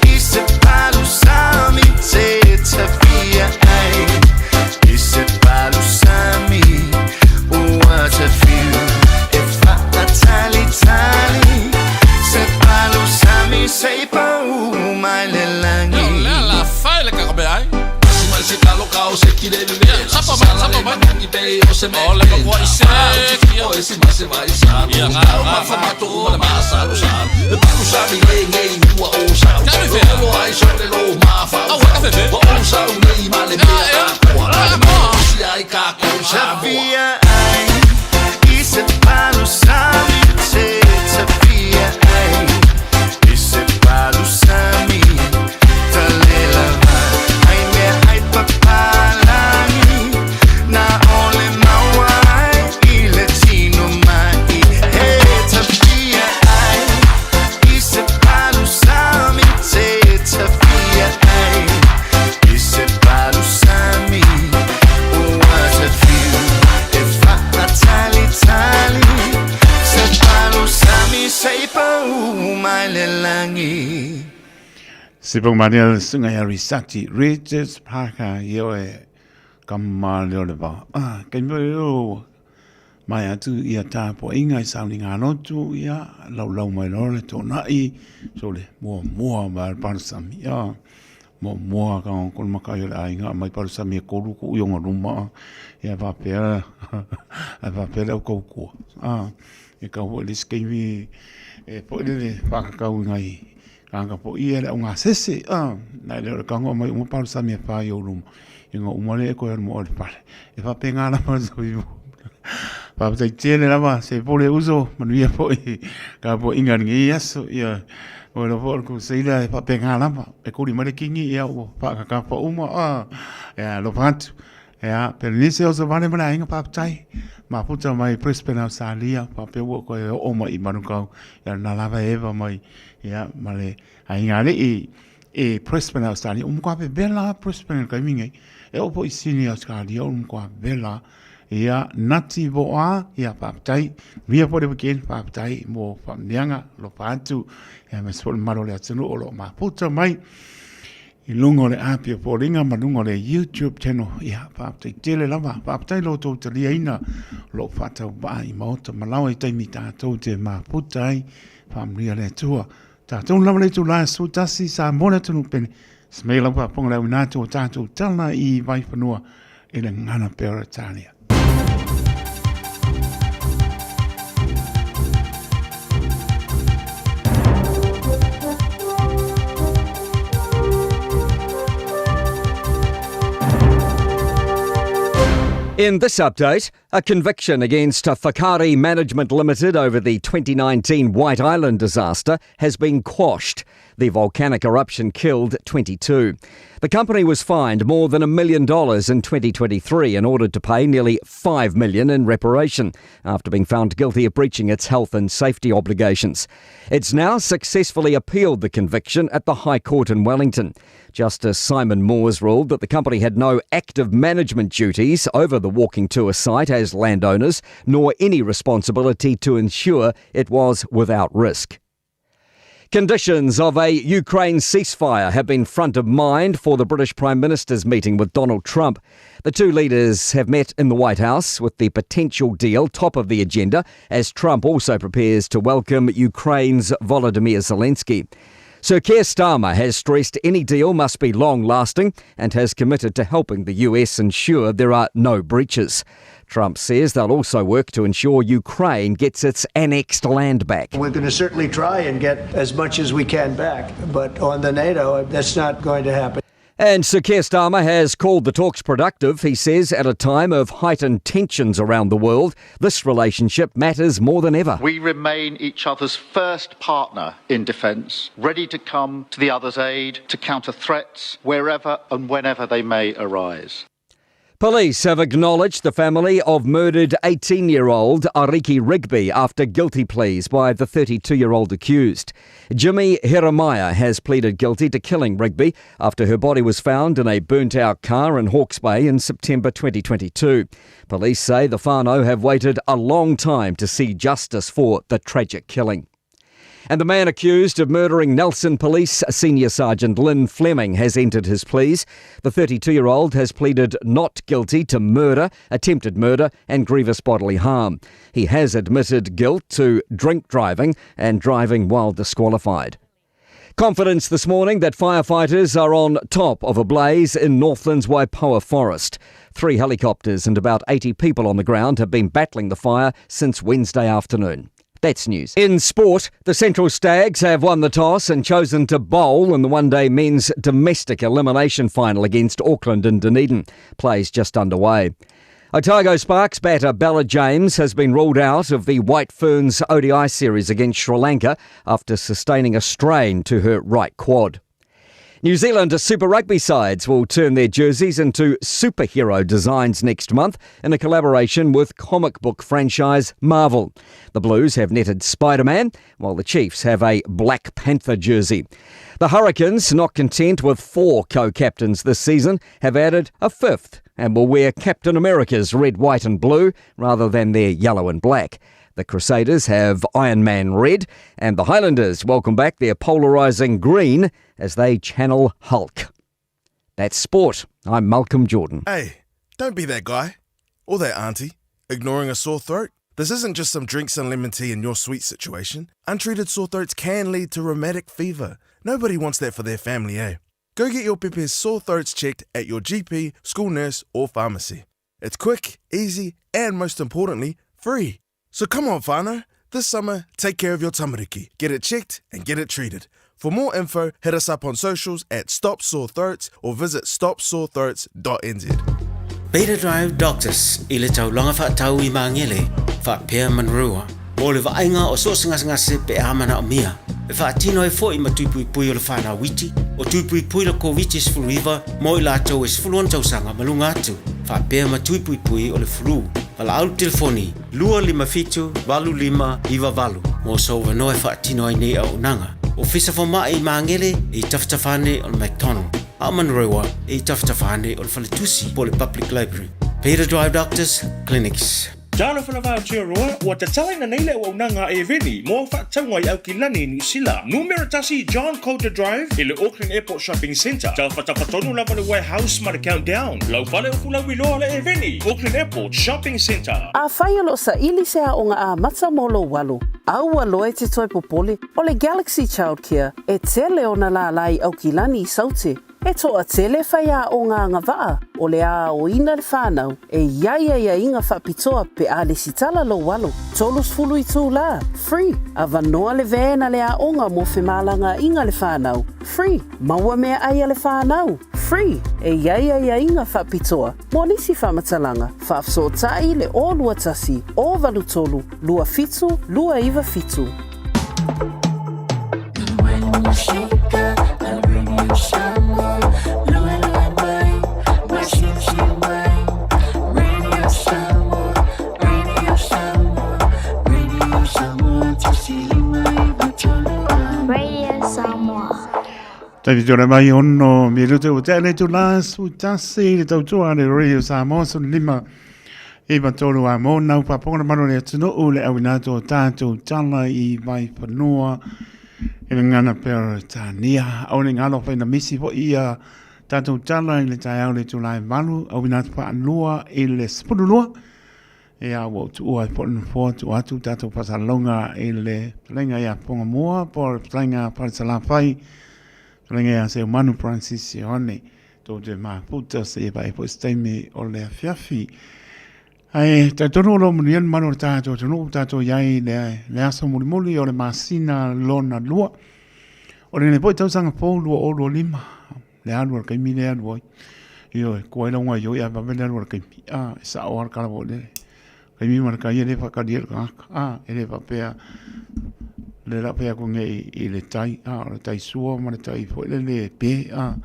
I se palu sami Te tafia ai I se palu sami Ua te fiu E whaatali tali Se palu sami Se i pau mai le langi. La whaere ka kape ai. Asi mai se kalo kao se ki le veve. Sapa mai, sapa mai. Nangi pe o se me. O le makoa i se. O e se ma se vai sa. Ia ngā ngā whamato o le masalo sa. Le palu sami le ngei nua o sa. Lo ai so le lo ma fa. Au ka fefe. O o sa u nei ma le mea ka koa. Le ma si ai ka ko sa. Tafia ai I se palu sami Te tafia ai I se palu sami Talela va Ai mea ai papalangi Na ole maua ai I le tino mai He tafia ai I se palu sami Te tafia ai I se palu sami Ua te fiu E whaatali tali Se palu sami Se i pau mai le langi. Se pong mania sunga ya risati Richards Parker yo e ka ma le o le va. Ah, kei mo yo mai atu ia tāpo inga i sauni ngā lotu ia lau lau mai lo le tōna'i so le mua mua ma le parasami ia mua mua ka o kono makai o le ainga mai parasami e koru ku ionga ruma ia whapea a whapea le au kaukua. Ah, e kau ho le skeiwi e po le le whakakau ngai kanga po ia le au ngā sese ah, nai le o le kango mai uma parasami e whai o ruma i ngā umale e koe mo o le pale e whape ngā lama so i Whapatei tele lava se pole uso manuia po i ka po inga ngi aso ia o lo po ko seila e whape ngā lava e kuri mare kingi ia o whakaka pa uma a ia lo patu ia pero nise o so vale mara inga whapatai ma puta mai Brisbane Australia whape ua koe o mai i Manukau ia nā lava eva mai ia male a inga le i e Brisbane Australia umu kwa bela Brisbane ka mingai e o po i Sydney Australia umu kwa bela ia nati voa ia whapatai mia po le weekend whapatai mo whamnianga lo pātu ia me spo maro le atunu o lo maputa mai i lunga o le api o Pōringa ma lunga o le YouTube channel ia whapatai tele lava whapatai lo tō talia ina lo whatau waa i maota malawa i taimi tātou te maputa ai whamnia le atua tātou lava le tū la su tasi sa mo le atunu pene smei lau whaponga le au nātu o tātou tala i vaiwhanua i le ngana Peretania. In this update, A conviction against Whakaari Management Limited over the 2019 White Island disaster has been quashed. The volcanic eruption killed 22. The company was fined more than $1 million in 2023 in order to pay nearly $5 million in reparation after being found guilty of breaching its health and safety obligations. It's now successfully appealed the conviction at the High Court in Wellington. Justice Simon Moores ruled that the company had no active management duties over the walking tour site as landowners, nor any responsibility to ensure it was without risk. Conditions of a Ukraine ceasefire have been front of mind for the British Prime Minister's meeting with Donald Trump. The two leaders have met in the White House with the potential deal top of the agenda as Trump also prepares to welcome Ukraine's Volodymyr Zelensky. Sir Keir Starmer has stressed any deal must be long lasting and has committed to helping the US ensure there are no breaches. Trump says they'll also work to ensure Ukraine gets its annexed land back. We're going to certainly try and get as much as we can back, but on the NATO, that's not going to happen. And Sir Keir Starmer has called the talks productive. He says at a time of heightened tensions around the world, this relationship matters more than ever. We remain each other's first partner in defence, ready to come to the other's aid to counter threats wherever and whenever they may arise. Police have acknowledged the family of murdered 18 year old Ariki Rigby after guilty pleas by the 32 year old accused. Jimmy Heremia has pleaded guilty to killing Rigby after her body was found in a burnt out car in Hawke's Bay in September 2022. Police say the whānau have waited a long time to see justice for the tragic killing. And the man accused of murdering Nelson Police Senior Sergeant Lynn Fleming has entered his pleas. The 32 year old has pleaded not guilty to murder, attempted murder, and grievous bodily harm. He has admitted guilt to drink driving and driving while disqualified. Confidence this morning that firefighters are on top of a blaze in Northland's Waipoua Forest. Three helicopters and about 80 people on the ground have been battling the fire since Wednesday afternoon. That's news. In sport, the Central Stags have won the toss and chosen to bowl in the one day men's domestic elimination final against Auckland in Dunedin. Plays just underway. Otago Sparks batter Bella James has been ruled out of the White Ferns ODI series against Sri Lanka after sustaining a strain to her right quad. New Zealand Super Rugby sides will turn their jerseys into superhero designs next month in a collaboration with comic book franchise Marvel. The Blues have netted Spider Man, while the Chiefs have a Black Panther jersey. The Hurricanes, not content with four co captains this season, have added a fifth and will wear Captain America's red, white, and blue rather than their yellow and black. The Crusaders have Iron Man red, and the Highlanders welcome back their polarising green as they channel Hulk. That's sport. I'm Malcolm Jordan. Hey, don't be that guy or that auntie ignoring a sore throat. This isn't just some drinks and lemon tea in your sweet situation. Untreated sore throats can lead to rheumatic fever. Nobody wants that for their family, eh? Go get your pepe's sore throats checked at your GP, school nurse, or pharmacy. It's quick, easy, and most importantly, free. So come on, whānau. This summer, take care of your tamariki. Get it checked and get it treated. For more info, hit us up on socials at Stop Sore Throats or visit stopsorethroats.nz. Beta Drive Doctors i le taulaga faatau i Magele faapea Manurewa mo le vaaiga o so o se gasegase pe a manaomia e faatino ai foi ma tui puipui o le fanau iti o tui puipui le Koviti-19 mo i latou e 16 tausaga ma luga atu faapea ma tui puipui o le flu. Valaau le telefoni 257 8598 mo sou avanoa e faatino ai nei auaunaga. Ofisa Fomai i Magele e i tafatafa ane o le McDonald, a o Manurewa e i tafatafa ane o le Faletusi po o le Public Library. Beta Drive Doctors Clinics. Talofa lava Aotearoa, ua tatalaina nei le auaunaga a Eveni mo au faatauga i Aukilani, Niu Sila. Numera tasi John Coulter Drive i le Auckland Airport Shopping Centre. Tafatafa tonu lava le Warehouse ma le Countdown. Lau fale o Fulauiloa le Eveni, Auckland Airport Shopping Centre. Afai o lo o saili se aoga amata mo lou alo, a ua loa e te toe popole, o le Galaxy Childcare e tele ona lālā i Aukilani i Saute. E toatele faiaoga agavaa o le aoina le whanau e i ai aiaiga faapitoa pe a lesitala lou alo. 30 itulā, free, avanoa le van a le aoga mo femalagaaiga a le whanau, free, maua meaai a le whanau, free. E i ai aiaiga faapitoa mo nisi faamatalaga, faafesootai i le 021 083 27 297. Taimi tōna mai ono me rute o te ane tū la su tasi le tautua le Radio Samoa sun lima i matolu a mō nau paponga mano le atunuu le awina tō tātou tala i vai whanua e le ngana pera tānia au le ngalo whaina misi fo ia tātou tala i le taeao le tū lai malu awina atu whaalua i le sepululua Ia, ua ou tuua ai foi le nofoa, tuu atu tatou faasalalauga i le fetalaiga ia Fogamua po o le fetalaiga a Falesalafai, fetalaiga ia Seumanu Francis Ioane, tou te mafuta seia paia foi se taimi o le afiafi. Ae talitonu o lo o manuia le mamalu o le tatou atunuu, tatou i ai i le aso mulimuli o le masina lona lua. O lenei foi tausaga fou 2025, le alu a le taimi le alu ai. Ioe, kua ai lau gaoioi ae vave le alu a le taimi. A, e sao lava le tala foi lele. Taimi ma le tai e le faatali ai le tagata. A, e le faapea le la fai atu nei i le tai, a, o le tai sua ma le tai foi lele e pe, a,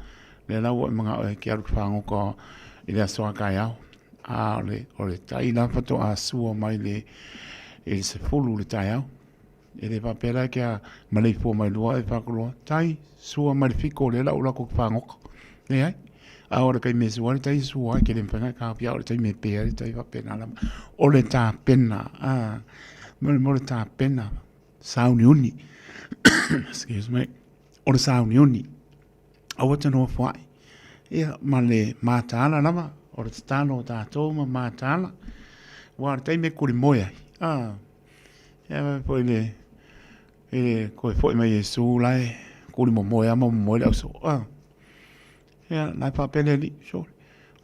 lea la ua e manao e te alu i te fagota i le aso a taeao. A, o le tai la faatoa sua mai le i le 10 i le taeao. E le faapea la kia maleifua mai lua e whakoloa. Tai, sua mai le fiko le lau lako ki whangoka. Leai. A o le kai me sua le tai sua ke le whanga ka pia o le tai me pea le tai whapena lama. O le tā pena. A, mo le mo le tā pena. Sauni uni. Excuse me. O le sauni uni. Aua te noa whai. Ia, ma le mātāla lava, o le tatalo o tātou ma mātāla. Wā le tai me kuri moe ai. A, ia mai foi le, i le koe foi mai Iesu lae, kuri mo moe ama mo moe le auso. A, ia, nai whapele li, sure.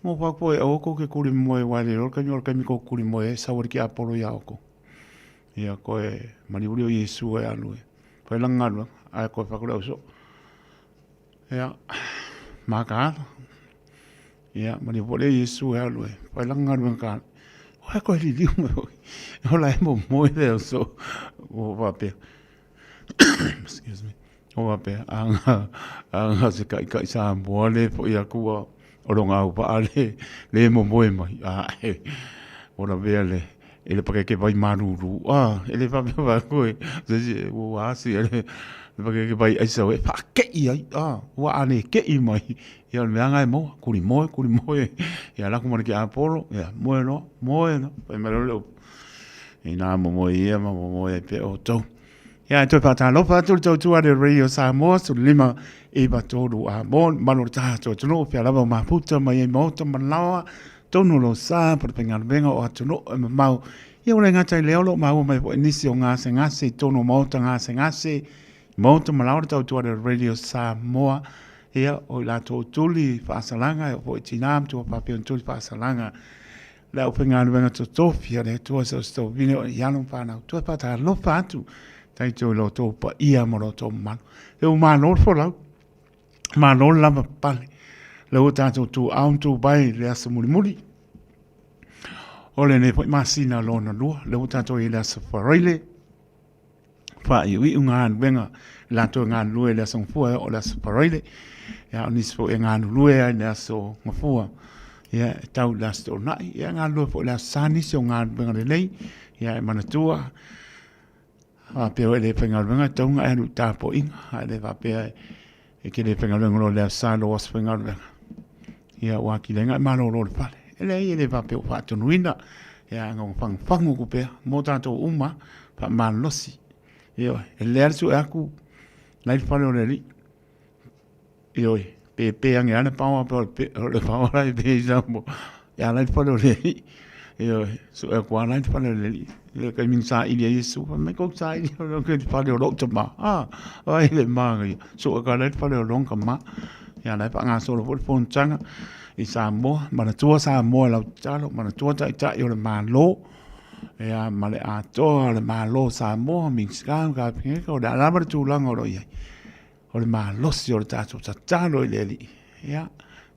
Ngō wha koe, o ko ke kuri moe wai le ror, kami o le kami ko kuri moe, sawari ki Apollo ia oko. Ia koe, mariuri o Iesu e alu e. Whai langa alu, ai koe whakure auso. Ia, makaala. Ia, ma ni pole Yesu e alu e. Whai langa alu ka. Oe koe liliu mai hoi. Ola e mo moe le so. O wapea. Excuse me. O wapea. Anga, anga se kai kai sa moa le po ia kua. O lo ngau pa le, le mo moe mai. A, e. Ora vea le, e le pakeke vai maruru. A, e le wapea wā koe. Se se, o asi, e le, le pakeke vai aisa e whakei ai. A, ua ane kei mai. Ia, o le mea ngai moa, kuri moe, kuri moe. Ia, laku mana ki Apollo, ia, moe noa, moe noa. Whai mai leo leo. I nā mo moe ia, ma mo moe ai pe o tau. Ia, e toe whātālopa atu le tautua le Radio Samoa, so lima i tōru a mō, malo le taha tō tunu, pia lava o maputa mai ai maota manawa, tonu lo sa, pa te pengaluenga o atunu e mamau. Ia ua le gata i le olo, maua mai foi nisi o gasegase i tonu o maota gasegase, maota manawa le tautua le Radio Samoa, ia, o i latou tuli faasalaga, e o foi tinā ma tua papia o tuli faasalaga. Le aufaigaluega totofi a le Atua so se tovine o i alo ma whanau. Toe whātālofa atu, taito i lo tō paia ma lo tō mamalu. Le u mālo le folau, mālo le lava pale. Le ua tātou tū au tū bai le aso mulimuli. O le nei foi masina lona lua, le ua tātou i le aso wharaile. Whaaiuiu ngā anuenga, latou e galulue i le aso gafua e oo i le aso Faraile, ia o nisi foi e galulue ai i le aso gafua, ia e tau i le aso Toonai, ia e galulue foi i le aso Sa nisi o galuega lelei, ia e manatua, faapea e le faigaluega e tau ona e alu i tapoaiga, ae le faapea e te le faigaluega loa i le aso Sa i lou aso faigaluega. Ia ua atili ai ona e malolo i le fale. E leai e le faapea ua faatonuina, ia ana ua fagufagu atu pea mo tatou uma, faamalolosi. Ioe, e lelei lava le sue atu la i le fale o le alii. Ioe, pe pe ane lava le paoa pe o le paoa la e pe i Samoa. Ia la i le fale o le alii. Ioe, sue atu lava la i le fale o le alii. Le taimi na saili ai Iesu, fai mai kou saili i le fale o lou tama. Ah, ai le manaia. Sue atu lava la i le fale o lona tama. Ia la e faagasolo foi le fonotaga i Samoa. Manatua Samoa i lau tatalo, manatua Taitai o le Malo. Ia ma le atoa o le Malo o Samoa, Minisita ma Kapeneta, o le a lava le tulaga o lo o i ai. O le malosi o le tatou tatalo i le Alii. Ia,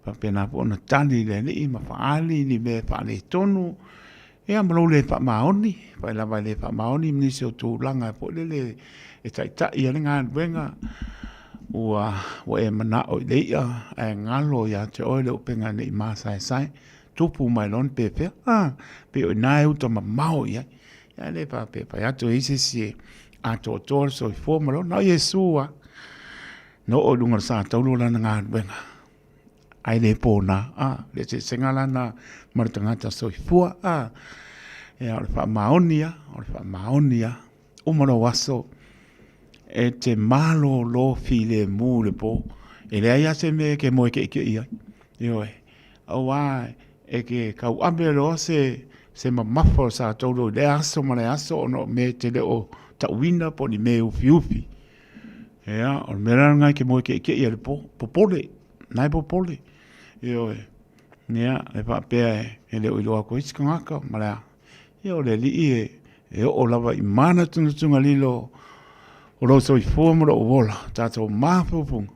Faapena foi ona tali i le Alii ma faaali ni mea e faaletonu, ia ma lou le faamaoni, fai lava e le faamaoni ma nisi o tulaga foi lele e taitai ai le galuega, ua ua e manao i le i'a ae galo ia te oe le upega ne i masaesae, tupu mai loa ni pefea, a, pei o i ina e uta mamao i ai. Ae le faapea fai atu e i ai se isi e atoatoa le soifua ma lona, na o Iesu lava. Na oo i luga o le sa taulu lana galuega, ae le pona, a, le eseesega la lena ma le tagata soifua, a. Ia, o le faamaoni lava, o le faamaoni lava. Uma lou aso, e te malolo filemu i le po, e leai lava se mea e te moe ke'eke'e ai, ioe, aua e te tauave loa se se mamafa o le sa taulu i lea aso ma lea aso ona o mea e te le o tauina po o ni mea e ufiufi. Ia, o le mea la lena e te moe ke'eke'e ai i le po, popole, na e popole, ioe. Ia, e faapea e le o iloa atu ai se tagata ma le a, ia o le Alii e, e oo lava i manatunatuga lilo o lou soifua ma lou ola, tatou mafaufauga.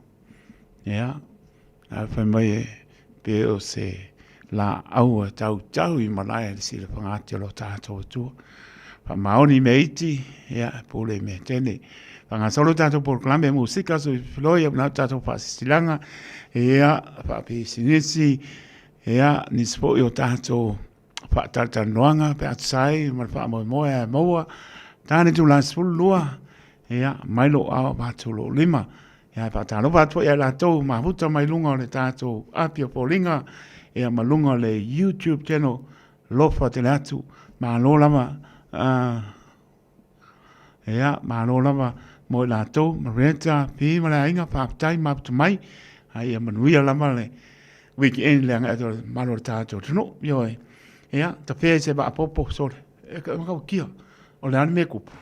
Ia, ae fai mai e pe o se laau e tautau i malae le silafaga ati o lo tatou Atua. Faamaoni i mea iti, ia, e pule i mea tele. Faagasolo tatou polokalame musika soifiloi au nau tatou faasisilaga, ia, faapisinisi, ia, nisi foi o tatou faatalatalanoaga pe a tusa ai ma le faamoemoe ae maua tane itula 12, ia, mai lou ao avatu lou lima. Ia, e faatalofa atu foi ia i latou mafuta mai luga o le tatou api o foliga, ia, ma luga o le YouTube channel, lofa tele atu, malo lava, ia, malo lava mo i latou, Marietta, Pi ma le aiga, faafetai mafuta mai, a ia manuia lava le weekend le agai atu o le mamalu o le tatou atunuu, ioe. Ia, tafea i se vaapopo, sole, e matautia, o le a le mea e tupu?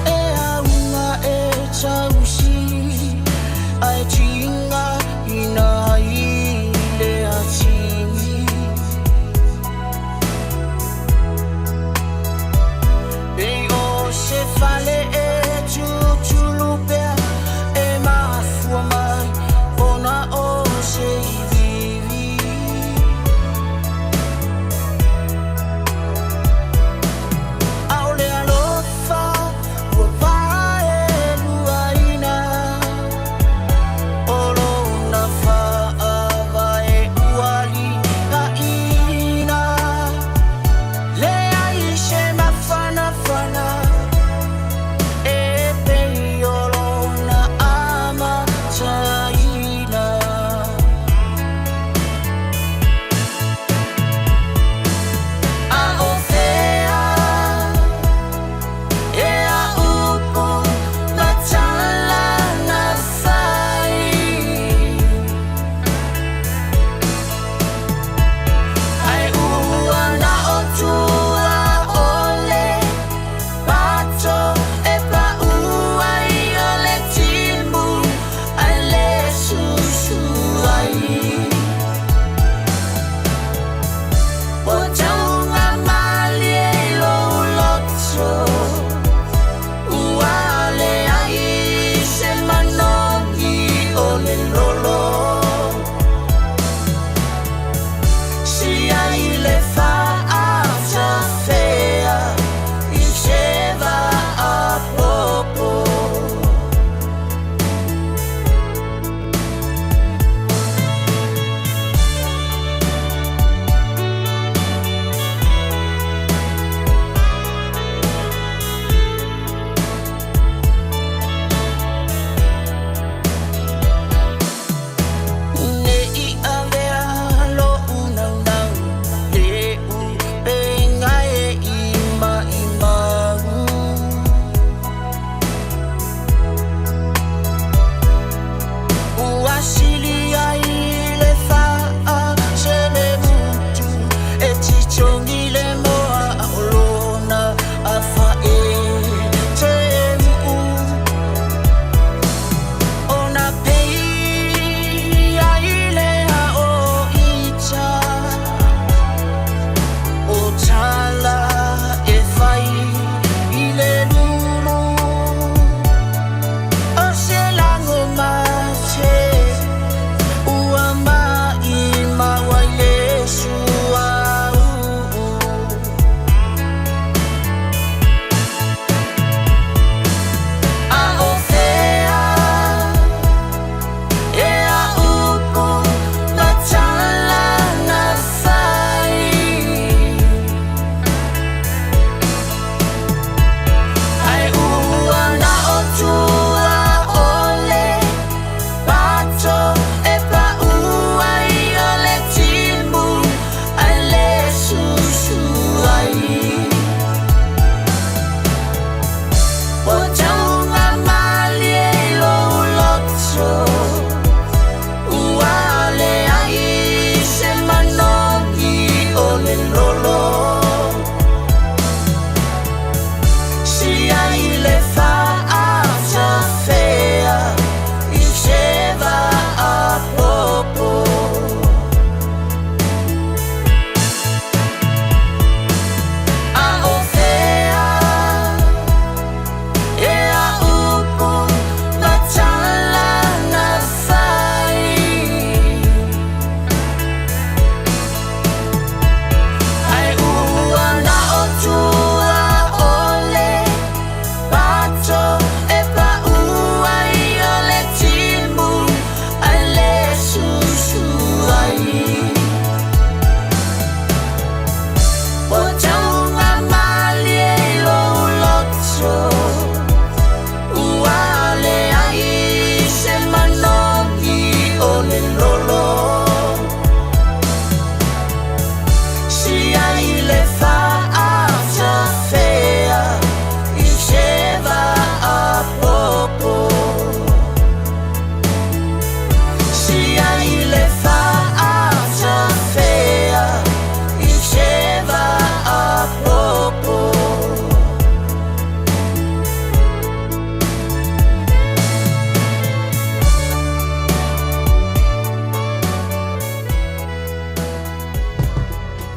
E auga e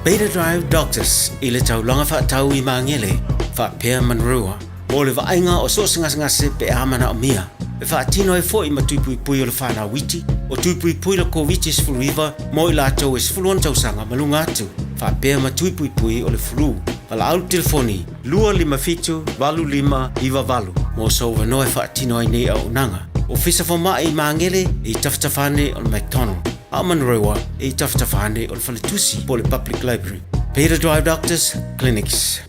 Beta Drive Doctors i le taulaga faatau i Magele faapea Manurewa mo le vaaiga o so o se gasegase pe a manaomia. E faatino ai foi ma tui puipui o le fanau iti, o tui puipui le Koviti-19 mo i latou e 16 tausaga ma luga atu, faapea ma tui puipui o le flu. Valaau le telefoni 257 8598 mo sou avanoa e faatino ai nei auaunaga. Ofisa Fomai i Magele i tafatafa ane o le McDonald, a o Manurewa i tafatafa ane o le Faletusi po o le Public Library. Beta Drive Doctors Clinics.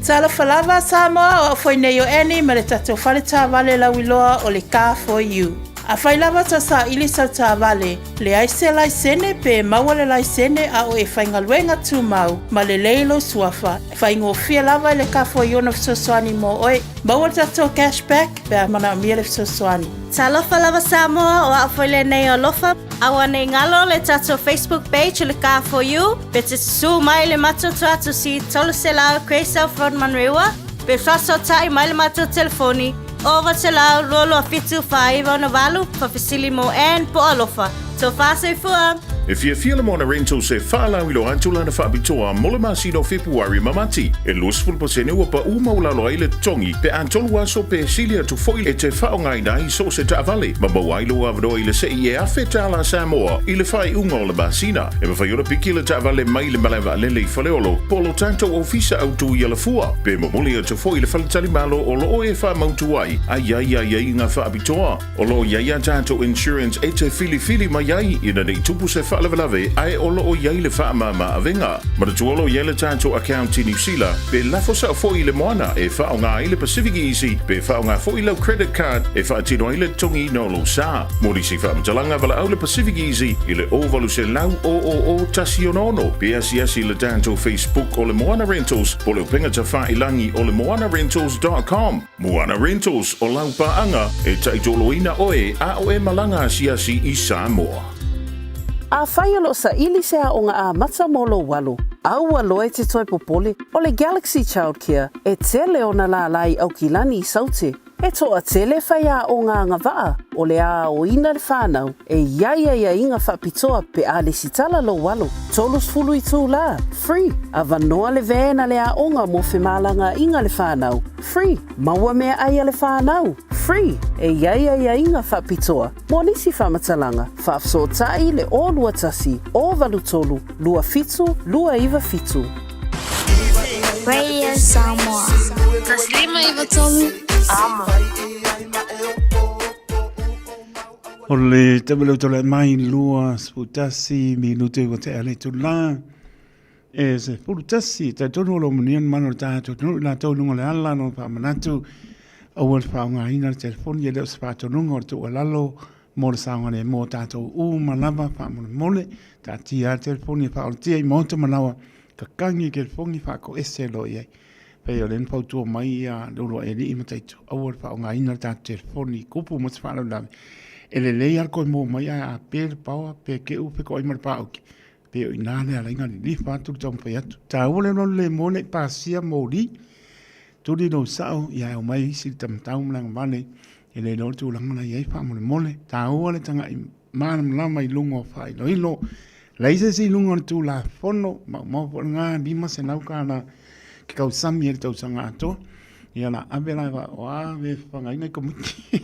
Talofa lava Samoa, o au foi nei o Annie ma le tatou fale taavale lauiloa o le Car For You. Afai lava tau saili sau taavale, leai se laisene pe maua le laisene a o e faigaluega tumau ma lelei lou suafa, faigofie lava i le Car For You ona fesoasoani mo oe. Maua le tatou cash back pe a manaomia le fesoasoani. Talofa lava Samoa, o au foi lenei o Alofa. Aua nei galo le tatou Facebook page o le Car For You, pe te susu mai le matou tuatusi 300 Grey South Road Manurewa, pe faasootai mai le matou telefoni 0900 227 498 faafesili mo Ann po o Alofa. Tofa soifua! E fiafia le Moana Rentals e faalauiloa atu lana faapitoa mo le masina o Fepuari ma Mati. E 20% ua paʻu maualalo ai le totogi pe a tolu aso pe sili atu foi e te faaaogaina ai so o se taavale ma maua ai lou avanoa i le sei e $1,000 Samoa i le faaiuga o le masina. E mafai ona piki le taavale mai le malae vaalele i Faleolo po o lo tatou ofisa autu i Alafua pe momoli atu foi i le faletalimalo o lo o e faamautu ai a i ai aiaiga faapitoa. O lo o i ai a tatou insurance e te filifili mai ai ina nei tupu se faalavelave ae o lo o i ai le faamama avega. Manatua o lo o i ai le tatou account i Niu Sila pe lafo sao foi i le moana e faaaoga ai le Pacific Easy pe faaaoga foi lau credit card e faatino ai le totogiina o lou sa. Mo nisi faamatalaga valaau le Pacific Easy i le 0800 000 166 pe asiasi i le tatou Facebook o le Moana Rentals po o le upega tafailangi o le moanarentals.com. Moana Rentals o lau paaga e taitoloina oe a o e malaga asiasi i Samoa. Afai o lo o saili se aoga amata mo lou alo, aua loa e te toe popole, o le Galaxy Childcare e tele ona lālā i Aukilani i Saute. E toatele faiaoga agavaa o le aoina le whanau e i ai aiaiga faapitoa pe a lesitala lou alo. 30 itulā, free, avanoa le van a le aoga mo femalagaaiga le whanau, free, maua meaai a le whanau, free, e i ai aiaiga faapitoa mo nisi faamatalaga, faafesootai le 021 083 27 297. Radio Samoa. Taslima Ivatolu. Amo. O le taumeleu tole mai 21 minute ua tea le itulā. E 11 tai tonu o lo manuia ni mana o le tātou atunuu i latou i luga o le ala no faamanatu aua le faaaogaina le telefoni e le o se faatonuga o le tuualalo mo le saogalemu o tātou uma lava faamolemole taatia le telefoni e faaolatia i maota ma laoa kakangi i telefoni faakoese loa i ai. Pei o lea na fautua mai ia le uluai alii ma Taito, aua le faaaogaina le tatou telefoni i kupu ma se faalavelave. E lelei lava le toe maua mai ae a pe le paoa pe keu pe toai ma le paoki, pei o i ina le ala ai ona lilifa atu le taumafai atu. E taua le alualu le moe ne i pasia moli, tuli lou sao ia ae omai isi le tamatau ma le agavale e le iloa le tulaga la i ai faamolemole. E taua le tagai malamalama i luga o faailoilo. Leai se isi i luga o le Tulafono, maumau foi lena $500 ke tausami ai le tausaga atoa. Ia la ave la o a ve whangaina i komiti.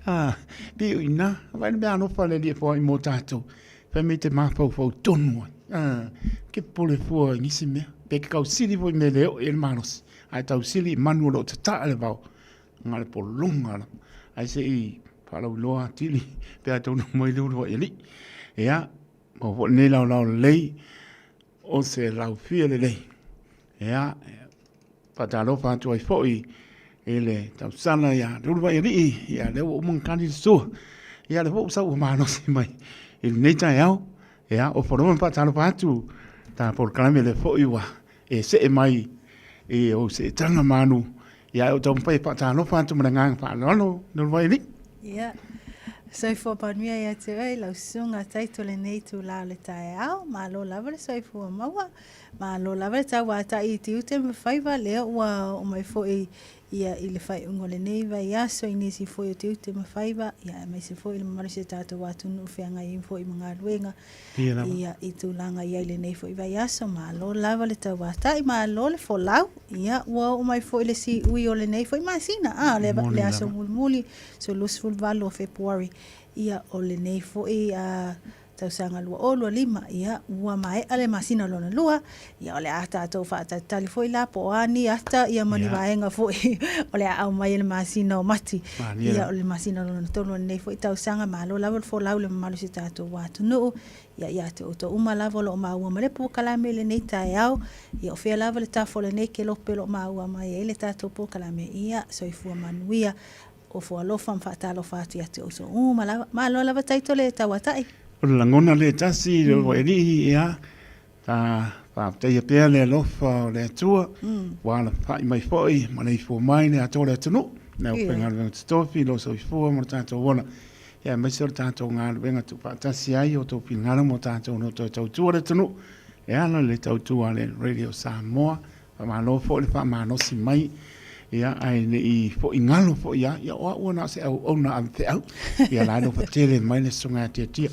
Ah, pei o ina, vai le mea alofa le lie foai mō tātou. Whai me te māwhauwhau tonu ai. Ah, ke pole fua i nisi mea. Pe ke kausili foi me leo e le malosi. Ai tausili i manu o lo te taa le vao. Nga le polonga la. Ai se i whaalauiloa atili, pe a taunu mai le ulu ai alii. Ia, mo fo nei lau lau lelei, o se lau fia lelei. Ia, whaatalofa atu ai foi i le tausala ia le ulu ai alii, ia le ua uma kani le sua. Ia le fo sau ua malosi mai i lenei taeao. Ia, o wharoma whaatalofa atu, tā polokalame le foi ua e see mai i ou seetanga manu, ia e o taumafai e faatalofa atu ma le agaga faaaloalo le ulu ai alii. Ia, soifua manuia ia te oe lau susuga Taito lenei itulā o le taeao. Malo lava le soifua maua. Malo lava le tauata'i i tiute ma faiva lea ua oo mai foi Ia, i le faaiuga o lenei vaiaso i nisi foi o tiute ma faiva, ia, aemaise foi le mamalu o si o tatou atunuu feagai ai foi ma galuega, Ia lava. ia, i tulaga i ai lenei foi vaiaso. Malo lava le tauatai, malo le folau. Ia, ua oo mai foi le siui o lenei foi masina, a, le, Moni le aso lava. mulimuli, so 28 o Fepuari, ia, o lenei foi a, Tausaga 2025, ia, ua maea le masina lona lua, ia, o le a tatou faatalitali foi la po o a ni ata, ia, ma ni vaega foi o le a aumai e le masina o Mati, ia, o le masina lona tolu o lenei foi tausaga. Malo lava le folau i le mamalu o si o tatou atunuu, ia, ia te outou uma lava o lo o maua ma le polokalame i lenei taeao, ia, o fea lava le tafa o lenei kelope o lo o maua mai ai le tatou polokalame, ia, soifua manuia. Ofo alofa ma faatalofa atu ia te outou uma lava. Malo lava Taito le tauatai. O le lagona lea e tasi i le Alii, ia, ta faafetaia pea le alofa o le Atua, ua alafai mai foi ma leifua mai le atoa o le atunuu, le aufaigaluega totofi, lo soifua ma lo tatou ola, ia aemaise o le tatou galuega tuufaatasi ai o outou finagalo ma o tatou loto e tautua le atunuu, e ala i le tautua a le Radio Samoa. Faamalo foi le faamalosi mai, ia, ae ne i foi galo foi lava, ia o au na o se auauna ave feau, ia la e alofa tele mai le Susuga ia Tiatia.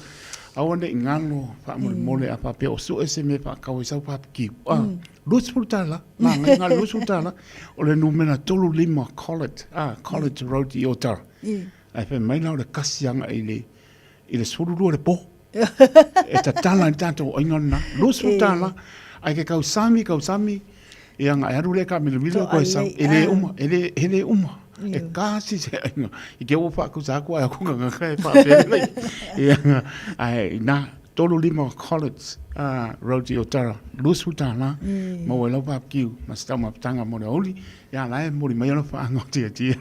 Aua ne i galo faamolemole a faapea o sue se mea e faatau ai sau barbecue. Ah, $20, manaia na o le $20, o le numera 35 Collett, ah, Collett Road i Otara. Ae fai mai la o le kasi agai i le i le 12 o le po. E tatala i le tatou aiga lena. $20, ae ke kausami, kausami, ia nga e alu lea ka milamila koe sau. E le uma, e le, e le uma. E kasi se aiga. I ke ua whaakusa aku ai aku nganga e whaapea lei. Ia nga, ae ina, 35 College Road i Otara, $20, maua ai lau barbecue ma se taumafataga mo le aoauli. Ia la e momoli mai ana whaanga o Tiatia.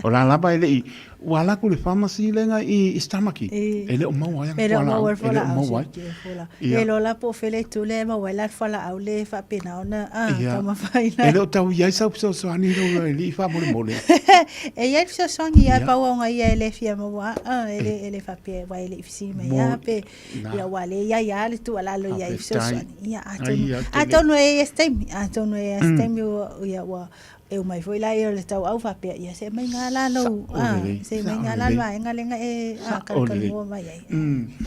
O la lava e lei, ua ala atu i le pharmacy lenga i East Tamaki. E le o maua ai ana E le o maua fualaau. ai E le o fualaau, maua ai. siki e fualaau. Ia. E loa la po o fea le itu lea e maua ai la le fualaau le faapena ona Ia. taumafai E le o tau i ai sau fesoasoani i lou alii faamolemole. E i ai le fesoasoani, ae Ia. pau o ia e le fia maua, e le, e le faapea aua e le i fesili mai Mo, lava pe, na. ia aua o lea e i ai lava le tuualalo i ai i Faafetai. fesoasoani. Ia, Ai, atonu, ia, tele. atonu e i ai se taimi, atonu e i ai se taimi ua, ia ua e uma ai foi la ia o le tauau faapea, ia se aumai ngā la lou, Sa'o lelei, se aumai sa'o ngā la le lelei. vaega lea na e Sa'o lelei. kalakalanoa mai ai.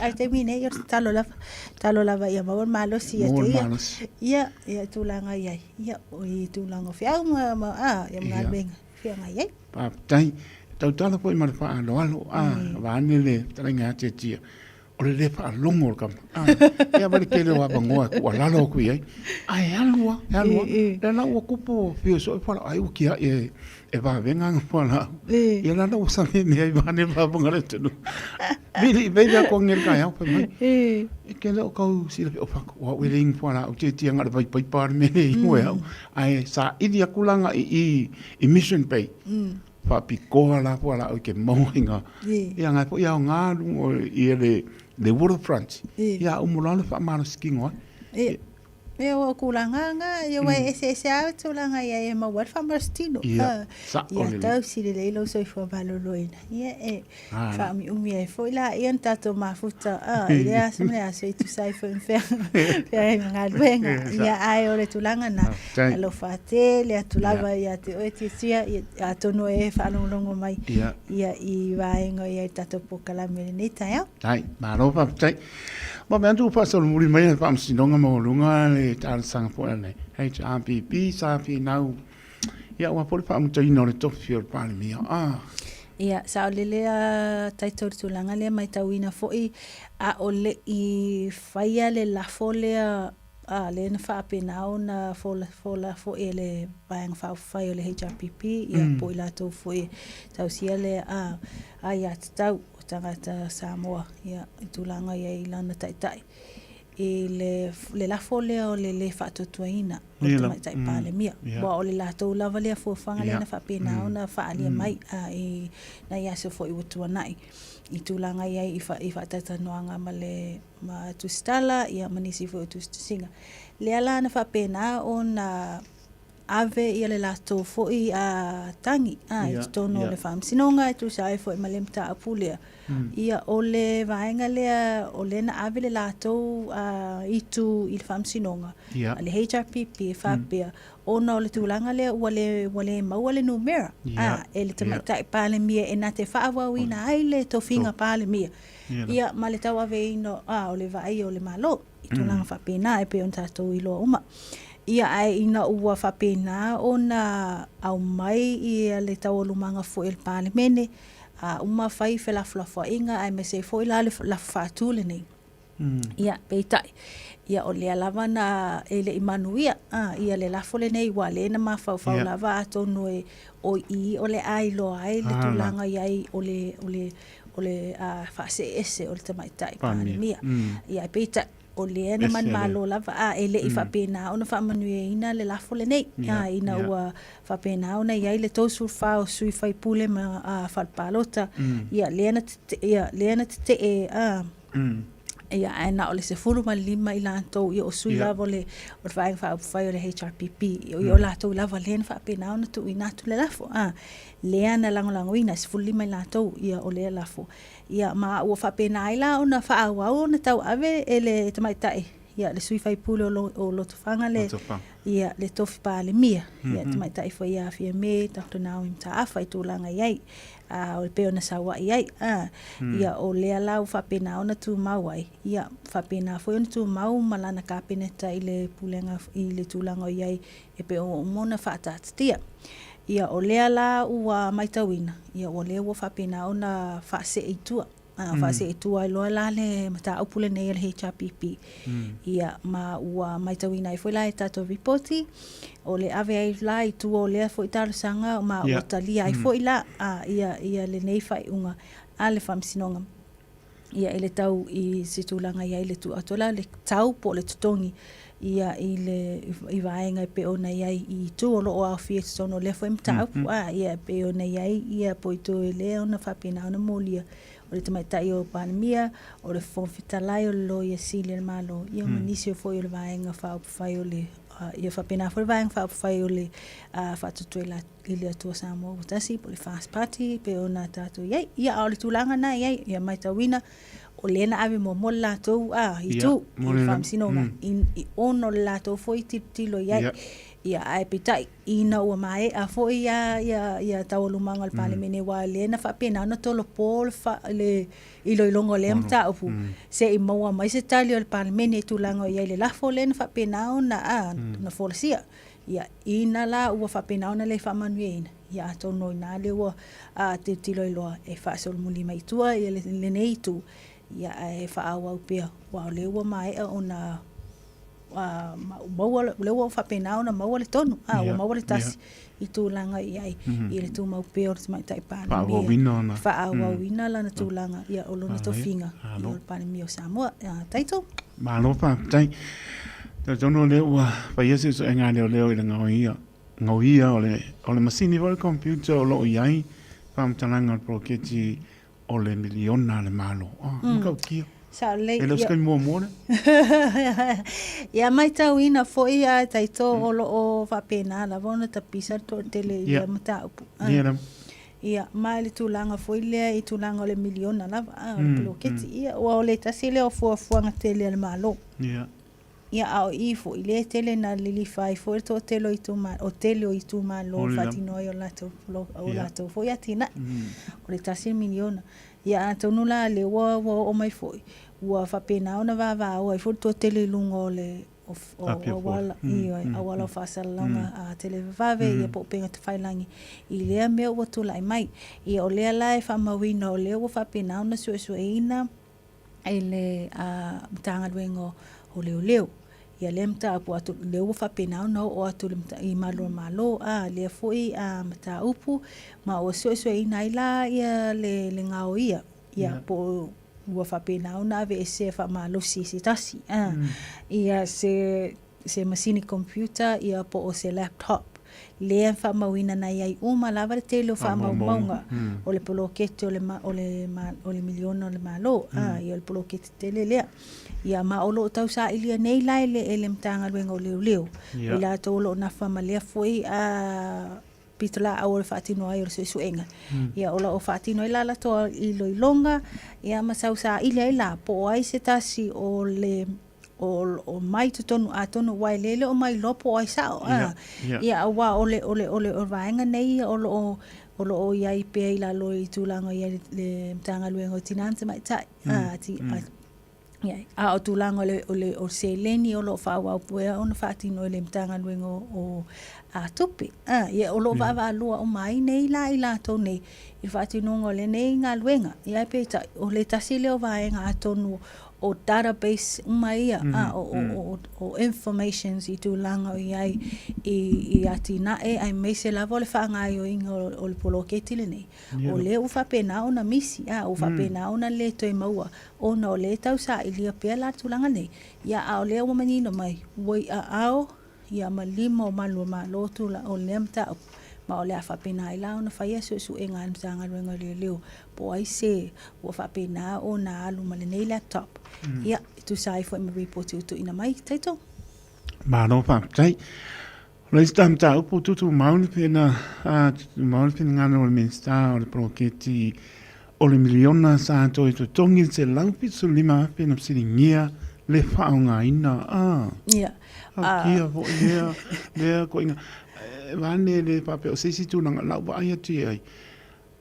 A o le taimi nei, o le tatalo lava, tatalo lava ia maua le malosi ia Maua te le ia, malosi. ia, ia tulaga i ai, ia, o i tulaga o feau ma, ma, ia ma Ia. galuega e feagai ai. Faafetai. Tautala foi ma le faaaloalo, vaeane le fetalaiga ia Tiatia, o le le faalogo o le tama. Ia ma le tele o avanoa e tuualalo atu i ai, ae alu lava, e alu lava. Lea la ua tupu fia soo fualaau, ai ua tiai e, e vavega ana fualaau. Ia la la ua sameme ai vaeane le faafofoga a le atunuu. Vili, vili atu anei i le taeao fai mai, e te le o tau silafia, o fatu, o au e le inu fualaau, tiatia na o le vaipaipa le mea lea e inu e au. Ae saili atu la agai i i Mission Bay, faapitoa la fualaau i ke maua i ngā. Ia ngai foi aoga luga o ia le waterfront, ia umu loa le faamalosi kino ai. Ia, ua o tulaga nga, ia ua e eseese lava tulaga ia e maua ai le faamalosi tino. Ia, sa'o Ia lelei. tausi lelei lou soifua maloloina. Ia e faaumiumi ai foi laia ona tatou mafuta i lea aso ma lea aso e tusa ai foi ma feagai ma galuega. Ia, ae o le tulaga lena, alofa tele atu lava ia te oe Tiatia, atonu e faalogologo mai ia i vaega o i ai le tatou polokalame i lenei taeao. Faafetai, malo faafetai. Ma mea atu faasolomuli mai le Faamasinoga Maualuga le talosaga foi a le HRPP sa finau ia aua foi le faamutaina o le tofi o le Palemia. Ah. Ia, saolele a tatou i le tulaga lea, matauina foi a o le i faia le lafo lea a lea na faapena ona fola, fola foi e le Vaega Faaupufai o le HRPP, ia po o i latou foi e tausia le aiatatau o tagata Samoa ia, i tulaga i ai i lana taitai. I le, le lafo lea o le lē faatuatuaina o le Tamaitai Palemia, aua o le latou lava lea fuafuaga lea na faapena ona faaalia mai i nai aso foi ua tuanai i tulaga i ai i faatalatalanoaga ma le ma Tusitala ia ma nisi foi o tusitusiga. Lea la na faapena ona. ave ia le latou foi tagi i totonu o le Faamasinoga e tusa ai foi ma le mataupu lea. Ia, o le vaega lea o lea na ave le latou itu i le Faamasinoga a le HRPP e faapea, ona o le tulaga lea ua le ua le maua le numera e le Tamaitai Palemia e na te faaauauina ai le tofiga Palemia, ia ma le tauaveina o le vaaia o le Malo i tulaga faapena e pei ona tatou iloa uma. Ia, ae ina ua faapena ona aumai ia le taualumaga foi a le Palemene, a uma fai felafolafoaiga aemaise ai foi la le lafo faatu lenei. Ia, peitai, ia o lea lava na e le i manuia ia le lafo lenei ua lea na mafaufau lava atonu e o i o le a iloa ai le tulaga i ai o le o le o le faasee ese o le Tamaitai Palemia. Ia, peitai, o lea na manumalo lava, a e le i faapena ona faamanuiaina le lafo lenei, a ina ua faapena ona i ai le 34 o sui faipule ma falepalota, ia lea na ia lea na tetee a ia ae na o le 15 i latou, ia o sui lava o le Vaega Faaupufai o le HRPP, ia o latou lava lea na faapena ona tuuina atu le lafo, a lea na lagolagoina e 15 i latou ia o lea lafo. Ia, ma ua faapena ai la ona faaauau ona tauave e le tamaitai, ia, le sui faipule o Lotofaga le, ia, le tofi Palemia, ia, tamaitai foi ia Fiame Dr. Naomi Mataafa i tulaga i ai, a, o pei ona saua'i ai, a, ia, o lea la ua faapena ona tumau ai, ia, faapena foi ona tumau ma lana Kapeneta i le pulega i le tulaga o i ai e pei ua uma ona faataatitia. Ia, o lea la ua matauina, ia ua lea ua faapena ona faasee i tua. A, faasee i tua ai loa la le mataupu lenei a le HRPP. Ia, ma ua matauina ai foi la e tatou ripoti, o le ave ai la i tua o lea foi talosaga ma ua talia ai foi la, a, ia, ia lenei faaiuga a le Faamasinoga. Ia, i le tau i se tulaga i ai le tuu atu la le tau po o le totogi ia i le i vaega e pei ona i ai i itu o lo o aofia i totonu o lea foi mataupu. A ia e pei ona i ai ia poito e lea ona faapena ona molia o le tamaitai o Palemia, o le Fofoga Fetalai, o le Loia Sili a le Malo, ia ma nisi foi o le Vaega Faaupufai o le ia faapena foi le Vaega Faaupufai o le Faatuatuaina i le Atua Samoa ua tasi po o le First Party pei ona tatou i ai. Ia, a o le tulaga na i ai, ia matauina, o lea na ave muamua le latou itu i le faamasinoga i ona o le latou foi tilotilo i ai. Ia, ae peitai, ina ua maea foi ia taualumaga o le Palemene, aua o lea na faapena ona tolopo le iloiloga o lea mataupu, se i maua mai se tali o le Palemene i tulaga o i ai le lafo lea na faapena ona folasia. Ia, ina la ua faapena ona le faamanuiaina, ia atonu o i ina lea ua tilotilo ai loa e faasolomuli mai i tua ia lenei itu, ia ae faaauau pea, aua o lea ua maea ona maua, o lea ua faapena ona maua le tonu, a ua maua le tasi i tulaga i ai i le tumau pea o le Tamaitai Palemia, faaauauina lana tulaga, ia o lona tofiga ia o le Palemia o Samoa. Title. Malo faafetai. Talitonu o lea ua faia se suesuega a leoleo i le gaoia, gaoia o le, o le masini foi o le computer o lo o i ai faamatalaga o le poloketi o le miliona a le Malo. Oh, matautia. Sao lelei. E le o se taimi muamua lea. Ia matauina foi a Taito o lo o faapena lava ona tapisa le toatele i lea mataupu. Ia lava. Ia, ma le tulaga foi lea i tulaga o le miliona lava, a, o le poloketi. Ia, aua o le tasi lea o fuafuaga tele a le Malo. Ia. Ia, a o i foi, lea e tele na lilifa ai foi le toatele o itumalo, o tele o itumalo e faatino ai o latou, o latou foi atinae. O le tasi miliona. Ia, atonu la lea ua oo mai foi, ua faapena ona vavao ai foi le toatele i luga o le o auala, ioe, auala o faasalalauga a televavave ia po o upega tafailagi i lea mea ua tulai mai. Ia o lea la e faamauina o lea ua faapena ona suesueina e le Matagaluega o Leoleo ia lea mataupu atu lea ua faapena ona oo atu i malu o le Malo a lea foi mataupu ma ua suesueina ai la ia le gaoia ia po o ua faapena ona aveesea faamalosi e se tasi ia se masini computer ia po o se laptop. lea e faamauina na i ai uma lava le tele o faamaumauga o le poloketi o le o le o le miliona o le Malo, a, ia o le poloketi tele lea. Ia ma o lo o tausailia nei la e le e le Matagaluega o Leoleo, o i latou o lo o nafa ma lea foi a pitolaau o le faatino ai o le suesuega. Ia o lo o faatino ai la latou iloiloga, ia ma sausaili ai la po o ai se tasi o le o, o mai totonu atonu aua e le le o mai iloa po o ai sao. Yeah, yeah. Ia aua o le o le o le o vaega nei ia o lo o o lo o i ai pea i lalo i tulaga i ai le, le Matagaluega o Tinā ma Tamaitai. A, ti, a, ia, a o tulaga o le, o le o seleni o lo o faaauau pea ona faatino e le Matagaluega o, o a, tupe. A, ia o lo o vaavaalua uma ai nei la i latou nei i le faatinoga o lenei galuega. Ia ae peitai, o le tasi lea o vaega atonu o database uma ia, a, o, o, o, o informations i tulaga o i ai i, i atinae aemaise lava o le faagaoioiga o, o le poloketi lenei. O lea ua faapena ona misi, a, ua faapena ona le toe maua ona o lea e tausailia pea la tulaga nei. Ia, a o lea ua manino mai, ua i aao ia ma lima o malu o Malo tula o lea mataupu, ma o le a faapena ai la ona faia suesuega a le Matagaluega o Leoleo po o ai se ua faapena ona alu ma lenei laptop. Ia, e tusa ai foi ma ripoti ua tuuina mai. Taito. Malo faafetai. O le isi ta mataupu tutumau le pena, a tutumau le finagalo o le Minisita o le poloketi o le miliona sa toe totogi le $175,000 na fesiligia le faaaogaina. A, Ia. Aukia foi lea, lea koiga. E vane le faapea o se isi tulaga lau vaai atu i ai.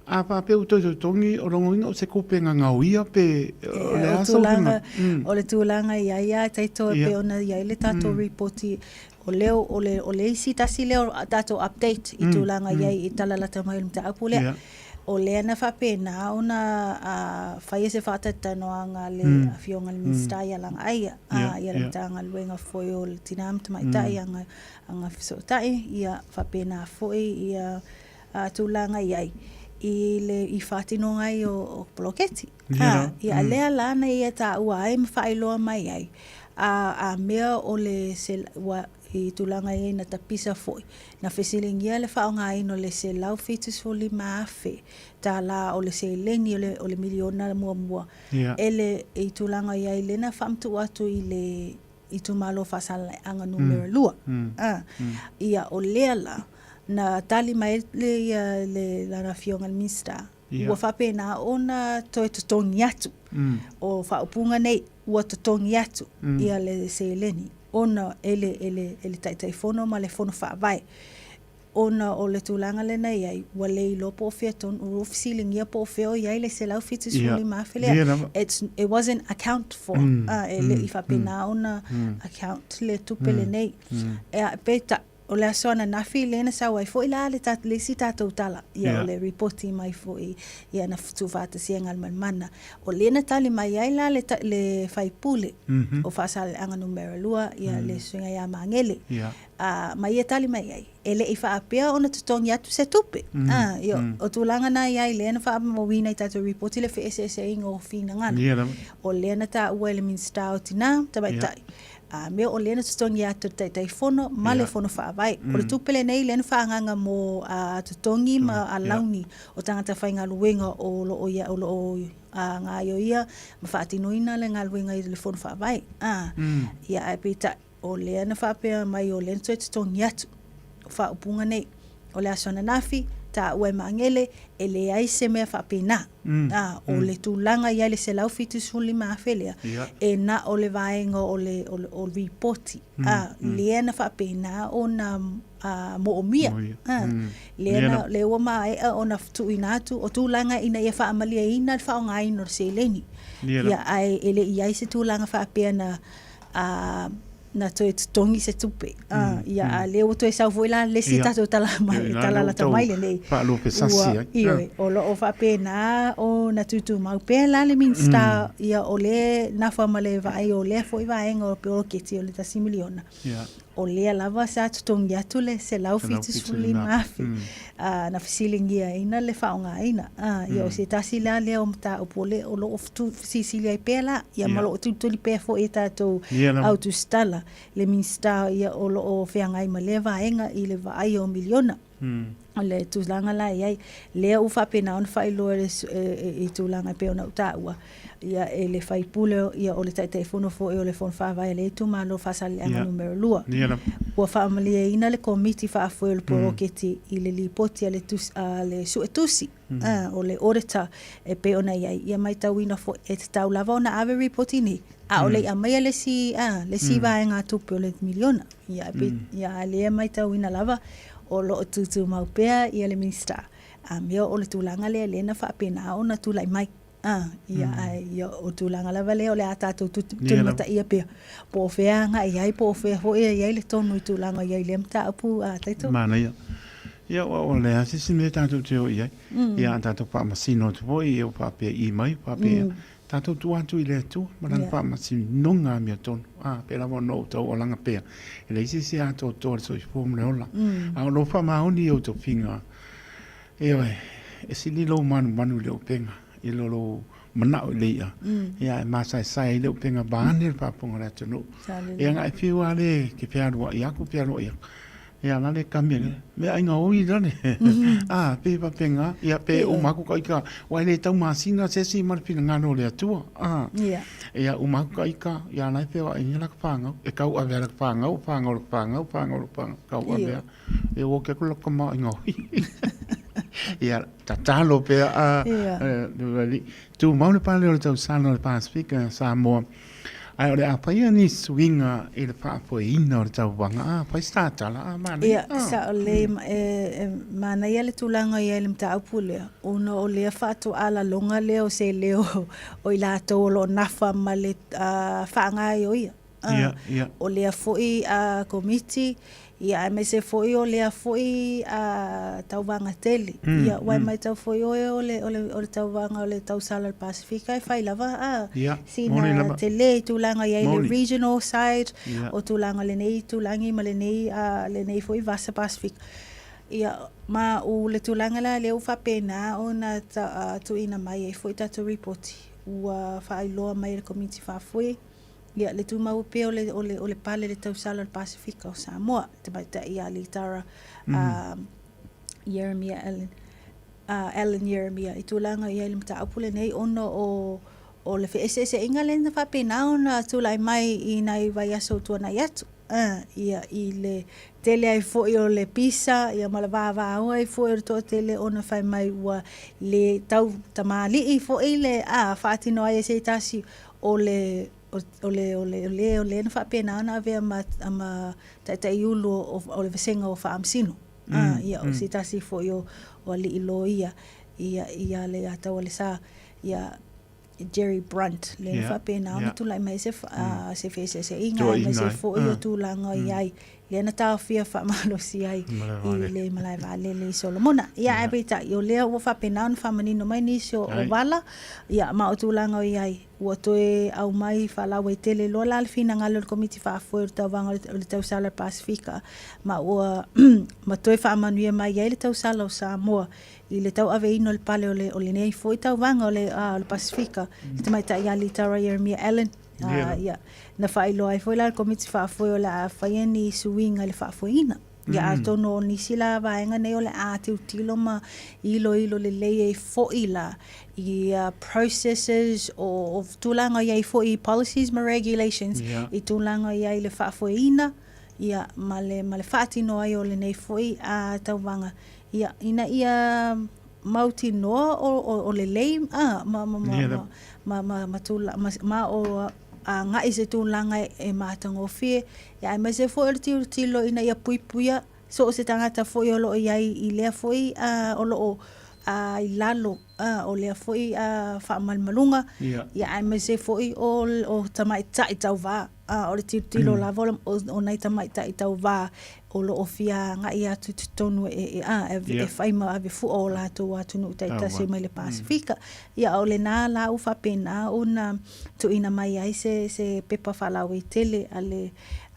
A faapea ua toe totogi, o lona uiga o se tupe gagaoia pe o le a se uiga? O le tulaga i ai lava tatou e pei ona i ai le tatou ripoti, o lea o le o le isi tasi lea o tatou update i tulaga i ai i tala lata mai o le mataupu lea. O lea na faapena ona faia se faatalatalanoaga a le Afioga i le Minisita ia Lagaaia, ia le Matagaluega foi o le Tina ma Tamaitai, Agafesootai, ia faapena foi ia tulaga i ai i le i faatinoga ai o poloketi. Yeah. Ia mm. lea la na ia taua ai ma faailoa mai ai. A, a mea o le se, ua, i tulaga i ai na tapisa foi. Na fesiligia le faaaogaina o le $175,000 tālā o le seleni o le, o le miliona muamua. Yeah. E le i tulaga i ai le na faamatuu atu i le itumalo Faasaleleaga numera 2. Mm. Ah, mm. Ia o lea la na tali mai le ia le lana afioga le Minista. Yeah. Ua faapena ona toe totogi atu. Mm. O faaupuga nei ua totogi atu mm. ia le seleni ona e le, e le, e le Taitaifono ma le Fono Faavae ona o le tulaga lea na i ai, ua le iloa po o fea tonu, ua fesiligia po o fea o i ai le $175,000 lea. It's, it wasn't account for. Mm, uh, e le i faapena ona account le tupe lenei. E, peitai, o le aso ananafi lea na sau ai foi la le, ta, le isi tatou tala, ia yeah. o le ripoti mai foi, ia na tuufaatasia Galumalemana. O lea na tali mai ai la le, ta, le faipule mm -hmm. o Faasaleleaga numera 2, ia mm. le susuga ia Magele. Yeah. Ā, ma ia tali mai ai, E le i faapea ona totogi atu se tupe. Mm, Ā, io, mm. o tulaga na i ai lea na faamauina i tatou ripoti le feeseeseaiga o finagalo. Ia lava. O lea na taua e le Minisita o Tinā ma Tamaitai. Yeah. Ā, mea o lea na totogi atu e le Taitaifono ma le Fono Faavae. Mm. O le tupe lenei lea na faaagaaga mo ā, totogi ma alauni yeah. o tagata faigaluega o lo o ia, o lo o ā, gaioia ma faatinoina le galuega i le Fono Faavae. Ā, mm. ia, ae peitai, O lea na faapea mai o lea na toe totogi atu. O faaupuga nei, o le aso ananafi, taua e Magele, e leai se mea faapena. Mm. A, o mm. le tulaga i ai le $175,000 lea, yeah. e na o le vaega o le, o le, o le ripoti. Mm. A, mm. lea na faapena ona a, moomia. A, mm. lea, na, lea ua maea ona tuuina atu, o tulaga ina ia faamaliaina le faaaogaina o le seleni. Yeah. Ia, ae e le i ai se tulaga faapea na a na toe totogi se tupe. A, ia, a lea ua toe sau foi la le isi tatou tala mai, tala lata mai lenei. Faalupesasi ai. Ioe, o lo o faapena ona tutumau pea la le Minista, ia o le nafa ma le vaai o lea foi vaega o poloketi o le $1 miliona. Ia. o lea lava sa totogi atu le $175,000 na fesiligiaina le faaaogaina. Ia o se tasi la lea o mataupu o lea o lo o fesilisili ai pea la, ia ma o lo o tulituli pea foi e tatou au tusitala le Minisita ia o lo o feagai ma lea vaega i le vaaia o miliona. O le tulaga la e i ai, lea ua faapena ona faailoa i tulaga e pei ona ou taua, ia e le sui usufono ia o le Taitaifono foi o le Fono Faavae a lea itumalo o Faasaleleaga Numera 2. Ua faamalieina le Komiti Faafoe o le Poloketi i le lipoti a le a le Suetusi, o le Auditor e pei ona i ai. Ia matauina foi, e tatau lava ona ave lipoti nei, a o le i aumaia le isi, le isi vaegatupe o le miliona. Ia, e pei, ia, a lea e matauina lava, o lo o tutumau pea ia le Minisita. A mea o le tulaga lea lea na faapena ona tulai mai. A, ia, ae, ia, o le tulaga lava lea o le a tatou tulimataia pea, po o fea agai i ai, po o fea foi e i ai le tonu i tulaga i ai i lea mataupu a tatou. Manaia. Ia, ua leai lava se isi mea tatou te o i ai. Ia, a tatou faamasino atu foi, ia ua faapea i mai, faapea. Tatou tuu atu i le Atua ma Lana faamasinoga amiotonu. A, pei lava ona ou taualaga pea, e leai se isi e atoatoa i le soifua ma le ola. A o lou faamaoni i ou tofiga, ioe, e sili lou manumanu i le upega i lo lou manao i le i'a, ia ae masaesae ai le upega vaeane le faafofoga a le atunuu. Ia na e fiu lava le ke fealuai aku fealuai aku. Ia la le kami le mea ai oi la le. A pe pa penga ia pe o maku ka ika wa le tau masina se si ma le finagalo o le Atua. A ia o maku ka ika ia la pe wa inga la ka whangau e kau ave la ka whangau whangau la ka whangau whangau la ka whangau kau ave e o ke ku la ka ma inga oi. Ia tatalo pe a tu mau le pale o le tausala o le Pasifika Samoa. Ae o le a fai ni suiga i le faafoeina o le tauvaga, a fai se tatala, a manaia. Ia, sao lelei, e manaia le tulaga i ai le mataupu lea, ona o lea faatoa laloga lea o se leo o i latou o lo o nafa ma le faagaoioia. Ia, ia. O lea foi Komiti, ia aemaise foi o lea foi tauvaga tele. Ia, aua e matau foi oe o le, o le, o le tauvaga o le tausala o le Pasefika e fai lava a Ia, sina moni lava. tele i tulaga i ai le Moni. regional side Ia. o tulaga o lenei itulagi ma lenei, lenei foi vasa Pasefika. Ia, ma o le tulaga la lea ua faapena ona tuuina mai ai foi tatou ripoti ua faailoa mai e le Komiti Faafoe. Ia, le tumau pea o le, o le, o le pale le tausala o le Pasefika o Samoa, le tamaitai ia Litara Ieremia Allan, Allan Ieremia, i tulaga i ai le mataupu lenei ona o, o le feeseeseaiga lea na faapena ona tulai mai i nai vaiaso ua tuanai atu. Ia, i le tele ai foi o le pisa, ia ma le vavao ai foi o le toatele ona fai mai ua le tau tamalii foi le faatino ai e se tasi o le o le o le o le o le na faapena ona avea ma ma taitaiulu o o le vasega o Faamasino. Ia o se tasi foi o o alii loia ia ia le ia Taualesa ia Jerry Brunt le na faapena ona tulai mai se se feeseeseaiga aemaise foi o tulaga i ai lea na taofia faamalosi ai i le malae vaalele i Solomona. Ia, ae peitai, o lea ua faapena ona faamanino mai nisi o vala, ia, ma o tulaga o i ai, ua toe aumai faalauaitele loa la le finagalo o le Komiti Faafoe o le Tauvaga o le Tausala o le Pasefika, ma ua ma toe faamanuia mai ai le tausala o Samoa i le tauaveina o le pale o le o lenei foi tauvaga o le o le Pasefika, le tamaitai ia Litara Ieremia Allan. Ia, na faailoa ai foi la le Komiti Faafoe o le a faia ni suiga i le faafoeina. Ia, atonu o nisi la vaega nei o le a tilotilo ma iloilo lelei ai foi la i processes o tulaga i ai foi i policies ma regulations i tulaga i ai le faafoeina ia ma le ma le faatino ai o lenei foi tauvaga ia ina ia mautinoa o lelei ma ma ma ma ma tula ma ma o agai i se tulaga e matagofie, ia aemaise foi o le tilotilo ina ia puipuia so o se tagata foi o lo o i ai i lea foi o lo o i lalo o lea foi faamalumaluga, ia aemaise foi o tamaitai tauva. O le tilotilo lava o nai tamaitai tauva o lo o fia agai atu i totonu e fai ma ave fua o latou atunuu taitasi mai le Pasefika. Ia, o lena la ua faapena ona tuuina mai ai se pepa faalauaitele a le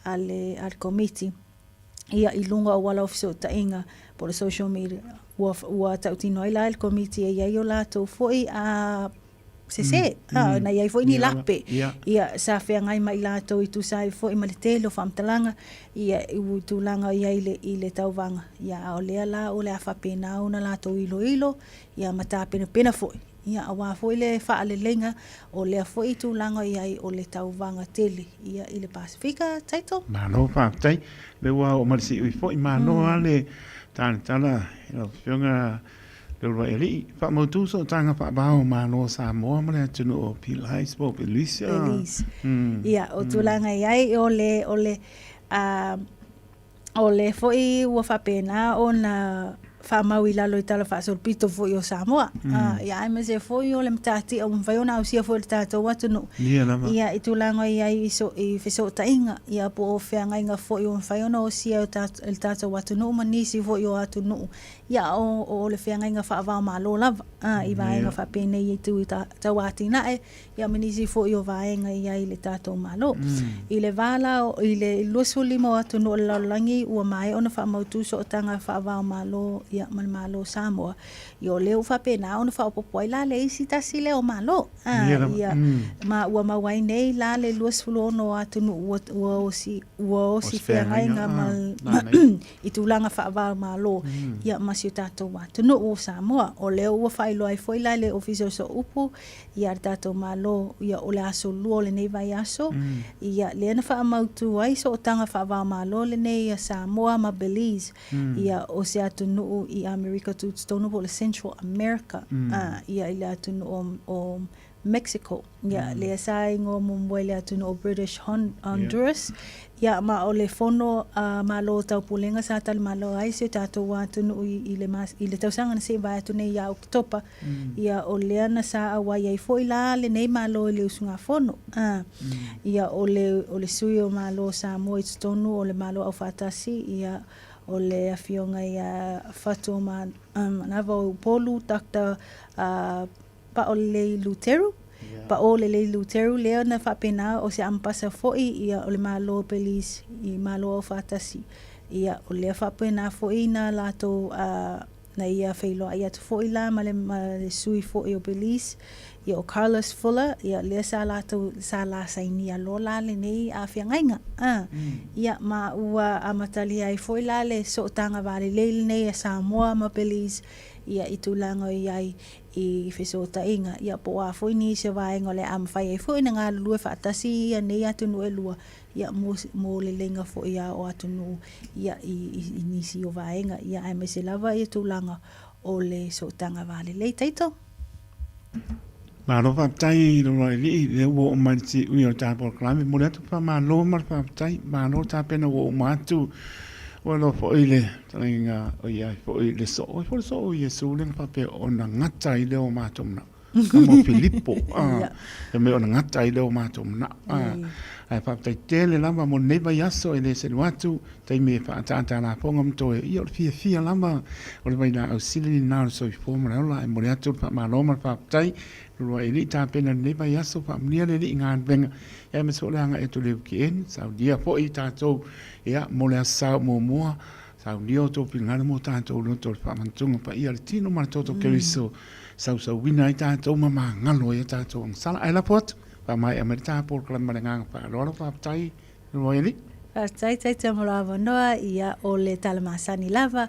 a le a le Komiti ia i luga o auala o fesootaiga po o le social media ua ua tautino ai la e le Komiti e i ai o latou foi a sese a na i ai foi ni lape ia sa feagai ma i latou i tusa ai foi ma le tele o faamatalaga ia i tulaga o i ai i le tauvaga ia a o lea la o le a faapena ona latou iloilo ia ma tapenapena foi ia aua foi le faaleleiga o lea foi tulaga i ai o le tauvaga tele ia i le Pasefika title. Malo faafetai. Lea ua oo mai le siui foi. Malo lava le talatala i lau Afioga Leuluaialii. Faamautu sootaga faavao o Malo o Samoa ma le atunuu o Belize po o Belize. Belize. Ia, o tulaga i ai o le, o le, O lea foi ua faapena ona faamau i lalo i Tala Faasolopito foi o Samoa. Ia aemaise foi o le matatia ua mafai ona ausia foi e le tatou atunuu. Ia lava. Ia i tulaga i ai i so, i fesootaiga, ia po o feagaiga foi ua mafai ona osia e le tatou atunuu ma nisi foi o atunuu. Ia o, o le feagaiga faava-o-Malo lava, i vaega faapenei i itu tau atinae, ia ma nisi foi o vaega i ai le tatou Malo. I le va la i le 25 o atunuu o le lalolagi ua maea ona faamautu sootaga faava-o-Malo ia ma le Malo o Samoa, ia o lea ua faapena ona faaopoopo ai la le isi tasi lea o Malo. Ia, ma ua maua ai nei la le 26 o atunuu ua, ua osi, ua osi feagaiga ma, i tulaga faava-o-Malo ia ma si o tatou atunuu o Samoa. O lea ua faailoa ai foi la e le Ofisa o Sooupu ia le tatou Malo, ia o le aso Lua o lenei vaiaso, ia lea na faamautu ai sootaga faava-o-Malo lenei ia Samoa ma Belize, ia o se atunuu i Amerika Tutotonu po o le Central America, ia i le atunuu o, o Mexico. Ia lea sa igoa muamua i le atunuu o British Honduras, ia ma o le fono a Malo o Taupulega sa talimalo ai si o tatou atunuu i le, i le tausaga na se i vae atu nei ia Oketopa. Ia o lea na sa auai ai foi la lenei Malo i le usugafono. A, ia o le, o le sui o Malo o Samoa i totonu o le Malo Aufaatasi, ia o le Afioga ia Fatu Manava o Upolu Doctor Paolelei Luteru. Paolelei Luteru lea na faapena o se amepasa foi ia o le Malo o Belize i Malo Aufaatasi. Ia o lea faapena foi na latou Na ia feiloai atu foi la ma le, ma le sui foi o Belize, ia o Carlos Fuller, ia lea sa latou, sa la sainia loa la lenei feagaiga. A, ia ma ua amatalia ai foi la le sootaga valelei lenei a Samoa ma Belize, ia i tulaga o i ai i fesootaiga, ia po o a foi nisi o vaega o le a mafai ai foi ona galulue faatasi ia nei atunuu e lua, ia mo, mo leleiga foi a o atunuu ia i, i, i nisi o vaega, ia aemaise lava ia tulaga o le sootaga va lelei. Taito. Malo faafetai i lou alii, lea ua oo mai le siui o le ta polokalame. Momoli atu le faamalo ma le faafetai. Malo tapena ua uma atu. Ua iloa foi le fetalaiga o i ai foi le soo. O ai foi le soo o Iesu lea na faapea ona gata ai lea o matou manao. Ka mo Filipo, a, e mea ona gata ai lea o matou manao. A, ae faafetai tele lava mo lenei vaiaso e le selu atu, taimi e faaataata lafoga ma toe, ia o le fiafia lava o le vailaau sili lena o le soifua ma le ola. Ae momoli atu le faamalo ma le faafetai, Luluai Alii tapena i lenei vaiaso, faamanuia le Alii i galuega, ia aemaise foi o le agai atu i le weekend, saunia foi tatou, ia, mo le Aso Sa muamua, saunia outou finagalo mo tatou loto o le faamanatuga paia o le tino ma le toto o Keriso. Sausauina ai tatou ma magalo ai a tatou agasala. Ae lafo atu, faamaea mai le ta polokalame ma le agaga faaaloalo. Faafetai Roeli. Faafetai Taita mo lou avanoa, ia o le tala masani lava,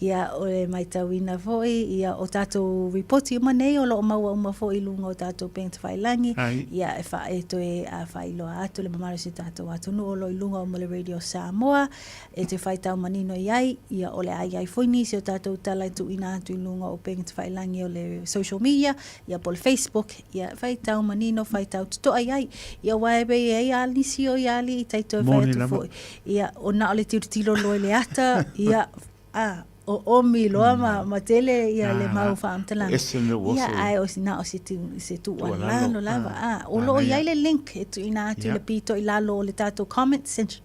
ia o le maitauina foi, ia o tatou ripoti uma nei o lo o maua uma foi i luga o tatou pega tafailangi, ia e fa, e toe faailoa atu le mamalu o si o tatou atunuu o lo o i luga uma o le Radio Samoa, E te whaitau manino i ai, ia o le a i ai foi nisi o tatou tala e tuuina atu i luga o upega tafailangi o le social media, ia po o le Facebook, ia whaitau manino, whaitau totoa i ai. Ia aua e pei e ai a nisi o ia alii tai toe whai atu foi. Ia o na o le tilotilo loa i le ata, ia, a, o omi loa ma, ma tele ia le mau faamatalaga. Ese mea ua Ia, ae o na o se, tu, se tuualalo lava. A, o lo o i ai le link e tuuina atu i le pito i lalo o le tatou comment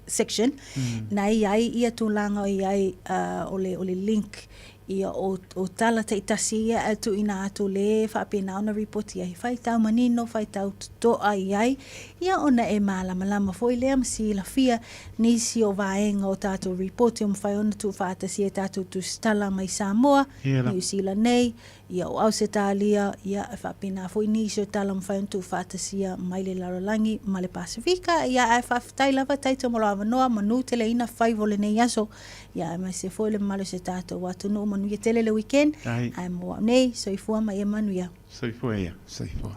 section, na i ai ia tulaga o i ai o le, o le link. Ia, o, o tala taitasi ia e tuuina atu lē faapena ona ripoti ai, faitau manino, faitau totoa i ai, ia ona e malamalama foi lea ma silafia nisi o vaega o tatou ripoti o mafai ona tuufaatasia e tatou tusitala mai Samoa, Niu Sila nei, ia o Ausetalia, ia e faapena foi nisi o tala mafai ona tuufaatasia mai le lalolagi ma le Pasefika. Ia ae faafetai lava Taito mo lou avanoa, manu teleina faiva o lenei aso. Ia aemaise foi le mamalu o si o tatou atunuu, manuia tele le weekend. Ae mo au nei, soifua ma ia manuia. Soifua ia, soifua.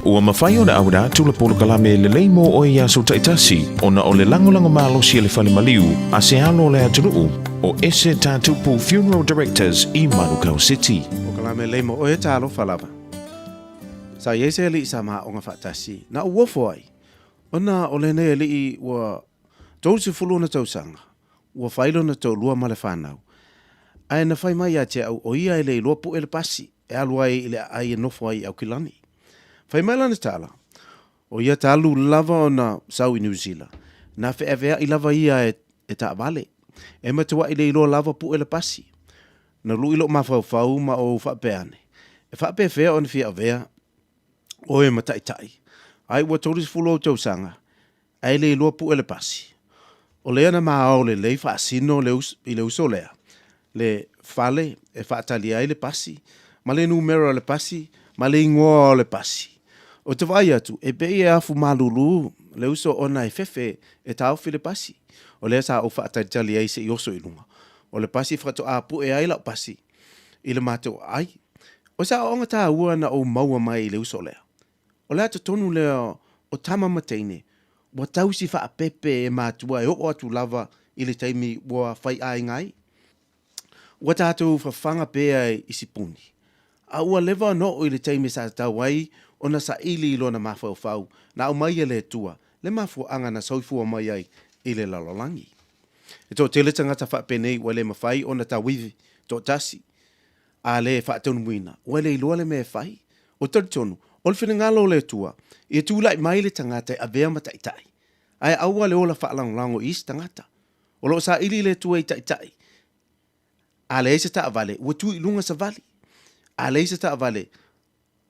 Ua mafai ona auina atu le polokalame lelei mo oe i aso taitasi ona o le lagolago malosi a le fale maliu a se alo o le atunuu o Ese Tatupu Funeral Directors i Manukau City. Polokalame lelei mo oe talofa lava. Sa i ai se alii sa ma aoga faatasi na ou ofo ai ona o lenei alii ua 30 ona tausaga ua fai lona toalua ma le fanau ae na fai mai ia te au o ia e le iloa pu'e le pasi e alu ai i le aai e nofo ai i Aukilani. Fai mai lana tala, o ia talu lava ona sau i Niu Sila, na feavea'i lava ia e taavale. E matua'i le iloa lava pu'e le pasi. Na lu'i lo'u mafaufau ma ou faapea ane, e faapefea ona fia avea oe ma ta'ita'i, ai ua 30 ou tausaga, ae le iloa pu'e le pasi. O lea na maao lelei faasino le i le uso lea, le fale e faatali ai le pasi, ma le numera o le pasi, ma le igoa o le pasi. Ou te vaai atu, e pei e afu malulu le uso ona e fefe e taofi le pasi. O lea sa ou faatalitali ai se i oso i luga o le pasi faatoa pu'e ai la'u pasi i le matou aai. O se aoaoga taua na ou maua mai i le uso lea. O le ata tonu lea o tama ma teine, ua tausi faapepe e matua e oo atu lava i le taimi ua faiaiga ai. Ua tatou fafaga pea i sipuni, a ua leva ona oo i le taimi sa tatau ai ona saili i lona mafaufau na aumai e le Atua le mafuaaga na soifua mai ai i le lalolagi. E toatele tagata faapenei ua le mafai ona tauivi toatasi a le faataunumuina, ua le iloa le mea e fai. O talitonu, o le finagalo o le Atua, ia tulai mai le tagata e avea ma taitai, ae aua le ola faalagolago i isi tagata. O lo o saili le Atua i taitai. A leai se taavale, ua tu i luga savali. A leai se taavale,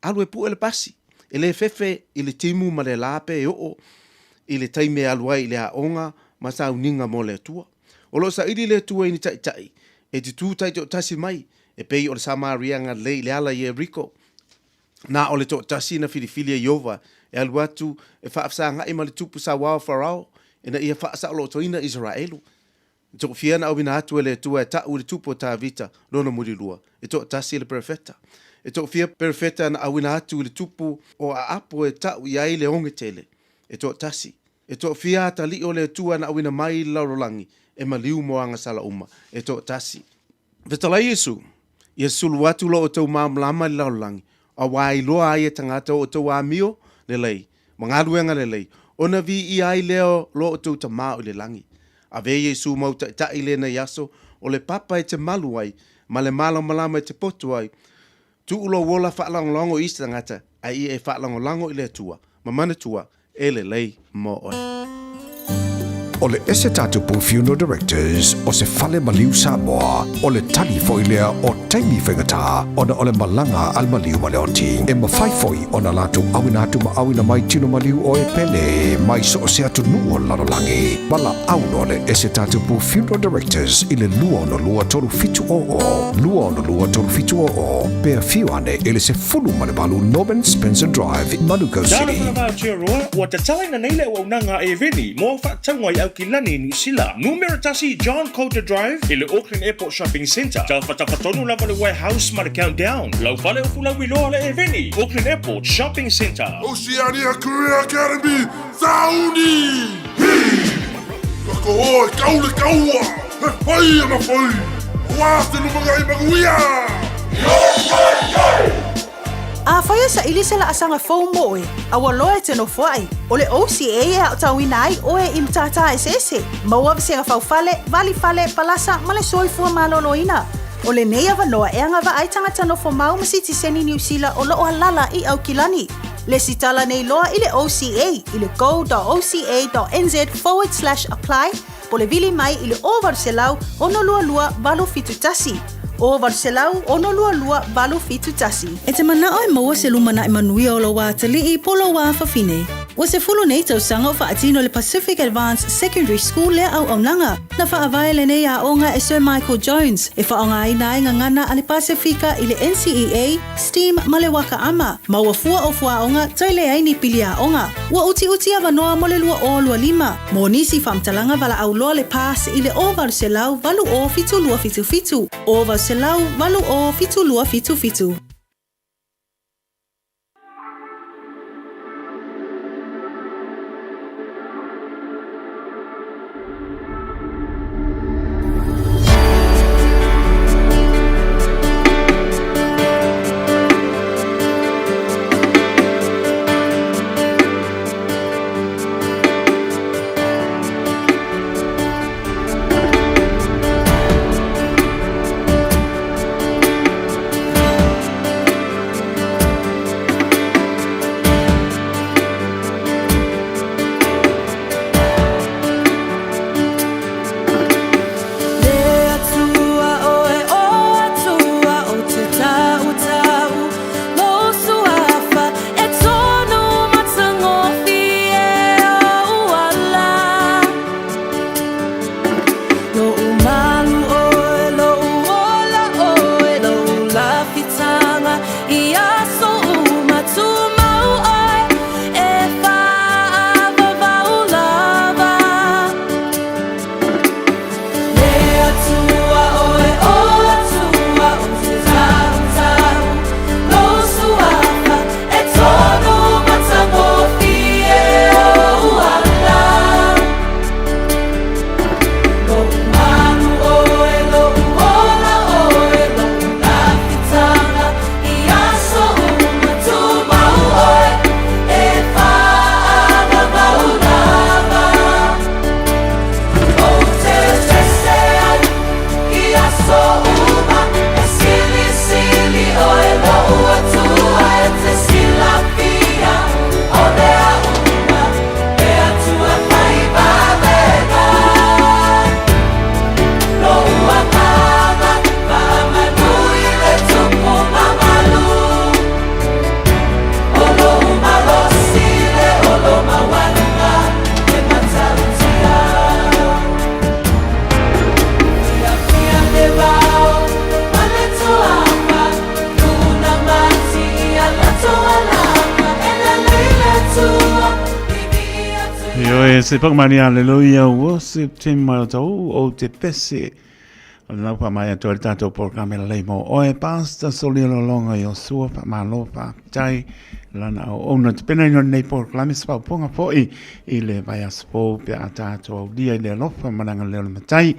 alu e pue le pasi. E le fefe i le timu ma le la pe oo i le taimi e alu ai i le aoga ma sauniga mo le Atua. O lo o saili le Atua i ni taitai e te tu taitoatasi mai e pei o le Samaria Galilei i le ala i Ieriko. Na o le toatasi na filifili e Ieova e alu atu e faafesagai ma le tupu sauā o Farao ina ia faasaolotoina Isaraelu. E toafia na auina atu e le Atua e ta'u i le tupu o Tavita lona mulilua, e toatasi le perofeta. E toafia perofeta na auina atu i le tupu o Aapo e ta'u i ai le oge tele, e toatasi. E toafia atalii o le Atua na auina mai i le lalolagi e maliu mo agasala uma, e toatasi. Fetalai Iesu, Ia sulu atu lo outou malamalama i le lalolagi, auā e iloa ai e tagata o outou amio lelei ma galuega lelei, ona viia ai lea lo outou Tama o i le lagi. Avea Iesu mau taitai i lenei aso, o le papa e te malu ai, ma le malamalama e te poto ai. Tuu lou ola faalagolago i isi tagata, a ia e faalagolago i le Atua, ma manatua, e lelei mo oe. O le ese tatupu Funeral Directors o se fale maliu Samoa, o le tali foi lea o taimi faigata ona o le malaga a le maliu ma le oti. E mafai foi ona latou auina atu ma auina mai tino maliu o e pele mai so o se atunuu o le lalolagi. Valaau loa le ese tatupu Funeral Directors i le 262 3700, 262 3700, pe afio ane i le 18 Norman Spencer Drive, Manukau City. Talofa lava Aotearoa, ua tatalaina nei le auaunaga a Eveni mo au faatauga i Aukilani i Niu Sila. Numera 1 John Coulter Drive i le Auckland Airport Shopping Centre. Tafatafa tonu lava le Warehouse ma le Countdown. Lau fale o Fulauiloa le Eveni, Auckland Airport Shopping Centre. Oceania Career Academy, Sauni! Hi! Ka koho e kau le kaua, he whai ana whai, Wā te lumangai manuia! Yo, yo, yo! Afai e saili se laasaga fou mo oe, a ua loa e te nofoaʻi, o le OCA e aotauina ai oe i matata eseese, maua vasega faufale, vali fale, palasa ma le soifua maloloina. O lenei avanoa e agavaa ai tagata nofo mau ma sitiseni Niu Sila o loo alala i Aukilani. Lesitala nei loa i le OCA i le go.oca.nz/apply po o le vili mai i le 0800 622 871. O 800 622 871. E te mana'o e maua se lumanai manuia o lou atalii po o lou afafine. Ua 10 nei tausaga o faatino e le Pacific Advanced Secondary School lea auaunaga. Na faavae lenei aoga e Sir Michael Jones e faaaogaina ai gagana a le Pasefika i le NCEA, STEAM ma le Waka Ama, ma ua fua o fuaoga toe leai ni pili aoga. Ua utiuti avanoa mo le 2025. Mo nisi faamatalaga valaau loa le PASS i le 0800 80 7277, 0800 80 7277. Le Atua oe o Atua o te tautau Lou suafa e tonu matagofie ou ala Lou malu oe, lou ola oe, lou lafitaga i aso uma Tumau oe e faavavau lava Le Atua oe o Atua o te tautau Lou suafa e tonu matagofie ou ala Lou malu oe, lou ola oe, lou lafitaga i aso uma Tumau oe e faavavau lava Ou te pese ai i aso uma E silisili oe lou Atua e te silafia O mea uma e Atua fai vavega Lou agaga faamanu i le Tupu mamalu O lou malosi le olo maualuga e matautia Fiafia le vao ma le toafa Luna mati ia latou alaka E lelei le Atua Ioe, se pakamani aleluia, worship team mai o tau o te pese. O le lau whamai atu le tātou programe lelei mo oe, Pastor Solia Lolonga i o sua whamalo whaptai lana au ona te pena ino nei programe se whauponga foi i le vai aso pe a tātou au lia i le alofa mananga leo le matai.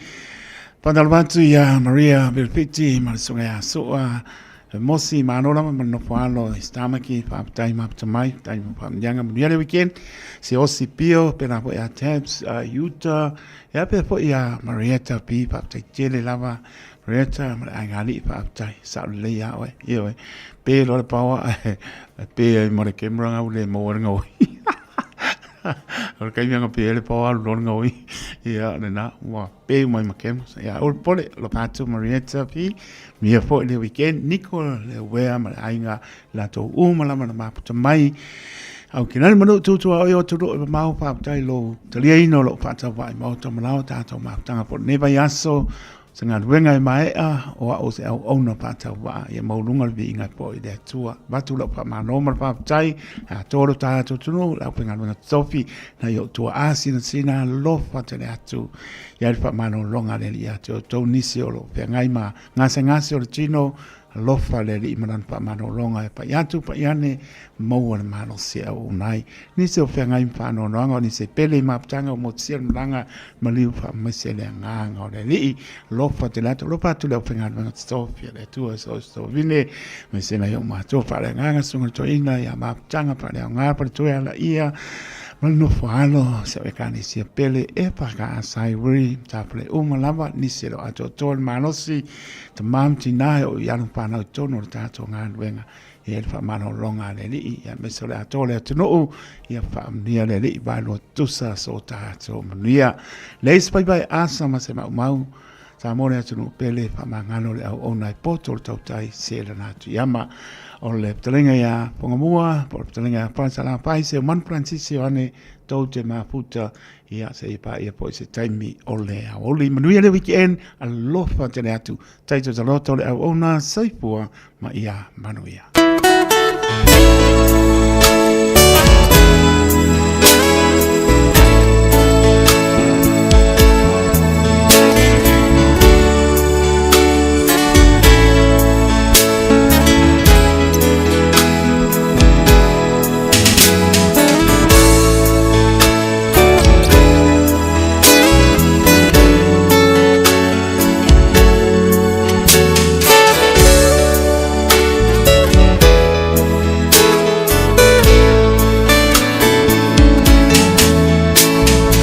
Whandalo atu ia Maria Bilfiti ma le sunga ia sua Mosi malo lava ma le nofo alo i Stamaki, faafetai mafuta mai, faafetai mo faamanuiaga, manuia le weekend. Se osi pio, pēlā foi a Tabs, a Utah, ia pea foi a Marietta P, faafetai tele lava. Marietta ma le aiga alii, faafetai, sao lelei a oe, ioe. Pe loa le paoa, pe ai ma le camera ngau le maua le gaoi. O le taimi aga pe ai le paoa alu loa le gaoi. Ia, lena, ua pe mai ma camera. Ia, o le pole, alofa atu Marietta P, Mia foi le weekend, Niko le wea ma le aiga latou uma lava na maputa mai. Au ke nani manu tutu a oi o tulu e mamau whaapatai lo taliaina o lou whaatauwai maota manao tātou maputanga po nei vai aso se galuega e maea o ao se au auna whaatauwaa ia maulunga le viiga po i le Atua. Vatu lau whaamano ma le whaapatai a tōro tātou tunu lau pengaluega tofi na i o tua asina sina alofa tele atu Ia le faamalologa le Alii ia te outou nisi o lo o feagai ma gasegase o le tino, alofa le Alii ma lana faamalologa e pai atu pai ane, maua le malosi e auauna ai. Nisi o feagai ma faanoanoaga o nisi e pele i mafutaga o motusia le malaga maliu faamaise le agaga o le Alii, alofa tele atu, alofa atu le aufaigaluega totofi a le Atua so so vine, maise nai o matou faaleagaga susuga le toeaina ia mafutaga faaleaoga paletoe alaia, Ma le nofo alo si au Ekalesia pele e whakaasai wiri tāpele uma lava nisi e lo atoatoa le malosi tamā ma tinā e o i alu whānau tonu o le tātou galuega e le whaamalologa a le Alii ia aemaise o le atoa o le atunuu ia whaamanuia le Alii vaelua tusa so tātou manuia. Leis pai pai asa ma se maumau. Samoa le atunuu pele, faamagalo le auauna e poto le tautai se lana atu iama. O le fetalaiga ia Pongamua, po o le fetalaiga ia Falesalafai, Seo Manu Francis Ioane, tou te mafuta, ia se i paia foi se taimi o le aoauli. Manuia le weekend, alofa tele atu. Taito taloto le auauna, soifua ma ia manuia.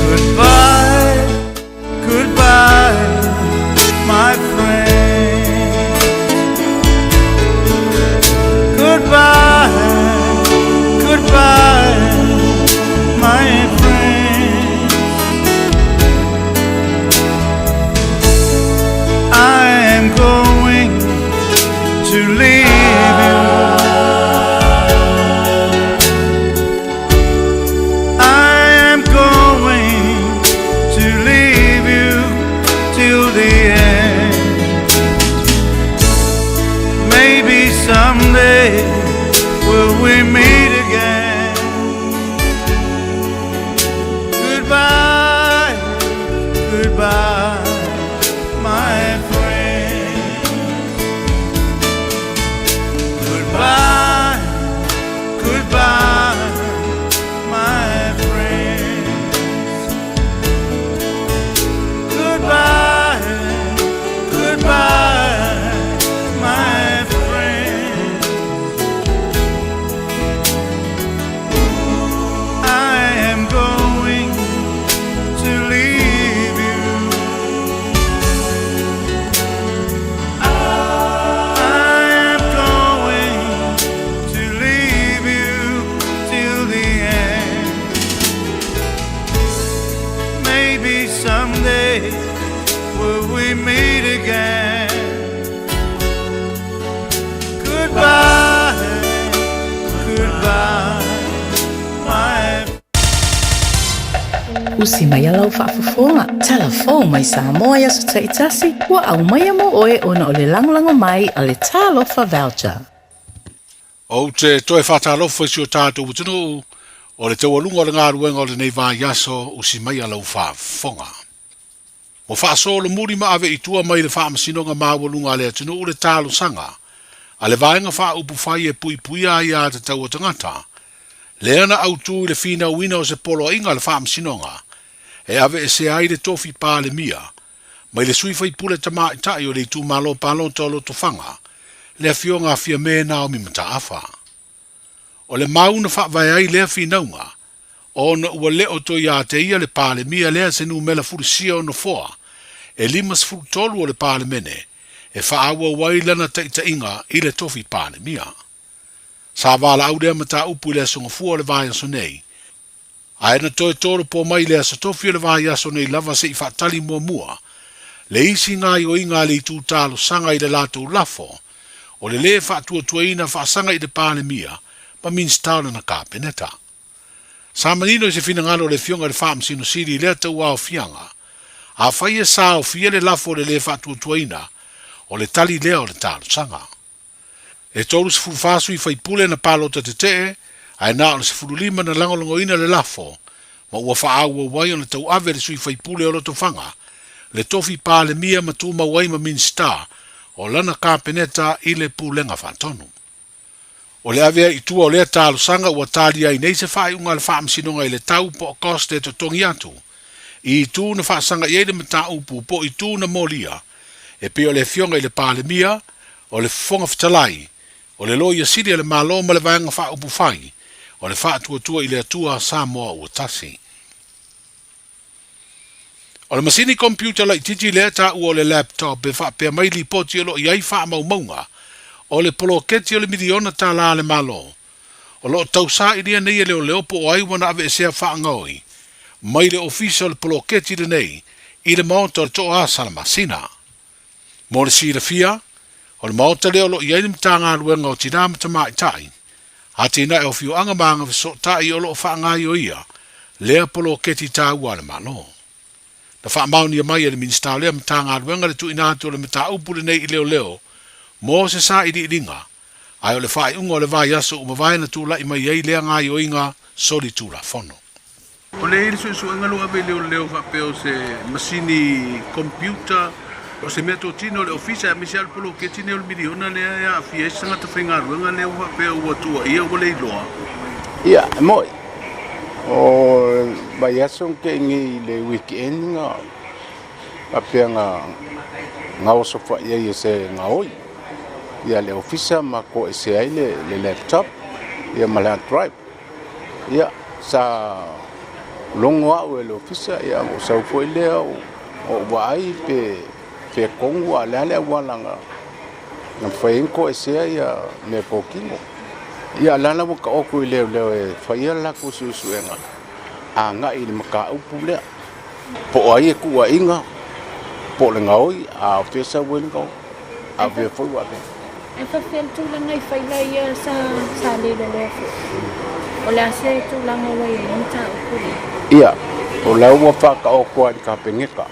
Goodbye, goodbye, my friend. Goodbye, goodbye, my friend. I am going to leave you. I am going to leave you till the end. Maybe someday will we meet again. Goodbye, goodbye, my friend. Goodbye, goodbye, my friend. Goodbye, goodbye, my friend. I am going to leave you. I am going to leave you till the end. Maybe someday will we meet again. Goodbye, goodbye, my Usi mai lau faafofoga, talafou mai Samoa i aso taitasi, ua aumaia mo oe ona o le lagolago mai a le Talofa Voucher. Ou te toe faatalofa i si o tatou atunuu, o le taualuga o le galuega o lenei vaiaso, usi mai a lau faafofoga. Ua faasolomuli ma ave i tua mai le Faamasinoga Maualuga a le atunuu le talosaga a le Vaega Faaupufai e puipuia aia tatau a tagata, lea na autu i le finauina o se poloaiga a le Faamasinoga e aveesea ai le tofi Palemia mai le sui faipule tamaitai o le itumalo palota o Lotofaga, le Afioga a Fiame Naomi Mataafa. O le mau na faavae ai lea finauga, ona ua le o toe ia te ia le Palemia lea se numera fulisia o nofoa e 53 o le Palemene e faaauau ai lana taitaiga i le tofi Palemia. Sa valaau lea mataupu i le aso Gafua o le vaiaso nei, ae na toe tolopo mai i le aso Tofi o le vaiaso nei lava se i faatali muamua le isi gaoioiga a le itu talosaga i le latou lafo o le lē faatuatuaina faasaga i le Palemia ma Minisita o lana Kapeneta. Sa manino i se finagalo o le Afioga i le Faamasino Sili i lea tauaofiaga, afai e saofia le lafo o le lē faatuatuaina, o le tali lea o le talosaga. E 34 sui faipule na palota tetee, ae na o le 15 na lagolagoina le lafo, ma ua faaauau ai ona tauave le sui faipule o Lotofaga, le tofi Palemia ma tumau ai ma Minisita o lana Kapeneta i le Pulega Faatonu. O le ave ai i tua o lea talosaga ua talia ai nei se faaiuga a le Faamasinoga i le tau po o cost e totogi atu i itu na faasaga i ai le mataupu po o itu na molia e pei o le Afioga i le Palemia, o le Fofoga Fetalai, o le Loia Sili a le Malo ma le Vaega Faaupufai o le Faatuatua i le Atua Samoa Ua Tasi. O le masini computer laitiiti lea e taua o le laptop e faapea mai lipoti o lo o i ai faamaumauga o le poloketi o le miliona tala a le Malo o lo o tausailia nei e leoleo po o ai ua na aveesea faagaoi mai le ofisa o le poloketi lenei i le maota o le Tooa Salamasina. Mo le silafia, o le Maota lea o lo o i ai le Matagaluega o Tinā ma Tamaitai, Atinae o Afioaga ma Agafesootai o lo o faagaoioia lea poloketi taua a le Malo. Na faamaonia mai e le Minisita o lea Matagaluega le tuuina atu o le mataupu lenei i leoleo mo se sailiiliga, ae o le faaiuga o le vaiaso ua mavae na tulai mai ai lea gaoioiga solitulafono. O lea e i ai le suesuega lea ua ave i leoleo faapea o se masini computer, o se mea totino o le ofisa aemaise lava o le poloketi lenei o le miliona lea e aafia ai se tagata faigaluega lea ua faapea ua tuuaia ua le iloa. Ia, e moi. O le vaiaso na tea nei i le weekend na faapea na gaosofa'i ai e se gaoi ia le ofisa ma toesea ai le laptop ia ma le hard drive. Ia, sa logo au e le ofisa, ia ona ou sau foi lea ou vaai pe fea tonu a o le a le auala na mafai ai ona toesea ia mea totino. Ia, o la la ua taoto i leoleo e faia le latou suesuega agai i le mataupu lea, po o ai e tuuaiina, po o le gaoi, a o fea e sau ai le gaoi, a o fea foi ua avea. E faapefea le tulaga i faila ia sa sa le loloa foi? O le a se tulaga ua i ai le mataupu lea? Ia, o la ua faataoto lava i le Kapeneta.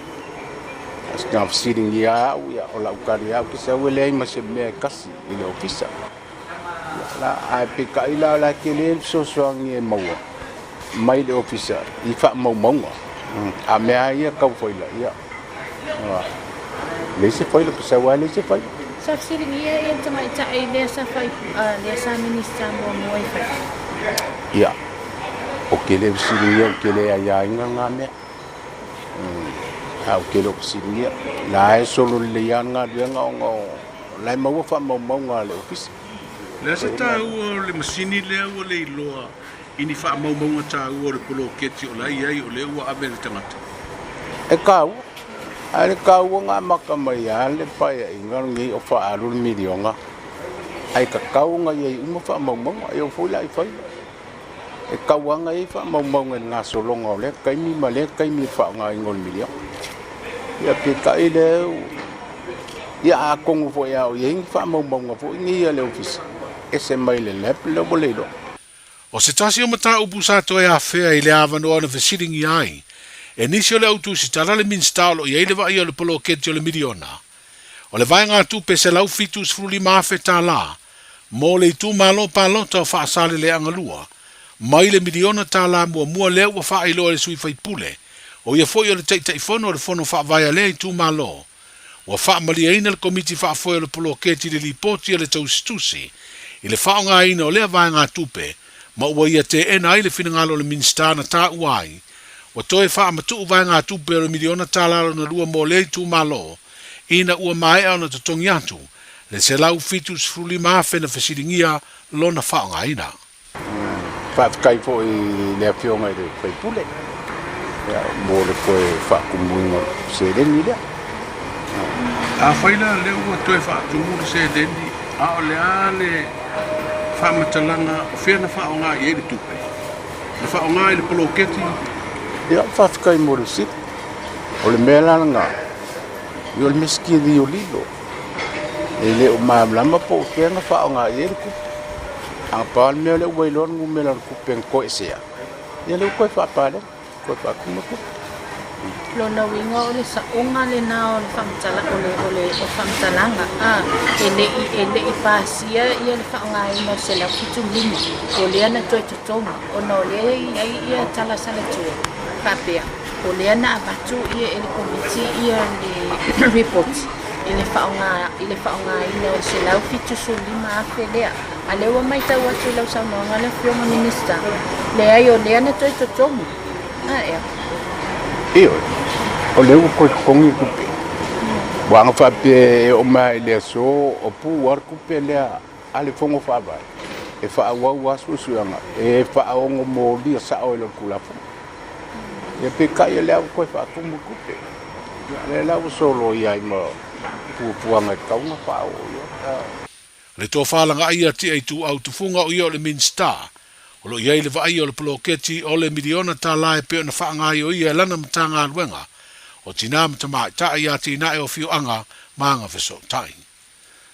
Na fesiligia lava au, ia, o lau tali lava ou te sau e leai ma se mea e tasi i le ofisa. Ia, la, ae peitai la o la e tele le fesoasoani e maua mai le ofisa i faamaumauga. A mea lava ia tau faila, ia, leai se faila, pe sau lava leai se faila. Sa fesiligia ia le tamaitai lea sa fai, lea sa Minista muamua i faila. Ia, ou te le fesiligia, ou te le aiaina lena mea. Ae ou te le o fesiligia. La e solo lelei lava le galuega ona o la e maua faamaumauga a le ofisa. O le a se taua o le masini lea ua le iloa i ni faamaumauga taua o le poloketi o la e i ai o lea ua ave e le tagata. E taua, ae le taua na amata mai lava le paeaiga lenei o faaalu le miliona, ae tatau ona i ai uma faamaumauga, e oo foi la i fai, e tatau lava ona i ai faamaumauga i le gasologa o lea taimi ma lea taimi i le faaaogaina o le miliona. Ia peitai lea, ia atonu foi a o i ai ni faamaumauga foi nei a le ofisa, ese mai le lab lea ua le iloa. O se tasi o mataupu sa toe afea i le avanoa na fesiligia ai e nisi o le au tusitala le Minisita o lo o i ai le vaaia o le poloketi o le miliona o le vaegatupe $175,000 mo le itumalo palota o Faasaleleaga 2 mai le miliona tala muamua lea ua faailoa e le sui faipule, o ia foi o le Taitaifono o le Fono Faavae a lea itumalo. Ua faamalieina le Komiti Faafoe o le Poloketi i le Lipoti a le Tausitusi i le faaaogaina o lea vaegatupe ma ua ia teena ai le finagalo o le Minisita na taua ai ua toe faamatuu vaegatupe o le miliona tala lona lua mo lea itumalo ina ua maea ona totogi atu le $175,000 na fesiligia lona faaaogaina. Faafetai foi i le Afioga i le sui usufono mo le toe faatumuina o le seleni lea. Afai la lea ua toe faatumu le seleni, a o le a le faamatalaga o fea na faaaoga i ai le tupe? Na faaaoga i le poloketi? Ia, faafetai mo le fesili. O le mea la lena, o le mea lilolilo. E le o malamalama po o fea na faaaoga i ai le tupe. A pau le mea lea ua iloa le numera o le tupe na toesea, ia lea ua toe faapalena, toe faatumu le tupe. Lona uiga o le saoga lena o le faamatala o le o le o faamatalaga a e le i e le i pasia ia le faaaogaina o le 175 o lea na toe totogi ona o lea e i ai ia tala salatua faapea o lea na avatu ia e le Komiti ia le report i le faaaoga i le faaaogaina o le $175,000 lea. A lea ua matau atu i lau saunoaga le Afioga Minista, leai o lea na toe totogi. A ea? Ioe, o lea ua toe totogi le tupe. Ua aga faapea e oo mai i le aso o pu lava le tupe lea a le Fono Faavae e faaauau lava suesuega e faaogomolia sao i le Tulafono. Ia peitai o lea ua toe faatumu le tupe. Ia lea la ua soloia ai ma puapuaga e tatau ona faaoo i ai. Le tofa lagaai ia Tia Ituau Tufuga o ia o le Minisita o lo o i ai le vaaia o le poloketi o le miliona tala e pei ona faagaoioia e lana Matagaluega o Tinā ma Tamaitai i atinae o afioaga ma agafesootai.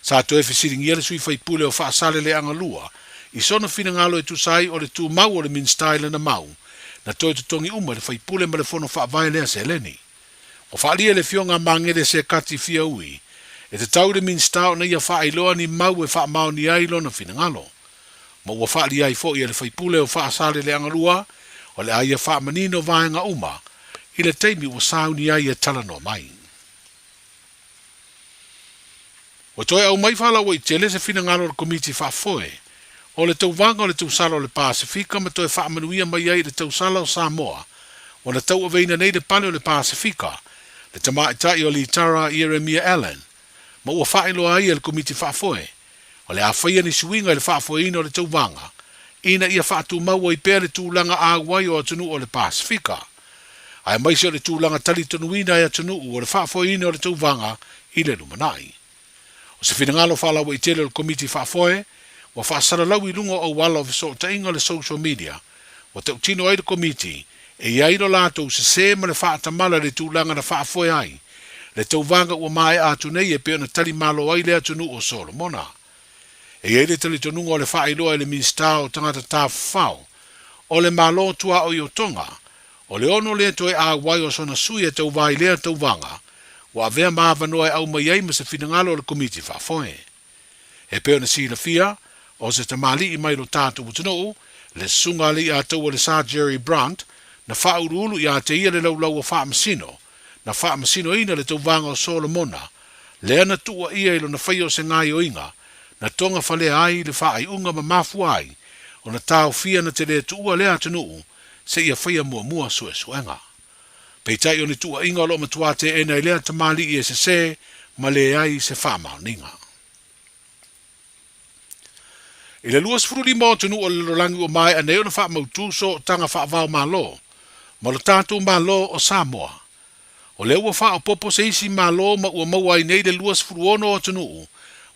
Sa toe fesiligia le sui faipule o Faasaleleaga 2 i sona finagalo e tusa ai o le tumau o le Minisita i lana mau na toe totogi uma e le faipule ma le fono faavae lea seleni. Ua faaalia e le Afioga a Magele se kati fia ui e tatau i le Minisita ona ia faailoa ni mau e faamaonia ai lona finagalo. Ma ua faaalia ai foi e le faipule o Faasaleleaga 2 o le a ia faamanino vaega uma i le taimi ua sauni ai e talanoa mai. Ua toe aumai faalauaitele se finagalo o le Komiti Faafoe o le Tauvaga o le Tausala o le Pasefika ma toe faamanuia mai ai i le Tausala o Samoa ua na tauaveina nei le pale o le Pasefika, le tamaitai o Litara Ieremia Allan, ma ua faailoa ai e le Komiti Faafoe o le a faia ni suiga i le faafoeina o le tauvaga ina ia faatumau ai pea le tulaga auai o atunuu o le Pasefika, aemaise o le tulaga talitonuina e atunuu o le faafoeina o le tauvaga i le lumanai. O se finagalo faalauaitele o le Komiti Faafoe ua faasalalau i luga o auala o fesootaiga o le social media, ua tautino ai le Komiti e i ai lo latou sesē ma le faatamala i le tulaga na faafoe ai le tauvaga ua maea atu nei e pei ona tali malo ai le atunuu o Solomona. E i ai le talitonuga o le faailoa i le Minisita o Tagata Tafafao o le Malo Tuaoi o Tonga, o le ono lea toe auai o sona sui e tauva i lea tauvaga ua avea ma avanoa e aumai ai ma se finagalo o le Komiti Faafoe. E pei ona silafia, o se tamalii mai lo tatou atunuu, le susuga a Leiataua le Sir Jerry Brandt, na faauluulu ia te ia le laulau o Faamasino, na faamasinoina le tauvaga o Solomona, lea na tuuaia i lona faia o se gaoioiga, na togafalea ai le faaiuga ma mafua ai ona taofia na te le tuua lea atunuu seia faia muamua suesuega. Peitai o ni tuuaiga o lo o matua teena i lea tamalii e sesē ma leai se faamaoniga. I le 25 o atunuu o le lalolagi ua maea nei ona faamautu sootaga faava-o-Malo ma lo tatou Malo o Samoa. O lea ua faaopoopo se isi Malo ma ua maua ai nei le 26 o atunuu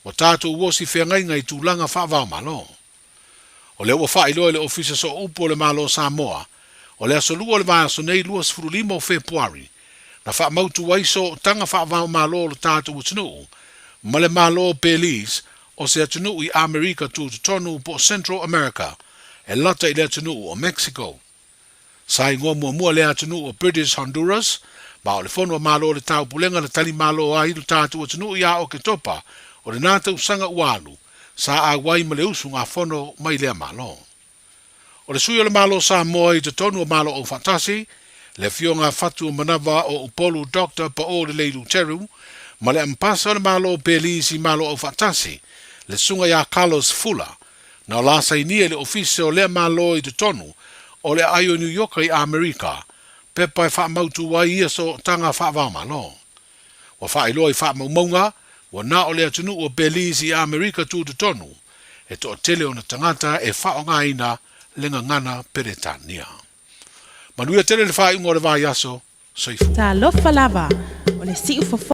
ua tatou osi feagaiga i tulaga faava-o-Malo. O lea ua faailoa i le Ofisa Sooupu o le Malo o Samoa, o le aso Lua o le vaiaso nei 25 o Fepuari, na faamautu ai sootaga faava-o-Malo o lo tatou atunuu ma le Malo o Belize o se atunuu i Amerika Tutotonu po o Central America e lata i le atunuu o Mexico. Sa igoa muamua lea atunuu o British Honduras, ma o le Fono a Malo o le Taupulega na tali malo ai lo tatou atunuu ia Oketopa o lena tausaga ua alu, sa auai ma le usugafono mai lea Malo. O le sui o le Malo o Samoa i totonu o Malo Aufaatasi, le Afioga Fatu Manava o Upolu Doctor Paʻo Lelei Luteru, ma le Ampasa o le Malo o Belize i Malo Aufaatasi, le Susuga ia Carlos Fula, Na o la sainia i le Ofisa o lea Malo i totonu o le aai o New Yorka i Amerika, pepa e faamautu ai ia sootaga faava-o-Malo. Ua faailoa i faamaumauga, ua na o le atunuu o Belize i Amerika tutotonu e toatele ona tagata e faaaogaina le gagana Peretania. Manuia tele le faaiuga o le vaiaso. Soifua. Talofa lava, o le siu fofo.